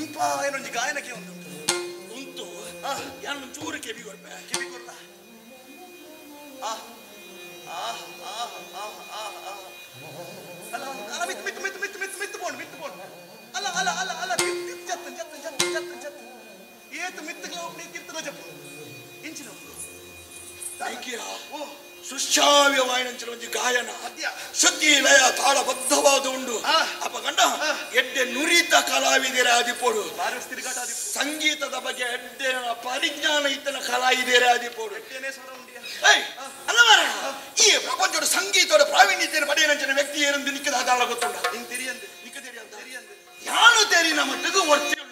ಇಂಪ ಏನೊಂದು ಗಾಯನಕ್ಕೆ ಒಂದು ಉಂಟು ಯಾನು ಚೂರು ಕೆವಿ ಕೊರ್ಪೆ ಕಿವಿ ಕೊರ್ಲ ಆ ಆ ಆ ಆ ಆ ಆ ಅಲ್ಲ ಅಲ್ಲ ಮಿತ್ ಮಿತ್ ಮಿತ್ ಮಿತ್ ಮಿತ್ ಮಿತ್ ಬೋಂಡು ಮಿತ್ ಬೋಂಡು ಅಲ್ಲ ಅಲ್ಲ ಅಲ್ಲ ಅಲ್ಲ ಮಿತ್ ಜತ್ತ ಜತ್ತ ಜತ್ತ ಜತ್ತ ಜತ್ತ ಏತು ಮಿತ್ತುಗಳ ಒಬ್ಬನೇ ತಿರ್ತದ ಜಪ್ಪು ಇಂಚಿನ ಓ ಸುಶ್ರಾವ್ಯವಾಯಿನಂಚಿನ ಒಂಜಿ ಗಾಯನ ಶುದ್ಧಿ ಲಯ ತಾಳಬದ್ಧವಾದ ಉಂಡು ಅಪ್ಪ ಗಂಡ ಎಡ್ಡೆ ನುರಿತ ಕಲಾವಿದರ ಆದಿಪೋಡು ಸಂಗೀತದ ಬಗ್ಗೆ ಎಡ್ಡೆ ಪರಿಜ್ಞಾನ ಇತ್ತನ ಕಲಾವಿದರ ಆದಿಪೋಡು ಅಲ್ಲ ಮಾರ್ರೆ, ಈ ಪ್ರಪಂಚದ ಸಂಗೀತದ ಪ್ರಾವೀಣ್ಯತೆಯನ್ನು ಪಡೆಯನಂಚಿನ ವ್ಯಕ್ತಿ ಏನೆಂದು ನಿಕ್ಕದ ಆಧಾರ ಗೊತ್ತುಂಡ ನಿಕ್ಕ ತೆರಿಯಂತ ಯಾನು ತೆರಿನ ಮಟ್ಟಿಗೂ ವರ್ತಿಯುಳ್ಳ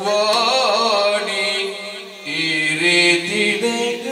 ವಾಣಿ ಈ ರೀತಿ ಬೇಗ.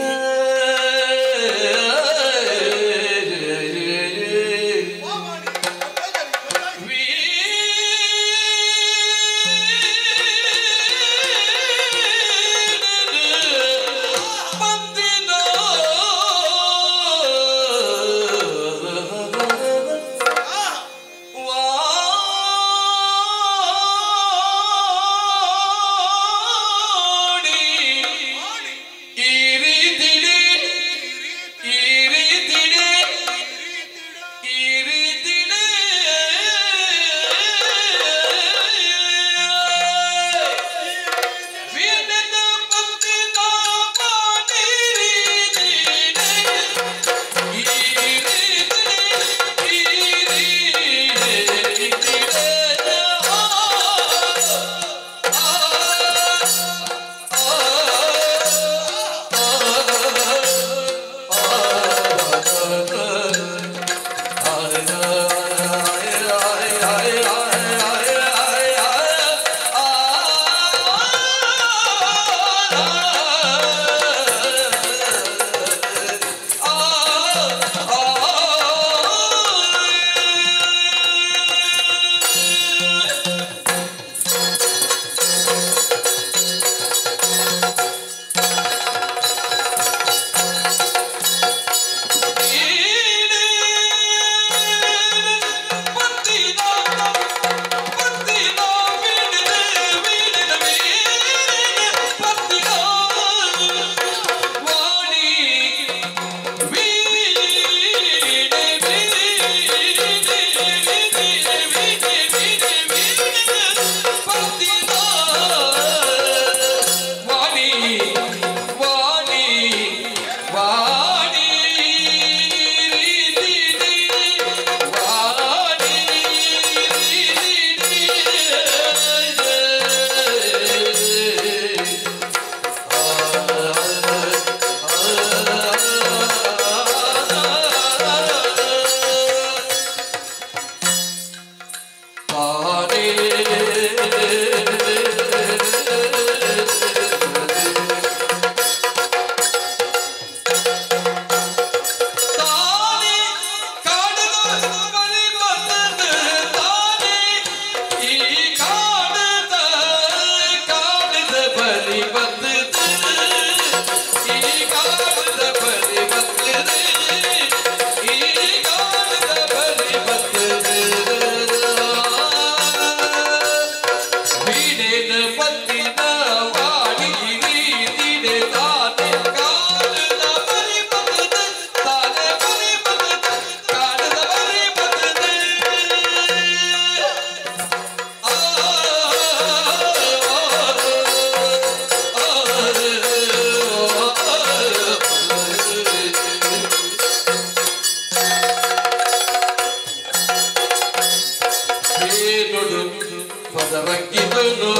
ಪದರಂಗಿತನು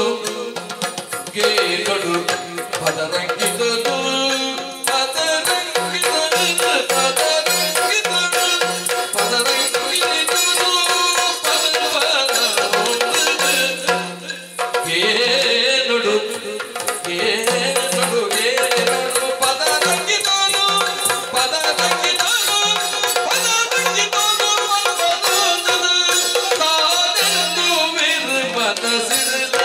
ಗೇನೊಡು ಪದರಂಗಿತನು ಪದರಂಗಿತನು ಪದರಂಗಿತನು ಪದರಂಗಿತನು ಪದ ಗೇನೊಡು ಗೇನೊಡು ಗೇನೊಡು ಪದರಂಗಿತನು ಪದರಂಗಿತನು ಪದರಂಗಿತನು ಪದರಂಗಿತನು ತಾನೆಂದು ವಿರ್ಮನಸಿರಿದ.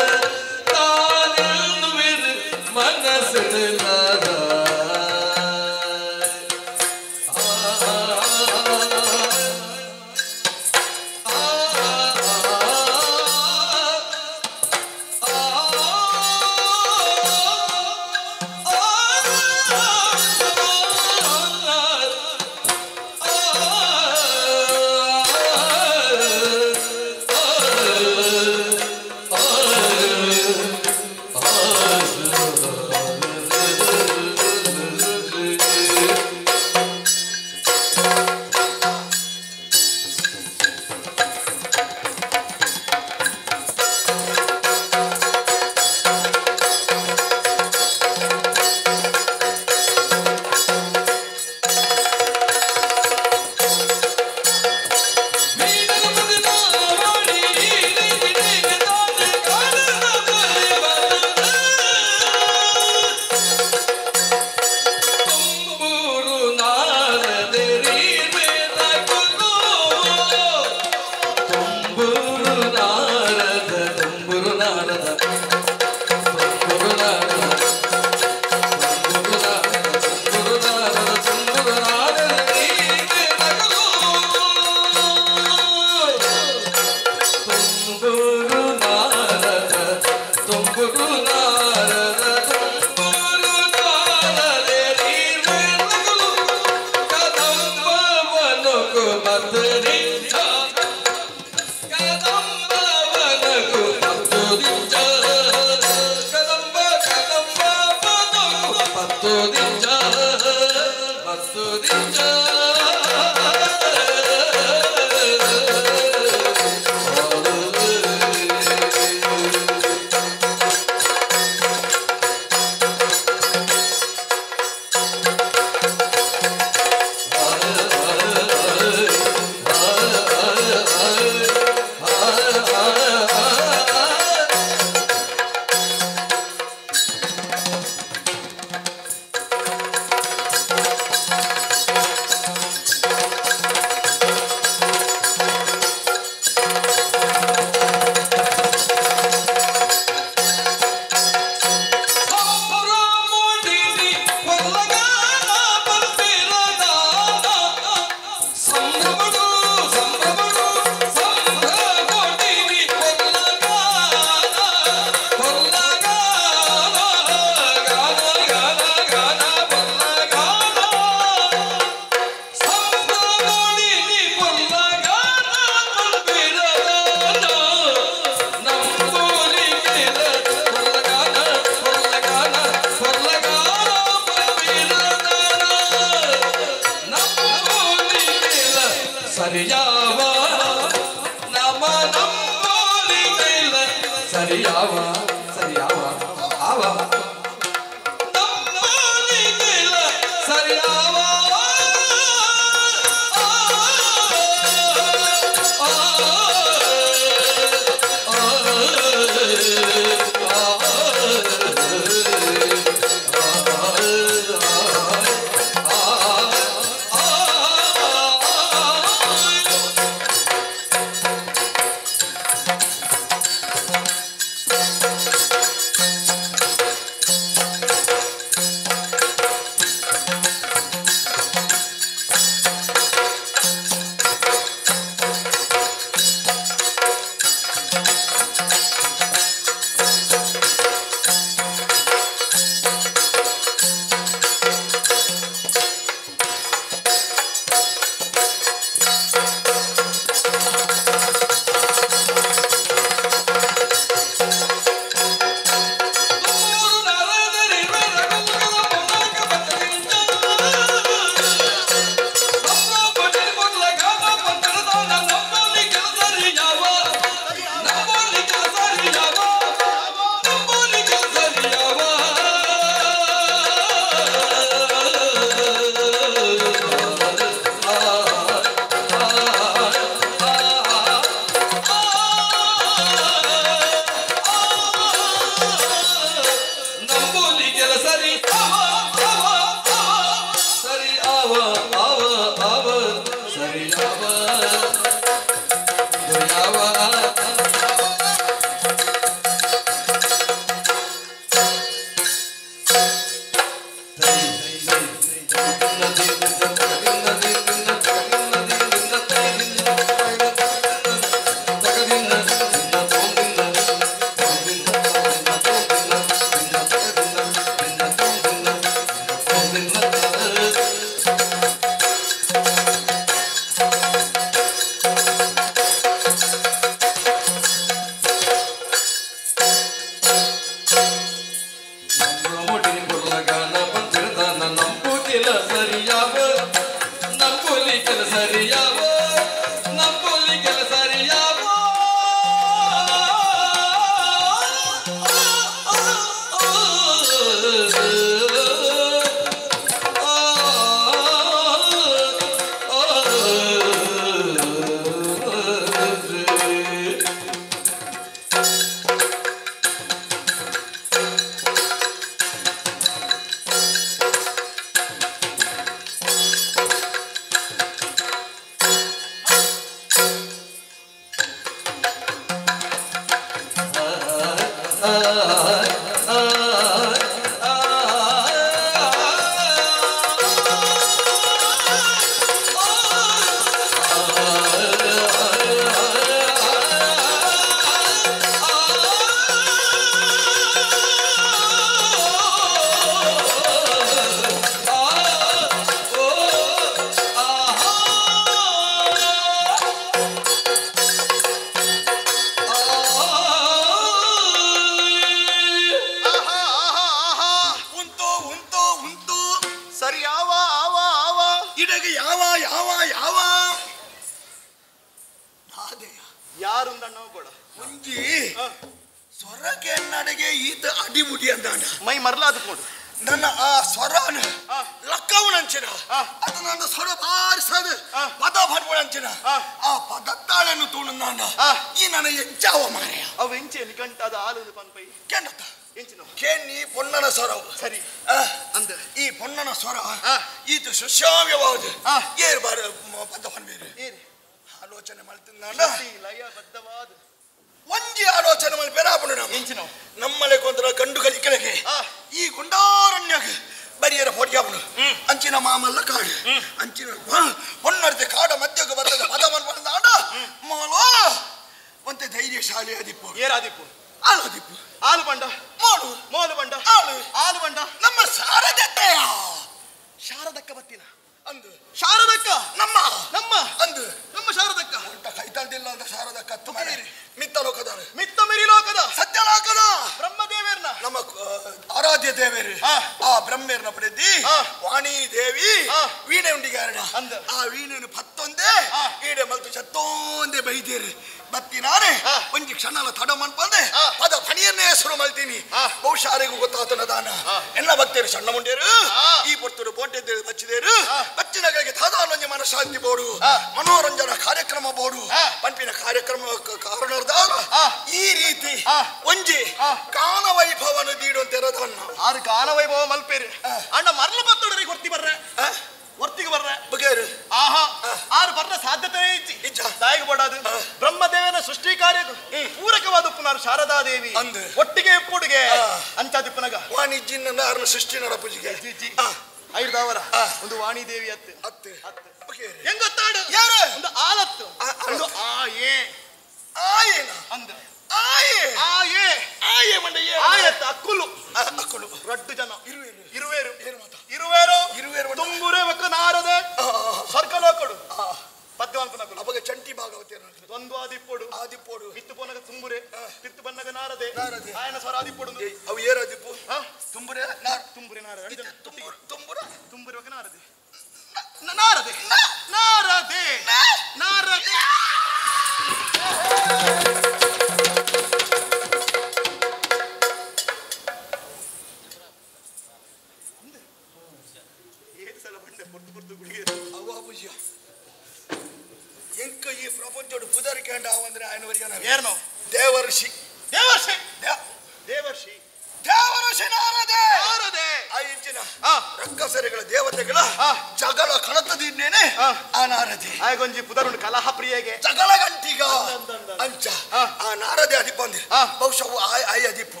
ನಾರದೆ ಅದಿಪ್ಪಂದೆ ಬಹುಶಃ ಆಯ್ ಅದಿಪ್ಪು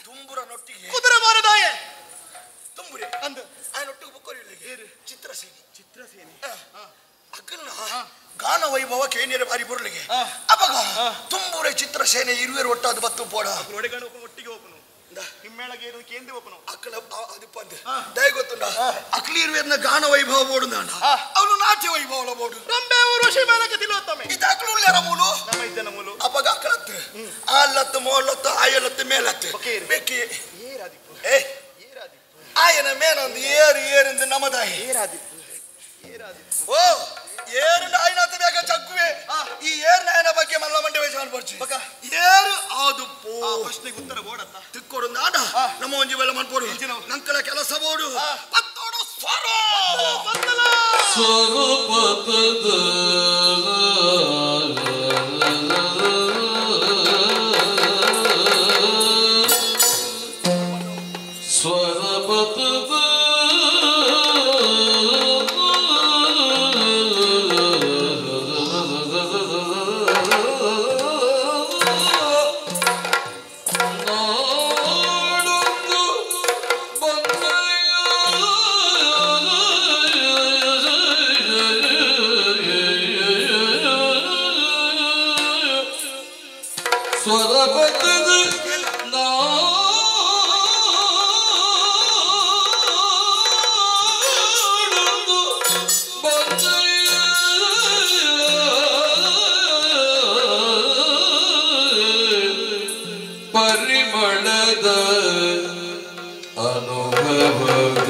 ತುಂಬುರ ನೊಟ್ಟಿಗೆ ಕುದುರೆ ಮಾರದಾಯೆ ತುಂಬುರೆ ಅಂದು ಆಯನೊಟ್ಟಿಗೆ ಬುಕ್ಕೋರಿ ಚಿತ್ರಸೇನೆ ಚಿತ್ರಸೇನೆ ಅಕ್ಕಲ್ನ ಗಾನ ವೈಭವ ಕೇನಿಯರ ಬಾರಿ ಬುರ್ಲಿಗೆ ಅವಾಗ ತುಂಬುರೆ ಚಿತ್ರಸೇನೆ ಇರುವೆರು ಒಟ್ಟಾದ ಬತ್ತು ಪೋಡ ಒಟ್ಟಿಗೆ ಹೋಪನು ಹಿಮ್ಮೇಳಗೆ ಇರೋದು ಕೇಂದ್ರ ಹೋಪನು ಅಕ್ಕಲ ಅದಿಪ್ಪಂದೆ ದಯ ಗೊತ್ತುಂಡ ಅಕ್ಲಿ ಇರುವೆರ್ನ ಗಾನ ವೈಭವ ಬೋಡು ನಾನ ಅವನು ನಾಟ್ಯ ವೈಭವ ಬೋಡು ರಂಬೆ ಊರ್ವಶಿ ಮೇಲಕ್ಕೆ ತಿಲೋತ್ತಮೆ ಇದು ಅಕ್ಲು ಉಳ್ಳ್ಯಾರ ಮೂಲು ನಮ್ಮ ಇದ್ದನ ಮೂಲು ಅವಾಗ ಅಕ್ಕಳತ್ತು ಆಲತ್ತು ಮೋಲತ್ತು ಆಯಲತ್ತು ಮೇಲತ್ತು ಬೆಕ್ಕಿ ಏ ಆಯನ ಮೇನೊಂದು ಏರು ಏರಿಂದು ನಮದಾಯಿ ಓ ಏರು ನಾಯಿನಾತ ಬೇಗ ಚಕ್ಕುವೆ ಈ ಏರು ನಾಯನ ಬಗ್ಗೆ ಮಲ್ಲ ಮಂಡೆ ವಯಸ್ಸು ಅನ್ಪರ್ಚಿ ಏರು ಅದು ಪೋ ಪ್ರಶ್ನೆಗೆ ಉತ್ತರ ಬೋಡತ್ತ ತಿಕ್ಕೋಡು ನಾಡ ನಮ್ಮ ಒಂಜಿ ವೇಳೆ ಮನ್ಪೋಡು ನಂಕಲ ಕೆಲಸ ಬೋಡು ಪತ್ತೋಡು ಸ್ವರ ಸ್ವರೂಪದ ಸ್ವರಪತದ ನಾಡೊಂದು ಸ್ವರಪತದ ನಾಡೊಂದು ಪರಿಮಳದ ಅನುಭವದ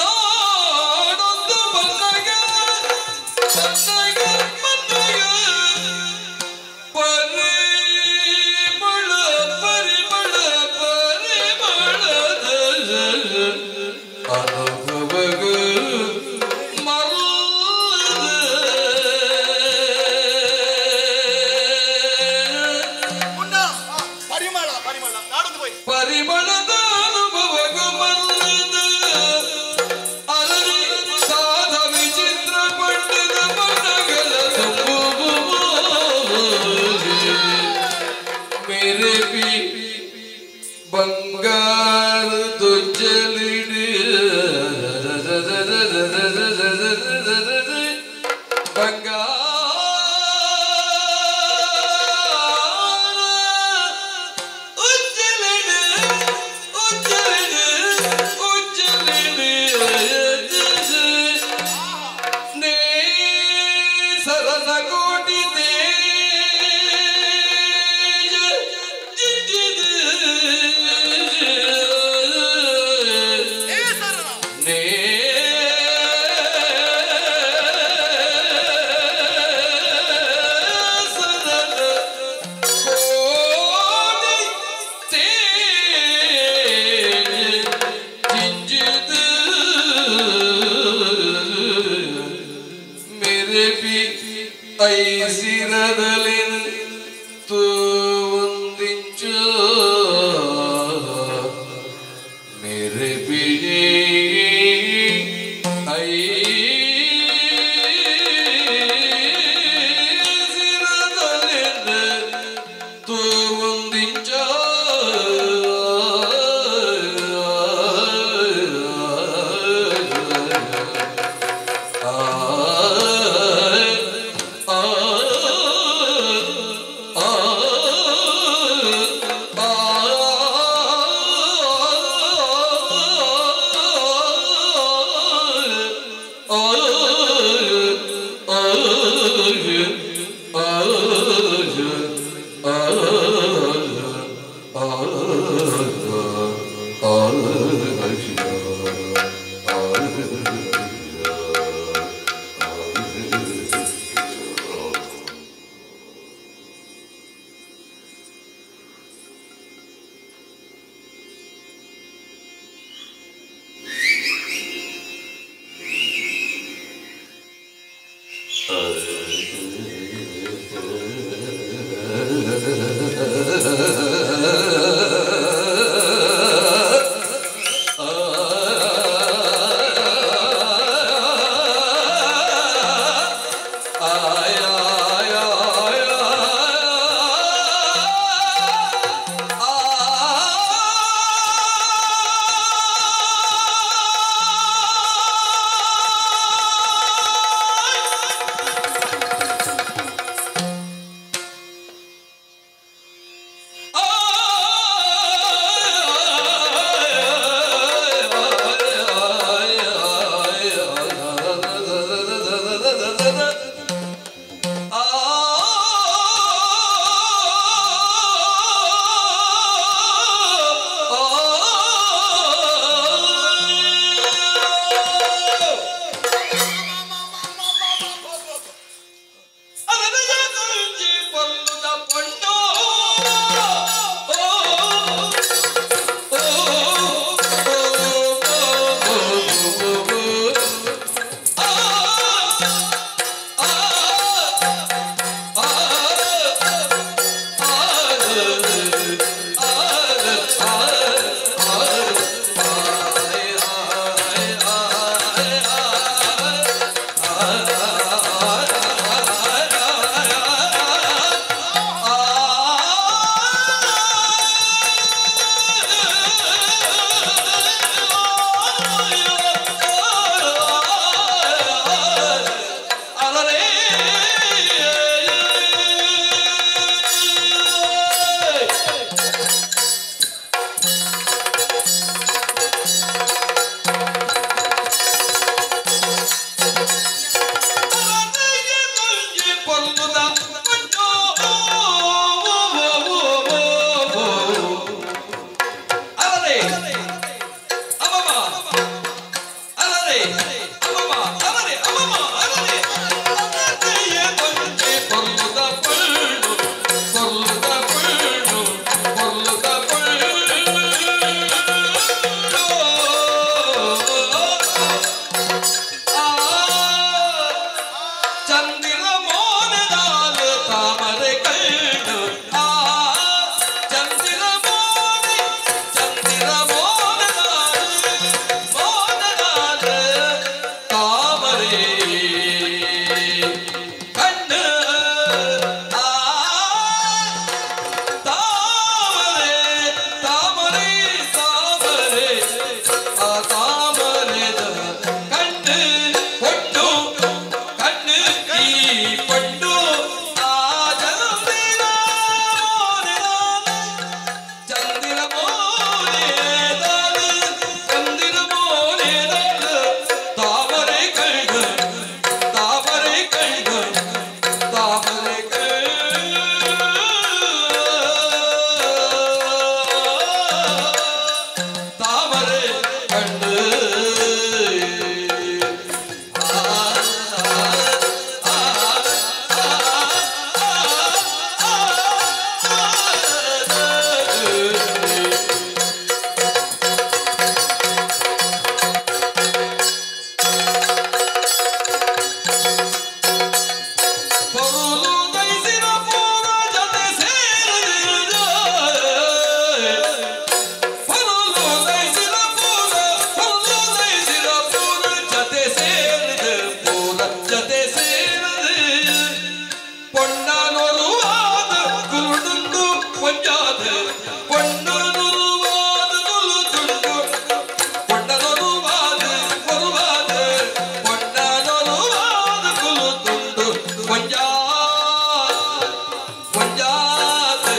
ನಾಡೊಂದು ಬಂದಾಗ ಬಂದಾಗ ಬಂದಾಗ ಪರಿಮಳ ಪರಿಮಳ ಪರಿಮಳದ ಅನುಭವಗ ಪರಿಮಳ ಪರಿಮಳ ನಾಡೊಂದು ಹೋಯ್ ಪರಿಮಳದ ಅನುಭವಗ ಮಲ್ಲದ ಅರಳಿ ಸಾಧ ವಿಚಿತ್ರ ಪಂಡದ ಮನಗಳ ತುಂಬುವು ಮೇರೆ ಪಿ ಬಂಗಾರ ದುಜ್ಜಲಿಡಿ ಬಂಗಾರ ಉಜ್ಜಲಿಡು ಉಜ್ಜಲಿಡು ಉಜ್ಜಲಿಡು ನೇ ಸರಸ ಕೋಟಿ ತೇಜ ಜಿಂಜಿದು ನೇ ಸರಸ ಕೋಟಿ ತೇಜ ಜಿಂಜಿದು मेरे भी ಐಸಿರದಲಿನ್ ತೂಂದಿಂಚ ಮೇರೆ ಬಿ ಐಸಿರದಲಿನ್ ತೂಂದಿಂಚ ಚಂದಿರ ಮೋನದಾಲ ತಾಮರೆ ಕಣ್ಣು ಆ ಚಂದಿರ ಮೋನೆ ಚಂದಿರ ಮೋನದಾಲ ಮೋನದಾಲ ತಾಮರೆ ಕಣ್ಣು ಆ ತಾಮರೆ ತಾಮರೆ ತಾಮರೆ ಆ ತಾಮರೆದ ಕಣ್ಣು ಪೊಟ್ಟು ಕಣ್ಣು ಈ ಪೊಟ್ಟು ಆ ಚಂದಿರ ಮೋನೆದಾಲ ಚಂದಿರ ಮೋನೆದಾಲ ಚಂದಿರ ಮೋನೆದಾಲ ತಾಮರೆ ಕಣ್ಣು ತಾಮರೆ ಕಣ್ಣು ತಾಮರೆ ತಾಮರೆ ಕಣ್ಣು ಪರುಲು ದೈಸಿರ ಪೂರ ಜೊತೆ ಸೇರಿದ ಪರುಲು ದೈಸಿರ ಪೂರ ಪರುಲು ದೈಸಿರ ಪೂರ ಜೊತೆ ಸೇರಿದ ಪೂರ ಜೊತೆ ಸೇರಿದ பொன்னானொருவாத குருடுண்டு கொஞ்சாது பொன்னொருவாத குருதுண்டு பொன்னொருவாது ஒருவாது பொன்னானொருவாத குருதுண்டு கொஞ்சா கொஞ்சாது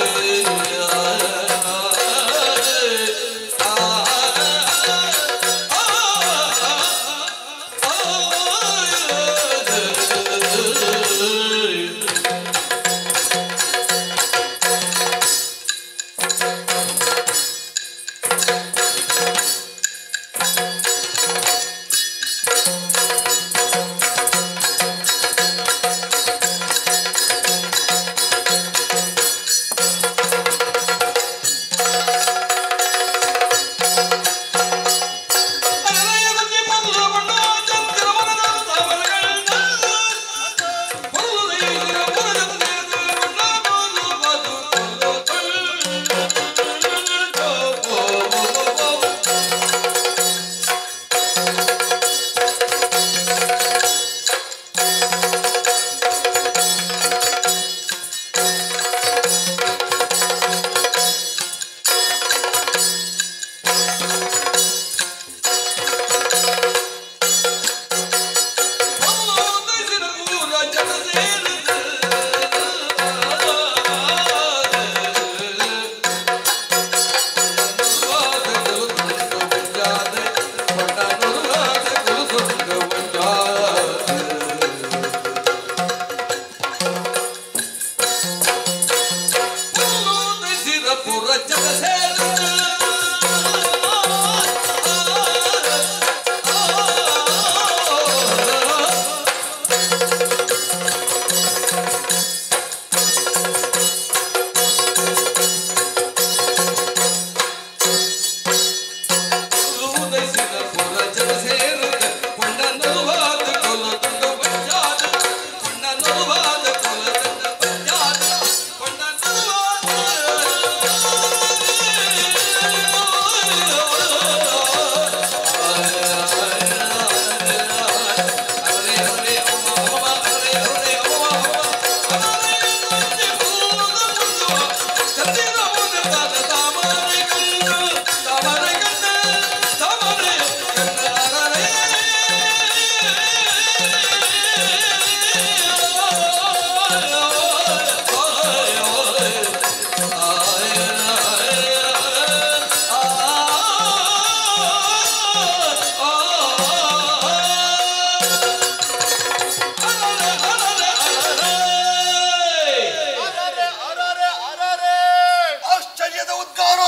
ಆಶ್ಚರ್ಯದ ಉದ್ಗಾರ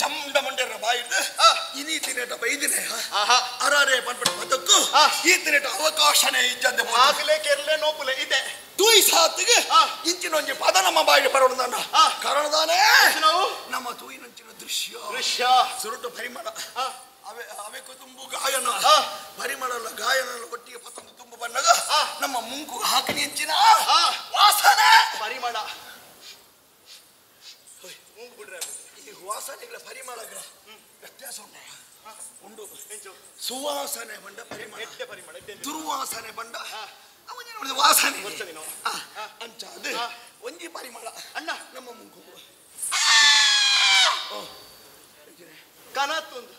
ಚಂಡ ಮಂಡ್ಯರ ಬಾಯಿಡ್ದು ಇನಿ ತಿನೇಟ ಬೈದಿನೇ ಅರಾರೆ ಪನ್ಪಡ ಬದುಕು ಈ ತಿನೇಟ ಅವಕಾಶನೇ ಇಜ್ಜಂದೆ ಆಗಲೇ ಕೆರ್ಲೆ ನೋಪುಲೆ ಇದೆ ತೂಯಿ ಸಾತಿಗೆ ಇಂಚಿನೊಂಜಿ ಪದ ನಮ್ಮ ಬಾಯಿಗೆ ಬರೋಣ ಕಾರಣದಾನೇ ನಮ್ಮ ತೂಯಿನಂಚಿನ ದೃಶ್ಯ ದೃಶ್ಯ ಸುರುಟು ಪರಿಮಳ ಅವೆ ಅವೆ ತುಂಬು ಗಾಯನ ಪರಿಮಳ ಗಾಯನ ಒಟ್ಟಿಗೆ ಪತ್ತೊಂದು ತುಂಬು ಬಂದಾಗ ನಮ್ಮ ಮುಂಕು ಹಾಕಿ ಎಂಚಿನ ವಾಸನೆ ಪರಿಮಳ ಮುಂಗು ಬಿಡ್ರೆ ಈ ವಾಸನೆಗಳ ಪರಿಮಳಗಳ ವ್ಯತ್ಯಾಸ ಉಂಟು ಉಂಡು ಸುವಾಸನೆ ಬಂಡ ಪರಿಮಳ ಪರಿಮಳ ದುರ್ವಾಸನೆ ಬಂಡ ಅವನೇನು ವಾಸನೆ ಅಂಚ ಅದು ಒಂಜಿ ಪರಿಮಳ ಅಣ್ಣ ನಮ್ಮ ಮುಂಕು ಕನತ್ತೊಂದು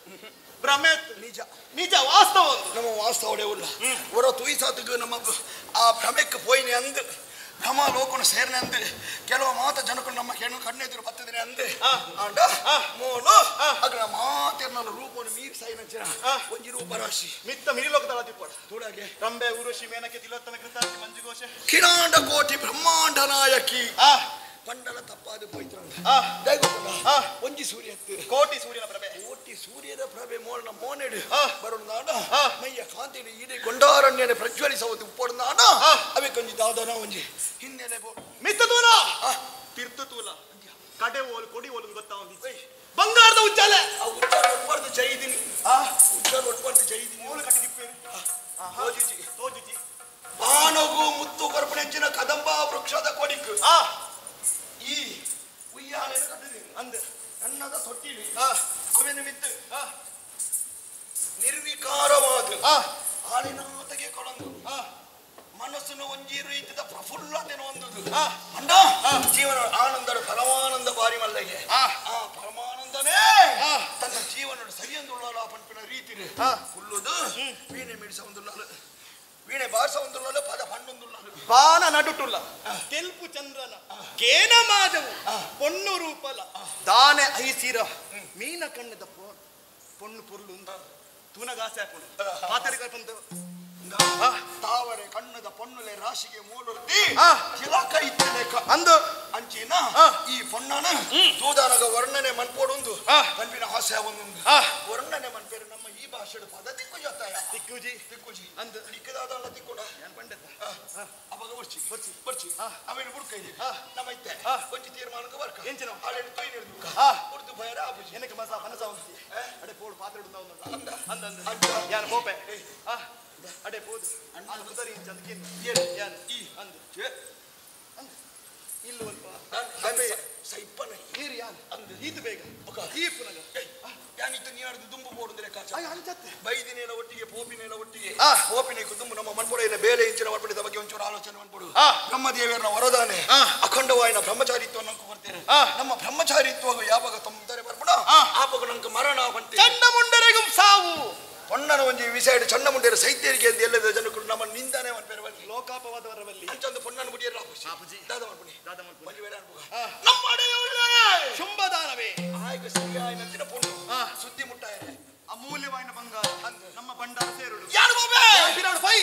ಭ್ರಮೆ ನಿಜ ನಿಜ ವಾಸ್ತವ ನಮ್ಮ ವಾಸ್ತವ ಉಲ್ಲ ಹೊರ ತುಯಿಸಾತಿಗೆ ನಮ್ಮ ಆ ಭ್ರಮೆಕ್ಕೆ ಪೋಯಿನಿ ಅಂದು ಭ್ರಮ ಲೋಕನ ಸೇರ್ನೆ ಅಂದು ಕೆಲವು ಮಾತ ಜನಗಳು ನಮ್ಮ ಕೆಣ್ಣು ಕಣ್ಣೆದುರು ಬರ್ತದಿನಿ ಅಂದು ಆಂಡ ಮೋಲು ಅಗ್ರ ಮಾತಿರ್ನ ರೂಪವನ್ನು ಮೀರಿ ಸಾಯಿನಂಚಿನ ಒಂಜಿ ರೂಪರಾಶಿ ಮಿತ್ತ ಮಿರಿಲೋಕದಳ ತಿಪ್ಪಡ ತೋಡಾಗೆ ರಂಬೆ ಉರುಷಿ ಮೇನಕೆ ತಿಲೋತ್ತಮ ಕೃತಾರ್ಥಿ ಮಂಜುಘೋಷೆ ಕಿರಾಂಡ ಕೋಟಿ ಬ್ರಹ್ಮಾಂಡ ನಾಯಕಿ ಪಂಡಲ ತಪ್ಪಾದ ಪೋಯ್ತ್ರಂಡ ಒಂಜಿ ಸೂರ್ಯ ಕೋಟಿ ಸೂರ್ಯನ ಪ್ರಭೆ ಕೋಟಿ ಸೂರ್ಯನ ಪ್ರಭೆ ಮೋಳನ ಮೋನೆಡು ಬರುಣಾಡ ಮೈಯ ಕಾಂತಿನ ಇಡೀ ಗೊಂಡಾರಣ್ಯನ ಪ್ರಜ್ವಲಿಸುವುದು ಉಪ್ಪೊಡನಾಡ ಅವೆ ಕೊಂಜಿ ದಾದನ ಒಂಜಿ ಹಿನ್ನೆಲೆ ಮಿತ್ತ ತೂಲ ತಿರ್ತು ತೂಲ ಕಡೆ ಓಲು ಕೊಡಿ ಓಲು ಗೊತ್ತಾವಂದಿ ಬಂಗಾರದ ಉಜ್ಜಾಲೆ ಆ ಉಜ್ಜಾಲ ಒಟ್ಬಾರ್ದು ಜೈದಿನಿ ಉಜ್ಜಾಲ ಒಟ್ಬಾರ್ದು ಜೈದಿನಿ ಓಲು ಕಟ್ಟಿದಿಪ್ಪೇರು ತೋಜಿಜಿ ತೋಜಿಜಿ ಬಾನಗು ಮುತ್ತು ಕರ್ಪಣೆಂಚಿನ ಕದಂಬ ವೃಕ್ಷದ ಕೊಡಿಕು ಈ ಉಯ್ಯಾಲೆಯನ್ನು ಕಟ್ಟಿದ್ದೀನಿ ಅಂದ ನನ್ನದ ತೊಟ್ಟಿಲಿ ಅವೆ ನಿಮಿತ್ತ ನಿರ್ವಿಕಾರವಾದ ಹಾಲಿನಾತಗೆ ಕೊಡಂದು ಮನಸ್ಸನ್ನು ಒಂಜಿ ರೀತಿದ ಪ್ರಫುಲ್ಲತೆನ ಹೊಂದುದು ಅಂಡ ಜೀವನ ಆನಂದದ ಪರಮಾನಂದ ಬಾರಿ ಮಲ್ಲಿಗೆ ಆ ಪರಮಾನಂದನೇ ತನ್ನ ಜೀವನ ಸರಿಯೊಂದುಳ್ಳಾಲ ಪಂಪಿನ ರೀತಿ ಕುಲ್ಲುದು ವೀಣೆ ಮಿಡಿಸ ಒಂದುಳ್ಳಾಲು ವೀಣೆ ಬಾರ್ಸ ಒಂದುಳ್ಳಾಲು ಪದ ಪಣ್ಣೊಂದುಳ್ಳಾಲು ಬಾನ ನಡುಟುಲ್ಲ ತೆಲ್ಪು ಚಂದ್ರನ ಕೇನ ಮಾದವು ಪೊಣ್ಣು ರೂಪಲ ದಾನೆ ಐಸಿರ ಮೀನ ಕಣ್ಣದ ಪೊಣ್ಣು ಪೊರ್ಲು ತೂನಗಾಸೆ ಹಾಕೊಂಡು ಪಾತರಿಗಳ ಬಂದು ತಾವರೆ ಕಣ್ಣದ ಪೊಣ್ಣುಲೆ ರಾಶಿಗೆ ಮೂಲುರ್ತಿ ಚಿಲಕ ಇತ್ತಲೇಕ ಅಂದು ಅಂಚಿನ ಈ ಪೊಣ್ಣನ ತೂದಾನಗ ವರ್ಣನೆ ಮನ್ಪೋಡೊಂದು ಕಣ್ಣಿನ ಆಸೆ ಒಂದೊಂದು ವರ್ಣನೆ ಮನ್ಪೇರು ನಮ್ಮ ಈ ಭಾಷೆಡು ಪದ ತಿಕ್ಕು ಜೊತ್ತಾಯ ತಿಕ್ಕುಜಿ ತಿಕ್ಕುಜಿ ಅಂದು ತಿಕ್ಕದಾದಲ್ಲ ತಿಕ್ಕುಡ ಏನ್ ಪಂಡತ ಅವಾಗ ಬರ್ಚಿ ಬರ್ಚಿ ಬರ್ಚಿ ಅವೇನು ಬುಡ್ಕ ಇದೆ ನಮ್ಮ ಇತ್ತೆ ಒಂಜಿ ತೀರ್ಮಾನಕ್ಕೆ ಬರ್ಕ ಎಂಚಿನ ಆಳೆಡು ತೊಯ್ನ ಹಿಡಿದು ಉರ್ದು ಭಯರ ಆಪುಜಿ ಏನಕ್ಕೆ ಮಸ ಮನಸ ಅಡೆ ಪೋಡು ಪಾತ್ರೆ ಅಂದ ಅಂದ ಅಂದ ಯಾನ್ ಪೋಪೆ ಅಡೆ ಪೋದು ಅಣ್ಣ ಬುದರಿ ಇಂಚ ಅಂದಕೇನು ಯಾನ್ ಈ ಅಂದು ಅಂದು ಇಲ್ಲುವಲ್ಪ ಸೈಪನ ನೀರು ಯಾನ್ ಅಂದು ಈತು ಬೇಗ ಈ ಪುನಗ ಯಾನಿತ್ತು ನೀನಾಡ್ದು ದುಂಬು ಬೋಡುಂದ್ರೆ ಕಾಚ ಅಂಚತ್ತೆ ಬೈದಿನೇಲ ಒಟ್ಟಿಗೆ ಪೋಪಿನೇಲ ಒಟ್ಟಿಗೆ ಪೋಪಿನ ದುಂಬು ನಮ್ಮ ಮನ್ಪೊಡೆಯ ಬೇಲೆ ಇಂಚಿನ ಮನ್ಪಡಿದ ಬಗ್ಗೆ ಒಂಚೂರು ಆಲೋಚನೆ ಮನ್ಪೊಡು ಬ್ರಹ್ಮದೇವರನ ವರದಾನೆ ಅಖಂಡವಾಯಿನ ಬ್ರಹ್ಮಚಾರಿತ್ವ ನಂಕು ಬರ್ತೇನೆ ನಮ್ಮ ಬ್ರಹ್ಮಚಾರಿತ್ವ ಯಾವಾಗ ತೊಂದರೆ ಬರ್ಪಡ ಆವಾಗ ನಂಗೆ ಮರಣ ಬಂತೆ ಚಂಡಮುಂಡರಿಗೂ ಸಾವು ಪೊಣ್ಣನ ಒಂಜಿ ವಿಷಯ ಚಂಡ ಮುಂಡೇರ ಸೈತ್ಯರಿಗೆ ಅಂತ ಎಲ್ಲದ ಜನಕ್ಕಳು ನಮ್ಮ ನಿಂದಾನೆ ಮನ್ಪೇರವಲ್ಲಿ ಲೋಕಾಪವಾದವರವಲ್ಲಿ ಅಂಚೊಂದು ಪೊಣ್ಣನ ಮುಡಿಯರ ಆಪುಜಿ ದಾದ ಮನ್ಪುಣಿ ದಾದ ಮನ್ಪುಣಿ ಒಂಜಿ ವೇಳೆ ಅನ್ಪುಗ ನಮ್ಮ ಶುಂಭದಾನವೇ ಆಯ್ಕೆ ಸರಿಯಾಯಿನ ಪೊಣ್ಣು ಸುದ್ದಿ ಮುಟ್ಟಾಯರೆ ಅಮೂಲ್ಯವಾಯಿನ ಬಂಗಾರ ನಮ್ಮ ಭಂಡಾರ ಸೇರುಡು ಯಾರು ಬಾಬೆ ಬಿರಾಡು ಪೈ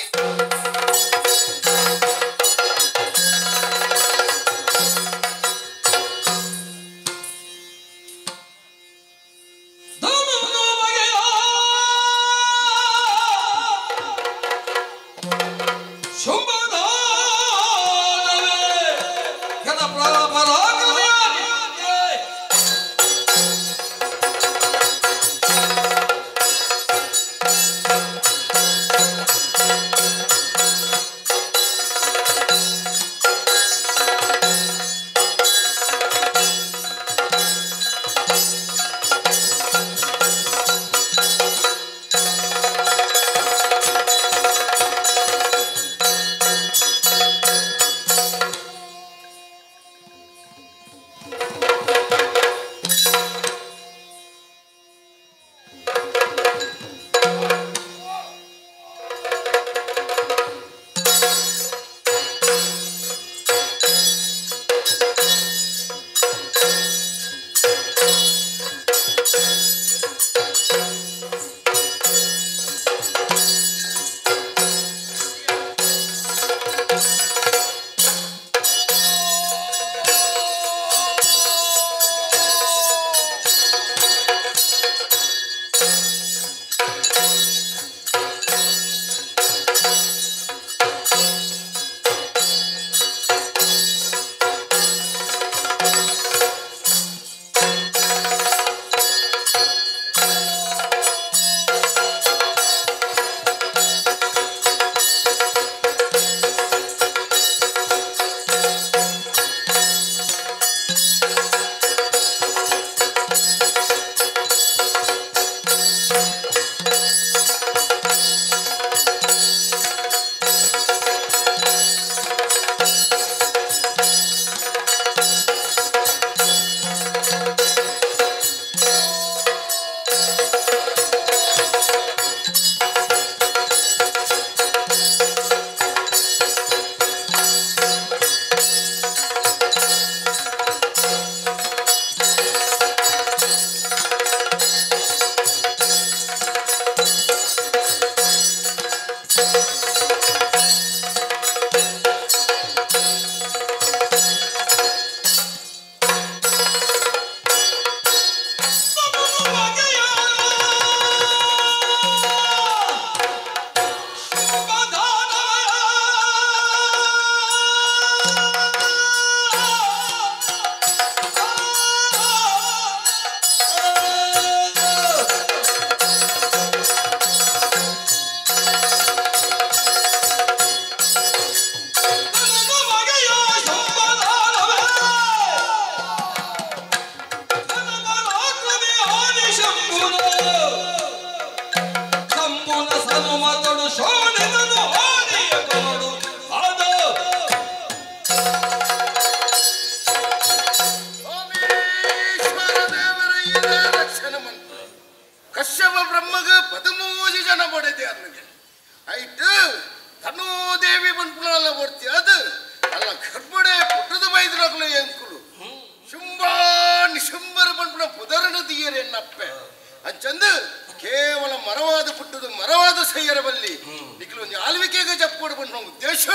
Thank you.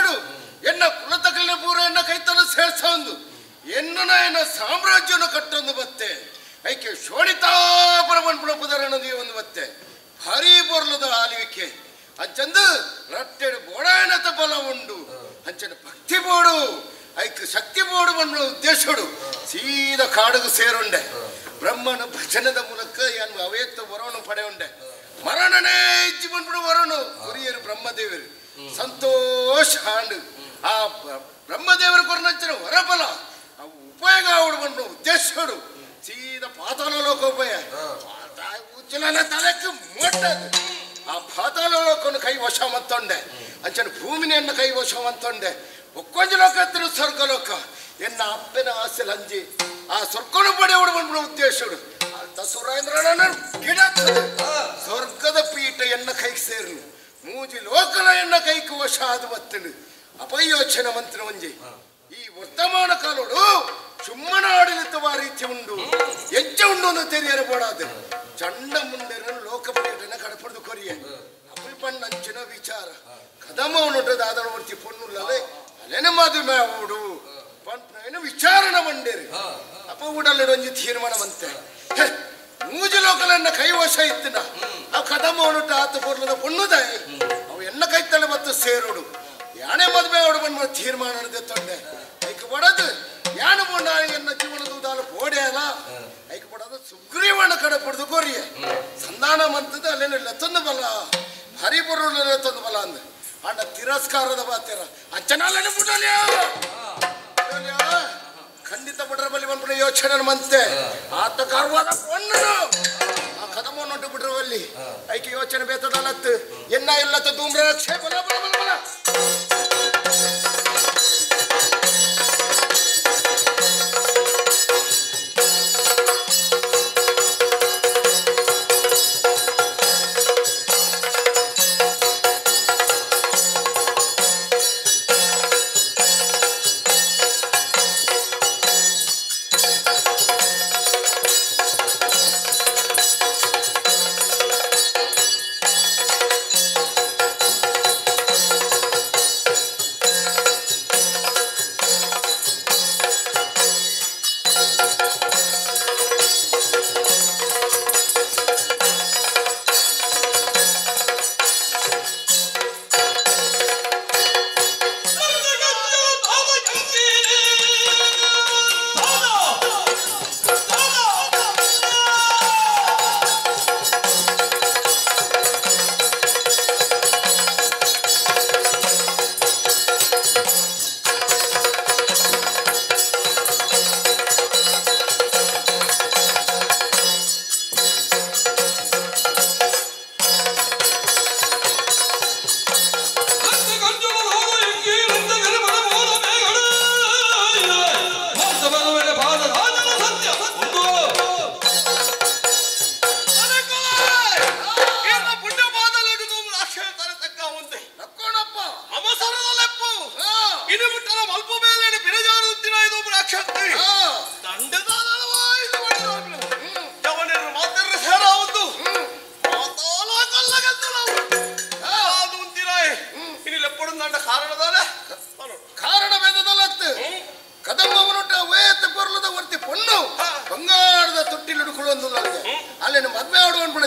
ಉದ್ದೇಶಡು ಎನ್ನ ಕುಲತಕಲಿನ ಪೂರ ಎನ್ನ ಕೈತನ ಸೇರ್ಸೊಂದು ಎನ್ನ ಎನ್ನ ಸಾಮ್ರಾಜ್ಯವನ್ನು ಕಟ್ಟೊಂದು ಬತ್ತೆ ಐಕೆ ಶೋಣಿತಾಪುರ ಪನ್ಪುನ ಪುದರಣ ಒಂದು ಬತ್ತೆ ಭಾರಿ ಪೊರ್ಲದ ಆಲಿವಿಕೆ ಅಂಚಂದು ರಟ್ಟೆಡು ಬೋಡಾಯನತ ಬಲ ಉಂಡು ಅಂಚನ ಭಕ್ತಿ ಬೋಡು ಐಕ್ ಶಕ್ತಿ ಬೋಡು ಪನ್ಪುನ ಉದ್ದೇಶಡು ಸೀದಾ ಕಾಡುಗು ಸೇರುಂಡೆ ಬ್ರಹ್ಮನ ಭಜನದ ಮೂಲಕ ಏನು ಅವೇತ್ತ ವರವನ್ನು ಪಡೆಯುಂಡೆ ಮರಣನೇ ಇಜ್ಜಿ ಪನ್ಪುನ ವರನು ಗುರಿಯರು ಬ್ರಹ್ಮದೇವರು ಸಂತೋಷ ಆಂಡು ಆ ಬ್ರಹ್ಮದೇವರ ಕೊರನಂಚಿನ ವರಬಲ ಉಪಯೋಗ ಆವಡು ಪನ್ಪುನ ಉದ್ದೇಶಡು ಸೀದಾ ಪಾತಾಳ ಲೋಕ ಉಪಯ ಉಜ್ಜಲನ ತಲೆಕ್ಕೆ ಮೋಟದು ಆ ಪಾತಾಳ ಲೋಕವನ್ನು ಕೈ ವಶ ಮಂತೊಂಡೆ ಅಂಚನ ಭೂಮಿನೆಯನ್ನು ಕೈ ವಶ ಮಂತೊಂಡೆ ಒಕ್ಕೊಂಜಿ ಲೋಕ ಹತ್ತಿರ ಸ್ವರ್ಗ ಲೋಕ ಎನ್ನ ಅಪ್ಪನ ಆಸೆ ಲಂಜಿ ಆ ಸ್ವರ್ಗನು ಪಡೆಯುವ ಪನ್ಪುನ ಉದ್ದೇಶಡು ಅಂತ ಸುರೇಂದ್ರನ ಗಿಡ ಸ್ವರ್ಗದ ಪೀಠ ಎನ್ನ ಕೈಗೆ ಸೇರನು ಮೂಜಿ ಲೋಕಲ ಎನ್ನ ಕೈಗೆ ವಶ ಆದ ಬತ್ತನು ಅಪಯೋಚನ ಮಂತ್ರ ಒಂಜಿ ಈ ವರ್ತಮಾನ ಕಾಲೋಡು ಸುಮ್ಮನ ಆಡಳಿತವ ರೀತಿ ಉಂಡು ಹೆಜ್ಜೆ ಉಂಡು ಅಂತ ತೆರಿಯರಬೋಡಾದ ಚಂಡ ಮುಂಡೆರನ್ನು ಲೋಕ ಪರ್ಯಟನ ಕಡಪಡೆದು ಕೊರಿಯ ಅಪುಲ್ ಪಣ್ಣಂಚಿನ ವಿಚಾರ ಕದಮವನುಂಟು ದಾದಳವರ್ತಿ ಪೊನ್ನುಲ್ಲಲೆ ಅಲೆನ ಮದುವೆ ಆವುಡು ಪಂಪನ ವಿಚಾರಣ ಮಂಡೇರಿ ಅಪ್ಪ ಉಡಲ್ಲೊಂಜಿ ತೀರ್ಮಾನ ಮಂತೆ ಮೂಜಿ ಲೋಕಲನ್ನ ಕೈವಶ ಇತ್ತಿನ ಆ ಕದಮವನುಂಟು ಆತ ಪೊರ್ಲದ ಪೊನ್ನುದಾಯ ಅವು ಎನ್ನ ಕೈತಲೆ ಮತ್ತು ಸೇರುಡು ಯಾನೇ ಮದುವೆ ಅವಡು ಬಂದು ತೀರ್ಮಾನ ತೊಂಡೆ ಐಕ್ ಬಡದು ಯಾನು ಪೊಂಡ ಎನ್ನ ಜೀವನದ ಉದಾಲ ಬೋಡೆ ಅಲ್ಲ ಐಕ್ ಬಡದು ಸುಗ್ರೀವನ ಕಡೆ ಪಡೆದು ಕೊರಿಯ ಸಂಧಾನ ಮಂತದ ಅಲ್ಲೇನು ತಂದು ಬಲ ಭಾರಿ ಬರೋಲ್ಲ ತಂದು ಬಲ ಅಂದ ಅಂಡ ತಿರಸ್ಕಾರದ ಬಾತೀರ ಅಚ್ಚನಾಲೇನು ಬಿಡಲ್ಯಾ ಖಂಡಿತ ಬಿಡ್ರ ಬಲಿ ಬಂದ್ಬಿಡ ಯೋಚನೆ ಮಂತೆ ಆತ ಗರ್ವದ ಪೊಣ್ಣನು ಆ ಕದಮವನ್ನು ಬಿಡ್ರವಲ್ಲಿ ಐಕೆ ಯೋಚನೆ ಬೇತದಲ್ಲತ್ತು ಎನ್ನ ಇಲ್ಲತ್ತ ಧೂಮ್ರ ರಕ್ಷೆ ಬಲ ಬಲ ಬಲ ಬಲ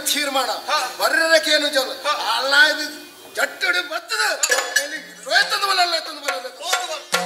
ತೀರ್ಮಾನ ಬರ್ರಕೇನು ಜಲ ಅಲ್ಲ ಇದು ಜಟ್ಟಡಿ ಬತ್ತದ ತಂದು ಬಲ ತಂದು ಬಲ Oh!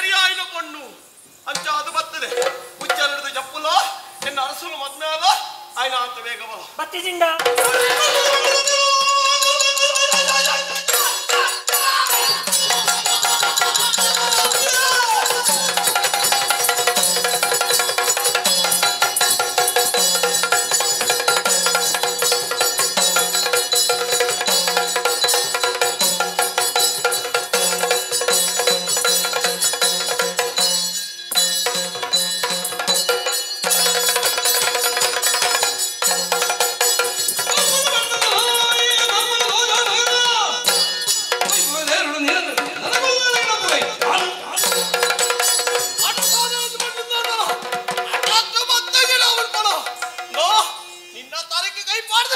ಸರಿಯಾಯಿನ ಪೊಣ್ಣು ಅಂಚ ಅದು ಬರ್ತದೆ ಉಚ್ಚರಿಡಿದ ಜಪ್ಪುಲ ಎನ್ನ ಅರಸುಲು ಮದ್ಮೇಲ ಆಯ್ನ ಅಂತ ಬೇಗ ಬಲ ಬತ್ತಿಜಿಂಡ ನಿನ್ನ ತಾರೀಕು ಕೈ ಪಾಡ್ದ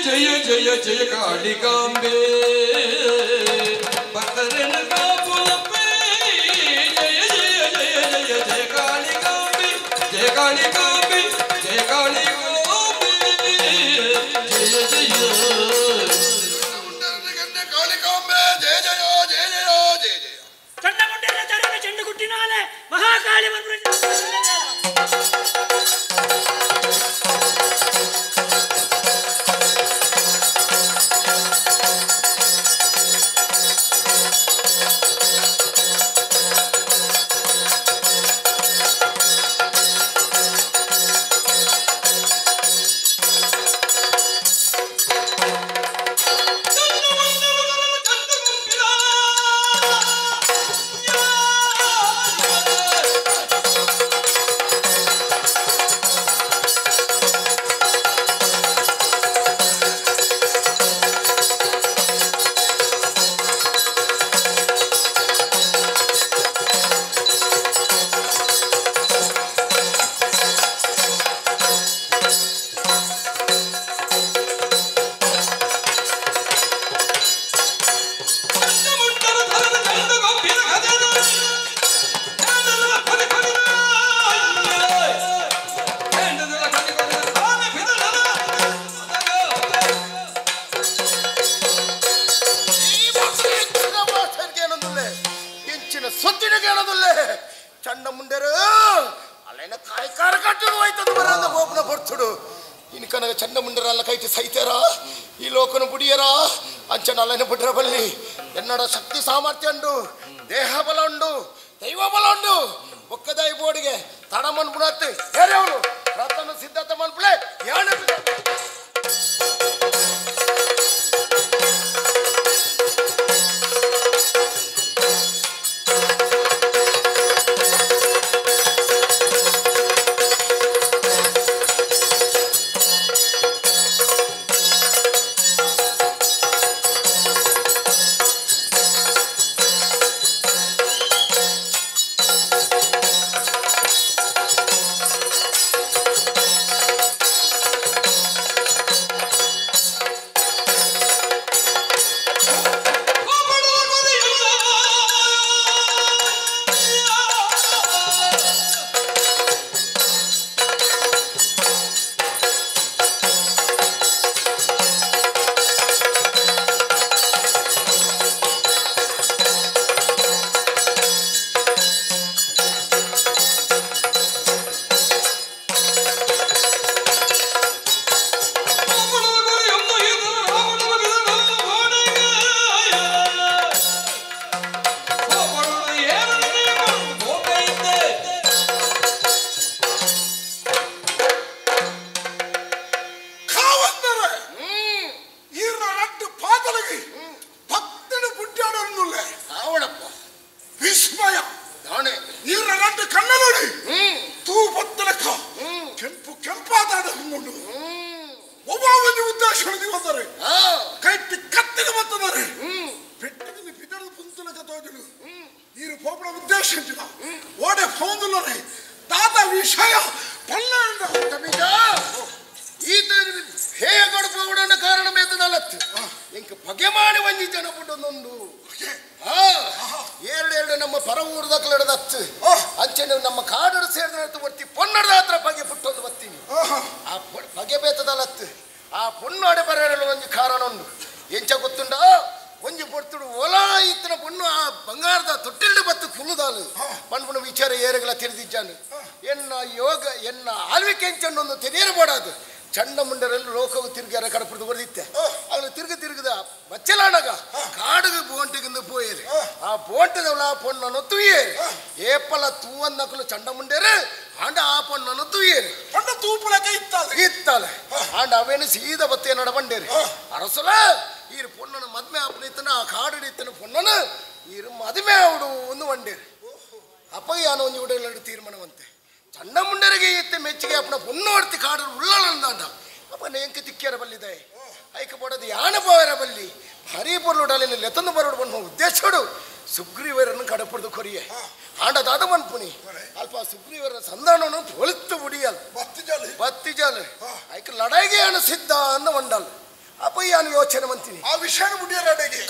ಜಯ ಜಯ ಜಯ ಕಾಳಿಕಾಂಬೆ ಭಕ್ತರನ್ನು ಕಾಪುಲಪ್ಪೆ ಜಯ ಜಯ ಜಯ ಜಯ ಜಯ ಕಾಳಿಕಾಂಬೆ. ಮಹಾಕಾಳಿ ಶಕ್ತಿ ಸಾಮರ್ಥ್ಯ ಉಂಡು, ದೇಹ ಬಲ ಉಂಡು, ದೈವ ಬಲ ಉಂಡು. ಬೊಕ್ಕದಾಯಿ ಬೋರ್ಡ್ಗೆ ತಡ ಮನ್ಪುಣತ್ತು ಹೇರವಳು ರತನ ಸಿದ್ಧಾರ್ಥ ಮನ್ಪುಳೆ ಯಾಣ.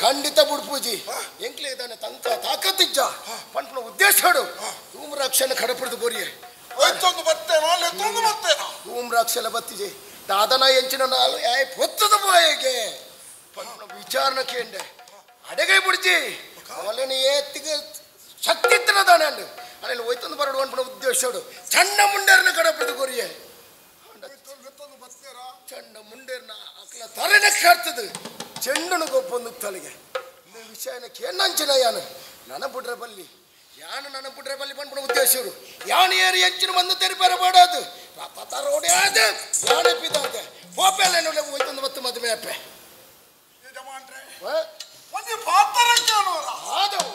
ಖಂಡಿತ ಬುಡ್ಪೂಜಿ ಎಂಕ್ಲೆ ಇದ್ದಾನೆ ತಂಕ ತಾಕತ್ತಿಜ್ಜ ಪಂಪನ ಉದ್ದೇಶಡು ಧೂಮ್ರಾಕ್ಷನ ಕಡಪುಡ್ದು ಬೋರಿಯೆ ಧೂಮ್ರಾಕ್ಷಲ ಬತ್ತಿಜೆ ದಾದನ ಎಂಚಿನ ನಾಲು ಯಾಯ್ ಪೊತ್ತದ ಬಾಯಿಗೆ ಪಂಪನ ವಿಚಾರಣ ಕೇಂಡೆ ಅಡಗೈ ಬುಡ್ಜಿ ಅವಲೇನು ಏತ್ತಿಗೆ ಶಕ್ತಿ ಇತ್ತನ ದಾನೆ ಅಂಡು ಅಲ್ಲೆಲ್ಲ ಹೋಯ್ತೊಂದು ಬರಡು ಅನ್ಪಡ ಉದ್ದೇಶಡು ಚಂಡ ಮುಂಡೇರ್ನ ಕಡಪದ ಕೊರಿಯೆ ಚಂಡ ಮುಂಡೇರ್ನ ಅಕ್ಲ ತಲೆನೆ ಕಾಡ್ತದೆ ಚೆಂಡನು ಗೊಪ್ಪೊಂದು ತಲೆಗೆ ವಿಷಯನ ಕೇನಂಚಿನ ಯಾನು ನನ ಬುಡ್ರೆ ಬಲ್ಲಿ ಯಾನು ನನ್ನ ಬುಡ್ರೆ ಬಲ್ಲಿ ಬಂದ್ಬಿಡ ಉದ್ದೇಶರು ಯಾನು ಏರಿ ಹೆಂಚಿನ ಬಂದು ತೆರಿಪೇರ ಬೇಡದು ರೋಡಿ ಆದ ಯಾನೆ ಪಿದಾದೆ ಪೋಪೆಲ್ಲ ಹೋಯ್ತೊಂದು ಮತ್ತು ಮದುವೆ ಅಪ್ಪೆ ಒಂದು ಪಾತ್ರಕ್ಕೆ ಆದವು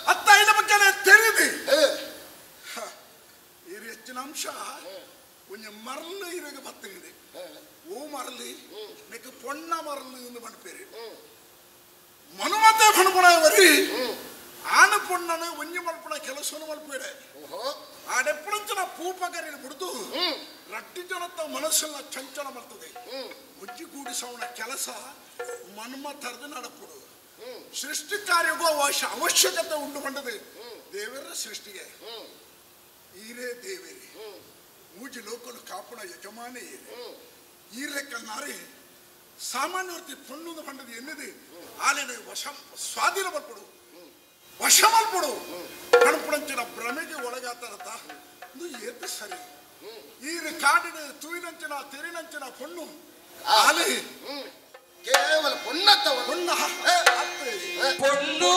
ಅತ್ತ ಐದ ಬಗ್ಗೆ ತೆರೆದಿ. ಮಲ್ಲುಂದು ಪನ್ಪೇರು ಮನುಮತೆ ಪನ್ಪುನವರಿ ಆಣ ಪೊಣ್ಣನು ಒಂಜಿ ಮಲ್ಪುನ ಕೆಲಸನು ಮಲ್ಪೇರೆ ಆಡೆಪ್ಪುನಂಚಿನ ಪೂಪಕರಿನ ಬಿಡ್ದು ರಟ್ಟಿ ಜನತ ಮನಸ್ಸನ್ನ ಚಂಚಲ ಬರ್ತದೆ ಒಂಜಿ ಗೂಡಿಸವನ ಕೆಲಸ ಮನ್ಮಥರ್ದು ನಡಪುಡು ಸೃಷ್ಟಿ ಕಾರ್ಯಕ್ಕೂ ಅವಶ್ಯಕತೆ ಉಂಡು ಕೊಂಡದು ದೇವರ ಸೃಷ್ಟಿಗೆ ಈರೇ ದೇವರೇ ಮೂಜಿ ಲೋಕಲು ಕಾಪುಣ ಯಜಮಾನೇ ಈ ಲೆಕ್ಕನಾರಿ ಸಾಮಾನ್ಯ ಪೊಣ್ಣು ಪಂಡದು ಎನ್ನದು ಆಲೆನ ವಶ ಸ್ವಾಧೀನ ಮಲ್ಪಡು ವಶ ಮಲ್ಪಡು ಕಣಪುಣಂಚಿನ ಭ್ರಮೆಗೆ ಒಳಗಾತರತ ಇದು ಏತ ಸರಿ ಈ ಕಾಡಿನ ತೂಯಿನಂಚಿನ ತೆರಿನಂಚಿನ ಪೊಣ್ಣು ಆಲೆ ಕೇವಲ ಪೊಣ್ಣತ್ತ ಪೊಣ್ಣ ಪೊಣ್ಣು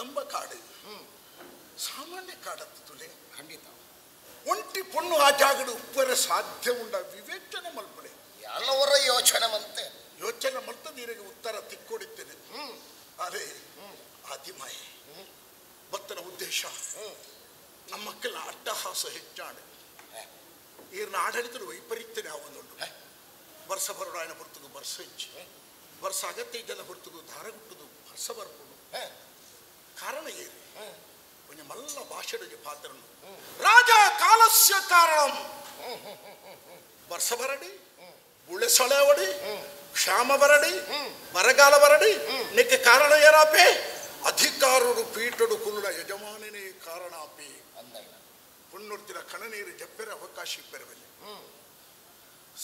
ಕದಂಬ ಕಾಡು ಸಾಮಾನ್ಯ ಕಾಡತ್ತು ತುಲೆ ಖಂಡಿತ ಒಂಟಿ ಪೊಣ್ಣು ಆ ಜಾಗಡು ಉಪ್ಪರೆ ಸಾಧ್ಯ ಉಂಡ ವಿವೇಚನೆ ಮಲ್ಪಡೆ ಎಲ್ಲವರ ಯೋಚನೆ ಮಂತೆ ಯೋಚನೆ ಮಲ್ತ ನೀರಿಗೆ ಉತ್ತರ ತಿಕ್ಕೊಡಿದ್ದೇನೆ. ಅದೇ ಆದಿಮಾಯಿ ಭಕ್ತನ ಉದ್ದೇಶ ನಮ್ಮಕ್ಕೆಲ್ಲ ಅಟ್ಟಹಾಸ ಹೆಚ್ಚಾಣೆ ಈರ್ನ ಆಡಳಿತದ ವೈಪರೀತ್ಯನೇ ಆವೊಂದುಂಡು. ವರ್ಷ ಬರೋಡಾಯನ ಹೊರತುದು ವರ್ಷ ಹೆಚ್ಚು ವರ್ಷ ಅಗತ್ಯ ಇದ್ದದ ಹೊರತುದು ಧಾರಗುಟ್ಟುದು ವರ್ಷ ಬರ್ಪುಡು ಕಾರಣ ಏರಿ ಒಂಜಿ ಮಲ್ಲ ಭಾಷೆಡೊಂಜಿ ಪಾತ್ರನು ರಾಜ ಕಾಲಸ್ಯ ಕಾರಣಂ ವರ್ಷ ಬರಡಿ ಬುಳೆ ಸೊಳೆವಡಿ ಕ್ಷಾಮ ಬರಡಿ ಬರಗಾಲ ಬರಡಿ ನಿಕ್ಕೆ ಕಾರಣ ಏರಾಪೆ ಅಧಿಕಾರರು ಪೀಠಡು ಕುಲ್ಲುಡ ಯಜಮಾನನೇ ಕಾರಣ ಆಪೆ ಪುಣ್ಣುರ್ತಿನ ಕಣನೀರು ಜಪ್ಪೆರ ಅವಕಾಶ ಇಪ್ಪೆರವಲ್ಲಿ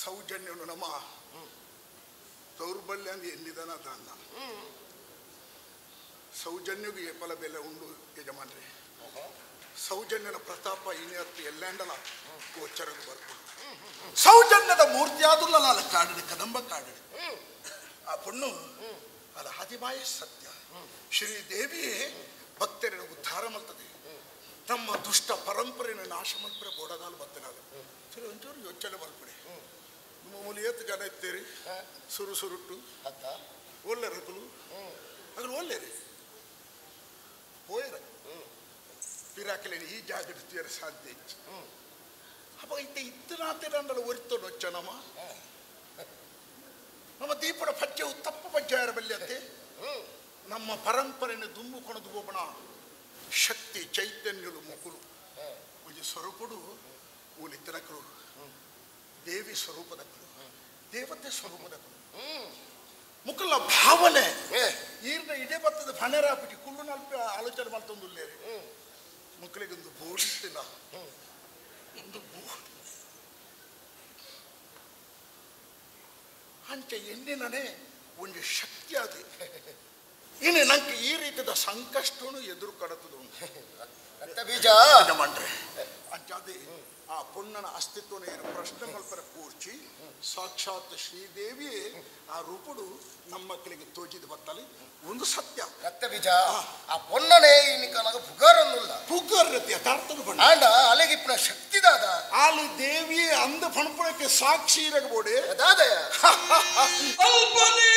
ಸೌಜನ್ಯನು ನಮ್ಮ ದೌರ್ಬಲ್ಯ ಅಂದು ಎನ್ನಿದನ ದಾನ ಸೌಜನ್ಯಗೂ ಏಪಲ ಬೆಲೆ ಉಂಡು ಯಜಮಾನ್ರೆ. ಸೌಜನ್ಯನ ಪ್ರತಾಪ ಇನ್ಯತ್ತು ಎಲ್ಲಾಂಡಲ ಗೋಚರದು ಬರ್ಕೊಂಡು ಸೌಜನ್ಯದ ಮೂರ್ತಿಯಾದುಲ್ಲ ಕಾಡಿಡು ಕದಂಬ ಕಾಡಿಡು ಆ ಪೊಣ್ಣು ಅಲ್ಲ ಆದಿಮಾಯ ಸತ್ಯ ಶ್ರೀದೇವಿಯೇ ಭಕ್ತರನ್ನು ಉದ್ಧಾರ ಮಲ್ತದೆ. ನಮ್ಮ ದುಷ್ಟ ಪರಂಪರೆಯನ್ನು ನಾಶ ಮಲ್ಪರೆ ಬೋಡದಾಲು ಬತ್ತನಾದ ಸರಿ ಒಂಚೂರು ಯೋಚನೆ ಮಲ್ಪಡೆ ನಿಮ್ಮ ಮೂಲಿ ಏತ್ ಜನ ಇತ್ತೀರಿ ಸುರು ಸುರುಟ್ಟು ಒಳ್ಳೆ ರಕುಲು ಅದ್ರ ಒಳ್ಳೆರಿ ಪೋಯರ ಪಿರಾಕಲೇನು ಈ ಜಾಗೃತಿಯರ ಸಾಧ್ಯ ಇತ್ತು ಅಪ್ಪ ಇತ್ತ ಇತ್ತನಾತೆ ಅಂಡಲ ಒರಿತೋಡು వచ్చ ನಮ್ಮ ನಮ್ಮ ದೀಪದ ಪಚ್ಚೆವು ತಪ್ಪು ಪಜ್ಜಾಯರ ಬಲ್ಯತೆ ನಮ್ಮ ಪರಂಪರೆಯನ್ನು ದುಂಬು ಕೊಣದು ಹೋಗೋಣ ಶಕ್ತಿ ಚೈತನ್ಯಲು ಮುಕುಲು ಒಂಜಿ ಸ್ವರೂಪಡು ಊಲಿತ್ತನಕಲು ದೇವಿ ಸ್ವರೂಪದಕಲು ದೇವತೆ ಸ್ವರೂಪದಕಲು ಮುಕುಲ ಭಾವನೆ ಈರ್ನ ಇದೇ ಬರ್ತದೆ ಫಣೆರಾಪಿಟಿ ಕುಲ್ಲು ನಲ್ಪ ಆಲೋಚನೆ ಮಾಡ್ತೊಂದುಲ್ಲೇರಿ ಮುಕ್ಕಳಿಗೊಂದು ಬೋಡಿತ್ತಿಲ್ಲ ಒಂದು ಬೋಡಿ ಅಂಚೆ ಎಣ್ಣಿನನೇ ಒಂದು ಶಕ್ತಿ ಅದೇ ಇನ್ನು ನಂಗೆ ಈ ರೀತಿಯ ಸಂಕಷ್ಟನು ಎದುರು ಕಡತದು ಬೀಜ ಮಂಡ್ರೆ ಅಂಚಾದೆ ಆ ಪೊಣ್ಣನ ಅಸ್ತಿತ್ವನ ಏನು ಪ್ರಶ್ನೆ ಮಲ್ಪರ ಕೂರ್ಚಿ ಸಾಕ್ಷಾತ್ ಶ್ರೀದೇವಿಯೇ ಆ ರೂಪಡು ನಮ್ಮ ಮಕ್ಕಳಿಗೆ ತೋಜಿದ ಬತ್ತಲಿ ಒಂದು ಸತ್ಯ ರಕ್ತ ಬೀಜ ಆ ಪೊಣ್ಣನೇ ಈ ಪುಗಾರನ್ನುಲ್ಲ ಪುಗಾರ್ ಯಥಾರ್ಥದ ಬಣ್ಣ ಆಂಡ ಅಲೆಗಿಪ್ಪನ ಶಕ್ತಿದಾದ ಆಲು ದೇವಿಯೇ ಅಂದ ಪಣಪುಣಕ್ಕೆ ಸಾಕ್ಷಿ ಇರಗಬೋಡೆ ದಾದಯ ಅಲ್ಪನೇ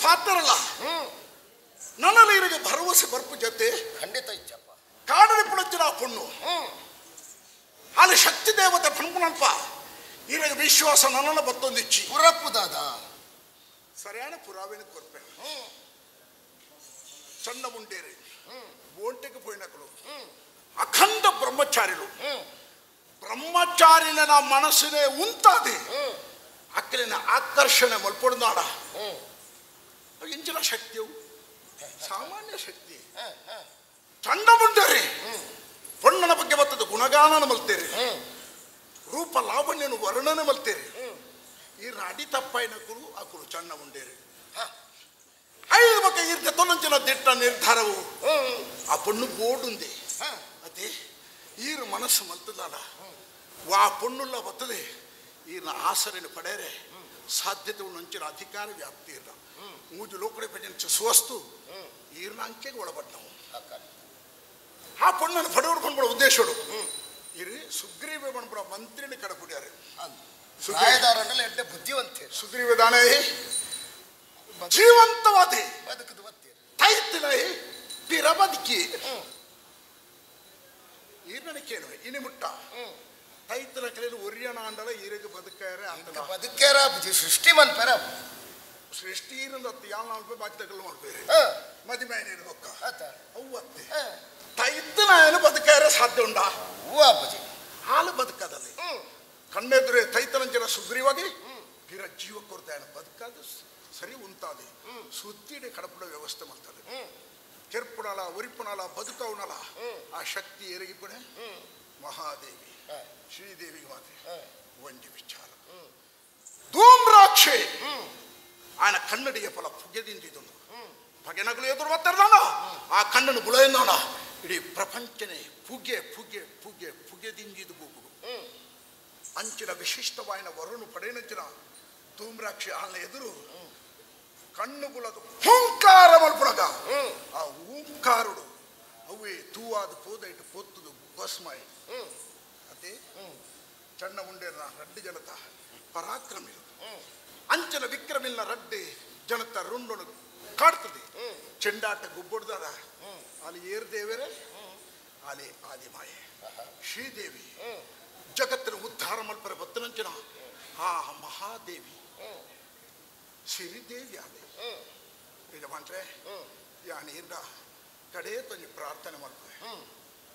ಪಾತ್ರರಲ್ಲ ನನ್ನಲ್ಲಿ ಇವರಿಗೆ ಭರವಸೆ ಬರ್ಪು ಜೊತೆ ಖಂಡಿತ ಇಚ್ಚಪ್ಪ ಕಾಡಲಿ ಪುಳಚ್ಚಿನ ಪೊಣ್ಣು ಅಲ್ಲಿ ಶಕ್ತಿ ದೇವತೆ ಪಣಪುನಲ್ಪ ಇವರಿಗೆ ವಿಶ್ವಾಸ ನನ್ನನ್ನು ಬತ್ತೊಂದಿಚ್ಚಿ ಪುರಪ್ಪು ದಾದ ಸರಿಯಾದ ಪುರಾವೆನ ಕೊರ್ಪೆ ಚಂಡ ಮುಂಡೇರಿ ಓಂಟೆಗೆ ಪೋಯಿನಕಲು ಅಖಂಡ ಬ್ರಹ್ಮಚಾರಿಲು ಬ್ರಹ್ಮಚಾರಿನ ಮನಸ್ಸಿನೇ ಉಂತಾದೆ ಅಕ್ಕಲಿನ ಆಕರ್ಷಣೆ ಮಲ್ಪೊಡ್ದಾಡ ಇಂಚಿನ ಶಕ್ತಿಯು ಸಾಮಾನ್ಯ ಶಕ್ತಿ ಚಂಡ ಮುಂಡೇರಿ ಪೊಣ್ಣನ ಬಗ್ಗೆ ಬರ್ತದೆ ಗುಣಗಾನನ ಮಲ್ತೇರಿ ರೂಪ ಲಾವಣ್ಯನು ವರ್ಣನೆ ಮಲ್ತೇರಿ ಈ ಅಡಿ ತಪ್ಪಾಯಿನಕುಲು ಅಕುಲು ಚಂಡ ಮುಂಡೇರಿ ಐದು ಬಗ್ಗೆ ಇರ್ತೆ ತೊಲಂಚಿನ ದಿಟ್ಟ ನಿರ್ಧಾರವು ಆ ಪೊಣ್ಣು ಬೋಡುಂದೆ ಅದೇ ಈರು ಮನಸ್ಸು ಮಲ್ತದಾಡ ವಾ ಪೊಣ್ಣುಲ್ಲ ಬರ್ತದೆ ಈರ್ನ ಆಸರೆಯನ್ನು ಪಡೆಯರೆ ಸಾಧ್ಯತೆ ಉಂಚಿನ ಅಧಿಕಾರ ವ್ಯಾಪ್ತಿ ಇರ್ನ ಮೂಜು ಲೋಕಡೆ ಪೆಂಚ ಸುವಸ್ತು ಈರ್ನ ಅಂಕೆಗೆ ಒಳಪಟ್ಟು ನಾವು ಆ ಪೊಣ್ಣನ್ನು ಪಡೆಯೋಡು ಪಣ್ಪಡ ಉದ್ದೇಶಡು ಇರು ಸುಗ್ರೀವ ಪಣ್ಪಡ ಮಂತ್ರಿನ ಕಡಪುಡಿಯಾರು ಎಡ್ಡೆ ಬುದ್ಧಿವಂತೆ ಸುಗ್ರೀವದಾನೆ ಜೀವಂತವಾದಿ ಬದುಕುದು ಬತ್ತೀರ್ ತೈತಿನ ಪಿರ ಬದುಕಿ ಈರ್ನನ ಕೇಳುವೆ ಇನಿ ಮುಟ್ಟ ತೈತನ ಕಲೆಯಲ್ಲಿ ಒರಿಯಣ ಅಂಡಲ ಈರಿಗೆ ಬದುಕಾರೆ ಅಂತ ಬದುಕೇರ ಸೃಷ್ಟಿ ಮನ್ಪೇರ ಸೃಷ್ಟಿ ಇರಂದತ್ತು ಯಾವ ನಾಲ್ಕು ಬಾಕಿ ತಗಲು ಮಾಡ್ಬೇರೆ ಮದಿಮೆ ನೀರು ಅವ್ವತ್ತೆ ತೈತನ ಏನು ಬದುಕಾರೆ ಸಾಧ್ಯ ಉಂಡಾ ಹೂವು ಅಪ್ಪಾಜಿ ಹಾಲು ಬದುಕದಲ್ಲಿ ಕಣ್ಣೆದುರೆ ತೈತನಂಚಿನ ಸುಗ್ರೀವಾಗಿ ಪಿರ ಜೀವ ಕೊಡ್ತಾನೆ ಬದುಕಾದ ಸರಿ ಉಂತಾದೆ ಸುತ್ತಿಡೆ ಕಡಪಡ ವ್ಯವಸ್ಥೆ ಮಾಡ್ತದೆ ಕೆರ್ಪುಣಲ ಒರಿಪುಣಲ ಬದುಕವನಲ ಆ ಶಕ್ತಿ ಏರಿಗಿಪ್ಪಣೆ ಮಹಾದೇವಿ ಶ್ರೀದೇವಿಗೆ ಮಾತೆ ಒಂಜಿ ವಿಚಾರ ಧೂಮ್ರಾಕ್ಷಿ ಆನ ಕನ್ನಡಿಗೆ ಫಲ ಪುಗೆದಿಂದಿದ್ದನು ಪಗೆನಗಳು ಎದುರು ಬರ್ತಾರದಾನ ಆ ಕಣ್ಣನ್ನು ಬುಳೆಯಿಂದಾನ ಇಡೀ ಪ್ರಪಂಚನೇ ಪುಗೆ ಪುಗೆ ಪುಗೆ ಪುಗೆದಿಂದಿದ್ದು ಗೋಪುಡು ಅಂಚಿನ ವಿಶಿಷ್ಟವಾಯಿನ ವರುಣು ಪಡೆಯನಂಚಿನ ಧೂಮ್ರಾಕ್ಷಿ ಆನ ಎದುರು ಕಣ್ಣು ಬುಲದು ಹೂಂಕಾರ ಮಲ್ಪುಣಗ ಆ ಹೂಂಕಾರುಡು ಅವೇ ತೂವಾದ ಪೋದೈಟು ಪೊತ್ತುದು ಭಸ್ಮಾಯಿ ಅದೇ ಚಣ್ಣ ಉಂಡೇನ ರಡ್ಡು ಜನತ ಪರಾಕ್ರಮಿಲು ಅಂಚನ ವಿಕ್ರಮಿಲ್ನ ರಡ್ಡೆ ಜನತ ರುಂಡನು ಕಾಡ್ತದೆ ಚೆಂಡಾಟ ಗುಬ್ಬೊಡ್ದಾರ ಅಲ್ಲಿ ಏರ್ ದೇವರೇ ಅಲ್ಲಿ ಆದಿಮಾಯೆ ಶ್ರೀದೇವಿ ಜಗತ್ತಿನ ಉದ್ಧಾರ ಮಲ್ಪರ ಬತ್ತನಂಚಿನ ಆ ಮಹಾದೇವಿ ಸಿರಿದೇವಿ ಆದೆ ಯಜಮಾನ್ರೆ ಯಾನೇನ ಕಡೆ ತೊಂಜಿ ಪ್ರಾರ್ಥನೆ ಮಾಡ್ತದೆ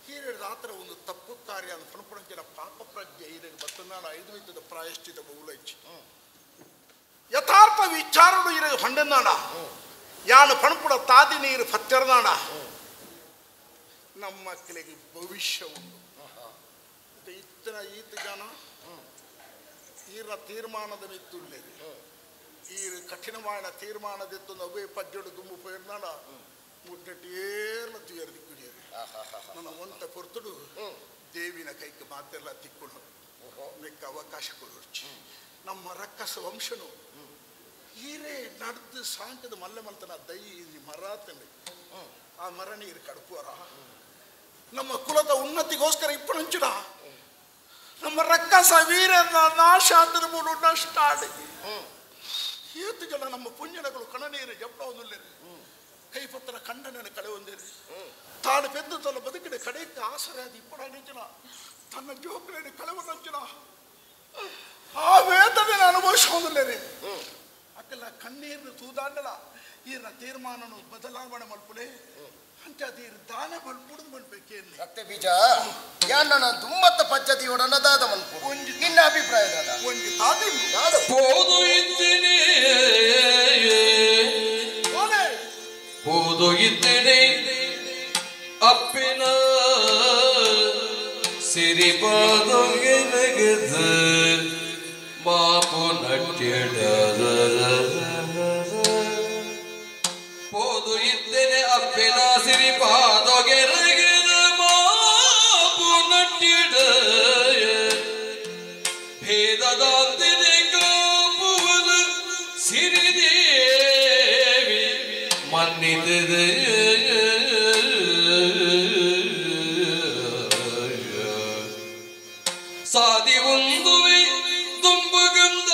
ಹೀರೆ ರಾತ್ರ ಒಂದು ತಪ್ಪು ಕಾರ್ಯ ಪಣಪಣಂಚಿನ ಪಾಪ ಪ್ರಜ್ಞೆ ಹೀರೆಗೆ ಬತ್ತನಾಡ ಐದು ಮಿತ್ತದ ಪ್ರಾಯಶ್ಚಿತ ಬಹುಲೈಚಿ ಯಥಾರ್ಥ ವಿಚಾರಡು ಇರಗೆ ಹೊಂಡನಾಡ ಯಾನು ಪಣಪುಡ ತಾದಿ ನೀರು ಪತ್ತೆರನಾಡ ನಮ್ಮ ಮಕ್ಕಳಿಗೆ ಭವಿಷ್ಯ ಉಂಟು ಇತ್ತನ ಈತ ಜನ ಈರ ತೀರ್ಮಾನದ ಮಿತ್ತುಳ್ಳೆ ಈ ಕಠಿಣವಾದ ತೀರ್ಮಾನದಿತ್ತು ಅವೇ ಪಜ್ಜಡು ದುಂಬು ಪೋಯಿರ್ನಾಡ ಮುಟ್ಟೆಟ್ಟು ಏರ್ಲ ತುಯರ್ ದಿಕ್ಕುಡಿಯರು ನನ್ನ ಒಂತ ಪೊರ್ತುಡು ದೇವಿನ ಕೈಗೆ ಮಾತೆಲ್ಲ ತಿಕ್ಕೊಂಡು ಮೆಕ್ಕ ಅವಕಾಶ ಕೊಡೋರ್ಚಿ ನಮ್ಮ ರಕ್ಕಸ ವಂಶನು ಹೀರೆ ನಡೆದು ಸಾಂಕದ ಮಲ್ಲೆ ಮಲ್ತನ ದೈ ಮರ ತಂದೆ ಆ ಮರ ನೀರು ಕಡ್ಪುವರ ನಮ್ಮ ಕುಲದ ಉನ್ನತಿಗೋಸ್ಕರ ಇಪ್ಪಣಂಚಿನ ನಮ್ಮ ರಕ್ಕಸ ವೀರನ ನಾಶ ಆತನ ಮೂಡು ನಷ್ಟ ಆಡಿ ಏತು ಜನ ನಮ್ಮ ಪುಣ್ಯನಗಳು ಕಣನೀರು ಜಪ್ಪವನ್ನುಳ್ಳಿರು ಕೈಪತ್ರ ಕಂಡನನ್ನು ಕಳೆ ಹೊಂದಿರಿ ತಾನು ಪೆದ್ದು ತನ್ನ ಬದುಕಿನ ಕಡೆಗೆ ಆಸರೆ ಅದು ಇಪ್ಪಣಂಚಿನ ತನ್ನ ಜೋಕುలను ಕಳೆವನಂಚಿನ ಆ ವೇದನೆ ಅನುಭವಿಸೋದಿಲ್ಲರಿ ಅಕ್ಕಲ್ಲ ಕಣ್ಣೀರ್ನ ತೂದಾಂಡಲ ಈರ ತೀರ್ಮಾನನು ಬದಲಾವಣೆ ಮಲ್ಪುಲೆ ಅಂಚಾದೀರ್ ದಾನ ಮಲ್ಪುಡುದು ಮಲ್ಪೇಕೇನು ಸತ್ಯ ಬೀಜ ಯಾನ ದುಮ್ಮತ್ತ ಪದ್ಧತಿ ಒಡನದಾದ ಮನ್ಪು ನಿನ್ನ ಅಭಿಪ್ರಾಯ ದಾದ ಒಂಜಿ ತಾದಿ ಪೋದು ಇದ್ದೀನಿ ಪೋದು ಇದ್ದೀನಿ ಅಪ್ಪಿನ ಸಿರಿಪಾದೊಗೆನಗದ ಮಾಪು ನಟ್ಟಿಡದ ಪೋದು ಇದ್ದೇನೆ ಅಪ್ಪಿನ ಸಿರಿಪಾದೊಗೆನಗದ ಮಾಪು ನಟ್ಟಿಡ ಭೇದದಾಂತಿನೆ ಕಾಪುವನ ಸಿರಿದೇವಿ ಮನ್ನಿತದೆ ಸಾದಿ ಒಂದುವೆ ದುಂಬುಗಂದ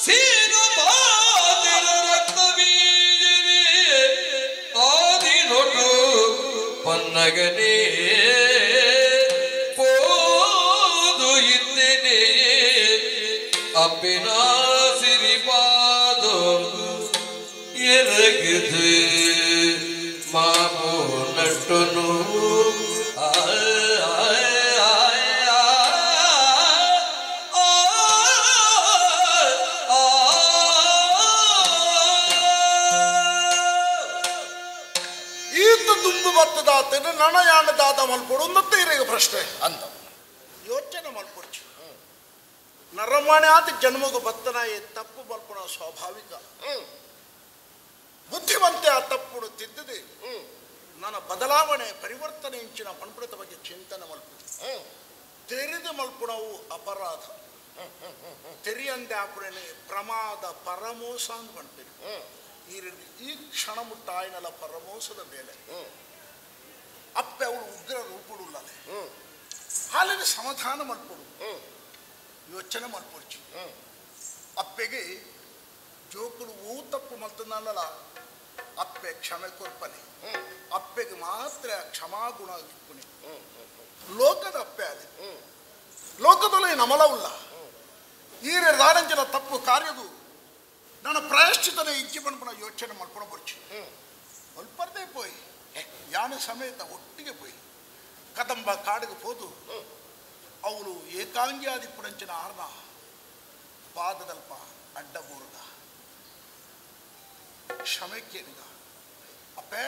ಸೀದ ಪಾದರ ರಕ್ತ ಬೀಜನೆ ಆದಿ ನೊಟು ಪನ್ನಗನೇ ಪೋದು ಇದ್ದೇನೆ ಅಪ್ಪಿನ ಸಿರಿಪಾದೋ ಎರಗದು ಮಾಪು ನಟ್ಟುನು ಈತ ದುಂಬು ಬತ್ತದಾತನ ನಣಯಾಣ ದಾದ ಮಲ್ಪೊಡು ಒಂದತ್ತೆ ಇರೇಗ ಪ್ರಶ್ನೆ ಅಂತ ಯೋಚನೆ ಮಲ್ಪೊಡ್ಚು ನರಮಾಣೆ ಆದ ಜನ್ಮಗು ಬತ್ತನಾಯಿ ತಪ್ಪು ಮಲ್ಪುಣ ಸ್ವಾಭಾವಿಕ ಬುದ್ಧಿವಂತೆ ಆ ತಪ್ಪುಡು ತಿದ್ದಿದೆ ನನ್ನ ಬದಲಾವಣೆ ಪರಿವರ್ತನೆ ಇಂಚಿನ ಪಣಪುಡದ ಬಗ್ಗೆ ಚಿಂತನೆ ಮಲ್ಪುಡು ತೆರೆದು ಮಲ್ಪುಣವು ಅಪರಾಧ ತೆರಿಯಂದೆ ಆಪುಣನೆ ಪ್ರಮಾದ ಪರಮೋಸ ಅಂತ ಮಾಡ್ತೀರಿ ಈ ಕ್ಷಣ ಮುಟ್ಟ ಆಯ್ನಲ್ಲ ಪರಮೋಸದ ಮೇಲೆ ಅಪ್ಪೆ ಅವಳು ಉಗ್ರ ರೂಪುಡುಲ್ಲದೆ ಹಾಲಿನ ಸಮಾಧಾನ ಮಲ್ಪುಡು ಯೋಚನೆ ಮಲ್ಪೊಡ್ಚು ಅಪ್ಪೆಗೆ ಜೋಕುಲು ಓ ತಪ್ಪು ಮಲ್ತನಲ್ಲ ಅಪ್ಪೆ ಕ್ಷಮೆ ಕೊರ್ಪನೆ ಅಪ್ಪೆಗೆ ಮಾತ್ರ ಕ್ಷಮಾಗುಣ ಇಪ್ಪುನೆ ಲೋಕದ ಅಪ್ಪೆ ಅದೇ ಲೋಕದಲ್ಲಿ ನಮಲವುಲ್ಲ ಈರೆ ದಾರಂಜನ ತಪ್ಪು ಕಾರ್ಯದು ನನ್ನ ಪ್ರಾಯಶ್ಚಿತನ ಇಜ್ಜಿ ಪನ್ಪುನ ಯೋಚನೆ ಮಲ್ಪುನ ಬೊರ್ಚಿ ಅಲ್ಪರ್ದೇ ಪೋಯಿ ಯಾನೆ ಸಮೇತ ಒಟ್ಟಿಗೆ ಪೋಯಿ ಕದಂಬ ಕಾಡಿಗೆ ಪೋದು ಅವಳು ಏಕಾಂಗಿಯಾದಿ ಪುಣಂಚಿನ ಆರ್ನ ಪಾದದಲ್ಪ ಅಡ್ಡಬೂರ್ದ ಕ್ಷಮೆ ಕೇಳಿದ ಅಪ್ಪೆ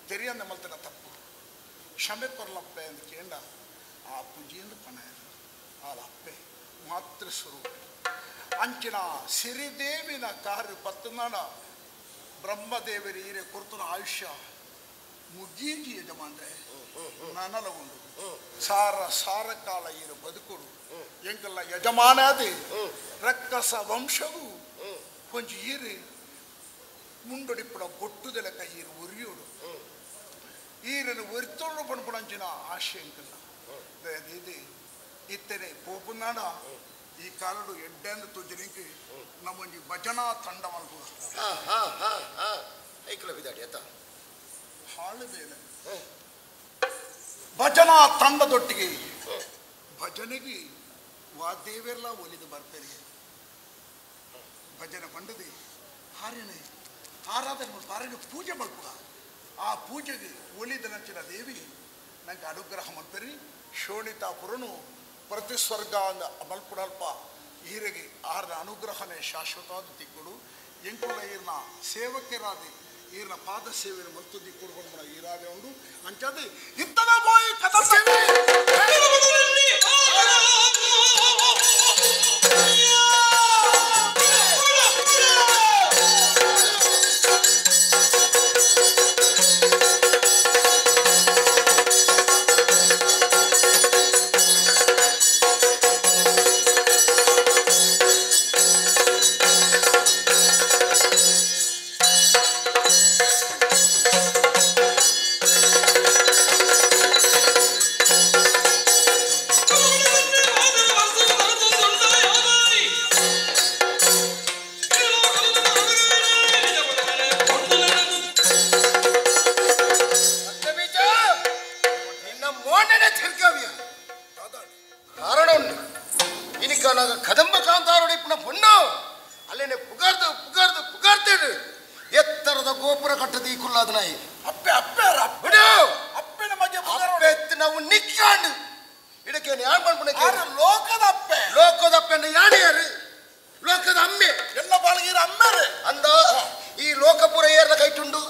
ತೆರಿಯಂದ ಮಲ್ತನ ತಪ್ಪು ಕ್ಷಮೆ ಕೊರ್ಲಪ್ಪೆ ಅಂತ ಕೇಂಡ ಆ ಪುಜಿಯಿಂದ ಪಣ ಆ ಅಪ್ಪೆ ಮಾತೃ ಸ್ವರೂಪ ಅಂಚಿನ ಸಿರಿದೇವಿನ ಕಾರ್ಯ ಪತ್ತನಾಡ ಬ್ರಹ್ಮದೇವರ ಈರೆ ಕೊರ್ತನ ಆಯುಷ್ಯ ಮುಗೀಜಿ ಯಜಮಾನ್ರೆ ನನಲ ಉಂಡು ಸಾರ ಸಾರ ಕಾಲ ಈರು ಬದುಕುಡು ಎಂಕಲ್ಲ ಯಜಮಾನಾದಿ ರಕ್ಕಸ ವಂಶವು ಕೊಂಚ ಈರು ಮುಂಡೊಡಿಪುಡ ಗೊಟ್ಟುದೆಲಕ ಈರು ಒರಿಯೋಡು ಈರನ್ನು ಒರಿತೊಳ್ಳು ಪಣಪುಣಂಚಿನ ಆಶೆ ಎಂಕಲ್ಲ ಇದು ಇತ್ತನೆ ಪೋಪುನಾಡ ಈ ಕಾಲಡು ಎಡ್ಡೆಂದು ತುಜನಿಗೆ ನಮ್ಮೊಂಜಿ ಭಜನಾ ತಂಡ ಮಲ್ಪುಗ ಹಾಳು ಬೇಲೆ ಭಜನಾ ತಂಡದೊಟ್ಟಿಗೆ ಭಜನೆಗೆ ವಾದೇವೆಲ್ಲ ಒಲಿದು ಬರ್ತಾರೆ ಭಜನೆ ಪಂಡದೆ ಹಾರ್ಯನೆ ಆರಾಧನೆ ಆರಣ್ಯ ಪೂಜೆ ಮಲ್ಪುಗ ಆ ಪೂಜೆಗೆ ಒಲಿದ ನಂಚಿನ ದೇವಿ ನಂಗೆ ಅನುಗ್ರಹ ಮಲ್ಪರಿ ಶೋಣಿತಾಪುರನು ಪ್ರತಿ ಸ್ವರ್ಗ ಮಲ್ಪುಡಲ್ಪ ಈರೆಗೆ ಆರ್ನ ಅನುಗ್ರಹನೇ ಶಾಶ್ವತವಾದ ತಿಕ್ಕುಡು ಎಂಕುಲ ಈರ್ನ ಸೇವಕರಾದೆ ಈರ್ನ ಪಾದ ಸೇವೆಯನ್ನು ಮಲ್ತು ದಿಕ್ಕುಡು ಬಂದ ಈರಾದೆ ಉಂಡು ಅಂಚಾದೆ ಇತ್ತದ ಬೋಯಿ ಕಥ ಸೇವೆ ಕದಂಬ ಕಾಂತಾರೋಡಿ ಪೊಣ್ಣು ಅಲ್ಲೇನೆ ಪುಗಾರ್ದು ಪುಗಾರ್ದು ಪುಗಾರ್ತೇಡು ಎತ್ತರದ ಗೋಪುರ ಕಟ್ಟದ ಈ ಕುಲ್ಲಾದ ನಾಯಿ ಅಪ್ಪೆ ಅಪ್ಪೆ ಬಿಡು ಅಪ್ಪೆನ ಬಗ್ಗೆ ಅಪ್ಪೆ ಎತ್ತು ನಾವು ನಿಕ್ಕಾಂಡು ಇದಕ್ಕೆ ಯಾನ್ ಪನ್ಪುನ ಲೋಕದ ಅಪ್ಪೆ ಲೋಕದ ಅಪ್ಪೆ ಯಾರು ಯಾರು ಲೋಕದ ಅಮ್ಮೆ ಎಲ್ಲ ಬಾಳಗೀರ ಅಮ್ಮೆರೆ ಅಂದ ಈ ಲೋಕಪುರ ಏರ್ನ ಕೈಟುಂಡು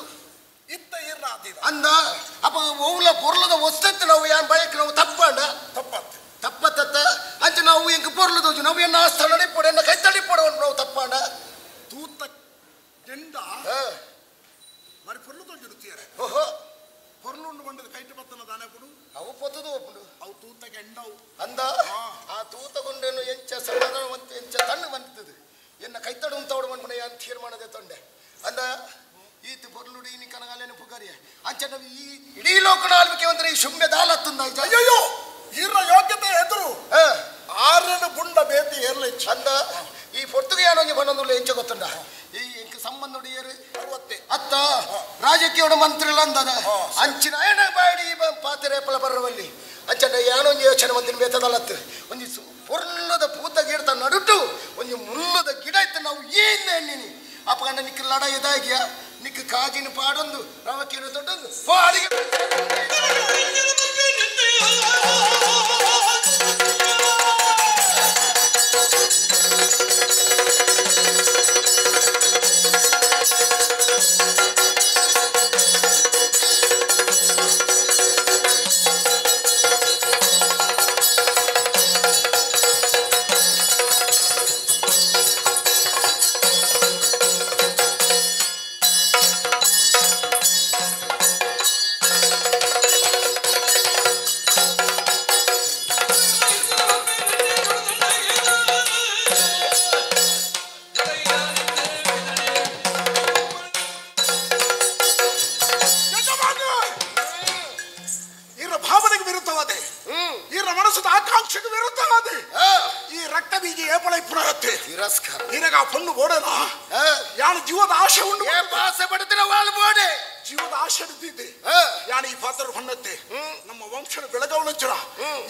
ಇತ್ತ ಏರ್ನ ಆದಿರ ಅಂದ ಅಪ್ಪ ಓವ್ಲ ಪೊರ್ಲದ ವಸ್ತತ್ತು ನಾವು ಯಾನ್ ಬಯಕ್ ನಾವು ತಪ್ಪಂಡ ತಪ್ಪತ್ತು ತಪ್ಪತ್ತ ಅಂಚೆ ನಾವು ಎಂಕ್ ಪೊರ್ಲು ದೋಜು ನಾವು ಎನ್ನ ಸ್ಥಳ ಪೊಡೆ ಎನ್ನ ಕೈತಳಿ ಪೊಡೆ ನಾವು ತಪ್ಪಾಂಡ ತೂತ ಜೆಂಡ మరి పొర్లు ತೋಜಿರುತ್ತೀಯರೆ ಓಹೋ ಪೊರ್ಲು ಉಂಡು ಬಂಡದ ಕೈಟ ಬತ್ತನ ದಾನೆ ಕೊಡು ಅವು ಪೊತ್ತದು ಒಪ್ಪುಂಡು ಅವು ತೂತ ಕೆಂಡವು ಅಂದ ಆ ತೂತಗೊಂಡೇನು ಎಂಚ ಸಮಾಧಾನ ಬಂತು ಎಂಚ ತಣ್ಣು ಬಂತದು ಎನ್ನ ಕೈತಡು ಉಂತವಡು ಬಂದ್ಬಿಡ ಯಾನ್ ತೀರ್ಮಾನದೆ ತೊಂಡೆ ಅಂದ ಈತ ಪೊರ್ಲುಡು ಈ ಕನಗಾಲೇನು ಪುಗಾರಿಯ ಅಂಚೆ ನಾವು ಈ ಇಡೀ ಲೋಕನ ಆಳ್ವಿಕೆ ಅಂದ್ರೆ ಈ ಶುಂಭೆ ದಾಲತ್ತುಂದ ಅಯ್ಯೋ ಈರ ಯೋಗ್ಯತೆ ಎದುರು ಆರನು ಗುಂಡ ಬೇತಿ ಏರ್ಲೆ ಅಂದ ಈ ಪೊರ್ತುಗೆ ಯಾನೊಂಜಿ ಬನ್ನೊಂದುಲ್ಲ ಎಂಚ ಗೊತ್ತುಂಡ ಈ ಎಂಕ್ ಸಂಬಂಧ ಏರು ಅರವತ್ತೆ ಅತ್ತ ರಾಜಕೀಯ ಮಂತ್ರಿಲ ಅಂದದ ಅಂಚಿನ ಏನ ಬಾಡಿ ಪಾತ್ರೆ ಪಲ ಬರವಲ್ಲಿ ಅಂಚನ ಯಾನೊಂಜಿ ಯೋಚನೆ ಒಂದಿನ ಬೇತದಲ್ಲತ್ತು ಒಂಜಿ ಪೊರ್ಲದ ಪೂತ ಗಿಡತ ನಡುಟು ಒಂಜಿ ಮುಲ್ಲದ ಗಿಡ ಇತ್ತು ನಾವು ಏನ್ ಎಣ್ಣಿನಿ ಅಪ್ಪ ನಿಕ್ ಲಡ ಇದಾಗಿಯ ನಿಕ್ ಕಾಜಿನ ಪಾಡೊಂದು ರವಕೇನು ದೊಡ್ಡೊಂದು ಪಾಡಿಗೆ ಿ ತಿರಸ್ಕಾರ ನಿನಗ ಆ ಪೊಣ್ಣು ಬೋಡನ ಯಾನು ಜೀವದ ಆಶೆ ಉಂಡು ಆಸೆ ಪಡ್ತಿನ ವಾಲ್ ಬೋಡೆ ಜೀವದ ಆಶೆ ಇದ್ದಿದ್ದೆ ಯಾನು ಈ ಪಾತ್ರ ಹೊಣ್ಣತ್ತೆ ನಮ್ಮ ವಂಶದ ಬೆಳಗವನಂಚರ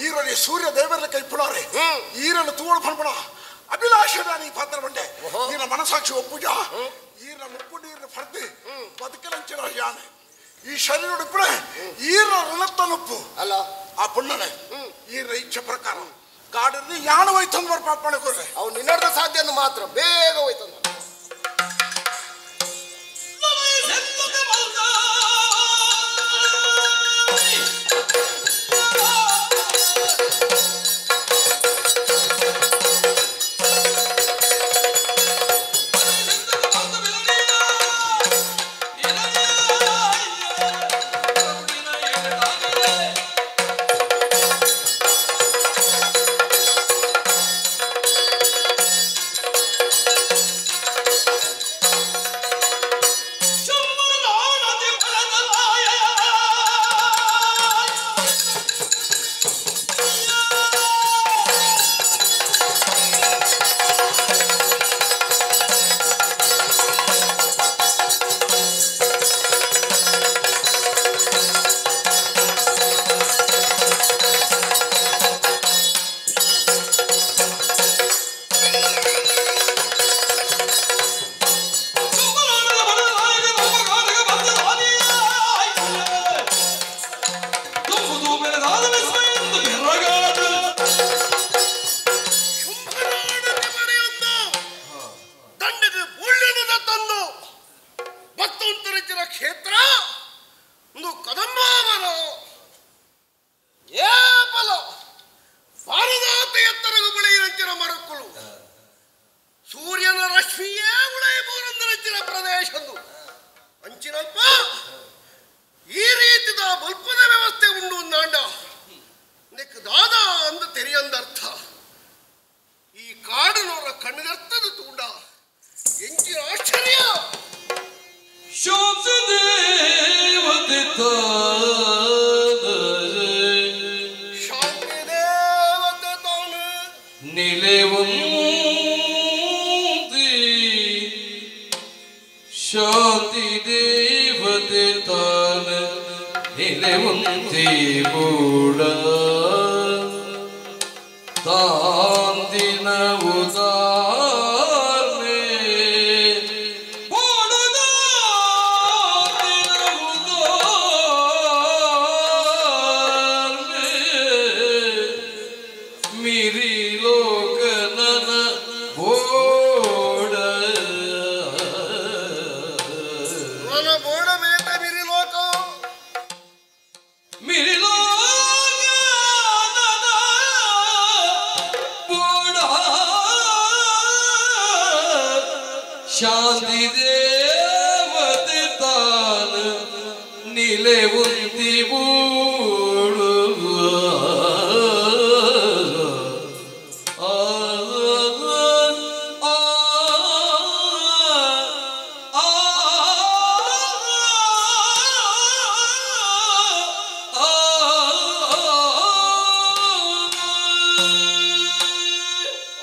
ಈರಲ್ಲಿ ಸೂರ್ಯ ದೇವರ ಕೈ ಪುಡಾರೆ ಈರನ್ನು ತೂವಳು ಪನ್ಪಣ ಅಭಿಲಾಷೆ ನಾನು ಈ ಪಾತ್ರ ಬಂಡೆ ಈರ ಮನಸಾಕ್ಷಿ ಒಪ್ಪುಜ ಈರ ಉಪ್ಪು ನೀರಿನ ಫರ್ದಿ ಬದುಕಲಂಚರ ಯಾನೆ ಈ ಶರೀರ ಉಪ್ಪುಡೆ ಈರ ಋಣತ್ತನುಪ್ಪು ಅಲ್ಲ ಆ ಪುಣ್ಣನೆ ಈರ ಇಚ್ಛೆ ಪ್ರಕಾರ ಕಾಡಲ್ಲಿ ಯಾಣ ಹೋಯ್ತಂದು ಬರ್ ಪಾಪ ಕೊಡ್ರೆ ಅವ್ನು ನಿನ್ನರ್ಧ ಸಾಧ್ಯ ಮಾತ್ರ ಬೇಗ ಹೋಯ್ತಂದ ಕ್ಷೇತ್ರ ಒಂದು ಕದಂಬಾವನ ಏಪಲ ಪಾರಿದಾತ ಎತ್ತರಗು ಬೆಳೆಯಿರಂಚಿನ ಮರಕ್ಕಳು ಸೂರ್ಯನ ರಶ್ಮಿಯೇ ಉಳೆಯಬಹುದಂದರಂಚಿನ ಪ್ರದೇಶದ್ದು ಅಂಚಿನಲ್ಪ ಈ ರೀತಿದ ಬಲ್ಪದ ವ್ಯವಸ್ಥೆ ಉಂಡು ಅಂದಾಂಡ ನೆಕ್ ದಾದಾ ಅಂದ ತೆರೆಯಂದರ್ಥ ಈ ಕಾಡಿನವರ ಕಣ್ಣಿನರ್ಥದ ತೂಂಡ ಎಂಚಿನ ಆಶ್ಚರ್ಯ ಶಾಂತಿ ದೇವತೆ ತಾನು ನಿಲೆವಂದಿ ಶಾಂತಿ ದೇವತೆ ತಾನ ನಿಲೆವಂದಿ ಮೂಡ ತಾಂದಿನ ಉದಾರ್ಮೆ ಶಾಂತಿ ದೇವತೆ ತಾನ ನಿಲೆವಂತಿ ಬೂಡು ಆ ಆ ಆ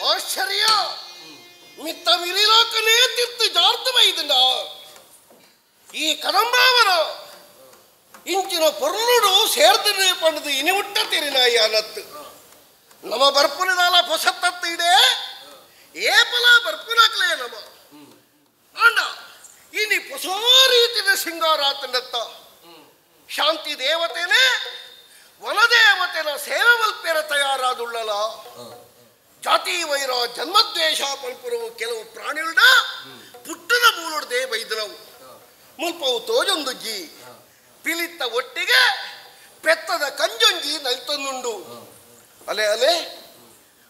ಆಶ್ಚರ್ಯ ಮಿತ್ತ ಮಿರಿಲೋಕನೇ ತಿರ್ತು ಜಾರ್ತಮೈದಂಡ ಈ ಕದಂಬಾವನ ಇಂಚಿನ ಪೊರ್ಲುಡು ಸೇರ್ದನೆ ಪಂಡದು ಇನಿವುಟ್ಟ ತೆರಿನಾಯಿ ಅನತ್ತು ನಮ ಬರ್ಪುನದಾಲ ಪೊಸತ್ತತ್ತು ಇಡೆ ಏಪಲ ಬರ್ಪುನಕ್ಲೇ ನಮ ಅಂಡ ಇನಿ ಪೊಸ ರೀತಿಯ ಸಿಂಗಾರಾತಂಡತ್ತ ಶಾಂತಿ ದೇವತೆನೇ ವನದೇವತೆನ ಸೇವೆ ಮಲ್ಪೆರ ತಯಾರಾದುಳ್ಳಲ ಜಾತಿ ವೈರ ಜನ್ಮದ್ವೇಷ ಪಲ್ಪುರವು ಕೆಲವು ಪ್ರಾಣಿಗಳನ್ನ ಪುಟ್ಟದ ಮೂಲೊಡದೆ ಬೈದನವು ಮುಲ್ಪವು ತೋಜೊಂದುಜ್ಜಿ ಪಿಲಿತ್ತ ಒಟ್ಟಿಗೆ ಪೆತ್ತದ ಕಂಜೊಂಜಿ ನಲ್ತಂದುಂಡು ಅಲೆ ಅಲೆ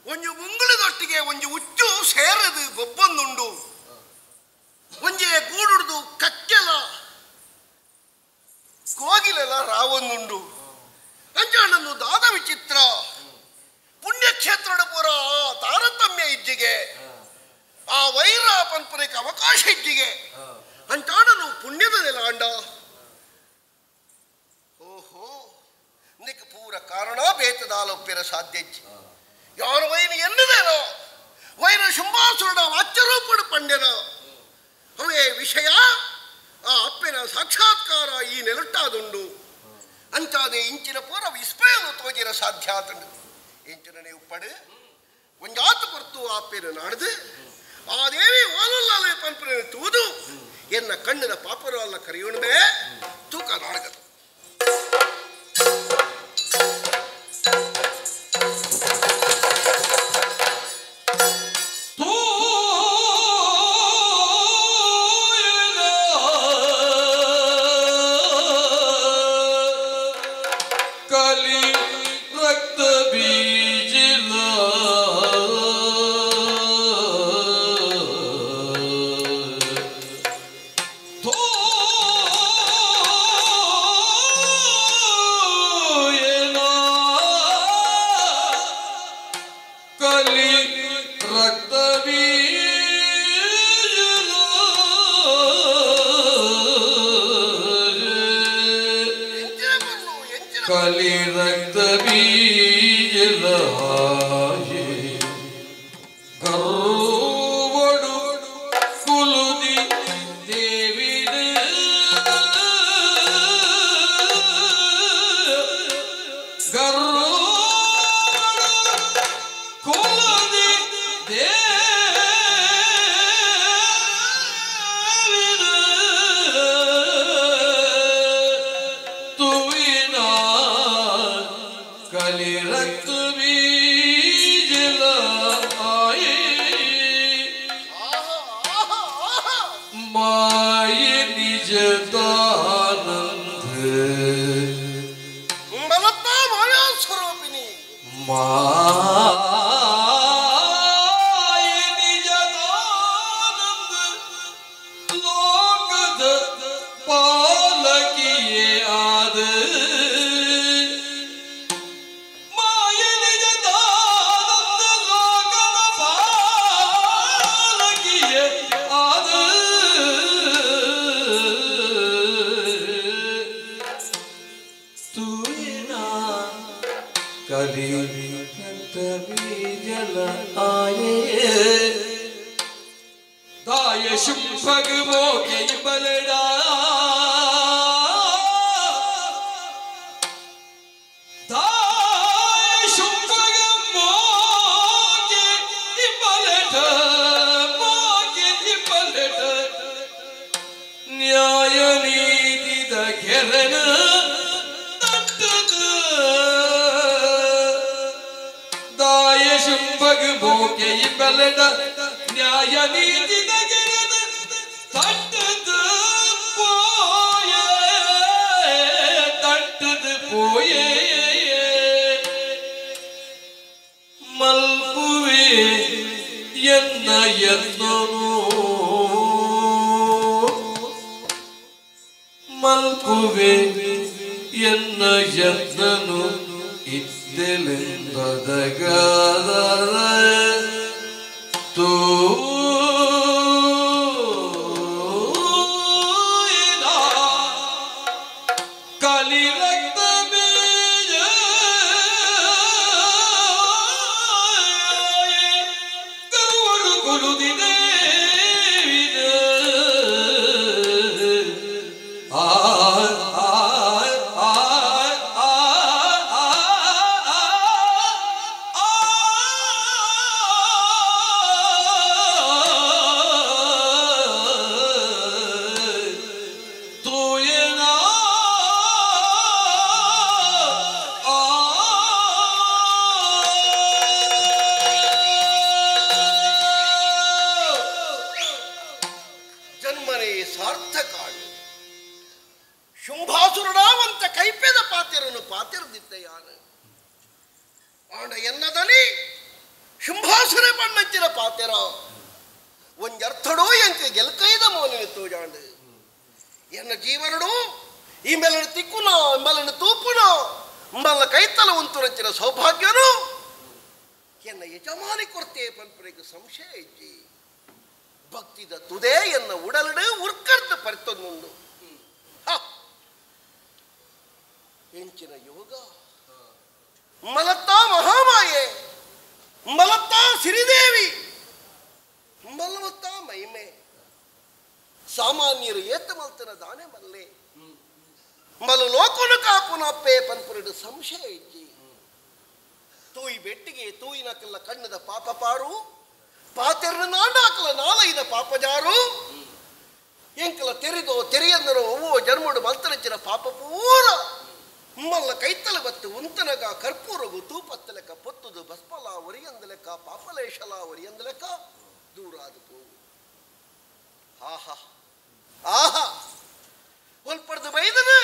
ಒಂಜಿ ಮುಂಗುಳಿದೊಟ್ಟಿಗೆ ಒಂಜಿ ಉಚ್ಚು ಸೇರದು ಗೊಬ್ಬೊಂದುಂಡು ಒಂಜೆ ಗೂಡುಡ್ದು ಕಕ್ಕೆಲ ಕೋಗಿಲೆಲ್ಲ ರಾವೊಂದುಂಡು ಅಂಜಾಣನ್ನು ದಾದ ವಿಚಿತ್ರ ಪುಣ್ಯಕ್ಷೇತ್ರದ ಪೂರ ತಾರತಮ್ಯ ಇಜ್ಜಿಗೆ ಆ ವೈರ ಪಂಪನಕ್ಕೆ ಅವಕಾಶ ಇಜ್ಜಿಗೆ ಅಂಟಾಡನು ಪುಣ್ಯದ ನೆಲಾಂಡ ಓಹೋ ನಿಕ್ ಪೂರ ಕಾರಣ ಬೇತದಾಲೊಪ್ಪಿರ ಸಾಧ್ಯ ಯಾರು ವೈನ ಎನ್ನದೇನೋ ವೈರ ಶುಂಭಾಸುರನ ವಾಚ್ಯರೂಪಡು ಪಂಡ್ಯನ ಅವೇ ವಿಷಯ ಆ ಅಪ್ಪೆನ ಸಾಕ್ಷಾತ್ಕಾರ ಈ ನೆಲಟ್ಟಾದುಂಡು ಅಂಚಾದೆ ಇಂಚಿನ ಪೂರ ವಿಸ್ಮಯನು ತೋಜಿರ ಸಾಧ್ಯ ಆತಂಡು ಇಂಚಿನ ಉಪ್ಪಡು ಒಂಜಾತು ಪೊರ್ತು ಆಪ್ಪೆನ ನಾಡ್ದು ಆ ದೇವಿ ಓಲಲ್ಲಾಲೆ ಪನ್ಪುನ ತೂದು ಎನ್ನ ಕಣ್ಣಿನ ಪಾಪರು ಅಲ್ಲ ಕರೆಯೋಣಬೇ ತೂಕ ನಾಡಗದು ಕಲಿ ರಕ್ತ ಬೀಜಿಲ ಕಲಿ ರಕ್ತ ಬೀಜಿಲ ಕಲಿ ರಕ್ತ ಬೀಜಲ ಗರ್ವಡು ಕುಲುದಿ ದೇವಿನ ಗರ್ವಡು ಕುಲುದಿ ದೇವಿನ ತುವಿನ ಕಲಿ ರಕ್ತ ಬೀಜಲ ಆಯೆ ಮಾಯ ನಿಜದಾನಂದ ಮಲತ್ತ ಮಾಯಾ ಸ್ವರೂಪಿಣಿ ಮಾಯ ನಿಜದಾನಂದ ಲೋಕದ ಪಾಲಕಿಯೇ ಆದ ಮಾಯ ನಿಜದಾನಂದ ಲೋಕದ ಪಾಲಕಿಯೇ ಆದ ತೂಯಿನ ಕಲಿ ರಕ್ತ ಬೀಜಲ ಆಯೆ ದಾಯ ಶುಂಭಗ ಮೋಕೆ ಬಲಡ ದಾಯ ಶುಂಭಗ ಮೋಕೆ ಬಲಡ ಮೋಕೆ ಬಲಡ ನ್ಯಾಯ ನೀತಿದ ಕೆರನ ದಾಯ ಶುಂಭಗ ಮೋಕೆ ಬಲಡ ನ್ಯಾಯ ನೀತಿದ ಕೆರನ ತಟ್ಟದ ಪೋಯೆ ತಟ್ಟದ ಪೋಯೆ ಮಲ್ಪುವೆ ಎನ್ನ ಎನ್ನನು ಮಲ್ಪುವೆ ಎನ್ನ ಯತ್ನನು ಇದ್ದೆಲೆಂದದಗ ತೂ ಕಲಿ ರಕ್ತ ಬೀಜ ಗರುವಡು ಕುಲುದಿದೆ ಆ ಆ ಆ ಆ ತೂಯನ ಜನ್ಮನೇ ಸಾರ್ಥಕ ಶುಂಭಾಸುರನಾವಂತ ಕೈಪೆದ ಪಾತಿರನು ಪಾತಿರದಿದ್ದ ಯಾನು ಆಂಡ ಎನ್ನದಲ್ಲಿ ಶುಂಭಾಸುರ ಬಣ್ಣಂಚಿನ ಪಾತಿರ ಒಂಜರ್ಥಡೋ ಎಂಕ ಗೆಲ್ಕೈದ ಮೋನಿನ ತೋಜಾಂಡು ಎನ್ನ ಜೀವನಡು ಈ ಮೇಲನ ತಿಕ್ಕುನೋ ಇಂಬಲನ ತೂಪುನೋ ಇಂಬಲ್ಲ ಕೈತಲ ಉಂತುರಂಚಿನ ಸೌಭಾಗ್ಯನು ಎನ್ನ ಯಜಮಾನಿ ಕೊರತೆ ಪನ್ಪುರೆಗೆ ಸಂಶಯ ಇಜ್ಜಿ ಭಕ್ತಿದ ತುದೇ ಎನ್ನ ಉಡಲಡು ಉರ್ಕರ್ದು ಪರಿತೊಂದುಂಡು ಎಂಚಿನ ಯೋಗ ಮಲತ್ತಾ ಮಹಾಮಾಯೆ ಮಲತ್ತಾ ಸಿರಿದೇವಿ ಸಾಮಾನ್ಯರು ಏತ ಮಲ್ತನ ದಾನೆ ಮಲ್ಲೆ ಮಲು ಲೋಕನು ಕಾಪುನ ಅಪ್ಪೆ ಪನ್ಪುರಡು ಸಂಶಯ ಇಜ್ಜಿ ತೂಯಿ ಬೆಟ್ಟಿಗೆ ತೂಯಿನಕಲ್ಲ ಕಣ್ಣದ ಪಾಪ ಪಾರು ಪಾತೆರ್ನ ನಾಡಾಕಲ ನಾಲೈದ ಪಾಪಜಾರು ಎಂಕಲ ತೆರೆದೋ ತೆರೆಯಂದರೋ ಒವ್ವೋ ಜನ್ಮಡು ಮಲ್ತನಂಚಿನ ಪಾಪ ಪೂರ ಮಲ್ಲ ಕೈತಲ ಬತ್ತು ಉಂತನಗ ಕರ್ಪೂರಗು ತೂಪತ್ತಲೆಕ್ಕ ಪೊತ್ತುದು ಭಸ್ಮಲ ಒರಿಯಂದಲೆಕ್ಕ ಪಾಪಲೇಶಲ ಒರಿಯಂದಲೆಕ್ಕ ದೂರಾದ ಪೋ ಆಹಾ ಆಹಾ ಒಲ್ಪಡ್ದು ಬೈದನು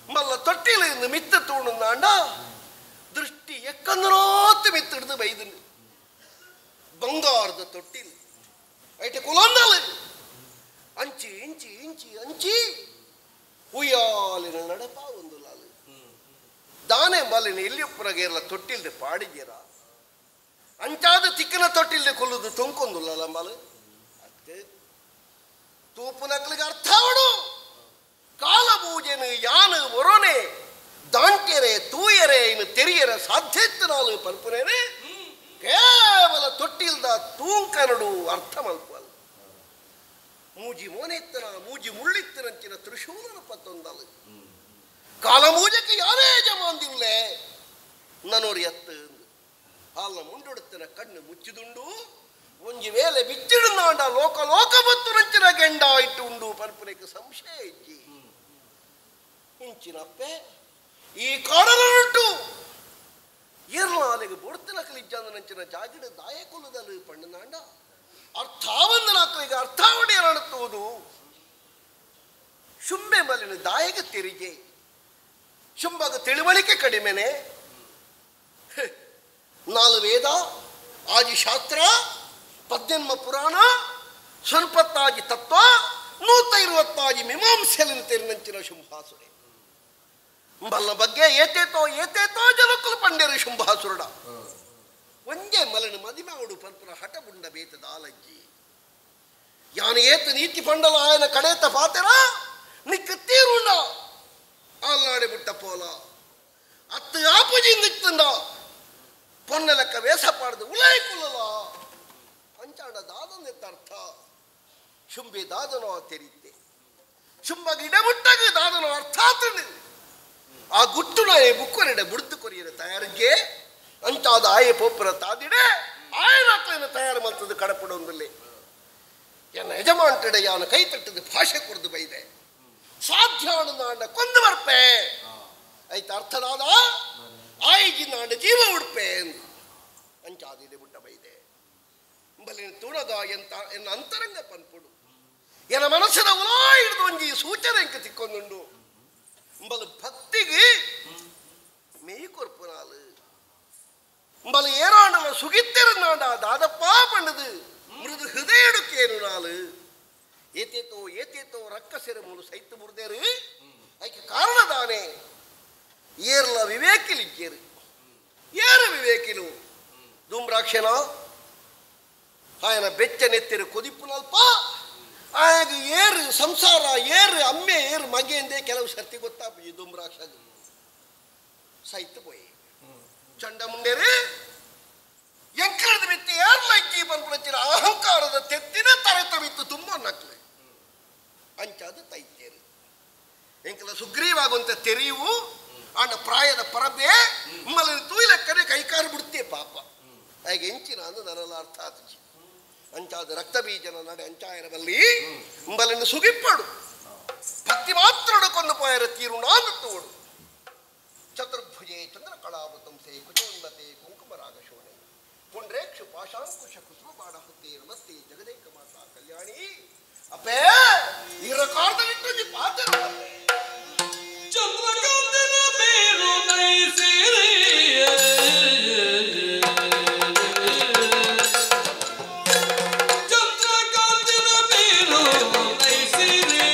ಮಲ್ಲ ತೊಟ್ಟಿಲ ಮಿತ್ತ ತೂಣುಂದಾಂಡ ದೃಷ್ಟಿ ಎಕ್ಕಂದರೋತ್ತು ಮಿತ್ತಿಡ್ದು ಬೈದನು ಬಂಗಾರದ ತೊಟ್ಟಿಲ್ ಐಟ ಕುಲಂದಲ ಅಂಚಿ ಇಂಚಿ ಇಂಚಿ ಅಂಚಿ ಉಯ್ಯಾಲಿನ ನಡಪ ಒಂದು ಲಾಲು ದಾನೆ ಮಲಿನ ಎಲ್ಲಿಯೊಪ್ಪರಗೇರ್ಲ ತೊಟ್ಟಿಲ್ದೆ ಪಾಡಿದ್ದೀರ ಅಂಚಾದ ತಿಕ್ಕನ ತೊಟ್ಟಿಲ್ದೆ ಕೊಲ್ಲುದು ತೊಂಕೊಂದುಲ್ಲ ಮಲು ಅತ್ತೆ ತೂಪುನಕ್ಲಿಗೆ ಅರ್ಥ ಅವಡು ಕಾಲಬೂಜೆನು ಯಾನು ಒರೊನೆ ದಾಂಟೆರೆ ತೂಯರೆ ಇನ್ನು ತೆರಿಯರ ಸಾಧ್ಯತೆನಾಲು ಪಲ್ಪುನೇನೆ ಕೇವಲ ತೊಟ್ಟಿಲ್ದ ತೂಂಕನಡು ಅರ್ಥ ಮಲ್ಪಲ್ಲ ಮೂಜಿ ಮೋನೆತ್ತನ ಮೂಜಿ ಮುಳ್ಳಿತ್ತನಂಚಿನ ತ್ರಿಶೂಲನ ಪತ್ತೊಂದಲು ಕಾಲಮೂಜಕ್ಕೆ ಯಾರೇ ಜಮಾಂದಿಲ್ಲೇ ನನೋರಿ ಎತ್ತು ಹಾಲ ಮುಂಡುಡುತ್ತನ ಕಣ್ಣು ಮುಚ್ಚಿದುಂಡು ಒಂಜಿ ವೇಳೆ ಬಿಚ್ಚಿಡುಂದಾಂಡ ಲೋಕ ಲೋಕ ಬತ್ತು ನಂಚಿನ ಗೆಂಡ ಇಟ್ಟು ಉಂಡು ಪಲ್ಪನೆಗೆ ಸಂಶಯ ಇಜ್ಜಿ ಇಂಚಿನಪ್ಪೆ ಈ ಕಾಡಲುಂಟು ಏರ್ಲಾಲೆಗೆ ಬೊಡ್ತನಕಲಿಜ್ಜಂದ ನಂಚಿನ ಜಾಗಿಡ ದಾಯ ಕೊಲ್ಲದಲು ಪಣ್ಣನಾಂಡ ಅರ್ಥಾವಂದನಾಕಲಿಗೆ ಅರ್ಥಾವಣೆಯರಣತ್ತುವುದು ಶುಂಬೆ ಮಲಿನ ದಾಯಗ ತೆರಿಗೆ ಶುಂಬಗ ತಿಳುವಳಿಕೆ ಕಡಿಮೆನೆ ನಾಲು ವೇದ ಆಜಿ ಶಾಸ್ತ್ರ ಪದ್ಯನ್ಮ ಪುರಾಣ ಸ್ವಲ್ಪತ್ತಾಜಿ ತತ್ವ 120 ಮೀಮಾಂಸೆಲಿನ ತೆರಿನಂಚಿನ ಶುಂಭಾಸುರೆ ಬಲ್ಲ ಬಗ್ಗೆ ಏತೇತೋ ಏತೇತೋ ಜನಕ್ಕಲು ಪಂಡ್ಯರು ಶುಂಭಾಸುರಡ ಒಂದೇ ಮಲನ ಮದಿಮಾವುಡು ಪಂಪನ ಹಠಬುಂಡ ಬೇತದ ಆಲಜ್ಜಿ ಯಾನು ಏತ ನೀತಿ ಪಂಡಲ ಆಯನ ಕಡೇತ ಪಾತೆರ ನಿಕ್ಕ ತೀರುಂಡ ಆಲ್ನಾಡೆ ಬಿಟ್ಟ ಪೋಲ ಅತ್ತು ಆಪುಜಿ ನಿತ್ತುಂಡ ಪೊನ್ನೆಲಕ್ಕ ವೇಷ ಪಾಡ್ದು ಉಲಾಯಿ ಕುಲ್ಲಲ ಅಂಚಾಡ ದಾದನೆತ್ತ ಅರ್ಥ ಶುಂಬೆ ದಾದನೋ ತೆರಿತೆ ಶುಂಬಗೆ ಇಡಮುಟ್ಟಾಗ ದಾದನೋ ಅರ್ಥಾತನು ಆ ಗುಟ್ಟು ನಾಯೆ ಬುಕ್ಕೊರೆಡೆ ಬುಡ್ದು ಕೊರಿಯರ ತಯಾರಿಗೆ ಅಂತಾದ ಆಯೆ ಪೋಪುರ ತಾದಿಡೆ ಆಯನಾಕ್ಲಿನ ತಯಾರು ಮಾಡ್ತದೆ ಕಡಪಡೊಂದಲ್ಲಿ ಎನ್ನ ಯಜಮಾನ್ಟಡೆ ಯಾನ ಕೈ ತಟ್ಟದ ಭಾಷೆ ಕುರಿದು ಬೈದೆ ಸಾಧ್ಯ ನಾಂಡ ಕೊಂದು ಬರ್ಪೆ ಐತ ಅರ್ಥದಾದ ಆಯಿಗಿ ನಾಂಡ ಜೀವ ಉಡ್ಪೆ ಅಂಚಾದಿದೆ ಬುಟ್ಟ ಬೈದೆ ಬಲಿನ ತುಣಗ ಎಂತ ಎನ್ನ ಅಂತರಂಗ ಪನ್ಪುಡು ಎನ್ನ ಮನಸ್ಸಿನ ಉಲಾ ಹಿಡಿದು ಒಂಜಿ ಸೂಚನೆ ಇಂಕ ತಿಕ್ಕೊಂದುಂಡು ಬಲು ಭಕ್ತಿಗೆ ಮೇಯ್ ಕೊರ್ಪುನಾಲು ಬಲು ಏರಾಂಡಲ ಸುಗಿತ್ತಿರುಂದಾಂಡ ದಾದಪ್ಪ ಪಂಡದು ಮೃದು ಹೃದಯಡುಕ್ಕೇನು ನಾಲು ಏತೇತೋ ಏತೇತೋ ರಕ್ಕಸೆರ ಮೂಲು ಸೈತು ಮುರಿದೇರು ಐಕೆ ಕಾರಣದಾನೆ ಏರ್ಲ ವಿವೇಕಿಲಿಜ್ಜೇರು ಏರು ವಿವೇಕಿಲು ಧೂಮ್ರಾಕ್ಷನ ಆಯನ ಬೆಚ್ಚನೆತ್ತಿರು ಕೊದಿಪ್ಪುನಲ್ಪ ಆಗ ಏರು ಸಂಸಾರ ಏರು ಅಮ್ಮೆ ಏರು ಮಗೆ ಎಂದೇ ಕೆಲವು ಸರ್ತಿ ಗೊತ್ತಾಪಿ ಧೂಮ್ರಾಕ್ಷ ಸೈತು ಪೋಯಿ ಚಂಡ ಮುಂಡೇರು ಎಂಕರದ ಮಿತ್ತಿ ಏರ್ಲೈಕಿ ಬಂದ್ಬಿಡ್ತೀರ ಅಹಂಕಾರದ ತೆತ್ತಿನ ತರೆತವಿತ್ತು ತುಂಬ ನಕ್ಲೆ ಅಂಚಾದ ತೈತೇರು ಎಂಕಲ ಸುಗ್ರೀವಾಗುವಂತ ತೆರೆಯುವು ಆಂಡ ಪ್ರಾಯದ ಪರಬೆ ಮಲ್ಲಿ ತೂಯ್ಲಕ್ಕನೆ ಕೈಕಾರು ಬಿಡ್ತೇ ಪಾಪ ಹಾಗೆ ಎಂಚಿನ ಅಂದು ನನ್ನೆಲ್ಲ ಅರ್ಥ ಆತಜಿ ಅಂಚಾದ ರಕ್ತ ಬೀಜನ ನಡೆ ಅಂಚಾಯರದಲ್ಲಿ ಇಂಬಲನ್ನು ಸುಗಿಪ್ಪಡು ಭಕ್ತಿ ಮಾತ್ರ ಕೊಂದು ಪೋಯರ ತೀರುಣ ತೋಡು ಚತುರ್ಭುಜೆ ಚಂದ್ರಕಳಾವತಂಸೆ ಕುಚೋನ್ನತೆ ಕುಂಕುಮ ರಾಗಶೋಣೆ ಪುಂಡ್ರೇಕ್ಷು ಪಾಶಾಂಕುಶ ಕುಸುಮ ಬಾಡಹುತ್ತೆ ನಮಸ್ತೆ ಜಗದೇಕ ಮಾತಾ ಕಲ್ಯಾಣಿ ಅಪ್ಪೇ ಇರ ಕಾರ್ದಲಿಟ್ಟು ಪಾತ್ರ ಚಂದ್ರಕಾಂತನ ಮೇರು ನೈಸಿರಿ ಚಂದ್ರಕಾಂತನ ಮೇರು ನೈಸಿರಿ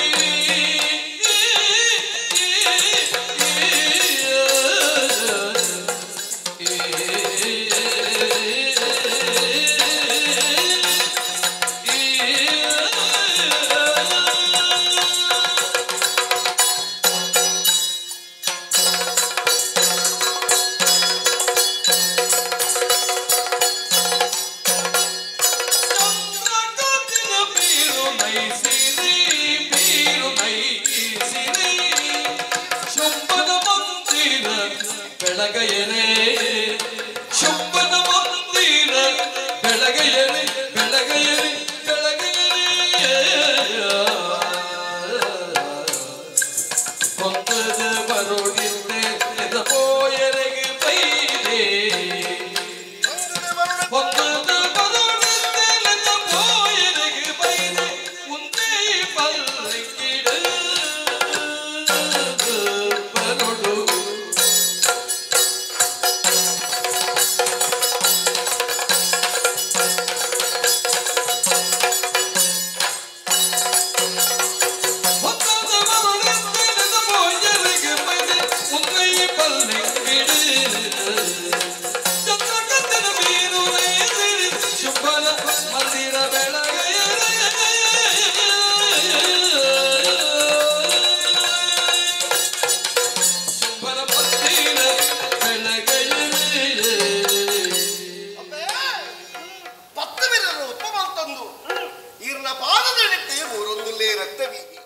ಪಾದದಡಿಟ್ಟೆ ಮೂರೊಂದುಲ್ಲೇ ರಕ್ತಬೀಜಿ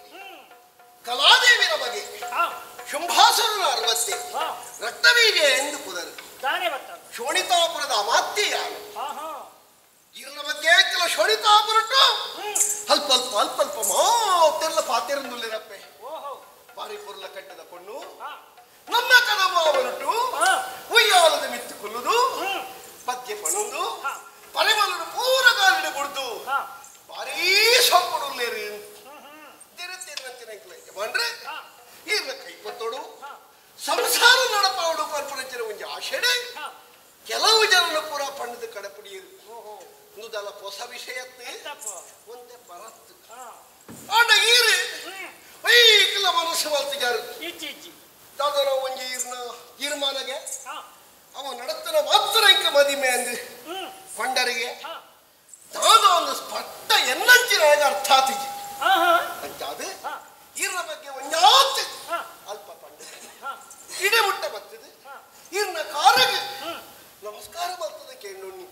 ಕಲಾದೇವಿನ ಬಗೆ ಶುಂಭಾಸುರನ ಅರವತ್ತೆ ರಕ್ತಬೀಜ ಎಂದು ಪುದರು ಶೋಣಿತಾಪುರದ ಅಮಾತ್ಯ ಯಾರು ಇರನ ಬಗ್ಗೆ ಕೆಲ ಶೋಣಿತಾಪುರಟ್ಟು ಅಲ್ಪ ಅಲ್ಪ ಅಲ್ಪ ಅಲ್ಪ ಮಾತೆಲ್ಲ ಪಾತೆರಂದುಲ್ಲೇರಪ್ಪೆ ಬಾರಿ ಪೊರ್ಲ ಕಟ್ಟದ ಪೊಣ್ಣು ನಮ್ಮ ಕದಮಾವನುಟು ಉಯ್ಯಾಲದ ಮಿತ್ತು ಕೊಲ್ಲುದು ಪದ್ಯ ಪಣೊಂದು ಪರಿಮಳನು ಪೂರ ಗಾಲಿಡ ಕೊಡ್ದು ಭಾರೀ ಸೊಪ್ಪಡುಲ್ಲೇರಿ ಯಜಮಾನ್ರೆ ಈರ್ನ ಕೈ ಕೊತ್ತೋಡು ಸಂಸಾರ ನಡಪಾವಡು ಪರ್ಪುನಂಚಿನ ಒಂಜಿ ಆಶೆಡೆ ಕೆಲವು ಜನನ ಪೂರ ಪಣ್ಣದ ಕಡಪುಡಿಯರು ನುದಲ ಹೊಸ ವಿಷಯತ್ತೆ ಒಂತೆ ಪರತ್ತು ಆಂಡ ಈರು ಐಕಲ ಮನಸ್ಸು ಮಲ್ತಿಗಾರು ದಾದನ ಒಂಜಿ ಈರ್ನ ತೀರ್ಮಾನಗೆ ಅವ ನಡತನ ಮಾತ್ರ ಇಂಕ ಮದಿಮೆ ಅಂದು ಕೊಂಡರಿಗೆ ದಾದ ಒಂದು ಸ್ಪಷ್ಟ ಎನ್ನಂಚಿನ ಅರ್ಥ ಆತಿಜಿ ಅಂಚಾದ ಈರ್ನ ಬಗ್ಗೆ ಒಂಜಾತ್ ಅಲ್ಪ ಪಂಡ ಇಡೆ ಮುಟ್ಟ ಬರ್ತದೆ ಈರ್ನ ಕಾರಗೆ ನಮಸ್ಕಾರ ಬರ್ತದೆ ಕೇಂಡುಣ್ಣಿ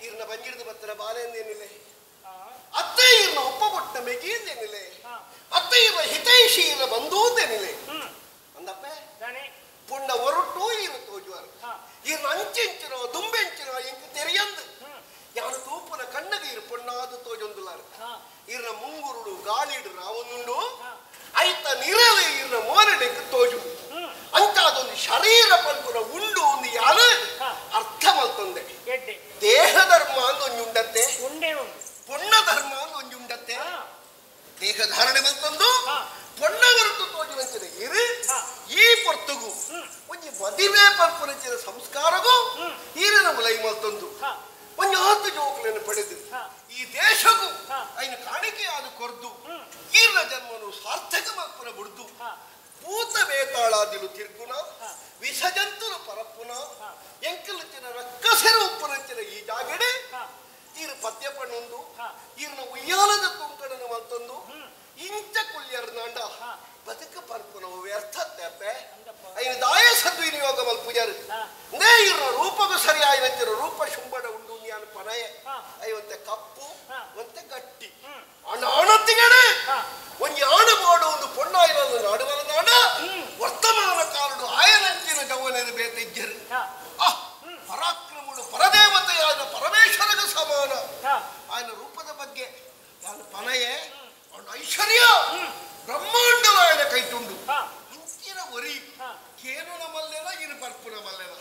ಈರ್ನ ಬಂಜಿಡ್ದು ಬತ್ತರ ಬಾಲೆಂದೇನಿಲ್ಲ ಅತ್ತೆ ಈರ್ನ ಒಪ್ಪ ಕೊಟ್ಟ ಮೆಗಿಂದೇನಿಲ್ಲ ಅತ್ತೆ ಈರ್ನ ಹಿತೈಷಿ ಈರ್ನ ಬಂಧೂಂದೇನಿಲ್ಲ ಅಂದಪ್ಪೆ ಪುಣ್ಣ ಒರಟು ಈರು ತೋಜುವರು ಈರ್ನ ಅಂಚೆಂಚಿನ ದುಂಬೆಂಚಿನ ಇಂಕ ತೆರೆಯಂದು ಯಾನು ತೂಪುನ ಕಣ್ಣಗೆ ಇರು ಪೊಣ್ಣಾದು ತೋಜೊಂದುಲಾರು ಈರ್ನ ಮುಂಗುರುಡು ಗಾಳಿಡು ರಾವೊಂದುಂಡು ಐತ ನಿರಲೆ ಈರ್ನ ಮೋರಡೆಗೆ ತೋಜು ಅಂತಾದೊಂದು ಶರೀರ ಪಲ್ಪುನ ಉಂಡು ಒಂದು ಯಾರು ಅರ್ಥ ಮಲ್ತೊಂದೆ ದೇಹ ಧರ್ಮ ಅಂದು ಒಂಜಿ ಉಂಡತ್ತೆ ಪೊಣ್ಣ ಧರ್ಮ ಅಂದು ಒಂಜಿ ಉಂಡತ್ತೆ ದೇಹ ಧಾರಣೆ ಮಲ್ತೊಂದು ಪೊಣ್ಣ ಹೊರತು ತೋಜುವಂಚಿನ ಇರು ಈ ಪೊರ್ತುಗು ಒಂಜಿ ಮದಿಮೆ ಪಲ್ಪುನಂಚಿನ ಸಂಸ್ಕಾರಗೂ ಈರಿನ ಉಲೈ ಮಲ್ತೊಂದು ಒಂಜಿ ಹತ್ತು ಜೋಕುలను ಪಡೆದು ಈ ದೇಶಕ್ಕೂ ಐನ ಕಾಣಿಕೆಯಾದ ಕೊರ್ದು ಈರ್ನ ಜನ್ಮನು ಸಾರ್ಥಕ ಮಲ್ಪುನ ಬುಡ್ದು ಭೂತ ಬೇತಾಳಾದಿಲು ತಿರ್ಗುಣ ವಿಷಜಂತುಲು ಪರಪ್ಪುನ ಎಂಕಲುಚಿನ ರಕ್ಕಸೆರು ಉಪ್ಪುನಂಚಿನ ಈ ಜಾಗಡೆ ಈರು ಪದ್ಯ ಪಣ್ಣೊಂದು ಈರ್ನ ಉಯ್ಯಾಲದ ತುಂಕಡನ ಮಲ್ತೊಂದು ಇಂಚ ಕುಲ್ಯರ್ನಾಂಡ ಬದುಕ ಪರ್ಪುನ ವ್ಯರ್ಥ ತೆಪ್ಪೆ ಐನ ದಾಯ ಸದ್ವಿನಿಯೋಗ ಮಲ್ಪುಜಾರು ನೇ ಈರ್ನ ರೂಪಗೂ ಸರಿಯಾಯಿನಂಚಿನ ರೂಪ ಶುಂಬಡ ಉಂಡು ಯಾನು ಪನಯ ಐವಂತೆ ಕಪ್ಪು ಒಂತೆ ಗಟ್ಟಿ ಅಣತಿಗಡೆ ಒಂಜಿ ಆಣ ಬೋಡು ಒಂದು ಪೊಣ್ಣಾಯಿನ ನಾಡುವಲದಾಡ ವರ್ತಮಾನ ಕಾಲಡು ಆಯನಂಚಿನ ಜವನರು ಬೇತೆಜ್ಜರು ಆ ಪರಾಕ್ರಮುಡು ಪರದೇವತೆಯಾದ ಪರಮೇಶ್ವರಗ ಸಮಾನ ಆಯನ ರೂಪದ ಬಗ್ಗೆ ಯಾನು ಪನಯೆ ಅವನ ಐಶ್ವರ್ಯ ಬ್ರಹ್ಮಾಂಡದ ಆಯನ ಕೈತುಂಡು ಅಂಚಿನ ಒರಿ ಕೇನು ನಮಲ್ಲೆನ ಇರು ಬರ್ಪು ನಮಲ್ಲೆನ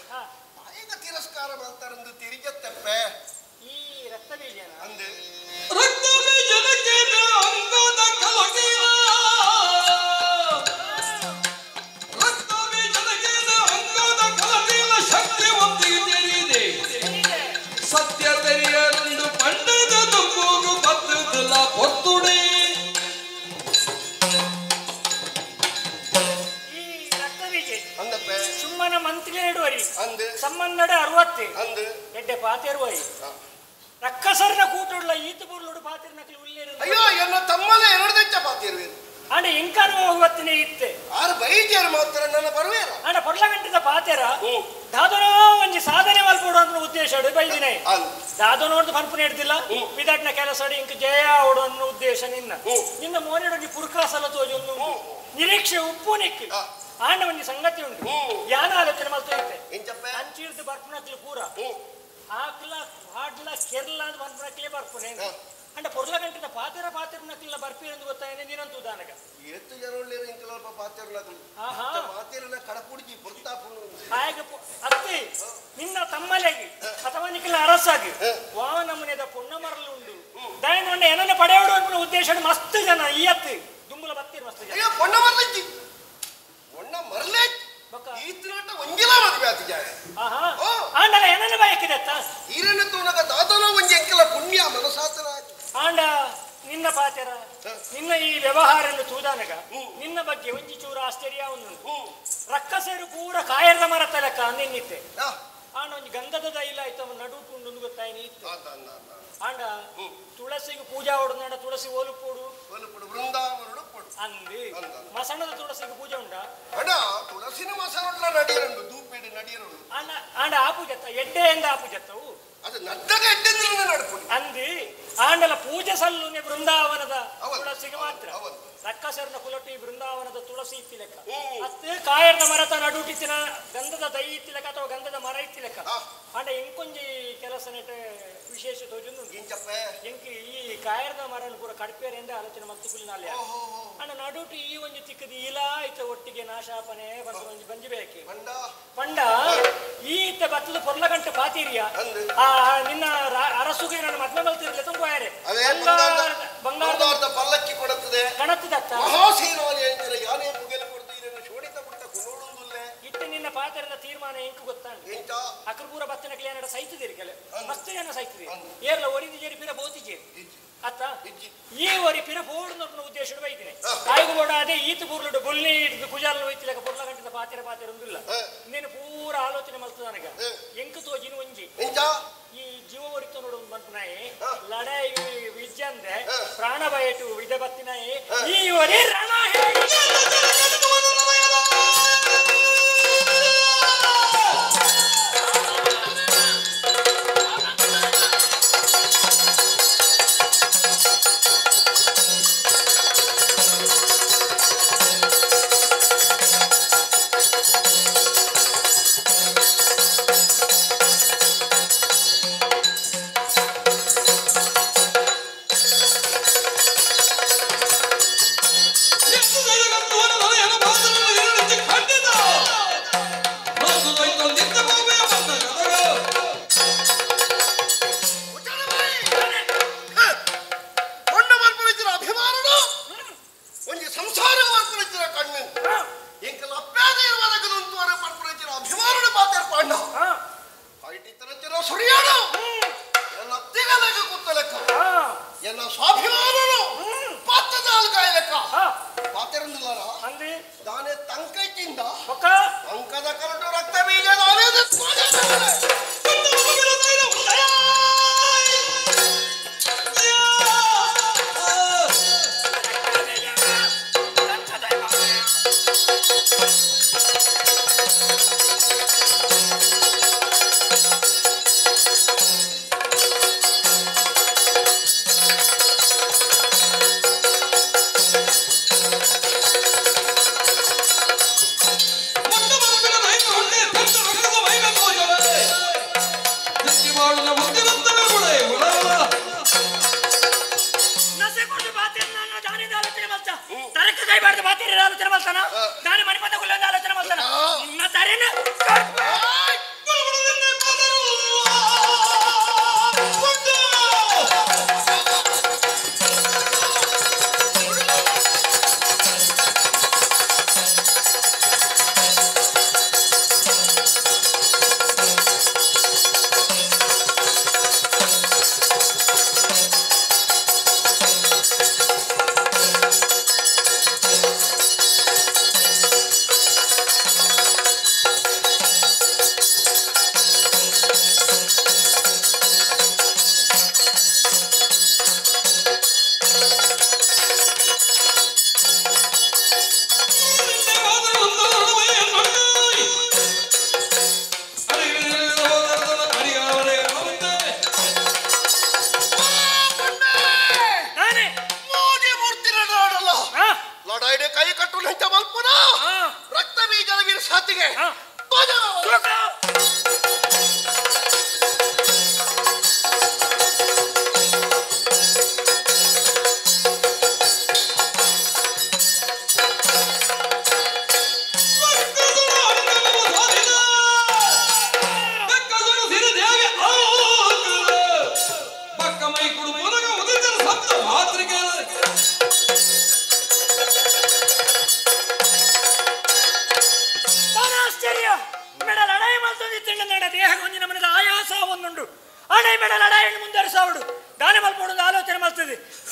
ತಾಯಿಗ ತಿರಸ್ಕಾರ ಮಾಡ್ತಾರಂದು ತಿರುಗತ್ತೆಪ್ಪೆ ಈ ರಕ್ತಬೀಜನ ಅಂದೆ ರಕ್ತಬೀಜನಕ್ಕೆ ಅಂಗದ ಕಲಕಿನ ರಕ್ತಬೀಜನಕ್ಕೆ ಅಂಗದ ಕಲಕಿನ ಶಕ್ತಿ ಒಂದಿಗೆ ತೆರಿದೆ ಸತ್ಯ ತೆರಿಯರಂದು ಪಂಡದ ತುಂಬುಗು ಬತ್ತದಲ್ಲ ಪೊತ್ತುಡೆ ಈ ರಕ್ತಬೀಜ ಅಂದಪ್ಪೆ ಸುಮ್ಮನ ಮಂತ್ರಿ ಇಡುವರಿ ಅಂದೆ ಸಂಬಂಧಡೆ 60 ಅಂದೆ ಎಡ್ಡೆ ಪಾತೆರುವರಿ ರಕ್ಕಸರ್ನ ಕೂಟುಡ್ಲ ಈತ ಬುರ್ಲುಡು ಪಾತಿರ್ನಕಲಿ ಉಲ್ಲೇರು ಅಯ್ಯೋ ಎನ್ನ ತಮ್ಮಲೆ ಎರಡ್ದೆಚ್ಚ ಪಾತಿರುವೆ ಅಂಡ ಇಂಕಾನು ಹೋಗುವತ್ತಿನ ಇತ್ತೆ ಆರು ಬೈಜೇರು ಮಾತ್ರ ನನ್ನ ಬರುವೇರ ಅಂಡ ಪೊರ್ಲಗಂಟಿದ ಪಾತೆರ ದಾದನೋ ಒಂಜಿ ಸಾಧನೆ ಮಲ್ಪೋಡು ಅಂತ ಉದ್ದೇಶ ಬೈದಿನ ದಾದನೋರ್ದು ಪನ್ಪುನ ಹಿಡ್ದಿಲ್ಲ ವಿದಾಟ್ನ ಕೆಲಸ ಇಂಕ ಜಯ ಆವಡು ಅನ್ನೋ ಉದ್ದೇಶ ನಿನ್ನ ನಿನ್ನ ಮೋನೆಡೊಂಜಿ ಪುರ್ಕಾಸಲ ತೋಜೊಂದು ನಿರೀಕ್ಷೆ ಉಪ್ಪು ನಿಕ್ಕಿ ಆಂಡ ಒಂಜಿ ಸಂಗತಿ ಉಂಟು ಯಾನ ಆಲೋಚನೆ ಮಲ್ತು ಇತ್ತೆ ಅಂಚಿರ್ದು ಬರ್ಪುನಕ್ಲು ಪೂರ ಆಕ್ಲ ಹಾಡ್ಲ ಕೆರ್ಲ ಅಂತ ಬರ್ಪುನಕ್ಲೇ ಬರ್ಪುನೆ ಅಂಡ ಪೊರ್ಲಗಂಟಿದ ಪಾತೆರ ಪಾತೆರ್ನಕ್ಲೆಲ್ಲ ಬರ್ಪೀರಂದು ಗೊತ್ತಾಯನೆ ನೀನಂತೂ ದಾನಗ ಏತ್ತು ಜನ ಉಳ್ಳೇರು ಇಂಕಲಲ್ಪ ಪಾತೆರ್ನಕ್ಲು ಪಾತೆರ್ನ ಕಡಪುಡಿಜಿ ಪೊರ್ತಾಪುಂಡು ಹಾಗೆ ಅತ್ತೆ ನಿನ್ನ ತಮ್ಮಲೆಗಿ ಅಥವಾ ನಿಕ್ಲ ಅರಸಾಗಿ ವಾವ ನಮೂನೆದ ಪೊಣ್ಣ ಮರಲು ಉಂಡು ದಯನೊಂಡ ಏನನ್ನ ಪಡೆಯೋಡು ಅನ್ನೋ ಉದ್ದೇಶ ಮಸ್ತ್ ಜನ ಈ ಅತ್ತಿ ದುಂಬುಲ ಬತ್ತೀರ್ ಮಸ್ತ್ ಜನ ಅಯ್ಯೋ ಪೊಣ್ಣ ಮರಲಜ್ಜಿ ಪೊಣ್ಣ ಮರಲೇ ಈತನಾಟ ಒಂಜಿಲ ಮದುವೆ ಆತಿ ಜಾಯ ಆಂಡಲ ಏನನ್ನ ಬಯಕಿದೆ ಈರನ್ನ ತೋನಗ ದಾದನೋ ಒಂಜಿ ಎಂಕಲ ಪುಣ್ಯ ಮನಸಾತನ ಆಂಡ ನಿನ್ನ ಪಾತೆರ ನಿನ್ನ ಈ ವ್ಯವಹಾರನ್ನು ತೂದಾನಗ ನಿನ್ನ ಬಗ್ಗೆ ಒಂಜಿ ಚೂರು ಆಶ್ಚರ್ಯ ಉಂಟು ರಕ್ಕಸೇರು ಪೂರ ಕಾಯರ್ದ ಮರ ತಲಕ ನಿನ್ನಿತ್ತೆ ಆಂಡ ಒಂಜಿ ಗಂಧದ ದೈಲ ಆಯ್ತು ಅವನು ನಡುಟುಂಡು ಗೊತ್ತಾಯ್ನಿ ಇತ್ತು ಆಂಡ ತುಳಸಿಗೆ ಪೂಜಾ ಹೊಡೆದ ತುಳಸಿ ಓಲುಪೋಡು ಓಲುಪೋಡು ಬೃಂದಾವನಡು ಪೋಡು ಅಂದಿ ಮಸಣದ ತುಳಸಿಗೆ ಪೂಜೆ ಉಂಡ ಅಡ ತುಳಸಿನ ಮಸಣದ ನಡಿಯರುಂಡು ದೂಪೇಡು ನಡಿಯರುಂಡು ಆಂಡ ಆಂಡ ಆ ಪೂಜೆ ಎಡ್ಡೆಯಿಂದ ಆ ಪೂಜೆತ್ತವು ಅದು ನಡ್ಡಗ ಎಡ್ಡೆಂದ್ರೆ ನಡ್ಪುಡಿ ಅಂದಿ ಆಂಡಲ ಪೂಜೆ ಸಲ್ಲುನೆ ಬೃಂದಾವನದ ತುಳಸಿಗೆ ಮಾತ್ರ ರಕ್ಕಸರ್ನ ಕುಲಟಿ ಬೃಂದಾವನದ ತುಳಸಿ ಇತ್ತಿಲೆಕ್ಕ ಅತ್ತು ಕಾಯರ್ದ ಮರತ ನಡುಟಿತ್ತಿನ ಗಂಧದ ದೈ ಇತ್ತಿಲೆಕ್ಕ ಅಥವಾ ಗಂಧದ ಮರ ಇತ್ತಿಲೆಕ್ಕ ಆಂಡ ಇಂಕೊಂಜಿ ಕೆಲಸ ನೆಟ ವಿಶೇಷ ತೋಜುಂದು ಎಂಕಿ ಈ ಕಾಯರ್ದ ಮರನ ಪೂರ ಕಡ್ಪೇರೆಂದ ಆಲೋಚನೆ ಮಲ್ತು ಕುಲಿನಾಲೆ ಅಂಡ ನಡುಟು ಈ ಒಂಜಿ ತಿಕ್ಕದ ಇಲಾ ಇತ್ತ ಒಟ್ಟಿಗೆ ನಾಶಾಪನೆ ಬಂದು ಒಂಜಿ ಬಂಜಿ ಬೇಕೆ ಪಂಡ ಈ ಇತ್ತ ಬತ್ತದ ಪೊರ್ಲಗಂಟೆ ಪಾತೀರಿಯ ಆ ನಿನ್ನ ಅರಸುಗೆ ನನ್ನ ಮದ್ವೆ ಮಲ್ತಿರ್ಲಿ ತುಂಬೋಯಾರೆ ಬಂಗಾರದ ಪಲ್ಲಕ್ಕಿ ಕೊಡುತ್ತದೆ ಕಣತ್ತದತ್ತ ಮಹಾಸೇನಾನಿ ಅಂತಾರೆ ಯಾನೇ ಪುಗೆಲ ಕೊಡ್ತೀರನ್ನು ಶೋಣಿತ ಪುಟ್ಟ ಕುನೋಡುಂದುಲ್ಲೆ ಇತ್ತ ನಿನ್ನ ಪಾತ್ರನ ತೀರ್ಮಾನ ಎಂಕು ಗೊತ್ತಾಂಡ ಅಕ್ರಪೂರ ಬತ್ತನ ಕ್ಲಿಯನಡ ಸೈತದಿರಿ ಕೆಲ ಮಸ್ತ್ ಜನ ಸೈತದಿರಿ ಏರ್ಲ ಒರಿದಿ ಜೇರಿ ಪಿರ ಬೋತಿ ಜೇರಿ ಅತ್ತ ಈ ಒರಿ ಪಿರ ಬೋಡು ಉದ್ದೇಶ ಬೈದಿನಿ ತಾಯಿಗು ಬೋಡ ಅದೇ ಈತ ಪೂರ್ಲುಡು ಬುಲ್ಲಿ ಹಿಡಿದು ಕುಜಾಲ ಹೋಯ್ತಿಲಕ ಪೊರ್ಲ ಗಂಟದ ಪಾತಿರ ಪಾತಿರ ಒಂದಿಲ್ಲ ನೀನು ಪೂರ ಆಲೋಚನೆ ಮಲ್ತದ ನನಗ ಎಂಕು ತೋಜಿನ ಒಂಜಿ ಈ ಜೀವ ಒರಿತ ನೋಡು ಬಂಪನಾಯಿ ಲಡಾಯಿ ವಿಜ್ಜಂದೆ ಪ್ರಾಣ ಬಯಟು ವಿಧ ಬತ್ತಿನಾಯಿ ಈ ಒರಿ ರಣ ಹೇಳಿ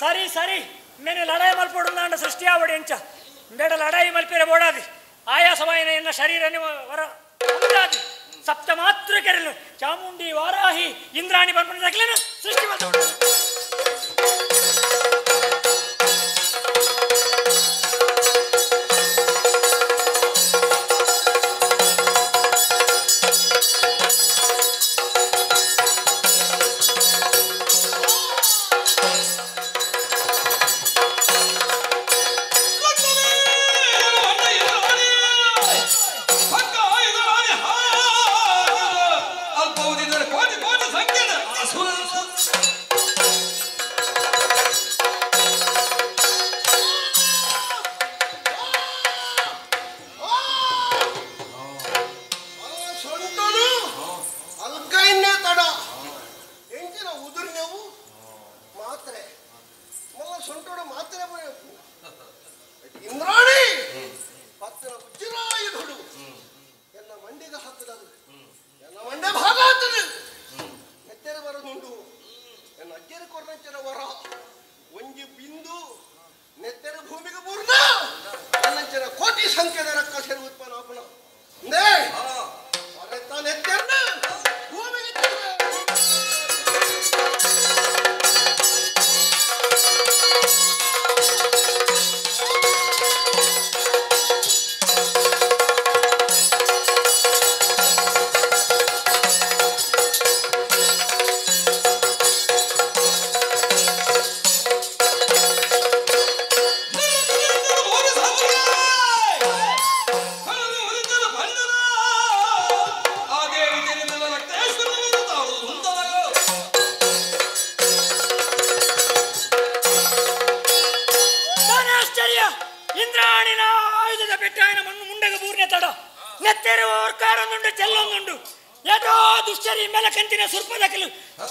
ಸರಿ ಸರಿ ಮೇನೆ ಲಡಾಯಿ ಮಲ್ಪೋಡು ಸೃಷ್ಟಿ ಆವಡಿ ಅಂಚ ಬೇಡ ಲಡಾಯಿ ಮಲ್ಪಿರ ಬೋಡಾದಿ ಆಯಾಸವಾಯಿನ ಎನ್ನ ಶರೀರ ವರ ಉಂಟಾದಿ. ಸಪ್ತ ಮಾತೃಕೆರಲು ಚಾಮುಂಡಿ ವಾರಾಹಿ ಇಂದ್ರಾಣಿ ಪನ್ಪುನ ಸೃಷ್ಟಿ ಮಲ್ತೊಡು.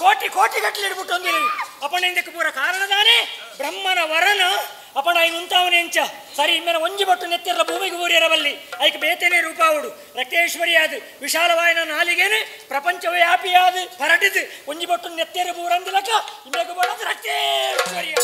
ಕೋಟಿ ಕೋಟಿ ಗಟ್ಟಲೆ ಇಡ್ಬಿಟ್ಟು ಅಪಣ ಇಂದಕ್ಕೆ ಪೂರ ಕಾರಣದಾನೆ ಬ್ರಹ್ಮನ ವರನ ಅಪಣ ಐನು ಉಂತಾವನೆ ಎಂಚ ಸರಿ ಇಮ್ಮೆನ ಒಂಜಿ ಬಟ್ಟು ನೆತ್ತಿರ ಭೂಮಿಗೆ ಊರಿರಬಲ್ಲಿ ಐಕ್ ಬೇತೇನೆ ರೂಪಾವುಡು ರಕ್ತೇಶ್ವರಿಯಾದ ವಿಶಾಲವಾಯನ ನಾಲಿಗೇನೆ ಪ್ರಪಂಚ ವ್ಯಾಪಿಯಾದ ಪರಟಿದು ಒಂಜಿ ಬಟ್ಟು ನೆತ್ತಿರ ಬೂರಂದಿಲಕ ಇಮ್ಮೆಗೆ ಬೋಡದು ರಕ್ತೇಶ್ವರಿಯ.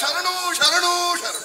ಶರಣು ಶರಣು ಶರಣು.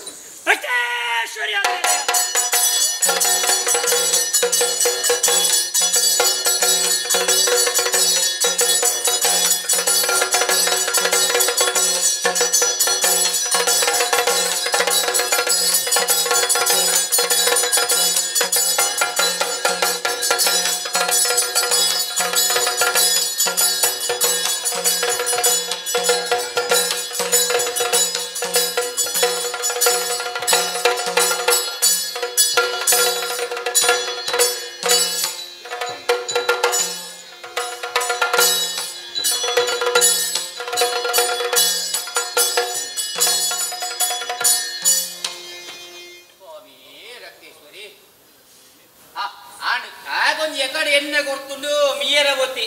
ಎಣ್ಣೆ ಕೊಡ್ತುಂಡು ಮೀಯರ ಗೊತ್ತಿ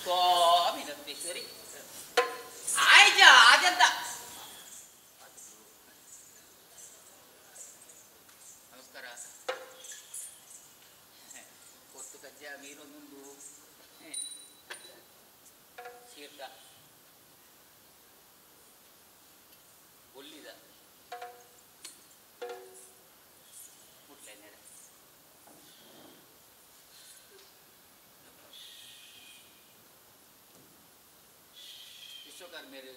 ಸ್ವಾಮಿ ರತ್ನೇಶ್ವರಿ ಆಯ್ಜ ಆಜಂತ ನಮಸ್ಕಾರ ಕೊತ್ತು ಕಜ್ಜ ಮೀರೊಂದುಂಡು ಸೀರ್ದ ಒಲ್ಲಿದ ಮುಟ್ಲೆ ವಿಶ್ವಕರ್ಮರು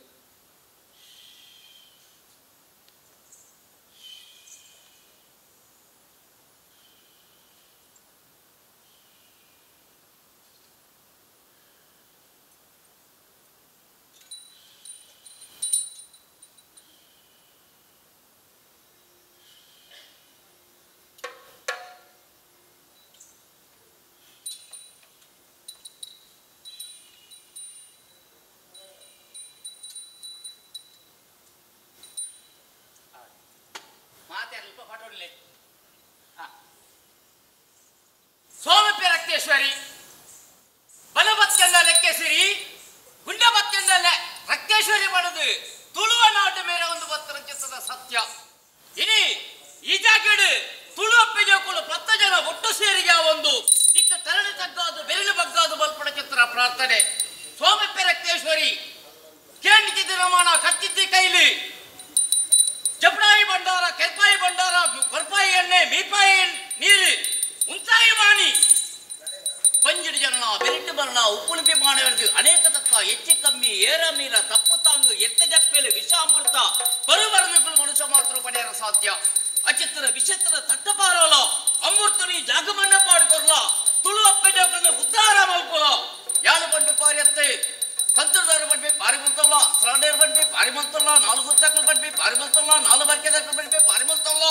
ಸೋಮಪಿ ರಕ್ತೇಶ್ವರಿ ಬಲಬತ್ಕಂದ ಲೆಕ್ಕೇಶ್ವರಿ ಗುಂಡಬತ್ಕಂದ ರಕ್ತೇಶ್ವರಿ ಮಾಡೋದು ತುಳುವ ನಾಡು ಮೇರೆ ಒಂದು ಬತ್ತರ ಚಿತ್ರದ ಸತ್ಯ ಇನಿ ಈ ಜಾಗಡು ತುಳುವ ಪೆಜೋಕುಲು ಪತ್ತ ಜನ ಒಟ್ಟು ಸೇರಿಗೆ ಒಂದು ದಿಕ್ಕ ತರಳಿ ತಗ್ಗಾದು ಬೆರಳು ಬಗ್ಗಾದು ಬಲ್ಪಡ ಚಿತ್ರ ಪ್ರಾರ್ಥನೆ ಸೋಮಪಿ ರಕ್ತೇಶ್ವರಿ ಕೇಂದ್ರಿತ ರಮಾಣ ಕಚ್ಚಿದ್ದಿ ಕೈಲಿ ಜಪಡಾಯಿ ಭಂಡಾರ ಕೆರ್ಪಾಯಿ ಭಂಡಾರ ಕೊರ್ಪಾಯಿ ಎಣ್ಣೆ ಮೀಪಾಯಿ ನೀರು ಉಂತಾಯಿ ವಾಣಿ ಪಂಜಿಡು ಜನನ ಬೆರಿಟು ಮರಣ ಉಪ್ಪುಳಿಪಿ ಬಾಣವೆರೆದು ಅನೇಕ ತತ್ವ ಹೆಚ್ಚು ಕಮ್ಮಿ ಏರ ಮೀರ ತಪ್ಪು ತಾಂಗು ಎತ್ತ ಜಪ್ಪೆಲು ವಿಷ ಅಮೃತ ಬರುಬರದುಗಳು ಮನುಷ್ಯ ಮಾತ್ರ ಪಡೆಯರ ಸಾಧ್ಯ ಅಚಿತ್ರ ವಿಚಿತ್ರ ತಟ್ಟಪಾರಲ ಅಮೃತನಿ ಜಾಗಮನ್ನ ಪಾಡುಕೊರ್ಲ ತುಳು ಅಪ್ಪೆಜೋಕನ್ನು ಉದ್ಧಾರ ಮಲ್ಪುಲ ಯಾಳು ಬಂಡು ಪಾರ್ಯತ್ತೆ ತಂತ್ರದಾರ ಬಂಡ್ಬಿ ಪಾರಿಮಲ್ತಲ್ಲ ಸರಾಡೇರು ಬಂಡ್ಬಿ ಪಾರಿಮಲ್ತಲ್ಲ ನಾಲ್ಕು ಗುತ್ತಕ್ಕಲು ಬಂಡ್ಬಿ ಪಾರಿಮಲ್ತಲ್ಲ ನಾಲ್ಕು ಬರ್ಕೆದಕ್ಕಲು ಬಂಡ್ಬಿ ಪಾರಿಮಲ್ತಲ್ಲ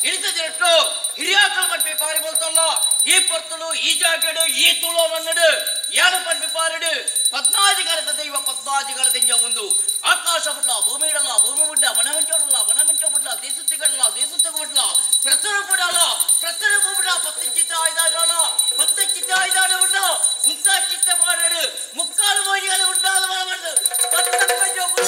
ಇಳಿತದಿರಟ್ಟು ಹಿರಿಯಾಕಲು ಬಂಡ್ಬಿ ಪಾರಿಮಲ್ತಲ್ಲ ಈ ಪೊರ್ತುಳು ಈ ಜಾಗೆಡು ಈ ತುಳು ಮನ್ನಡು ಯಾಳು ಬಂಡ್ಬಿ ಪಾರಿಡು ಪದ್ನಾಜಿಗಳ ದೈವ ಪದ್ನಾಜಿಗಳ ದೆಂಜ ಒಂದು ಆಕಾಶ ಬಿಡ್ಲ ಭೂಮಿ ಇಡಲ್ಲ ಭೂಮಿ ಬಿಡ್ಲ ವನವಂಚೋಡಲ್ಲ ವನವಂಚ ಬಿಡ್ಲ ದೇಶತ್ತಿಗಡಲ್ಲ ದೇಶತ್ತಿಗೆ ಬಿಡ್ಲ ಪ್ರತರು ಬಿಡಲ್ಲ ಪ್ರತರು ಬಿಡ ಪತ್ತಿಚಿತ್ತ ಆಯ್ದಾಡಲ್ಲ ಪತ್ತಚಿತ್ತ ಆಯ್ದಾಡ ಉಂಡ ಉಂಟ ಚಿತ್ತ ಮಾಡಡು ಮುಕ್ಕಾಲು ಮೋಜಿಗಳು ಉಂಡಾದ ಮಾಡಬಾರ್ದು ಪತ್ತಪ್ಪ ಜೋಗು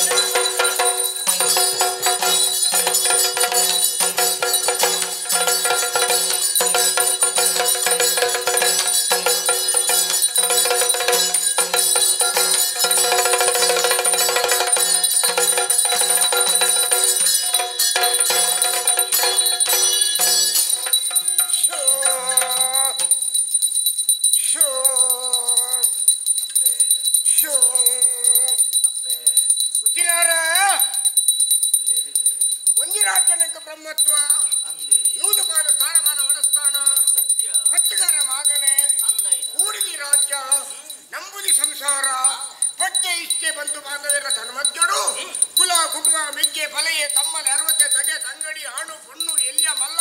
ಬ್ರಹ್ಮತ್ವ ನೂದು ಸ್ಥಾನಮಾನ ಒಡಸ್ಥಾನ ಹತ್ತುಗಾರ ಮಗನೆ ಕೂಡಿದಿ ರಾಜ್ಯ ನಂಬುದಿ ಸಂಸಾರ ಪಟ್ಟೆ ಇಷ್ಟೆ ಬಂಧು ಬಾಂಧವ್ಯರ ತನ್ಮಧ್ಯರು ಕುಲ ಕುಟುಂಬ ಮೆಗ್ಗೆ ಫಲೆಯೇ ತಮ್ಮಲೆ ಅರವತ್ತೆ ತಗೆ ತಂಗಡಿ ಆಣು ಪೊಣ್ಣು ಎಲ್ಲಿಯ ಮಲ್ಲ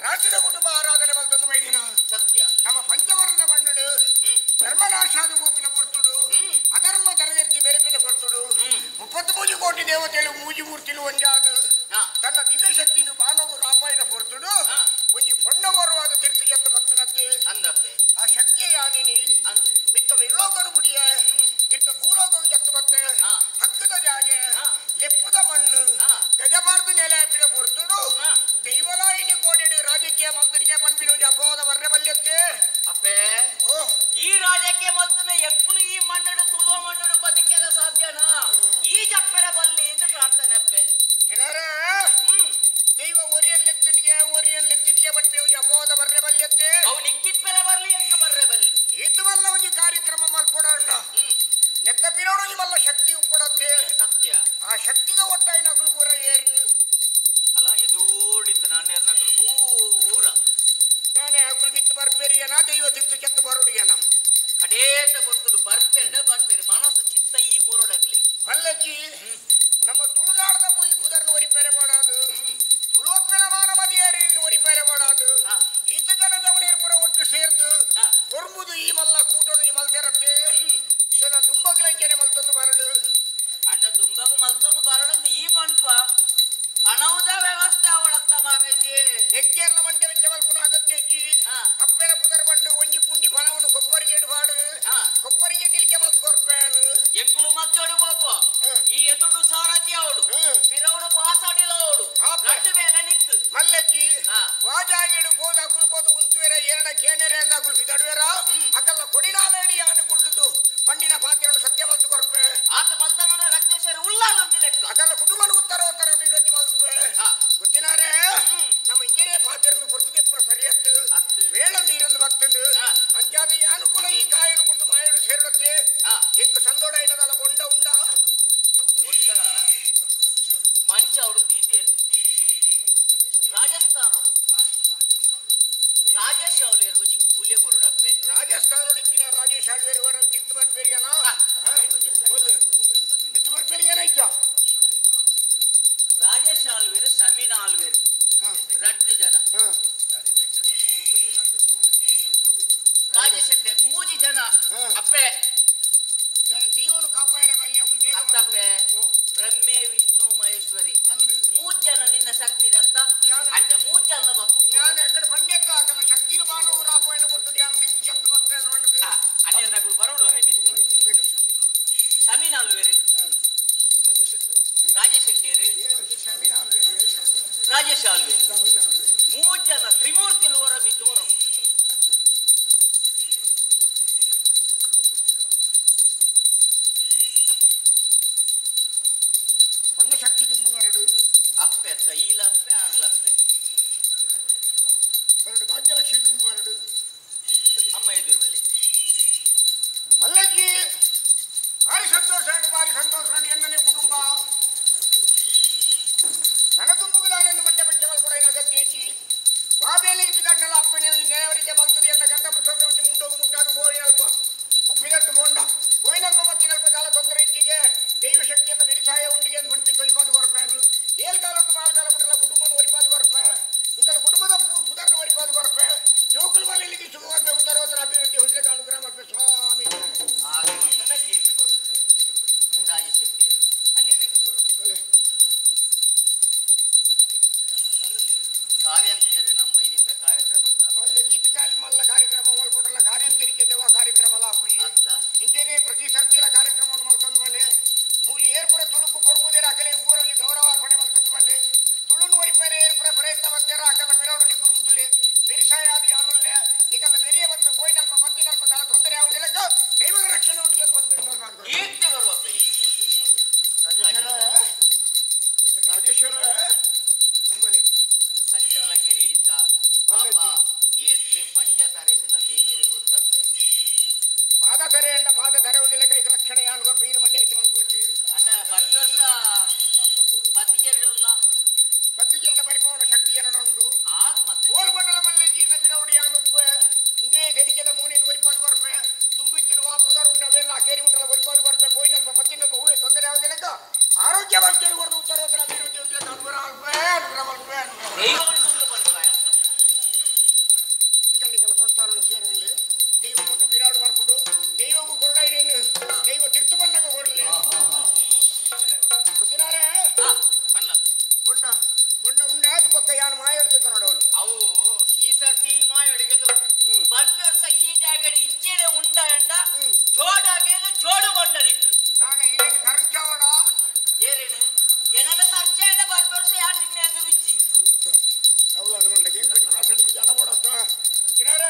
ರಾಷ್ಟ್ರದ ಕುಟುಂಬ ಆರಾಧನೆ ಮಲ್ತೊಂದು ಮೈದಿನ ಸತ್ಯ ನಮ್ಮ ಪಂಚವರ್ಣದ ಮಣ್ಣುಡು ಧರ್ಮನಾಶಾದ ಗೋಪಿನ ಪೊರ್ತುಡು ಅಧರ್ಮ ತರಬೇತಿ ಮೆರೆಪಿನ ಪೊರ್ತುಡು 33 ಕೋಟಿ ದೇವತೆಗಳು ಮೂಜಿ ಮೂರ್ತಿಲು ಒಂಜಾದ ತನ್ನ ದಿವ್ಯ ಶಕ್ತಿಯನ್ನು ಬಾನಗು ರಾಪಾಯಿನ ಪೊರ್ತುಡು ಒಂಜಿ ಪೊಣ್ಣವರವಾದ ತೀರ್ಥಿಗೆತ್ತ ಬತ್ತನತ್ತೆ ಆ ಶಕ್ತಿಯ ಯಾನಿನಿ ಮಿತ್ತ ವಿಲೋಕನು ಬುಡಿಯ ತೀರ್ಥ ಭೂಲೋಕವು ಎತ್ತ ಬತ್ತೆ ಹಕ್ಕದ ಜಾಗೆ ಲೆಪ್ಪದ ಮಣ್ಣು ಗಜಬಾರ್ದು ನೆಲೆ ಹಾಪಿನ ಪೊರ್ತುಡು ದೈವಲಾಯಿನಿ ಕೋಡಿಡು ರಾಜಕೀಯ ಮಂತ್ರಿಗೆ ಪಂಪಿನ ಅಪವಾದ ವರ್ರೆ ಬಲ್ಯತ್ತೆ ಅಪ್ಪೇ ಈ ರಾಜಕೀಯ ಮಲ್ತನ ಎಂಕುಲು ಈ ಮಣ್ಣಡು ತುಳುವ ಮಣ್ಣಡು ಬದುಕೆಲ್ಲ ಸಾಧ್ಯನಾ ಈ ಜಪ್ಪರ ಬಲ್ಲಿ ಎಂದು ಪ್ರಾರ್ಥನೆ ಅಪ್ಪೆ ದೈವ ಒರಿಯನ್ ಲೆತ್ತಿನಿಗೆ ಒರಿಯನ್ ಲೆತ್ತಿನಿಗೆ ಪಂಪಿ ಅಪವಾದ ಬರ್ರೆ ಬಲ್ಯತ್ತೆ ಅವನು ಇಕ್ಕಿಪ್ಪೆರ ಬರ್ಲಿ ಎಂಕ ಬರ್ರೆ ಬಲ್ಲಿ ಏತುವಲ್ಲ ಒಂದು ಕಾರ್ಯಕ್ರಮ ಮಲ್ಪೊಡಣ್ಣ ನೆತ್ತ ಬಿರೋಡು ಮಲ್ಲ ಶಕ್ತಿ ಉಪ್ಪಡತ್ತೆ ಸತ್ಯ ಆ ಶಕ್ತಿದ ಒಟ್ಟಾಯಿನ ಪೂರ ಏರಿ ಅಲ್ಲ ಎದೋಡಿತ್ತು ನಾನೇರ್ ನಕಲು ಪೂರ ನಾನೇ ಅಕುಲ್ ಬಿತ್ತು ಬರ್ಪೇರಿಯನ ದೈವ ತಿರ್ತು ಕೆತ್ತು ಬರೋಡಿಯನ ಕಡೇತ ಬರ್ತದು ಬರ್ಪೇರ್ಡ ಬರ್ಪೇರಿ ಮನಸ್ಸು ಚಿತ್ತ ಈ ಕೋರೋಡಕ್ಲಿ ಮಲ್ಲಜ್ಜಿ ನಮ್ಮ ತುಳುನಾಡದ ಪೂಯಿ ಪುದರ್ನ ಒರಿಪೇರೆ ಮಾಡಾದು ಎಕ್ಕೇರ್ಲ ಮಂಡೆ ವೆಚ್ಚ ಮಲ್ಪುನ ಅಗತ್ಯ ಇಜ್ಜಿ ಅಪ್ಪೆನ ಪುದರ್ ಬಂಡು ಒಂಜಿ ಪುಂಡಿ ಫಲವನ್ನು ಕೊಪ್ಪರಿಗೆ ಪಾಡು ಕೊಪ್ಪರಿಗೆ ನಿಲ್ಕೆ ಮಲ್ತು ಕೊರ್ಪೇನು ಎಂಕುಲು ಮದ್ದೋಡು ಪಾಪ ಈ ಎದುರು ಸಾರಥಿ ಅವಡು ಪಿರವುಡು ಪಾಸಾಡಿಲ ಅವಡು ನಟ್ಟು ಬೇಲ ನಿಕ್ಕು ಮಲ್ಲಜ್ಜಿ ವಾಜಾಗಿಡು ಪೋದ ಅಕುಲು ಪೋದು ಉಂತುವೆರ ಎರಡ ಕೇನೆರೆ ಅಂದ ಅಕುಲು ಬಿದಡುವೆರ ಅಕಲ್ಲ ಕೊಡಿನಾಲಡಿ ಯಾನು ಕುಳ್ಳುದು ಪಂಡಿನ ಪಾತ್ರೆಯನ್ನು ಸತ್ಯ ಮಲ್ತು ಕೊರ್ಪೆ ಆತ ಮಲ್ತನ ರಕ್ತೇಶ್ವರಿ ಉಲ್ಲಾಲೊಂದು ಲೆಕ್ಕ ಅಕಲ್ಲ ಕುಟುಂಬನ ಉತ್ತರ ಉತ್ತರ ಅಭಿವೃದ್ಧಿ ಮಲ್ಪೆ ಗೊತ್ತಿನಾರೆ ನಮ್ಮ ಇಂಜನೇ ಪಾತ್ರೆಯನ್ನು ಪೊರ್ತುದೆಪ್ಪುನ ಸರಿಯತ್ತು ವೇಳ ನೀರೊಂದು ಬತ್ತುಂಡು ಅಂಚಾದ ಯಾನು ಕೂಡ ಈ ಕಾಯನ್ನು ಕುಡಿದು ಮಾಯಡು ಸೇರುತ್ತೆ ಎಂಕು ಸಂದೋಡ ಏನದಲ್ಲ ಬೊಂಡ ಉಂಡ ಬೊಂಡ ಮಂಚ ಅವಡು ದೀತೇರು ರಾಜಸ್ಥಾನಡು ರಾಜೇಶ್ ಅವಲೇರು ಗೊಂಜಿ ಬೂಲೆ ಕೊರಡಪ್ಪೆ ರಾಜಸ್ಥಾನಡು ಇತ್ತಿನ ರಾಜೇಶ್ ಆಳ್ವೇರು ವರ ತಿತ್ತು ಬರ್ಪೇರಿಗನ ತಿತ್ತು ಬರ್ಪೇರಿಗನ ಇಜ್ಜ ರಾಜೇಶ್ ಆಳ್ವೇರು ಸಮೀನಾ ಆಳ್ವೇರು ರಡ್ಡು ಜನ ರಾಜೇಶ್ ಶೆಟ್ಟಿ ಮೂಜಿ ಜನ ಅಪ್ಪೆ ದೇವನು ಕಾಪಾಯರೆ ಬಲ್ಲಿ ಅತ್ತಪ್ಪೆ ಬ್ರಹ್ಮೆ ವಿಷ್ಣು ಮಹೇಶ್ವರಿ ಮೂರು ಜನ ನಿನ್ನ ಶಕ್ತಿ ದತ್ತ ಅಂಚ ಮೂರು ಜನ ಬಪ್ಪು ನಾನು ಎಕ್ಕಡೆ ಪಂಡ್ಯಕ್ಕ ಆತನ ಶಕ್ತಿನ ಬಾನು ರಾಮಾಯಣ ಕೊಡ್ತದೆ ಯಾನು ತಿತ್ತು ಶಕ್ತಿ ಬರ್ತೇನೆ ನೋಡಿದ್ವಿ ಅದೇ ನಗು ಬರೋಡು ಸಮೀನ್ ಆಲ್ವೇರು ರಾಜೇಶ್ ಶೆಟ್ಟಿಯರು ರಾಜೇಶ್ ಆಲ್ವೇರು ಮೂರು ಜನ ತ್ರಿಮೂರ್ತಿಲು ಹೊರ ಮಿತ್ತು ಹೊರ ನನ್ನ ಶಕ್ತಿ ತುಂಬು ಬರಡು ಅಪ್ಪೆ ಅತ್ತ ಈಲಪ್ಪೆ ಆರ್ಲಪ್ಪೆ ಬರಡು ಭಾಗ್ಯಲಕ್ಷ್ಮಿ ತುಂಬು ಬರಡು ಅಮ್ಮ ಎದುರು ಬಲಿ ಮಲ್ಲಜ್ಜಿ ಭಾರಿ ಸಂತೋಷ ಭಾರಿ ಸಂತೋಷ ಎನ್ನನೇ ಕುಟುಂಬ ನನ್ನ ತುಂಬುವುದಾನೆಂದು ಮಂಡ್ಯ ಬಚ್ಚವಲ್ ಕೂಡ ಅಗತ್ಯ ಹೆಚ್ಚಿ ವಾಬೇಲಿಗೆ ಬಿದಣ್ಣಲ ಅಪ್ಪನೇ ನೇವರಿಗೆ ಬಂತದೆ ಎನ್ನ ಗಂಡ ಪ್ರಸಂಗ ಮುಂಡೋಗು ಮುಟ್ಟಾದು ಗೋವಿನಲ್ಪ ಉಪ್ಪಿನಟ್ಟು ಬೋಂಡ ಗೋವಿನಲ್ಪ ಮತ್ತಿನಲ್ಪ ಕಾಲ ತೊಂದರೆ ಇಚ್ಚಿಗೆ ದೈವ ಶಕ್ತಿಯನ್ನು ಬೆರಿಸಾಯ ಉಂಡಿಗೆ ಅಂತ ಹೊಂಟಿ ತೊಳಿಪಾದು ಕೊರಪೇನು ಏಳು ಕಾಲ ಉಂಟು ಆರು ಕಾಲ ಬಿಟ್ಟಲ್ಲ ಕುಟುಂಬವನ್ನು ಒರಿಪಾದು ಕೊರಪೆ ಇಂತಲ್ಲ ಕುಟುಂಬದ ಪುದರ್ನ ಒರಿಪಾದು ಕೊರಪೆ ಜೋಕುಲ ಮನೆಯಲ್ಲಿ ಸುಖ ಉತ್ತರೋತ್ತರ ಅಭಿವೃದ್ಧಿ ಹೊಂದಲಿಕ್ಕೆ ಅನುಗ್ರಹ ಮಾಡ್ಪೆ ಸ್ವಾಮಿ ಕೀರ್ತಿ ಬರು ರಾಜೇಶ್ ಶೆಟ್ಟಿ ಹನ್ನೆರಡು ಬರು ಕಾರ್ಯಂತೇರಿ ನಮ್ಮ ಇನ್ನಿಂದ ಕಾರ್ಯಕ್ರಮ ಗೀತಕಾಲಿ ಮಲ್ಲ ಕಾರ್ಯಕ್ರಮ ಮಲ್ಪಡಲ್ಲ ಕಾರ್ಯಂತರಿಗೆ ದೇವ ಕಾರ್ಯಕ್ರಮ ಲಾಪುಜಿ ಇಂತೇನೆ ಪ್ರತಿ ಸರ್ತಿಲ ಕಾರ್ಯಕ್ರಮವನ್ನು ಮಲ್ತಂದ ಮೇಲೆ ಮೂಲಿ ಏರ್ಪುರ ತುಳುಕು ಪೊರ್ಬುದೇರ ಅಕಲೆ ಊರಲ್ಲಿ ಗೌರವ ಅರ್ಪಣೆ ಮಲ್ತಂದ ಮೇಲೆ ತುಳುನು ಒರಿಪೇರೆ ಏರ್ಪುರ ಪ್ರಯತ್ನ ಮತ್ತೇರ ಅಕಲ ಬಿರೋಡು ನಿಕ್ಕುಂತುಲೆ ಬೆರಿಸಾಯ ಅದು ಯಾನುಲ್ಲೆ ನಿಕಲ್ಲ ಬೆರಿಯ ಮತ್ತು ಪೋಯಿನಲ್ಪ ಮತ್ತಿನಲ್ಪ ದಳ ತೊಂದರೆ ಯಾವುದಿಲ್ಲ ದೈವದ ರಕ್ಷಣೆ ಉಂಟು ಅಂತ ಕೀರ್ತಿ ಬರುವ ರಾಜೇಶ್ವರ ರಾಜೇಶ್ವರ ತುಂಬಲಿ ಸಂಚಾಲಕರು ಹಿಡಿತ ಪಾಪ ಏತ್ ಪದ್ಯ ತರೆದಿನ ದೇವಿಗೆ ಗೊತ್ತಪ್ಪೆ ಪಾದ ತೆರೆ ಅಂಡ ಪಾದ ತೆರೆ ಒಂದಿಲ್ಲ ಕೈ ರಕ್ಷಣೆ ಯಾನು ಕೊರ್ಪು ಈರು ಮಂಡ್ಯ ಹೆಚ್ಚು ಮಲ್ಪೋಚಿ ಅದ ಬರ್ತ ವರ್ಷ ಬತ್ತಿಗೆರಡುಲ್ಲ ಬತ್ತಿಗೆರಡ ಪರಿಪೂರ್ಣ ಶಕ್ತಿ ಉಂಡು ಮತ್ತೆ ಓಲ್ಗೊಂಡಲ ಮಲ್ಲಜೀರ್ಣ ಬಿರೌಡಿ ಯಾನುಪ್ಪೆ ಇಂದೇ ತೆಲಿಕೆದ ಮೋನಿನ ಒರಿಪಾದು ಕೊರ್ಪೆ ದುಂಬಿತ್ತಿರುವ ಪುದರ್ ಉಂಡ ಅವೆಲ್ಲ ಕೇರಿ ಮುಟ್ಟಲ ಒರಿಪಾದು ಕೊರ್ಪೆ ಪೋಯಿನಲ್ಪ ಪತ್ತಿನಲ್ಪ ಹೂವೆ ತೊಂದರೆ ಯಾವುದಿಲ್ಲ ಆರೋಗ್ಯ ಭಾಗ್ಯರು ಕೊರದು ಉತ್ತರೋತ್ತರ ಅಭಿವೃದ್ಧಿ ಹೊಂದಲಿಕ್ಕೆ ಅನುಗ್ರಹ ಅಲ್ಪೆ ಅನುಗ್ರಹ ಅಲ್ಪೆ ಅನುಗ್ರಹ ನಿಕಲ್ಲಿಗೆಲ್ಲ ಸ್ವಸ್ಥಾನ ಸೇರಲಿ ದೈವ ಮತ್ತು ಬಿರಾಡು ಬರ್ಪುಡು ದೈವಗೂ ಕೊರಡ ಇರೇನು ದೈವ ತಿರ್ತು ಬಂದಾಗ ಕೊಡಲಿ ಗೊತ್ತಿನಾರೆ ಬೊಂಡ ಬೊಂಡ ಉಂಡಾದ ಬೊಕ್ಕ ಯಾನು ಮಾಯಾಡಿದೆ ನೋಡವನು ಅವು ಈ ಸರ್ತಿ ಮಾಯಾಡಿಗೆ ಬರ್ತ ವರ್ಷ ಈ ಜಾಗಡಿ ಇಂಚೆನೆ ಉಂಡ ಅಂಡ ಜೋಡಾಗೇನು ಜೋಡು ಬಂಡಲಿಕ್ಕು ನಾನು ಇರೇನು ಕರಂಚಾವಡ ಏರೇನು ಏನನ್ನ ಪರಿಚಯ ಅಂಡ ಬರ್ತ ವರ್ಷ ಯಾರು ನಿನ್ನೆ ಎದುರುಜ್ಜಿ ಅವಳು ಅನುಮಂಡಗೆ ಏನು ಪ್ರಾಸಡಿಗೆ ಜನ ಬೋಡತ್ತ ಕಿನಾರೆ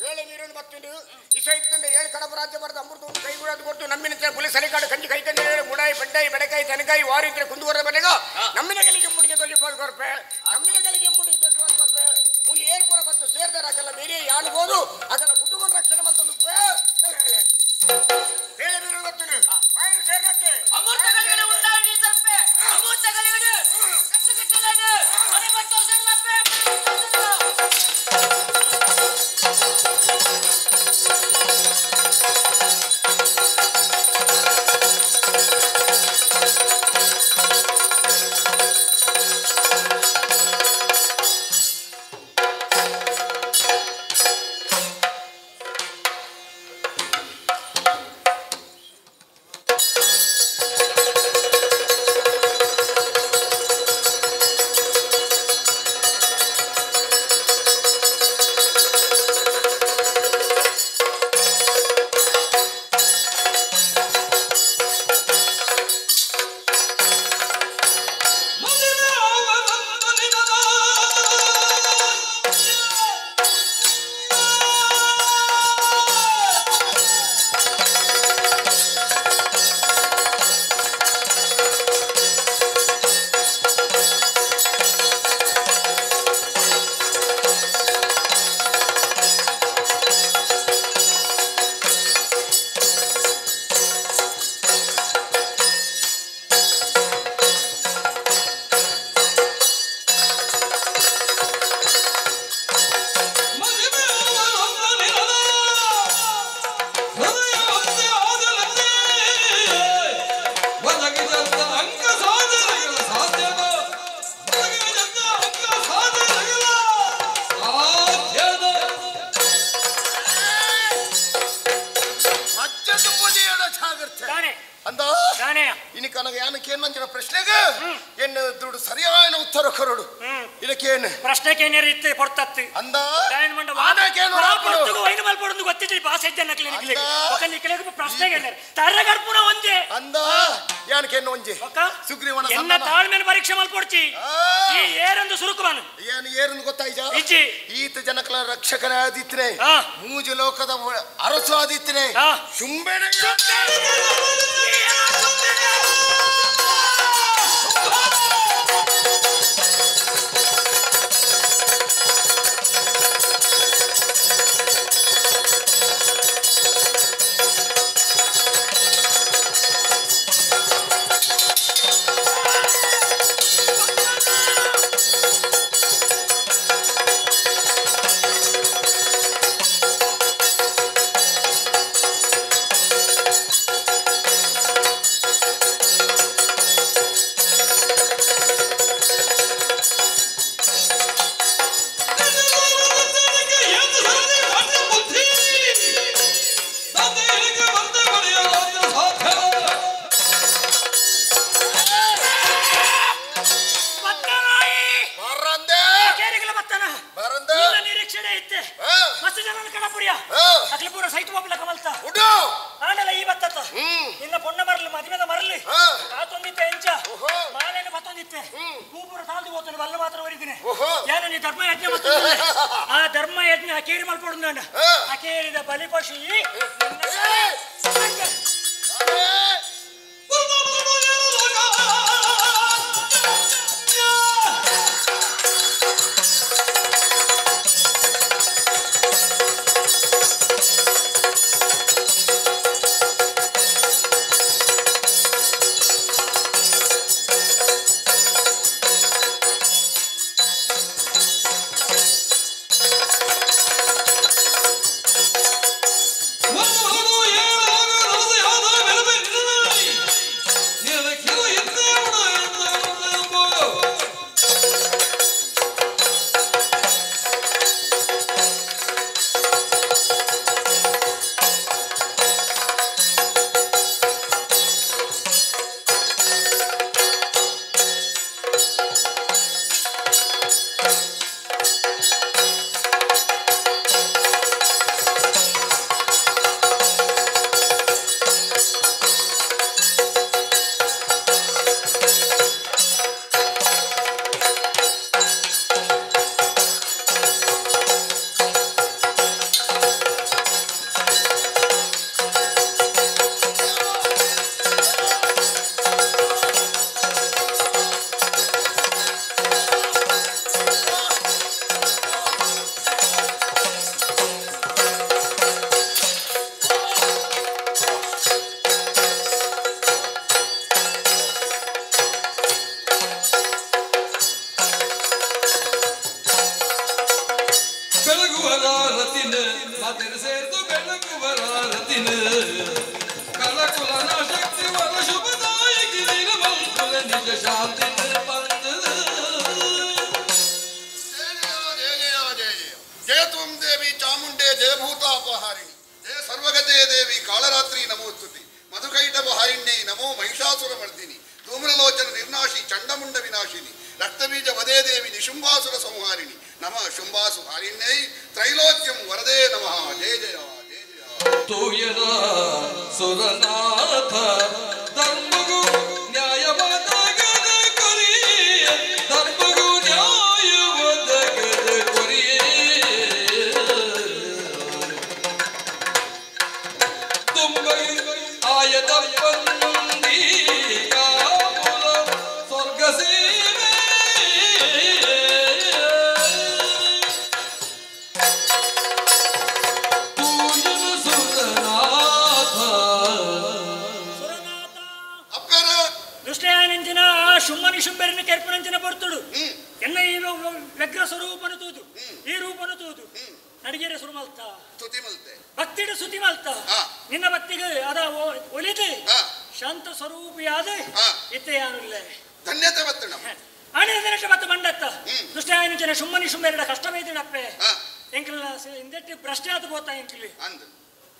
ವೇಳೆ ನೀರನ್ನು ಬತ್ತಿಂಡು ಇಸ ಇತ್ತಂಡೆ ಏಳು ಕಡಪ ರಾಜ್ಯ ಬರೆದ ಅಮೃತ ಒಂದು ಕೈಗೂಡದು ಕೊಟ್ಟು ನಮ್ಮಿನ ಪುಲಿ ಸಲಿಕಾಡು ಕಂಜಿ ಕೈ ಕಂಜಿ ಮುಡಾಯಿ ಪೆಡ್ಡಾಯಿ ಬೆಡಕಾಯಿ ತನಕಾಯಿ ವಾರಿದ್ರೆ ಕುಂದುವರ ಮನೆಗ ನಮ್ಮಿನ ಗಲಿಗೆ ಮುಡಿಗೆ ತೊಜಿ ಕೊರ್ಪೆ ನಮ್ಮಿನ ಗಲಿಗೆ ಮುಡಿಗೆ ತೊಜಿ ಕೊರ್ಪೆ ಮುಲಿ ಏರ್ಪುರ ಮತ್ತು ಸೇರ್ದಾರ ಹಾಕಲ್ಲ ಬೇರೆ ಯಾನುಬೋದು ಅದೆಲ್ಲ ಕುಟುಂಬ ರಕ್ಷಣೆ ಮತ್ತೊಂದು ವೇಳೆ ನೀರು ಬತ್ತಿನ ಮಾಯನು ಸೇರ್ನತ್ತೆ ಅಮೃತ ಗಳಿಗೆ ಉಂಡಾಡಿ ತಪ್ಪೆ ಅಮೃತ ಗಳಿಗೆ ಕಟ್ಟು ಮನೆ ಬಟ್ಟೋ ಸೇರ್ಲಪ್ಪೆ ಿ ಅಂದ ಇನಿ ಕನಗ ಯಾನಕ್ಕೆ ಏನಂಚಿನ ಪ್ರಶ್ನೆಗೆ ಎನ್ನ ದುಡ್ಡು ಸರಿಯಾದ ಉತ್ತರ ಕೊರಡು ಇದಕ್ಕೇನು ಪ್ರಶ್ನೆಗೆ ಇತ್ತೆ ಪೊರ್ತತ್ತು ಅಂದ ವೈನ ಮಲ್ಪೊಡೊಂದು ಗೊತ್ತಿದ್ರಿ ಭಾಷೆ ಇದ್ದ ನಿಕ್ಲೆಗ್ ಪ್ರಶ್ನೆಗೆ ತರಗರ್ಪುನ ಒಂಜೆ ಅಂದ ಯಾನಕೇನು ಒಂಜೆ ಸುಗ್ರೀವನ ಎನ್ನ ತಾಳ್ಮೆನ ಪರೀಕ್ಷೆ ಮಲ್ಪೊಡ್ಚಿ ಈ ಏರೊಂದು ಸುರುಕುವನು ಏನು ಏರೊಂದು ಗೊತ್ತಾಯ್ತಾ ಇಜ್ಜಿ ಈತ ಜನಕಲ ರಕ್ಷಕನ ಆದಿತ್ರೆ ಮೂಜು ಲೋಕದ ಅರಸು ಆದಿತ್ರೆ ಶುಂಬೇಣ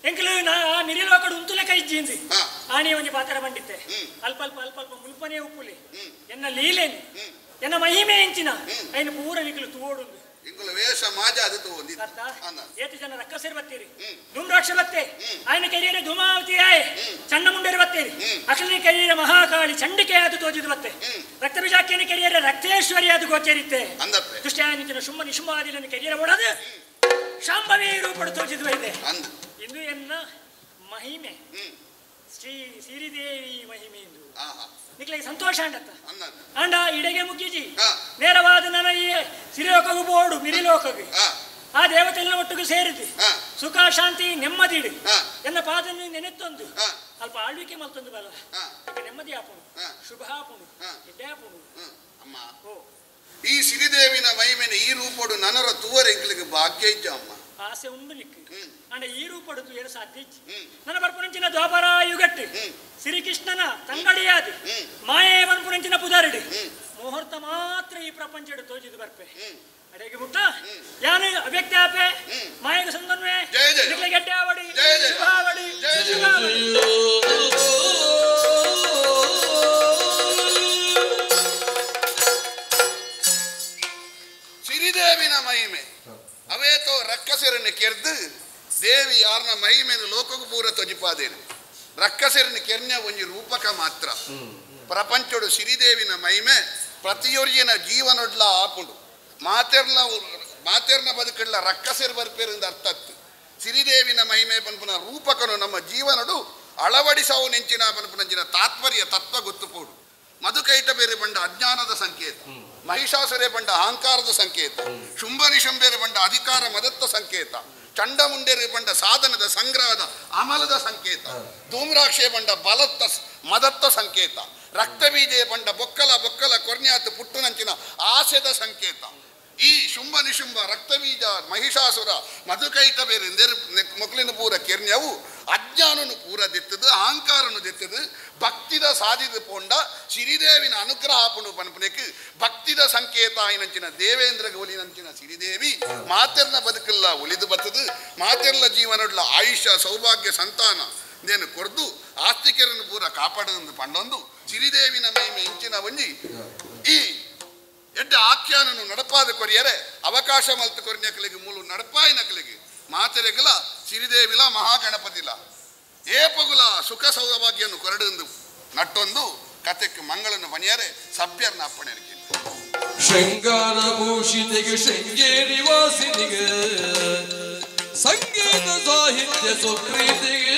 ಎಂಕಲು ನಾ ನಿರಿಲೋಕಡು ಉಂತುಲೆಕ ಇಜ್ಜಿಂದು ಆಣಿ ಒಂಜಿ ಪಾತ್ರ ಬಂಡಿತ್ತೆ ಅಲ್ಪ ಅಲ್ಪ ಅಲ್ಪ ಅಲ್ಪ ಮುಲ್ಪನೇ ಉಪ್ಪುಲೆ ಎನ್ನ ಲೀಲೇನು ಎನ್ನ ಮಹಿಮೆ ಎಂಚಿನ ಐನು ಪೂರ ನಿಕಲು ತೂವೋಡುಂದು ಇಂಗುಲ ವೇಷ ಮಾಜ ಅದು ತೂವೊಂದಿ ಏತು ಜನ ರಕ್ಕಸರು ಬತ್ತೀರಿ ಧೂಮ್ರಾಕ್ಷ ಬತ್ತೆ ಆಯನ ಕೆರಿಯರೆ ಧೂಮಾವತಿ ಆಯ್ ಚಂಡ ಮುಂಡೇರು ಬತ್ತೀರಿ ಅಖಿಲ ಕೆರಿಯರೆ ಮಹಾಕಾಳಿ ಚಂಡಿಕೆ ಅದು ತೋಜಿದು ಬತ್ತೆ ರಕ್ತ ಬೀಜಾಕ್ಯನ ಕೆರಿಯರೆ ರಕ್ತೇಶ್ವರಿ ಅದು ಗೋಚರಿತ್ತೆ ದುಷ್ಟಾನಿತಿನ ಶುಂಭ ನಿಶುಂಭಾದಿಲನ್ನು ಕೆರಿಯರ ಒಡದು ಶಾಂಭವಿ ರೂಪಡು ತೋಜಿದು ಇದೆ ಇಂದು ಎನ್ನ ಮಹಿಮೆ ಶ್ರೀ ಸಿರಿದೇವಿ ಮಹಿಮೆ ಎಂದು ನಿಕ್ಲಿಗೆ ಸಂತೋಷ ಅಂಡತ್ತ ಅಂಡ ಇಡೆಗೆ ಮುಗಿಜಿ ನೇರವಾದ ನನ್ನ ಈ ಸಿರಿಲೋಕಗೂ ಬೋಡು ಮಿರಿಲೋಕಗೆ ಆ ದೇವತೆಲ್ಲ ಒಟ್ಟಿಗೆ ಸೇರಿದು ಸುಖ ಶಾಂತಿ ನೆಮ್ಮದಿ ಇಡು ಎನ್ನ ಪಾದನ್ನು ನೆನೆತ್ತೊಂದು ಅಲ್ಪ ಆಳ್ವಿಕೆ ಮಲ್ತೊಂದು ಬಲ ನೆಮ್ಮದಿ ಆಪುಣು ಶುಭ ಆಪುಣು ಎಡ್ಡೆ ಆಪುಣು. ಅಮ್ಮ ಈ ಸಿರಿದೇವಿನ ಮಹಿಮೆನ ಈ ರೂಪಡು ನನರ ತೂವರೆ ಎಂಕ್ಲಿಗೆ ಭಾಗ್ಯ ಇಜ್ಜ ಅಮ್ಮ ಆಸೆ ಉಂಡು ನಿಕ್ಕು ಅಂಡ ಈ ರೂಪಡು ತೂಯರ ಸಾಧ್ಯ ಇಜ್ಜಿ ನನ್ನ ಬರ್ಪುನಂಚಿನ ದ್ವಾಪರ ಯುಗಟ್ಟು ಶ್ರೀಕೃಷ್ಣನ ತಂಗಡಿಯಾದಿ ಮಾಯೆ ಬನ್ಪುನಂಚಿನ ಪುದಾರಿಡು ಮುಹೂರ್ತ ಮಾತ್ರ ಈ ಪ್ರಪಂಚಡು ತೋಜಿದು ಬರ್ಪೆ ಅಡೆಗೆ ಮುಟ್ಟ ಯಾನು ಅವ್ಯಕ್ತ ಆಪೆ ಮಾಯೆಗೆ ಸಂದನ್ವೆ ನಿಕ್ಲೆ ಗೆಡ್ಡೆ ಆವಡಿ ಶುಭಾವಡಿ ಶುಭಾವಡಿ. ಸಿರಿದೇವಿನ ಮಹಿಮೆ ಅವೇತೋ ರಕ್ಕಸರನ್ನು ಕೆರ್ದು ದೇವಿ ಯಾರನ ಮಹಿಮೆಯನ್ನು ಲೋಕಗೂ ಪೂರ ತೊಜಿಪಾದೇನು ರಕ್ಕಸರನ್ನು ಕೆರ್ನ ಒಂಜಿ ರೂಪಕ ಮಾತ್ರ ಪ್ರಪಂಚಡು ಸಿರಿದೇವಿನ ಮಹಿಮೆ ಪ್ರತಿಯೊರಿಯನ ಜೀವನೊಡ್ಲ ಆಪುಂಡು ಮಾತೆರ್ನ ಮಾತೆರ್ನ ಬದುಕಡ್ಲ ರಕ್ಕಸರು ಬರ್ಪೇರಿಂದ ಅರ್ಥತ್ತು ಸಿರಿದೇವಿನ ಮಹಿಮೆ ಪನ್ಪುನ ರೂಪಕನು ನಮ್ಮ ಜೀವನಡು ಅಳವಡಿಸವು ನೆಂಚಿನ ಪನ್ಪುನಂಚಿನ ತಾತ್ಪರ್ಯ ತತ್ವ ಗೊತ್ತುಪೋಡು ಮಧುಕೈಟ ಬೇರೆ ಬಂಡ ಅಜ್ಞಾನದ ಸಂಕೇತ, ಮಹಿಷಾಸುರೇ ಬಂಡ ಅಹಂಕಾರದ ಸಂಕೇತ, ಶುಂಭ ನಿಶುಂಬೇರೆ ಬಂಡ ಅಧಿಕಾರ ಮದತ್ತ ಸಂಕೇತ, ಚಂಡಮುಂಡೇರಿ ಬಂಡ ಸಾಧನದ ಸಂಗ್ರಹದ ಅಮಲದ ಸಂಕೇತ, ಧೂಮ್ರಾಕ್ಷೆ ಬಂಡ ಬಲತ್ತ ಮದತ್ತ ಸಂಕೇತ, ರಕ್ತಬೀಜೆ ಬಂಡ ಬೊಕ್ಕಲ ಬೊಕ್ಕಲ ಕೊರ್ನ್ಯಾತು ಪುಟ್ಟುನಂಚಿನ ಆಸೆದ ಸಂಕೇತ. ಈ ಶುಂಭ ನಿಶುಂಭ ರಕ್ತಬೀಜ ಮಹಿಷಾಸುರ ಮಧುಕೈಟ ಬೇರೆ ಮೊಕ್ಲಿನ ಪೂರ ಕೆರ್ನ್ಯವು ಅಜ್ಞಾನನು ಪೂರ ದೆತ್ತದು ಅಹಂಕಾರನು ದೆತ್ತದು ಭಕ್ತಿದ ಸಾಧಿದ ಪೋಂಡ ಸಿರಿದೇವಿನ ಅನುಗ್ರಹ ಪುಣು ಪನ್ಪನೆಕ್ ಭಕ್ತಿದ ಸಂಕೇತ ಆಯಿನಂಚಿನ ದೇವೇಂದ್ರಗೆ ಒಲಿನಂಚಿನ ಸಿರಿದೇವಿ ಮಾತೆರ್ನ ಬದುಕಲ್ಲ ಒಲಿದು ಬತ್ತದು ಮಾತೆರ್ಲ ಜೀವನಡ್ಲ ಆಯುಷ್ಯ ಸೌಭಾಗ್ಯ ಸಂತಾನ ನೇನು ಕೊರ್ದು ಆಸ್ತಿಕರನ್ನು ಪೂರ ಕಾಪಾಡದಂದು ಪಂಡೊಂದು ಸಿರಿದೇವಿನ ಮಹಿಮೆ ಇಂಚಿನ ಒಂಜಿ ಈ ಎಡ್ಡ ಆಖ್ಯಾನನು ನಡಪಾದ ಕೊರಿಯರೆ ಅವಕಾಶ ಮಲ್ತು ಕೊರಿನಕಲಿಗೆ ಮೂಲು ನಡಪಾಯಿನಕಲಿಗೆ ಮಾತೆರೆಗಲ ಸಿರಿದೇವಿಲ ಮಹಾಗಣಪತಿಲ ಏಪಗುಲ ಸುಖ ಸೌಭಾಗ್ಯನ್ನು ಕೊರಡು ನಟ್ಟೊಂದು ಕತೆಕ್ಕೆ ಮಂಗಳನ್ನು ಬನಿಯರೆ ಸಭ್ಯರ್ನ ಅಪ್ಪಣೆ. ಶೃಂಗಾರ ಭೂಷಿತಿಗೆ ಶೃಂಗೇರಿ ವಾಸಿನಿಗೆ ಸಂಗೀತ ಸಾಹಿತ್ಯ ಸುಪ್ರೀತಿಗೆ